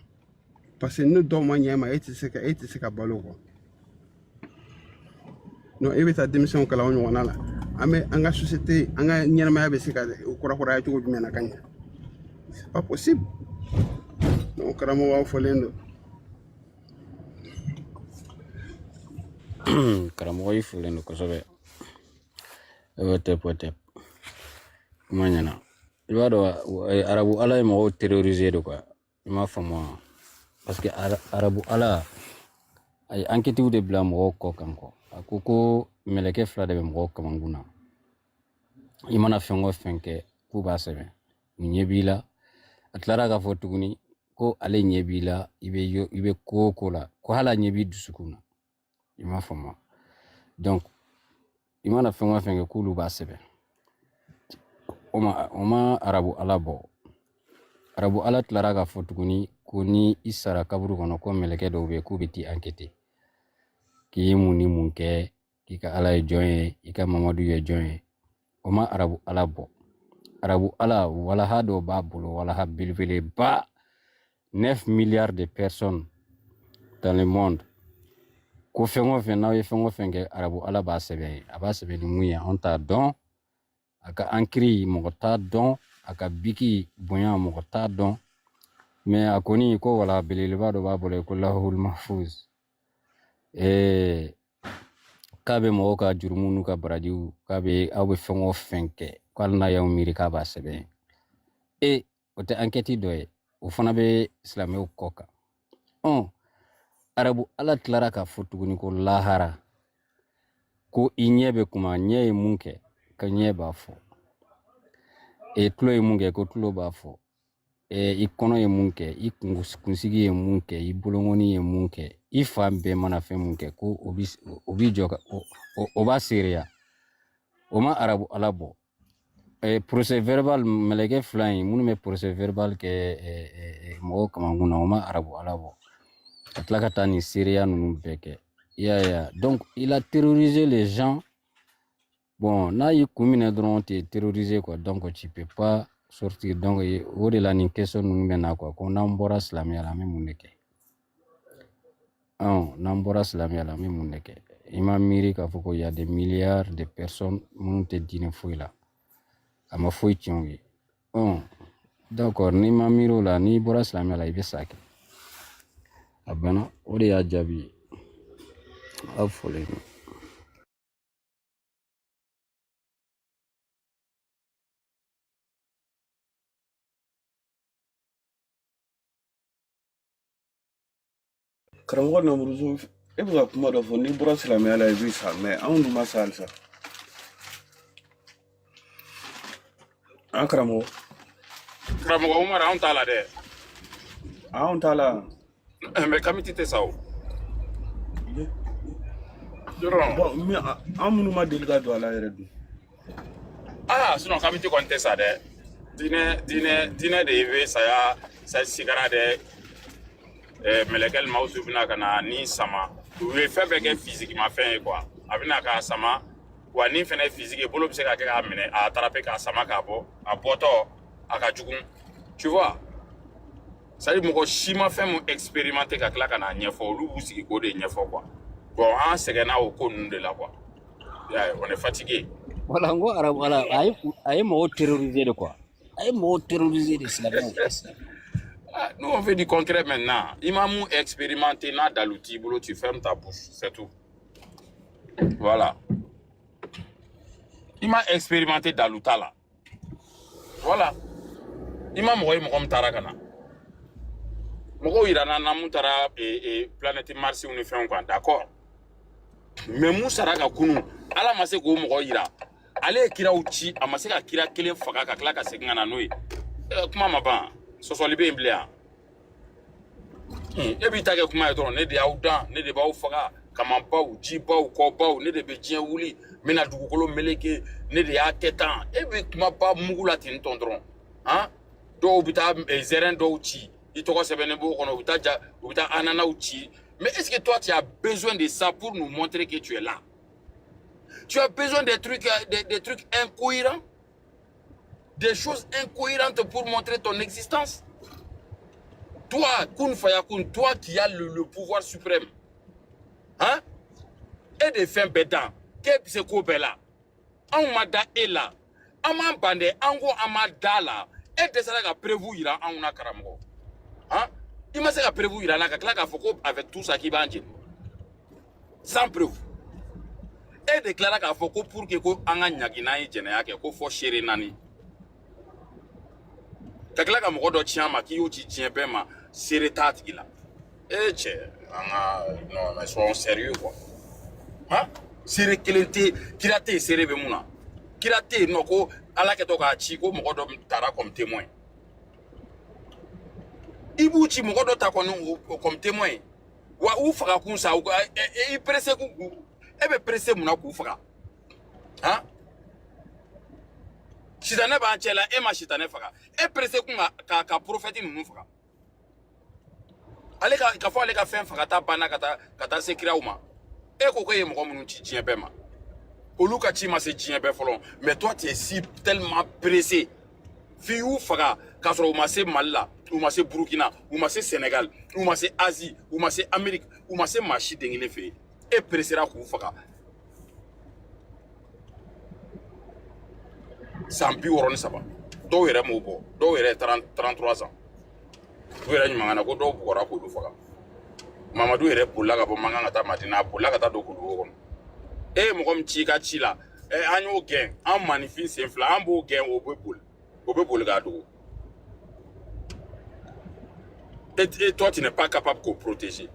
Parce que ni dɔw ma ɲɛ ma, e tɛ se ka balo quoi. Donc e bɛ taa denmisɛnw kalan o ɲɔgɔnna la, an bɛ an ka société, an ka ɲɛnamaya bɛ se ka kurakuraya cogo jumɛn na ka ɲɛ? C'est pas possible. Donc karamɔgɔ, aw fɔlen don. Karamɔgɔ, i folen don kosɛbɛ. O tɛ o tɛ kuma ɲɛna. I b'a dɔn, arabu ala ye mɔgɔw terroriser de quoi. I m'a faamu wa? Parce que arabu ala a ye anketiw de bila mɔgɔw kɔ kan kɔ. A ko ko mɛlɛkɛ fila de bɛ mɔgɔw kamankun na. I mana fɛn o fɛn kɛ k'u b'a sɛbɛn. U ɲɛ b'i la. A tilara k'a fɔ tuguni ko ale ɲɛ b'i la, i bɛ i bɛ ko o ko la, ko hali a ɲɛ b'i dusukun na. I m'a faamu wa? Donc i mana fɛn o fɛn kɛ k'olu b'a sɛbɛn. O ma arabu ala bɔ. Arabu ala tilara k'a fɔ tuguni ko ni i sara kaburu kɔnɔ, ko mɛlɛkɛ dɔw bɛ yen k'u bɛ t'i ankete, k'i ye mun ni mun kɛ, k'i ka ala ye jɔn ye, i ka Mamadu ye jɔn ye. O ma arabu ala bɔ. Arabu ala walaha dɔ b'a bolo, walaha belebeleba, 9 milliards de personnes dans le monde, ko fɛn o fɛn n'aw ye fɛn o fɛn kɛ, arabu ala b'a sɛbɛn. A b'a sɛbɛn ni mun ye, anw t'a dɔn. A ka ankiri, mɔgɔ t'a dɔn. A ka biki bonya, mɔgɔ t'a dɔn. Mais a kɔni ko wala belebeleba dɔ b'a bolo ko lahul mahfuz, k'a bɛ mɔgɔw ka jurumu n'u ka barajiw, k'a bɛ aw bɛ fɛn o fɛn kɛ, ko hali n'a y'aw miiri k'a b'a sɛbɛn. E o tɛ ankɛti dɔ ye? O fana bɛ silamɛw kɔ kan. Ɔn, arabu ala tilara k'a fɔ tuguni ko lahara, ko i ɲɛ bɛ kuma, ɲɛ ye mun kɛ, ka ɲɛ b'a fɔ. E tulo ye mun kɛ, ko tulo b'a fɔ. E i kɔnɔ ye mun kɛ, i kunsigi ye mun kɛ, i bolonkɔni ye mun kɛ, i fan bɛɛ mana fɛn mun kɛ, ko o bi jɔ ka o b'a seereya. O ma arabu ala bɔ. Procès verbal, mɛlɛkɛ fila in minnu bɛ procès verbal kɛ mɔgɔw kamankun na, o ma arabu ala bɔ. Ka tila ka taa nin seereya ninnu bɛɛ kɛ, i y'a ye wa? Donc il a terrorisé les gens. Bon, n'a y'i kun minɛ dɔrɔn, t'es terrorisé quoi. Donc tu peux pas sortir. Donc o de la nin question ninnu bɛ na quoi, ko n'an bɔra silamɛya la, an bɛ mun de kɛ? Ɔn, n'an bɔra silamɛya la, an bɛ mun de kɛ? I ma miiri k'a fɔ ko y a des milliards de personnes minnu tɛ diinɛ foyi la, a ma foyi tiɲɛ u ye. Ɔn, d'accord, n'i ma miiri o la, n'i bɔra silamɛya la, i bɛ sa kɛ. A banna, o de y'a jaabi ye. Aw fɔlen don. Karamɔgɔ Namuruzu, e bɛ ka kuma dɔ fɔ, n'i bɔra silamɛya la i bɛ sa, mais anw dun ma sa halisa. An karamɔgɔ. Karamɔgɔ Umar, anw t'a la dɛ. Anw t'a la. Mais kamiti tɛ sa o. Yɔrɔ. Bon, mais an minnu ma deli ka don a la yɛrɛ dun? Ah, sinon kamiti kɔni tɛ sa dɛ. Diinɛ diinɛ diinɛ de bɛ saya sa sigara dɛ. Mɛlɛkɛli mawusu bɛna ka na ni sama. U ye fɛn fɛn kɛ physique ma fɛn ye quoi. A bɛna k'a sama. Wa ni fɛnɛ ye physique ye, bolo bɛ se ka kɛ k'a minɛ, a attraper k'a sama k'a bɔ. A bɔtɔ a ka jugu. Tu vois? C'est à dire mɔgɔ si ma fɛn mun expérimenter ka tila ka n'a ɲɛfɔ, olu b'u sigi k'o de ɲɛfɔ quoi. Bon, an sɛgɛnna o ko ninnu de la quoi. I y'a ye, on est fatigué. Wala n ko arabu ala a ye mɔgɔw terroriser de quoi, a ye mɔgɔw terroriser de, silamɛw. Ah, nous, on fait du concret maintenant. Imamou expérimenté, n'a dalu t'i bolo, tu fermes ta bouche, c'est tout. Voilà. I ma expérimenté dalu t'a la. Voilà. I ma mɔgɔ ye, mɔgɔ min taara ka na. Mɔgɔw yira na mun taara planète Mars ni fɛnw kan, d'accord. Mais mun sara ka kunu, Ala ma se k'o mɔgɔ yira. Ale ye kiraw ci, a ma se ka kira kelen faga ka tila ka segin ka na n'o ye. Kuma ma ban. Sɔsɔli bɛ yen bilen yan. E b'i ta kɛ kuma ye dɔrɔn, ne de y'aw dan, ne de b'aw faga, kamanbaw, jibaw, kɔbaw, ne de bɛ diɲɛ wuli, n bɛna dugukolo meleke, ne de y'a kɛ tan. E bɛ kumaba mugu la ten tɔn dɔrɔn. Han, dɔw bɛ taa zɛrɛn dɔw ci, i tɔgɔ sɛbɛnnen b'o kɔnɔ, u bɛ taa ja, u bɛ taa ananaw ci. Mais est-ce que toi tu as besoin de ça pour nous montrer que tu es là? Tu as besoin des trucs, des trucs incohérents, des choses incohérentes pour montrer ton existence? Toi, Kun Fayakun, toi qui as le pouvoir suprême, hein? E de fɛn bɛɛ dan, k'e bɛ se ko bɛɛ la. Anw ma da e la. An m'an ban dɛ, an ko an ma da la. E dɛsɛra ka preuve yira anw na, karamɔgɔ. Hein? I ma se ka preuve yira an na ka tila k'a fɔ ko avec tout ça k'i b'an jeni. Sans preuve. E de tilara k'a fɔ ko pour que ko an ka ɲagi n'an ye jɛnɛya kɛ ko fɔ seere naani. Ka tila ka mɔgɔ dɔ ci an ma k'i y'o ci diɲɛ bɛɛ ma. Seere t'a tigi la. E cɛ, an ka, non mais soyons sérieux quoi. Han, seere kelen tɛ, kira tɛ yen, seere bɛ mun na? Kira tɛ yen nɔ ko Ala kɛtɔ k'a ci ko mɔgɔ dɔ taara comme témoin. I b'u ci, mɔgɔ dɔ ta kɔni o comme témoin. Wa u faga kun sa, u ka i pressé k'u, e bɛ pressé mun na k'u faga? Han, sitanɛ b'an cɛ la, e ma sitanɛ faga, e pressé kun ka prophète ninnu faga. Ale ka fɔ ale ka fɛn fagata banna ka taa se kiraw ma. E ko k'e ye mɔgɔ minnu ci diɲɛ bɛɛ ma, olu ka ci ma se diɲɛ bɛɛ fɔlɔ, mais toi tu es si tellement pressé f'i y'u faga k'a sɔrɔ u ma se Mali la, u ma se Burukina, u ma se Sénégal, u ma se Asie, u ma se Amérique, u ma se maa si den kelen fɛ yen. E pressera k'u faga san 63, dɔw yɛrɛ m'o bɔ, dɔw yɛrɛ ye 33 ans. U yɛrɛ ɲuman na ko dɔw bugɔra k'olu faga. Mamadu yɛrɛ bolila ka bɔ Mankan ka taa Madina, a bolila ka taa don kuluwo kɔnɔ. E ye mɔgɔ min ci i ka ci la, an y'o gɛn, an maninfin sen fila, an b'o gɛn, o bɛ boli, o bɛ boli k'a dogo. Et toi tu n'es pas capable k'o protéger.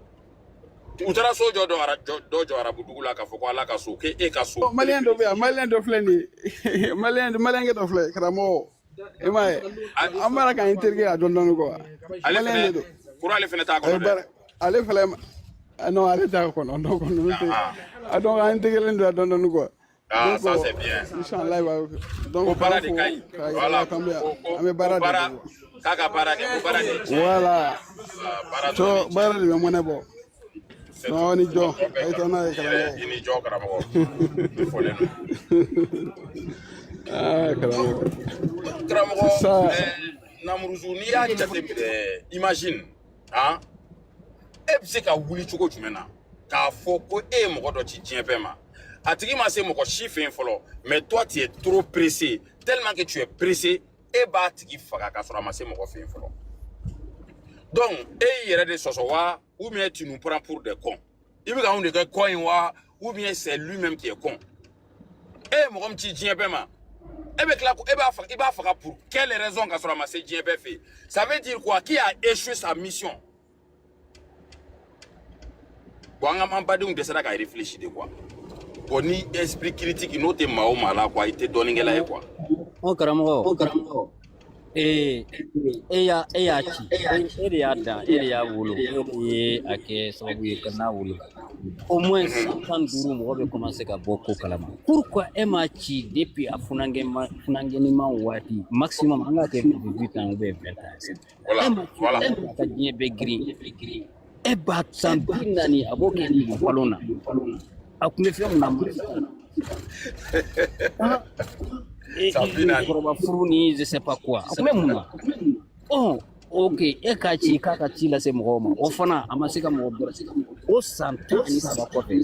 U taara so jɔ dɔ jɔ arabu dugu la k'a fɔ ko Ala ka so, k'e ka so. Malien dɔ bɛ yan, malien dɔ filɛ nin ye, malien malienkɛ dɔ filɛ, karamɔgɔ, i m'a ye, an b'a la k'an terikɛ a dɔɔni dɔɔni quoi. Ale Malien fɛnɛ de don. Kura, ale fɛnɛ t'a A ye kɔnɔ dɛ. Baara ale fɛnɛ, non, ale t'a kɔnɔ, donc ninnu tɛ Ah, a, donc an terikɛlen don a dɔɔni dɔɔni quoi. ah, Donc ça c'est bien. inchallah, Ko donc baara k'aw de fo ka ɲi. k'a yira Voilà, la k'an bɛ ko ko an bɛ ko baara de baara kɛ quoi. k'a ka baara kɛ, ko baara de ye tiɲɛ ye. Voilà. Ah, baara dɔrɔn de To ye tiɲɛ. baara de bɛ mɔnɛ bɔ. C'est Donc tout. aw ni jɔ, Tɔ a bɛɛ ye taa n'a ye i yɛrɛ karamɔgɔ. i ni jɔ karamɔgɔ. I fɔlen don. Ah, karamɔgɔ. Karamɔgɔ, C'est ça. Namuruzu, n'i y'a jateminɛ, imagine, han, e bɛ se ka wuli cogo jumɛn na k'a fɔ ko e ye mɔgɔ dɔ ci diɲɛ bɛɛ ma, a tigi ma se mɔgɔ si fɛ yen fɔlɔ, mais toi tu es trop pressé, tellement que tu es pressé, e b'a tigi faga k'a sɔrɔ a ma se mɔgɔ fɛ yen fɔlɔ. Donc e y'i yɛrɛ de sɔsɔ wa, ou bien tu nous prends pour des cons? I bɛ ka anw de kɛ con ye wa, ou bien c'est lui-même qui est con? E ye mɔgɔ min ci diɲɛ bɛɛ ma, e bɛ tila ko e b'a faga, i b'a faga pour quelle raison k'a sɔrɔ a ma se diɲɛ bɛɛ fɛ yen? Ça veut dire quoi? Qui a échoué sa mission? Bon, an ka an badenw dɛsɛra ka réfléchir de quoi. Bon, ni esprit critique n'o tɛ maa o maa la quoi, i tɛ dɔnnikɛla ye quoi. O karamɔgɔ, ee, e y'a ci, e de y'a dan, e de y'a wolo, e de ye a kɛ sababu ye ka n'a wolo. Au moins san 15 mɔgɔ bɛ commencer ka bɔ ko kalama. Pourquoi e m'a ci depuis a funankɛnima waati, maximum an k'a kɛ 18 ans ou bien 20 ans? E Voilà, ma ci voilà. a ka diɲɛ bɛɛ girin. E b'a san 40 a b'o kɛ balon na. A kun bɛ fɛn mun na ah, San 40. Musokɔrɔba furu ni je sais pas quoi. A kun bɛ mun na? Oh, ok, e k'a ci k'a ka ci lase mɔgɔw ma, o fana a ma se ka mɔgɔ bɛrɛ. O san 13 kɔfɛ,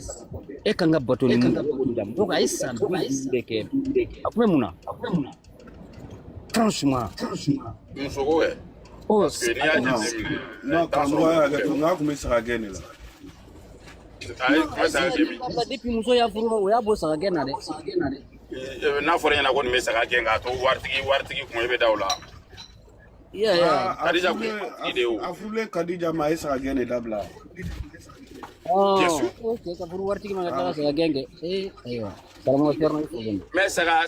e kan ka bato ni mun ye, e b'o d'a ma. Donc a ye san 50 de kɛ, a kun bɛ mun na? Franchement. Musoko kɛ. Oh, Parce que n'i y'a Non, jateminɛ, non, i t'a sɔrɔ karamɔgɔ y'a muso hakɛ tɛ to, o. n k'a kun bɛ saga gɛn de la. A ye kuma saga gɛn min. Depuis muso y'a furu, o y'a bɔ saga gɛn na dɛ. N'a fɔra e ɲɛna ko nin bɛ saga gɛn k'a to waritigi kun, e bɛ da o la. Iya ya. Ah, a Kadija kun ye furulen waritigi de ye o. a furulen Kadija ma, a ye saga gɛn de dabila. Bien Oh, sûr. ok, ka furu waritigi ma ka tila Ah, ka saga gɛn kɛ. Eh, ayiwa. Karamɔgɔ Thierno, i folen don. Mais saga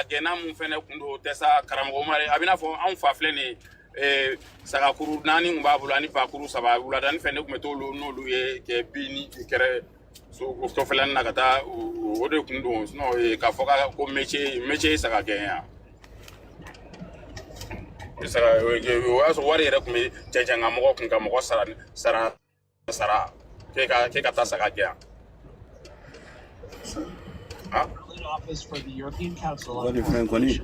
gɛnna mun fɛnɛ kun don, o tɛ sa karamɔgɔ Umar, a bɛ n'a fɔ anw fa filɛ nin ye, sagakuru naani kun b'a bolo ani bakuru saba. Wuladani fɛ, ne kun bɛ t'olu n'olu ye kɛ bin ni kɛrɛ so kɔfɛla na ka taa o de kun don. Sinon k'a fɔ ko métier ye saga gɛn ya. Saga o y'a sɔrɔ wari yɛrɛ kun bɛ cɛncɛn ka mɔgɔ kun ka mɔgɔ sara k'e ka taa saga gɛn. Ah, o kɔni fɛn kɔni.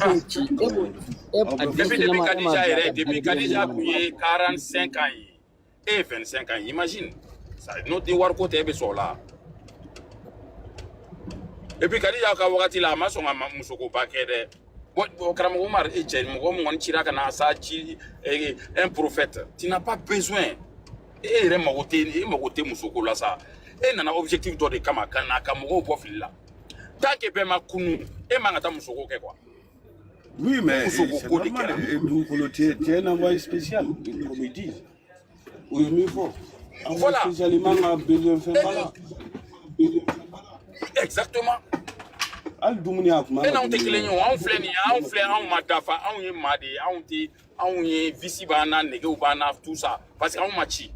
Ah. E ci e b'o e Aw a bɛ Depuis denmisɛnnin depuis ma e m'a Kadija bila yɛrɛ, ka depuis baara kɛ Kadija mun kun na? ye 45 ans ye, e ye 25 ans ye, imagine. Ça n'o tɛ wariko tɛ, e bɛ sɔn o la. Et puis Kadija ka wagati la, a ma sɔn ka musokoba kɛ dɛ. Bon, karamɔgɔ Umar, e cɛ, mɔgɔ min kɔni cira ka na sa ci, un prophète, tu n'as pas besoin, e yɛrɛ mago tɛ, e mago tɛ musoko la sa. E nana objectif dɔ de kama ka na ka mɔgɔw bɔ fili la. Tant que bɛɛ ma kunu, e man ka taa musoko kɛ quoi. Oui, Ko mais muso ko c'est ko de normal. kɛra. Dugukolo, tu es un envoyé spécial, comme ils disent. U ye min fɔ. Envoyé Voilà. spécial, i man ka besoin fɛn ba la. Exactement. Hali dumuni a kun man E ka n'anw tɛ dumuni kelen ye kɛ. o, anw filɛ nin ye, anw filɛ, anw ma dafa, anw ye maa de ye, anw tɛ, anw ye visi b'an na, negew b'an na, tout ça, parce que anw ma ci.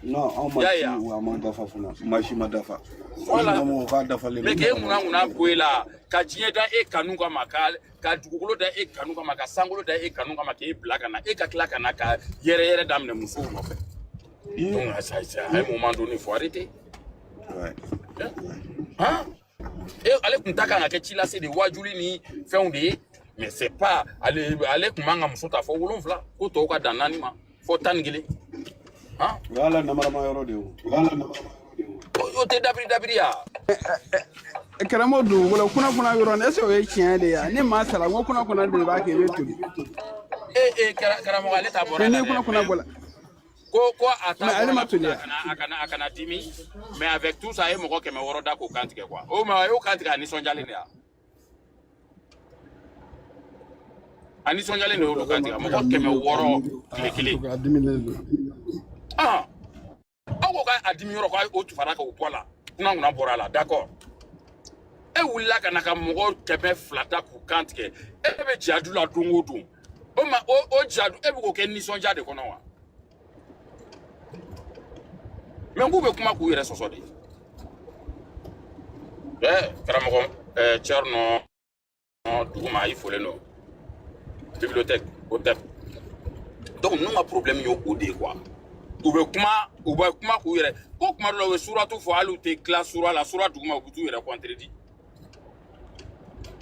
Non, anw I ma y'a ye ci wa? wa, an ma dafa fana. Maa si ma dafa. Ni Voilà. mɔgɔ mɔgɔ k'a dafalen Mais don, k'e mɔgɔ ma ŋuna ŋuna bɔ e la, ka diɲɛ da e kanu kama, ka dugukolo da e kanu kama, ka sankolo da e kanu kama, k'e bila ka na, e ka tila ka na ka yɛrɛ yɛrɛ daminɛ musow nɔfɛ. Donc ça, ça, à un moment donné, il faut arrêter. Ouais. Hein? E ale kun ta kan ka kɛ ci lase de, wajuli ni fɛnw de ye, mais c'est pas ale, ale kun man ka muso ta fɔ 7, ko tɔw ka dan 4 ma, fɔ 11. Hein? O y'a la namarama yɔrɔ de ye o. O tɛ dabiri dabiri ya. Karamɔgɔ dugukolo kunna kunna yɔrɔ nin, est ce que o ye tiɲɛ de ye wa? Ni maa sara, n ko kunna kunna de b'a kɛ i bɛ toli. E karamɔgɔ, ale ta bɔra Mais la ni dɛ, kunna kunna mais bɔra, ko a ta mais ale bɔra ma la pour toli que a ya. kana a kana a kana dimi, mais avec tout ça, a ye mɔgɔ 600 da k'o kan tigɛ quoi. O ma, a y'o kan tigɛ, a nisɔndiyalen de ya. A nisɔndiyalen de y'olu kan tigɛ, mɔgɔ 600 tile kelen. A diminen don. Ah, aw ko k'a dimi yɔrɔ, k'a o tufara k'o bɔ a la, kunna kunna bɔra a la, d'accord. E wulila ka na ka mɔgɔ 200 da k'u kan tigɛ, e bɛ jihadu la don o don. O ma o jihadu, e bɛ k'o kɛ nisɔndiya de kɔnɔ wa? Mais k'u bɛ kuma k'u yɛrɛ sɔsɔ de. Karamɔgɔ, Thierno duguma, i folen don. Bibliothèque, o tɛ. Donc ninnu ka problème ye o de ye quoi. U bɛ kuma, u bɛ kuma k'u yɛrɛ ko kuma dɔ la, u bɛ suratu fɔ, hali u tɛ tila sura la, sura duguma u bɛ t'u yɛrɛ contredit.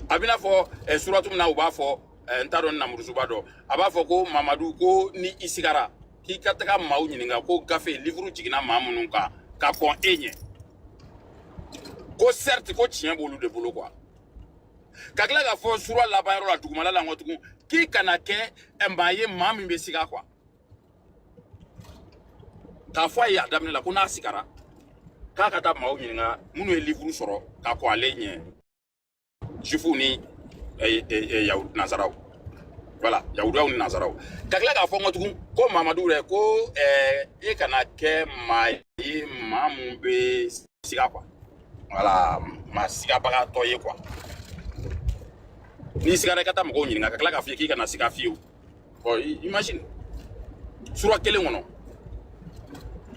A bɛna fɔ suratu min na, u b'a fɔ n t'a dɔn namurusuba dɔ, a b'a fɔ ko Mamadu, ko ni i sigara k'i ka taga maaw ɲininka ko gafe livre jiginna maa minnu kan ka kɔn e ɲɛ, ko certes ko tiɲɛ b'olu de bolo quoi. Ka tila k'a fɔ sura laban yɔrɔ la dugumala la nkɔ tugun k'i kana kɛ maa ye maa min bɛ siga quoi. K'a fɔ a ye a daminɛ la ko n'a sigara k'a ka taa maaw ɲininka minnu ye livre sɔrɔ ka kɔn ale ɲɛ, jufuw ni nazaraw, voilà, yahudiyaw ni nazaraw. Ka tila k'a fɔ n ko tugun ko Mamadu yɛrɛ ko e kana kɛ maa ye maa mun bɛ siga quoi, voilà, maa sigabagatɔ ye quoi. N'i sigara i ka taa mɔgɔw ɲininka, ka tila k'a fɔ i ye k'i kana siga fiyewu. Bon, imagine sura kelen kɔnɔ.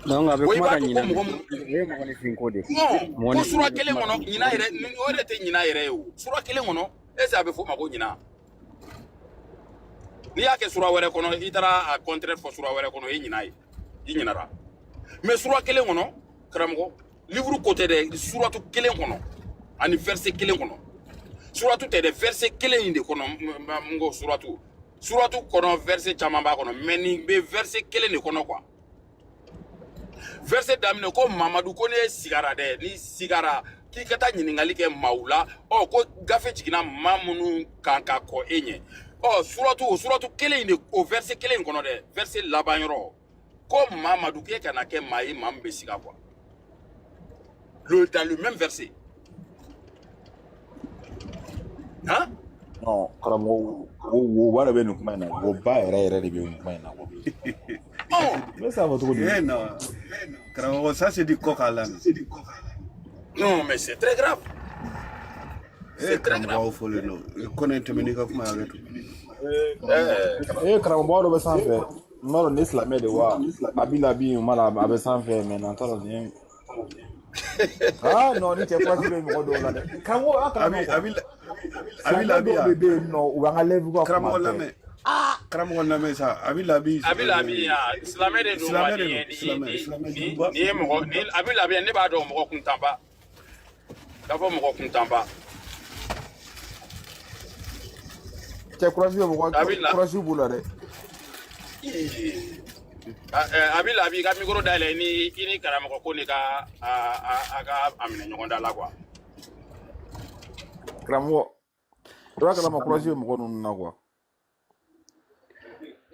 Donc a bɛ Bon, i kuma b'a ka dɔn ko ɲinɛ de. mɔgɔ mun O ye mɔgɔninfin ko de ye. Non, ko sura Mɔgɔninfin bɛ kelen kuma ka kɔnɔ, ɲinɛ. ɲina yɛrɛ, o yɛrɛ tɛ ɲina yɛrɛ ye o. Sura kelen kɔnɔ, est ce que a bɛ f'o ma ko ɲina? N'i y'a kɛ sura wɛrɛ kɔnɔ, i taara a contraire fɔ sura wɛrɛ kɔnɔ, o ye ɲina ye, i ɲinara. Mais sura kelen kɔnɔ, karamɔgɔ, livre ko tɛ dɛ, suratu kelen kɔnɔ ani verset kelen kɔnɔ. Suratu tɛ dɛ, verset kelen in de kɔnɔ, n ko suratu. Suratu kɔnɔ verset caman b'a kɔnɔ, mais nin bɛ verset kelen de kɔnɔ quoi. Verset daminɛ ko Mamadu ko ne sigara dɛ, ni sigara k'i ka taa ɲininkali kɛ maaw la, ɔ ko gafe jiginna maa minnu kan ka kɔ e ɲɛ. Ɔ suratu, o suratu kelen in de, o verset kelen in kɔnɔ dɛ, verset laban yɔrɔ ko Mamadu k'e kana kɛ maa ye maa min bɛ siga quoi. Dans le même verset. Hein? Non, karamɔgɔ, woba de bɛ nin kuma in na, woba yɛrɛ yɛrɛ de bɛ nin kuma in na. Oh! I bɛ se k'a fɔ cogo di? Eh non. Karamɔgɔ, ça c'est du coq à l'âne. Non, mais c'est très grave. Eh C'est très karamɔgɔ, grave. aw fɔlen don. Kɔnɛ tɛmɛ n'i ka kuma ye hakɛ to. Ee karamɔgɔ dɔ bɛ sanfɛ, n b'a dɔn nin ye silamɛ de wa? A b'i la bi, ma la, a bɛ sanfɛ, mais n'an t'a dɔn nin ye. Ah non, ni cɛ kura bɛ mɔgɔ dɔw la dɛ. Karamɔgɔ, a Abi karamɔgɔ quoi. abi abi Silamɛ labi dɔw ya. de bɛ yen nɔ, u b'an ka lɛfu ka kuma Karamɔgɔ bɛɛ. lamɛn. Karamɔgɔ lamɛn sa. Abi labi Abi labi ya, silamɛ de don wa silamɛ de nin ye don. Silamɛ silamɛ ni juguba. ni ye mɔgɔ ni abi labi ne b'a dɔn mɔgɔ kuntanba. K'a fɔ mɔgɔ kuntanba. Cɛ kurasi bɛ mɔgɔ Abi la kurasi b'u la dɛ. Abi labi ka micro dayɛlɛ i ni i ni karamɔgɔ ko ni ka a ka a minɛ ɲɔgɔn da la quoi. Karamɔgɔ, i b'a kalama kurasi bɛ mɔgɔ ninnu na quoi.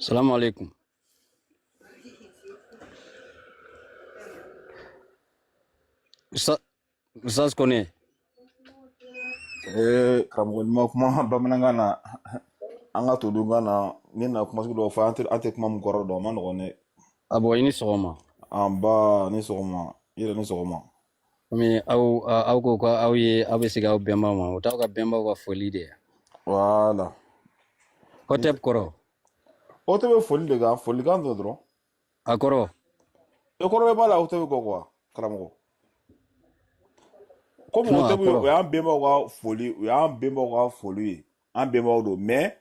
Salamu alaikum. Oustaz Kone. Ee karamɔgɔ, n'i ma kuma bamanankan na. An ka to dun ka na ne na kuma sugu dɔw fɔ an tɛ kuma min kɔrɔ dɔn, o ma nɔgɔn dɛ. A bɔ i ni sɔgɔma. Anba, ni sɔgɔma. I yɛrɛ ni sɔgɔma. Komi aw ko ko aw ye aw bɛ segin aw bɛnbaw ma, o t'aw ka bɛnbaw ka foli de ye. Voilà. Hotep kɔrɔ. O tɛ bɛ foli de kan, folikan dɔ dɔrɔn. A kɔrɔ. E kɔrɔ bɛ b'a la, o tɛ bɛ kɔ quoi, karamɔgɔ. Komi o Non, a tɛ bɛ, o kɔrɔ. y'an bɛnbaw ka foli, o y'an bɛnbaw ka foli ye. An bɛnbaw don, mais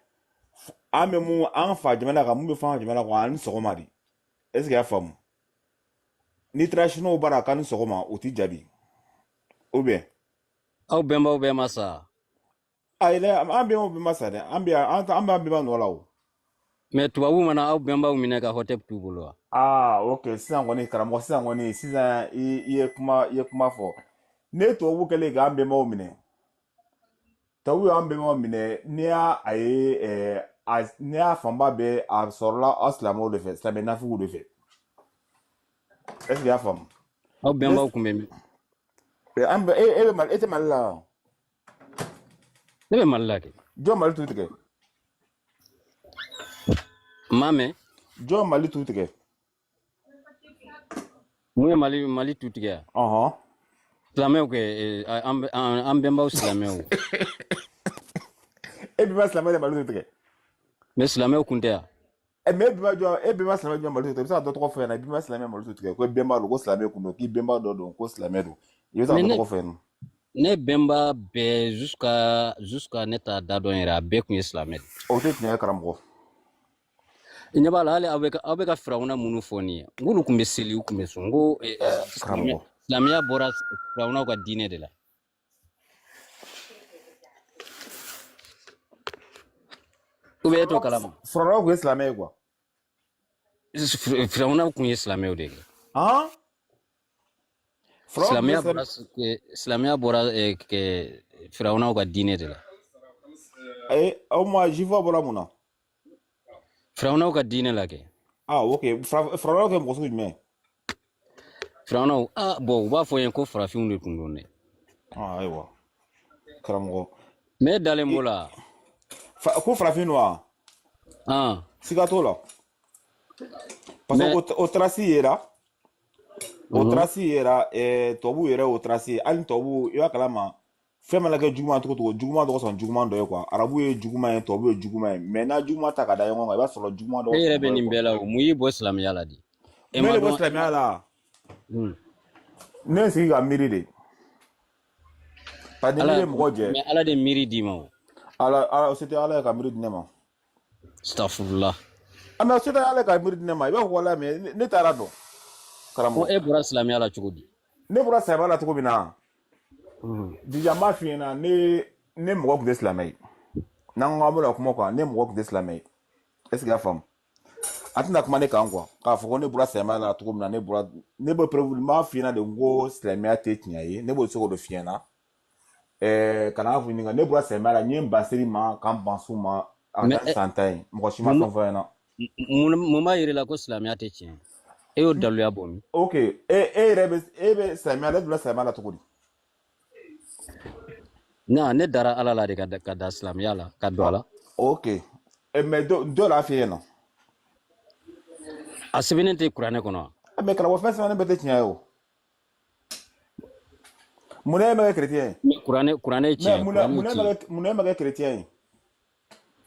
an bɛ mun an fa jamana kan, mun bɛ fɔ an ka jamana kan, an ni sɔgɔma de. Est ce que i y'a faamu? N'i taara siniwaw bara k'an ni sɔgɔma, o t'i jaabi. Ou bien? Aw bɛnbaw bɛɛ ma sa. Ayi dɛ, an bɛnbaw bɛɛ ma sa dɛ. An bɛ an b'an bɛnba nɔ la o. Mais tubabu mana aw bɛnbaw minɛ ka hotep t'u bolo wa? Ah, ok. Sisan kɔni karamɔgɔ, sisan kɔni, sisan i ye kuma fɔ. Ne tubabu kɛlen k'an bɛnbaw minɛ. Tubabu y'an bɛnbaw minɛ, n'i y'a a ye a n'i y'a fanba bɛɛ a sɔrɔla aw silamɛw de fɛ, silamɛ nafigiw de fɛ. Est ce que i y'a faamu? Aw Ne bɛnbaw kun bɛ min? An bɛ e bɛ Mali, e tɛ Mali la wa? Ne bɛ Mali la kɛ. Jɔn Mali tu tigɛ? N m'a mɛn. Jɔn Mali tu tigɛ? Mun ye Mali tu tigɛ yan? Ɔhɔn. Silamɛw kɛ, an bɛnbaw silamɛw. E bɛnba silamɛ de Mali tu tigɛ? Mais silamɛw kun tɛ yan. Mais e bɛnba jɔn, e bɛnba silamɛ jɔn Mali tu tigɛ? I bɛ se ka dɔ tɔgɔ fɔ ɲɛna, i bɛnba silamɛ Mali tu tigɛ, ko e bɛnba don, ko silamɛ kun don, k'i bɛnba dɔ don, ko silamɛ don. I bɛ se ka Mais dɔ ne tɔgɔ fɔ ɲɛna. Ne bɛnba bɛɛ jusqu'à ne t'a da dɔn yɛrɛ, a bɛɛ kun ye silamɛ de. O tɛ tiɲɛ ye, karamɔgɔ. I ɲɛ b'a la, hali aw bɛ ka firawuna minnu fɔ nin ye, n k'olu kun bɛ seli, u kun bɛ sun, n ko silamɛya Karamɔgɔ. Silamɛya bɔra firawunaw ka diinɛ de la. Ou bien e t'o kalama? Firawuna kun ye silamɛ ye quoi. Firawunaw kun ye silamɛw de ye. Han? Firawuna kun ye Silamɛya silamɛ. bɔra silamɛya bɔra kɛ firawunaw ka diinɛ de la. Aw ma juif bɔra mun na? Firawunaw ka diinɛ la kɛ. Ah, ok. Firawuna kɛ mɔgɔ sugu jumɛn? Firawunaw, ah bon, u b'a fɔ n ye ko farafinw de kun don dɛ. Ah, ayiwa. Karamɔgɔ. Mais e dalen b'o la? Ko farafin don wa? Ah. Siga t'o la. Parce que o trace yera. O trace yera, tubabuw yɛrɛ o trace ye. Hali tubabu, i b'a kalama, fɛn mana kɛ juguman cogo cogo, juguman dɔ ka sɔrɔ juguman dɔ ye quoi. Arabu ye juguman ye, tubabu ye juguman ye. Mais n'a juguman ta ka da ɲɔgɔn kan, i b'a sɔrɔ juguman dɔ E ka yɛrɛ sɔrɔ bɛ dɔ ye nin quoi. bɛɛ la, o mun y'i bɔ silamɛya la de? E Ne ma de bɔ dɔn e ma silamɛya la. Ne ye sigi ka miiri de. Parce que ni Ala miiri ye mɔgɔ jɛ. Mais Ala de miiri d'i ma o. Ala, Ala, c'était Ala ye ka miiri di ne ma. Astafurlah. Ah, mais c'était Ala ye ka miiri di ne ma. I b'a fɔ wala, mais ne taara dɔn. Ko Karamɔgɔ. e bɔra silamɛya la cogo di? Ne bɔra silamɛya la cogo min na. Déjà n b'a f'i ɲɛna, ne mɔgɔ tun tɛ silamɛ ye. N'an ko k'an bɛna kuma kan, ne mɔgɔ tun tɛ silamɛ ye. Est ce que i y'a faamu? A tɛna kuma ne kan quoi. K'a fɔ ko ne bɔra silamɛya la cogo min na, ne bɔra, ne bɛ preuve, n b'a f'i ɲɛna de ko silamɛya tɛ tiɲɛ ye. Ne b'o se k'o de f'i ɲɛna. Kana fɔ ɲininka, ne bɔra silamɛya la, n ye n ban seli ma, k'an ban sun ma, a ka Mais taa ni san 10 ye. Mɔgɔ si ma mun fɛn fɔ n ɲɛna. mun b'a yir'i la ko silamɛya tɛ tiɲɛ ye? E y'o daluya bɔ min? Ok, e yɛrɛ bɛ, e bɛ silamɛya la, e donna silamɛya la cogo di? Non, ne dara Ala la de ka da silamɛya la, ka don a Ah, la. ok. Mais dɔ l'a f'i ɲɛna. A sɛbɛnnen tɛ kuranɛ kɔnɔ wa? Ah, mais karamɔgɔ, fɛn sɛbɛnnen bɛɛ tɛ tiɲɛ ye o. Mun na e ma kɛ chrétien ye? Mais kuranɛ ye Mais tiɲɛ ye, mun na kuranɛ ye mun na e ma tiɲɛ ye. kɛ mun na e ma kɛ chrétien ye?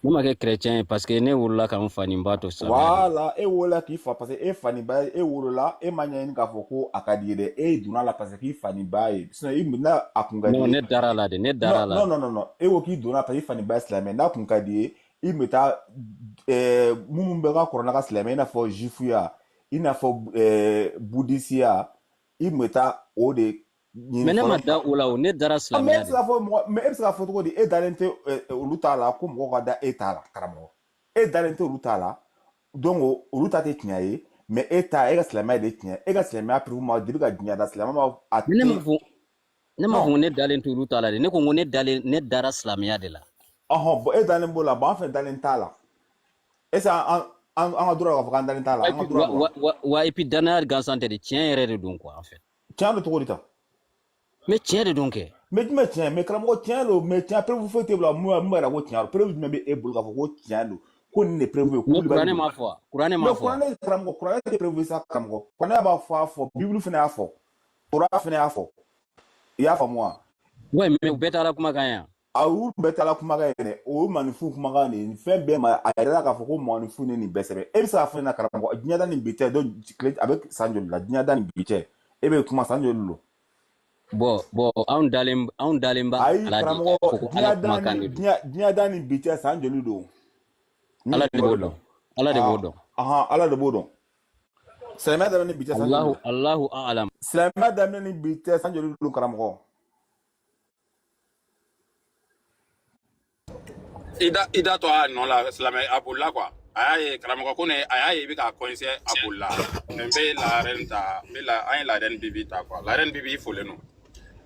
Ne ma kɛ chrétien ye parce que ne wolola ka n fa ni n ba to silamɛya de la. Voilà, e wolola k'i fa, parce que e fa ni ba e wolola, e ma ɲɛɲini k'a fɔ ko a ka di ye dɛ, e donna la parce que k'i fa ni ba ye. Sinon i n'a a kun ka di Non, ye. ne dara la de, ne dara Non, la non, de. non, non, non. E ko k'i donna parce que i fa ni ba ye silamɛ, n'a kun ka di ye, i bɛ taa minnu bɛ ka kɔrɔ n'a ka silamɛ, i n'a fɔ juifuya, i n'a fɔ bouddhisiya, i bɛ taa o de ɲini Mais ne ma fɔlɔ. da o la o, ne dara Ah, mais e silamɛya bɛ se de la. k'a fɔ mɔgɔ, mais e bɛ se k'a fɔ cogo di, e dalen tɛ olu t'a la, ko mɔgɔw ka da e t'a la, karamɔgɔ. E dalen tɛ olu t'a la, donc olu ta tɛ tiɲɛ ye, mais e ta, e ka silamɛya de ye tiɲɛ. E ka silamɛya preuve ma deli ka diɲɛ da silamɛ ma a Mais ne ma tɛ. fɔ ne ma fɔ Non. ko ne dalen tɛ olu ta la de. Ne ko n ko ne dalen, ne dara silamɛya de la. Ɔhɔn, bon, e dalen b'o la, bon, an fɛ dalen t'a la. Est ce que an ka droit k'a fɔ k'an dalen t'a la, Wa an ka et puis droit wa don wa? wa wa et puis danaya gansan tɛ de, tiɲɛ yɛrɛ de don quoi en fait. Tiɲɛ don cogo di tan? Mais tiɲɛ de don kɛ. Mais jumɛn tiɲɛ? Mais karamɔgɔ, tiɲɛ don, mais tiɲɛ preuve foyi t'e bolo. Mun b'a yira ko tiɲɛ don? Preuve jumɛn bɛ e bolo k'a fɔ ko tiɲɛ don, ko nin de preuve ye? Mais Kulibali kuranɛ don. m'a fɔ wa? Kuranɛ m'a Mais fɔ wa? kuranɛ, karamɔgɔ, kuranɛ tɛ preuve ye sa, karamɔgɔ. Kuranɛ b'a fɔ, a fɔ, Bible fana y'a fɔ, Torah fana y'a fɔ. I y'a faamu wa? Ouais, mais u bɛɛ taara kumakan yan. A olu bɛɛ taara kumakan ye dɛ. O ye maninfin kumakan de ye. Nin fɛn bɛɛ ma, a yɛrɛ la k'a fɔ ko maninfin de ye nin bɛɛ sɛbɛn. E bɛ se k'a fɔ ne ɲɛna, karamɔgɔ, diɲɛ da ni bi cɛ, donc tile a bɛ san joli la? Diɲɛ da ni bi cɛ, e bɛ kuma san joli don? Bon, anw dalen b'a Ayi, la de k'a karamɔgɔ, fɔ ko Ala diɲɛ da kumakan ni de don. diɲɛ da ni bi cɛ, san joli don? N bɛ Ala de b'o ɲininkali dɔn. dɔn. Ala de b'o Ah, dɔn. ahan, Ala de b'o dɔn. Silamɛya daminɛ ni bi cɛ, san joli Allahu don? Allahu a'lam. Silamɛya daminɛ ni bi cɛ, san joli don, karamɔgɔ? I da to a nɔ la, silamɛ, a bolila quoi. A y'a ye karamɔgɔ ko ne, a y'a ye i bɛ k'a coincé, a bolila. Mais n bɛ la reine ta, n bɛ la, an ye la reine Bibi ta quoi. La reine Bibi, i folen don.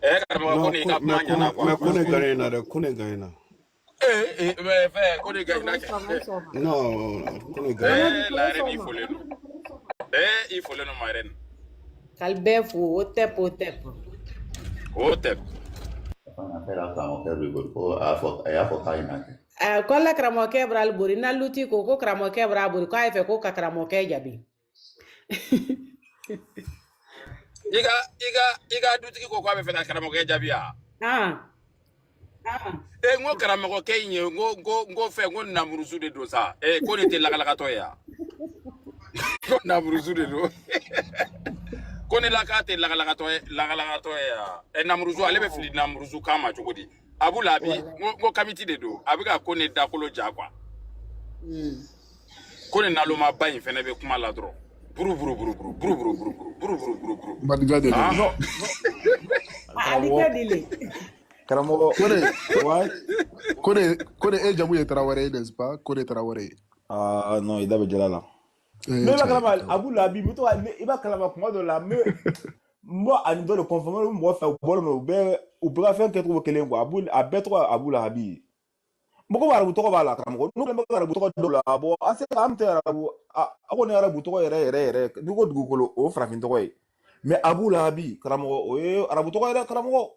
Karamɔgɔ ko Non, ne, i ka mais kuma ɲɛna ko quoi. mais ko ne gagne na dɛ, ko ne gagne na. Mais fɛn ko ne gagne kɛ. Sɔgɔma, sɔgɔma. Non, ko ne gagne. La Karamɔgɔ reine, i sɔgɔma. folen don. I folen don, ma reine. K'ale bɛɛ fo, o tɛ o tɛ. O tɛ. Fana karamɔgɔkɛ b'i bolo ko a y'a fɔ, a y'a fɔ k'a ye na kɛ. Ko la karamɔgɔkɛ bɔra ali bori na luti ko karamɔgɔkɛ bɔra a bori k'a ye fɛ ko ka karamɔgɔkɛ jaabi. I ka dutigi ko k'a bɛ fɛ ka karamɔgɔkɛ jaabi wa? Ah, N ko karamɔgɔkɛ in ye, n ko fɛn, n ko namurusu de don sa. Ko nin tɛ lakalakatɔ ye wa? Ko namurusu de don. Ko ne la k'a tɛ lakalakatɔ ye wa? Namurusu, ale bɛ fili namurusu kan ma cogo di? Abu Labi, wala. n ko kamiti de don. A bɛ ka ko ne dakolo ja quoi. Ko ne nalomaba in fɛnɛ bɛ kuma la dɔrɔn. Buru buru buru buru buru buru buru buru buru buru buru buru. Madiga de don. Ah. Non, Ali karamɔgɔ, tɛ di le. karamɔgɔ, Kone, ouais. Kone, Kone, e jamu ye Tarawele ye, n'est-ce pas? Kone Tarawele. Ah non, i da bɛ jala la. Eh, Mais i b'a cɛ. kalama, Abu Labi, n bɛ to ka i b'a kalama kuma dɔ la, n bɛ n bɔ ani dɔ de confondre, n bɛ mɔgɔ fɛ, u bɔlen don, u bɛɛ ka fɛn kɛcogo kelen quoi. Abu, a bɛɛ tɔgɔ Abu Labi. Mɔgɔ bɛ arabu tɔgɔ b'a la, karamɔgɔ. N'u kɛlen bɛ ka arabu tɔgɔ dɔw la, bon, an se an tɛ arabu, a kɔni ye arabu tɔgɔ yɛrɛ yɛrɛ yɛrɛ. N'i ko dugukolo, o ye farafin tɔgɔ ye. Mais Abu Labi, karamɔgɔ, o ye arabu tɔgɔ ye dɛ, karamɔgɔ.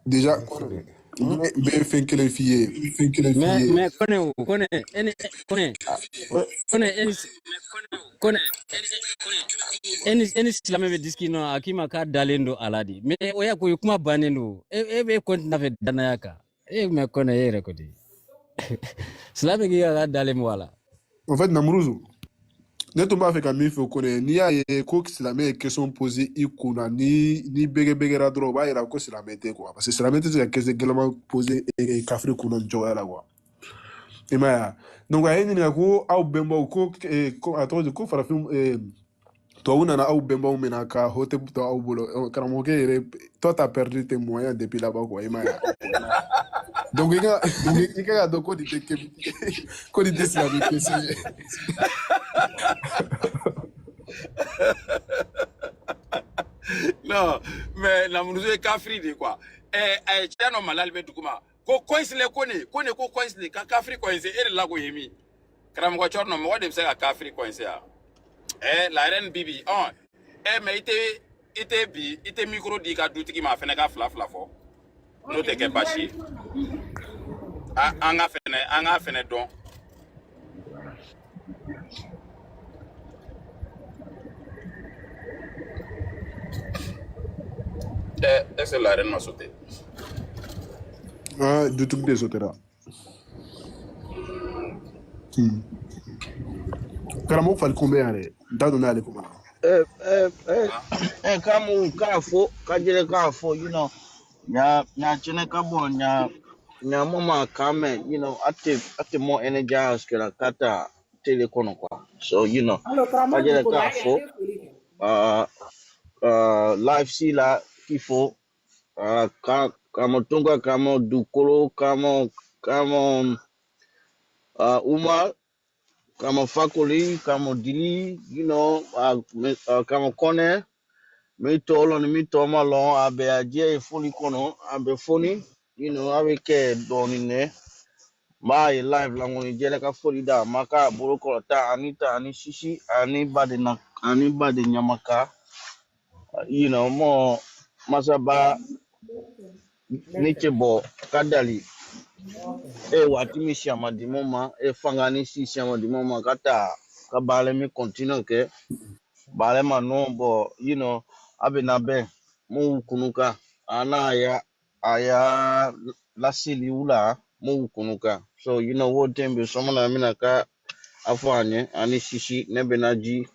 Déjà, Kone, n bɛ fɛn kelen f'i ye, fɛn kelen f'i Mais ye. mais Kone o Kone e ni Kone Ouais. Kone e ni Kone e ni silamɛ bɛ disiki nɔ, a k'i ma k'a dalen don a la de. Mais o y'a ko ye kuma bannen don. E bɛ continuer fɛ danaya kan. E, mais Kone, e yɛrɛ ko di? Silamɛ k'i ka dalen bɔ a la. En fait, Namuruzu, ne tun b'a fɛ ka min fɔ Kone, n'i y'a ye ko silamɛ ye question posé i kunna, ni bɛgɛ bɛgɛra dɔrɔn, o b'a yira ko silamɛ tɛ quoi. Parce que silamɛ tɛ se ka question gɛlɛman posé kafiri kunna nin cogoya la quoi. I m'a ye wa? Donc a ye ɲininka ko aw bɛnbaw ko ko a tɔgɔ di, ko farafin tubabu nana aw bɛnbaw minɛ ka hôtel to aw bolo. Karamɔgɔkɛ yɛrɛ, toi, t'as perdu tes moyens depuis là-bas quoi, i m'a ye wa? Donc i ka k'a dɔn ko nin tɛ ko nin tɛ silamɛ question ye. Non, mais namurusu ye kafiri de quoi. Cɛ nɔ malali bɛ dugu ma. Ko coincé ko ne, ko ne ko coincé ka kafiri coincé, e de la ko ye min. Karamɔgɔ cɔrɔ nɔ, mɔgɔ de bɛ se ka kafiri coincé wa? La reine Bibi, ɔn. Mais i tɛ bi, i tɛ micro di i ka dutigi ma, a fɛnɛ ka fila fila fɔ. N'o tɛ kɛ baasi ye. An ka fɛnɛ dɔn. Est-ce que la reine m'a sauté? Ah, dutigi de sotera. Karamɔgɔ Falikun bɛ yan dɛ, n t'a dɔn n'ale kuma na. Kamu k'a fo ka jɛrɛ k'a fo nya nya chene ka bo nya nya mama kame ate more energize kala kata tele kono kwa so Allo, ka karamɔgɔ jɛrɛ dugukolo, k'a a ye fo a ye foli kɛ. Live si la qu'il faut ka kamo tunga kamo dukolo kamo kamo Umar kamo Fakoli kamo Dili kamo Kone mi tɔɔlɔ ni mi tɔ ma lɔn a bɛ a jɛ ye foli kɔnɔ a bɛ foni a bɛ kɛ dɔɔnin nɛ n b'a ye live la ŋɔni jɛlɛ ka foli da ma k'a bolo kɔrɔta ani ta ani sisi ani baden na ani baden ɲamaka mɔ Masaba ni ce bɔ ka dali e waati min siyama di mɔ ma e fanga ni si siyama di mɔ ma ka taa ka baara min continue kɛ baara ma nɔ bɔ you know a bɛ na bɛn mun kunu kan a n'a ya a ya laseli u la mun kunu kan so you know wo den bɛ sɔmɔna mina ka a fɔ an ye ani sisi ne bɛ na ji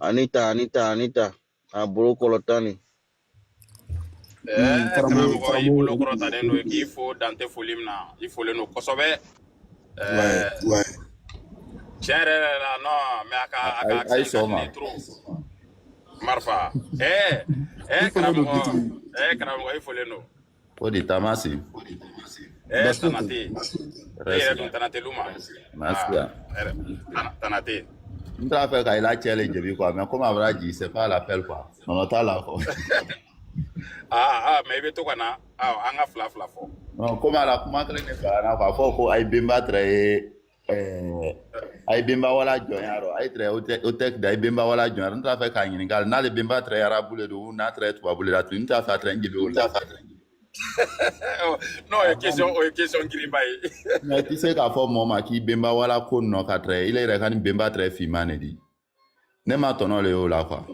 ani ta ani ta ani ta a bolo kɔlɔta ni Karamɔgɔ Karamɔgɔ i bolo karamɔgɔ kɔrɔtalen don k'i fo dan tɛ foli min na i folen don kosɛbɛ. Ouais. Tiɲɛ yɛrɛ yɛrɛ la non mais a ka Ayi accent ka di ne sɔgɔma. ye trop marifa. I folen don Karamɔgɔ bitigi. karamɔgɔ i folen don. O de taamasi. Baasi foyi tɛ. Tana tɛ yen. E yɛrɛ Rɛsi. dun tana tɛ lu ma. Merci. Ah, hɛrɛ tana tɛ yen. N t'a fɛ ka i la cɛ le jebi quoi, mais comme a bɔra ji, c'est pas l'appel quoi. Nɔnɔ t'a la quoi. Ah ah, mais i bɛ to ka na ah, an ka fila fila fɔ. Non, comme a la kuma kelen de bila na quoi, a fɔ ko a ye benba tɛrɛ ye a ye benba wala jɔnya rɔ, a ye tɛrɛ o tɛ da a ye benba wala jɔnya rɔ. N t'a fɛ k'a ɲininka n'ale benba tɛrɛ ye arabu le don ou n'a tɛrɛ ye tubabu le la, tun n t'a fɛ a tɛrɛ n jebi o la. Non, o ye question girinba ye. Mais i tɛ se k'a fɔ mɔgɔ ma k'i benba wala ko nɔ ka tɛrɛ, ile yɛrɛ ka ni benba tɛrɛ finman de di. Ne ma tɔnɔ le y'o la quoi.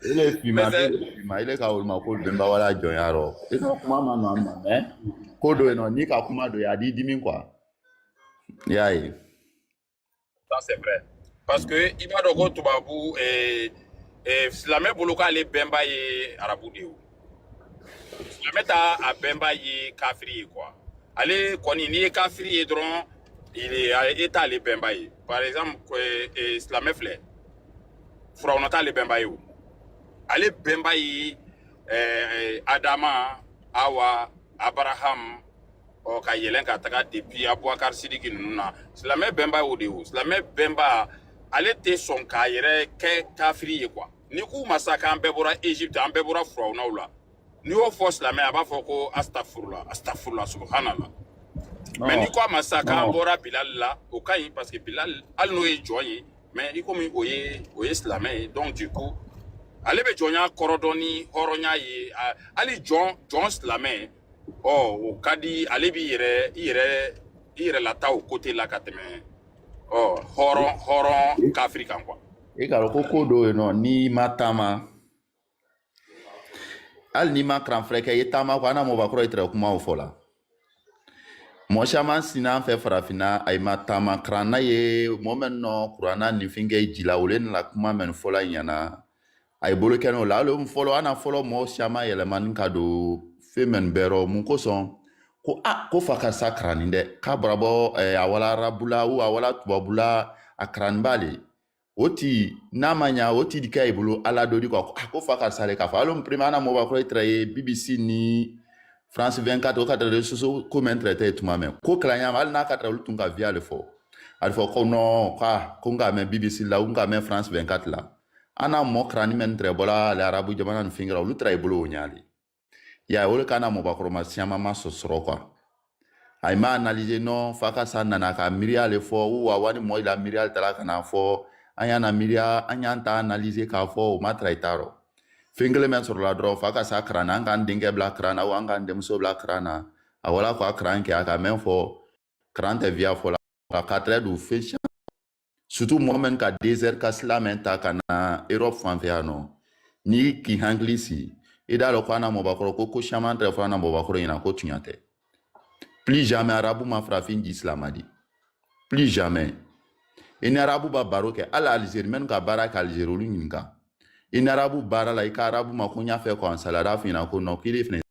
Ile ye Mais finman, c'est ile ye finman, ile ka olu ma ko benba wala jɔnya rɔ. I ka kuma ma nɔ an ma mais ko dɔ yen nɔ n'i ka kuma dɔ ye a b'i dimi quoi. I y'a ye. Ça c'est vrai. Parce que i b'a dɔn ko tubabu silamɛ bolo k'ale bɛnba ye arabu de ye o. Silamɛ t'a a bɛnba ye kafiri ye quoi. Ale kɔni n'i ye kafiri ye dɔrɔn il est e t'ale bɛnba ye. Par exemple silamɛ filɛ furawuna t'ale bɛnba ye o. Ale bɛnba ye Adama, Awa, Abraham ɔ ka yɛlɛn ka taga depuis Abubakar Sidiki ninnu na silamɛ bɛnba y'o de ye o. Silamɛ bɛnba ale tɛ sɔn k'a yɛrɛ kɛ kafiri ye quoi. N'i k'u ma sa k'an bɛɛ bɔra Egypte an bɛɛ bɔra furawunaw la n'i y'o fɔ silamɛ a b'a fɔ ko astafurula astafurula subhanallah. Mais n'i Non, ko a ma sa k'an bɔra Bilal la o ka ɲi parce que Bilal hali n'o ye jɔn ye mais i komi o ye silamɛ ye donc du coup ale bɛ jɔnya kɔrɔ dɔn ni hɔrɔnya ye hali jɔn jɔn silamɛ ɔ o ka di ale b'i yɛrɛ i yɛrɛ i yɛrɛ lata o côté la ka tɛmɛ ɔ hɔrɔn hɔrɔn kafiri kan quoi. I k'a dɔn ko ko dɔw yen nɔ n'i ma taama hali n'i ma karan fɛrɛ kɛ i ye taama quoi an na mɔgɔbakɔrɔ ye tɛrɛ kumaw fɔ la. Mɔgɔ caman sinna an fɛ farafinna a ma taama karanna ye mɔgɔ mɛn nɔ kuranna nin fɛn kɛ ji la olu nana kuma mɛn fɔla ɲɛna a ye bolo kɛ n'o la hali fɔlɔ an na fɔlɔ mɔgɔ caman yɛlɛmani ka don fɛn mɛn bɛɛ rɔ mun kosɔn ko a ko fa karisa karannin dɛ k'a bɔra bɔ a wala arabula ou a wala tubabula a karannin b'ale o ti n'a ma ɲa o ti kɛ i bolo ala dɔ di quoi a ko fa karisa le k'a fɔ hali premier an na mɔgɔbakɔrɔ tɛrɛ ye BBC ni France 24 o ka tɛrɛ soso ko mɛn tɛrɛ tɛ ye tuma mɛn ko kalan ɲa ma hali n'a ka tɛrɛ olu tun ka via le fɔ a bɛ fɔ ko non ko ko n k'a mɛn BBC la ou n k'a mɛn France 24 la an n'a mɔ karanni mɛn tɛrɛ bɔla ale arabu jamana ni fɛn kɛra olu tɛrɛ i bolo o ɲa le ya o le ka na mɔgɔbakɔrɔma caman ma sɔrɔ quoi a ma analyser non fa ka sa nana ka miiriya le fɔ ou a wani mɔ la miiriya taara ka na fɔ an y'a na miiriya an y'an ta analyser k'a fɔ o ma tara i t'a rɔ fɛn kelen mɛn sɔrɔla dɔrɔn fa ka sa karan na an k'an denkɛ bila karan na ou an k'an denmuso bila karan na a wala ko a karan kɛ a ka mɛn fɔ karan tɛ via fɔ la ka tɛrɛ don fɛn caman surtout mɔgɔ mɛn ka désert ka sila mɛn ta ka na Europe fan fɛ yan nɔ n'i k'i hakili sigi i d'a dɔn ko an na mɔgɔbakɔrɔ ko ko caman tɛ fɔ an na mɔgɔbakɔrɔ ɲɛna ko tiɲɛ tɛ plus jamais arabu ma farafin ji silama di plus jamais i ni arabu b'a baro kɛ hali Algérie minnu ka baara kɛ Algérie olu ɲininka i ni arabu baara la i ka arabu ma ko n y'a fɛ ko an sala a b'a f'i ɲɛna ko non k'i de fɛnɛ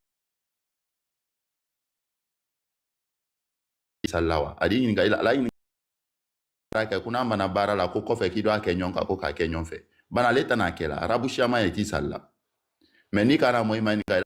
salila wa a b'i ɲininka i la ala ɲininka kɛ ko n'a mana baara la ko kɔfɛ k'i d'a kɛ ɲɔgɔn kan ko k'a kɛ ɲɔgɔn fɛ bana ale tɛna kɛ la arabu siyaman ye t'i salila mais n'i kana mɔ i ma ɲininka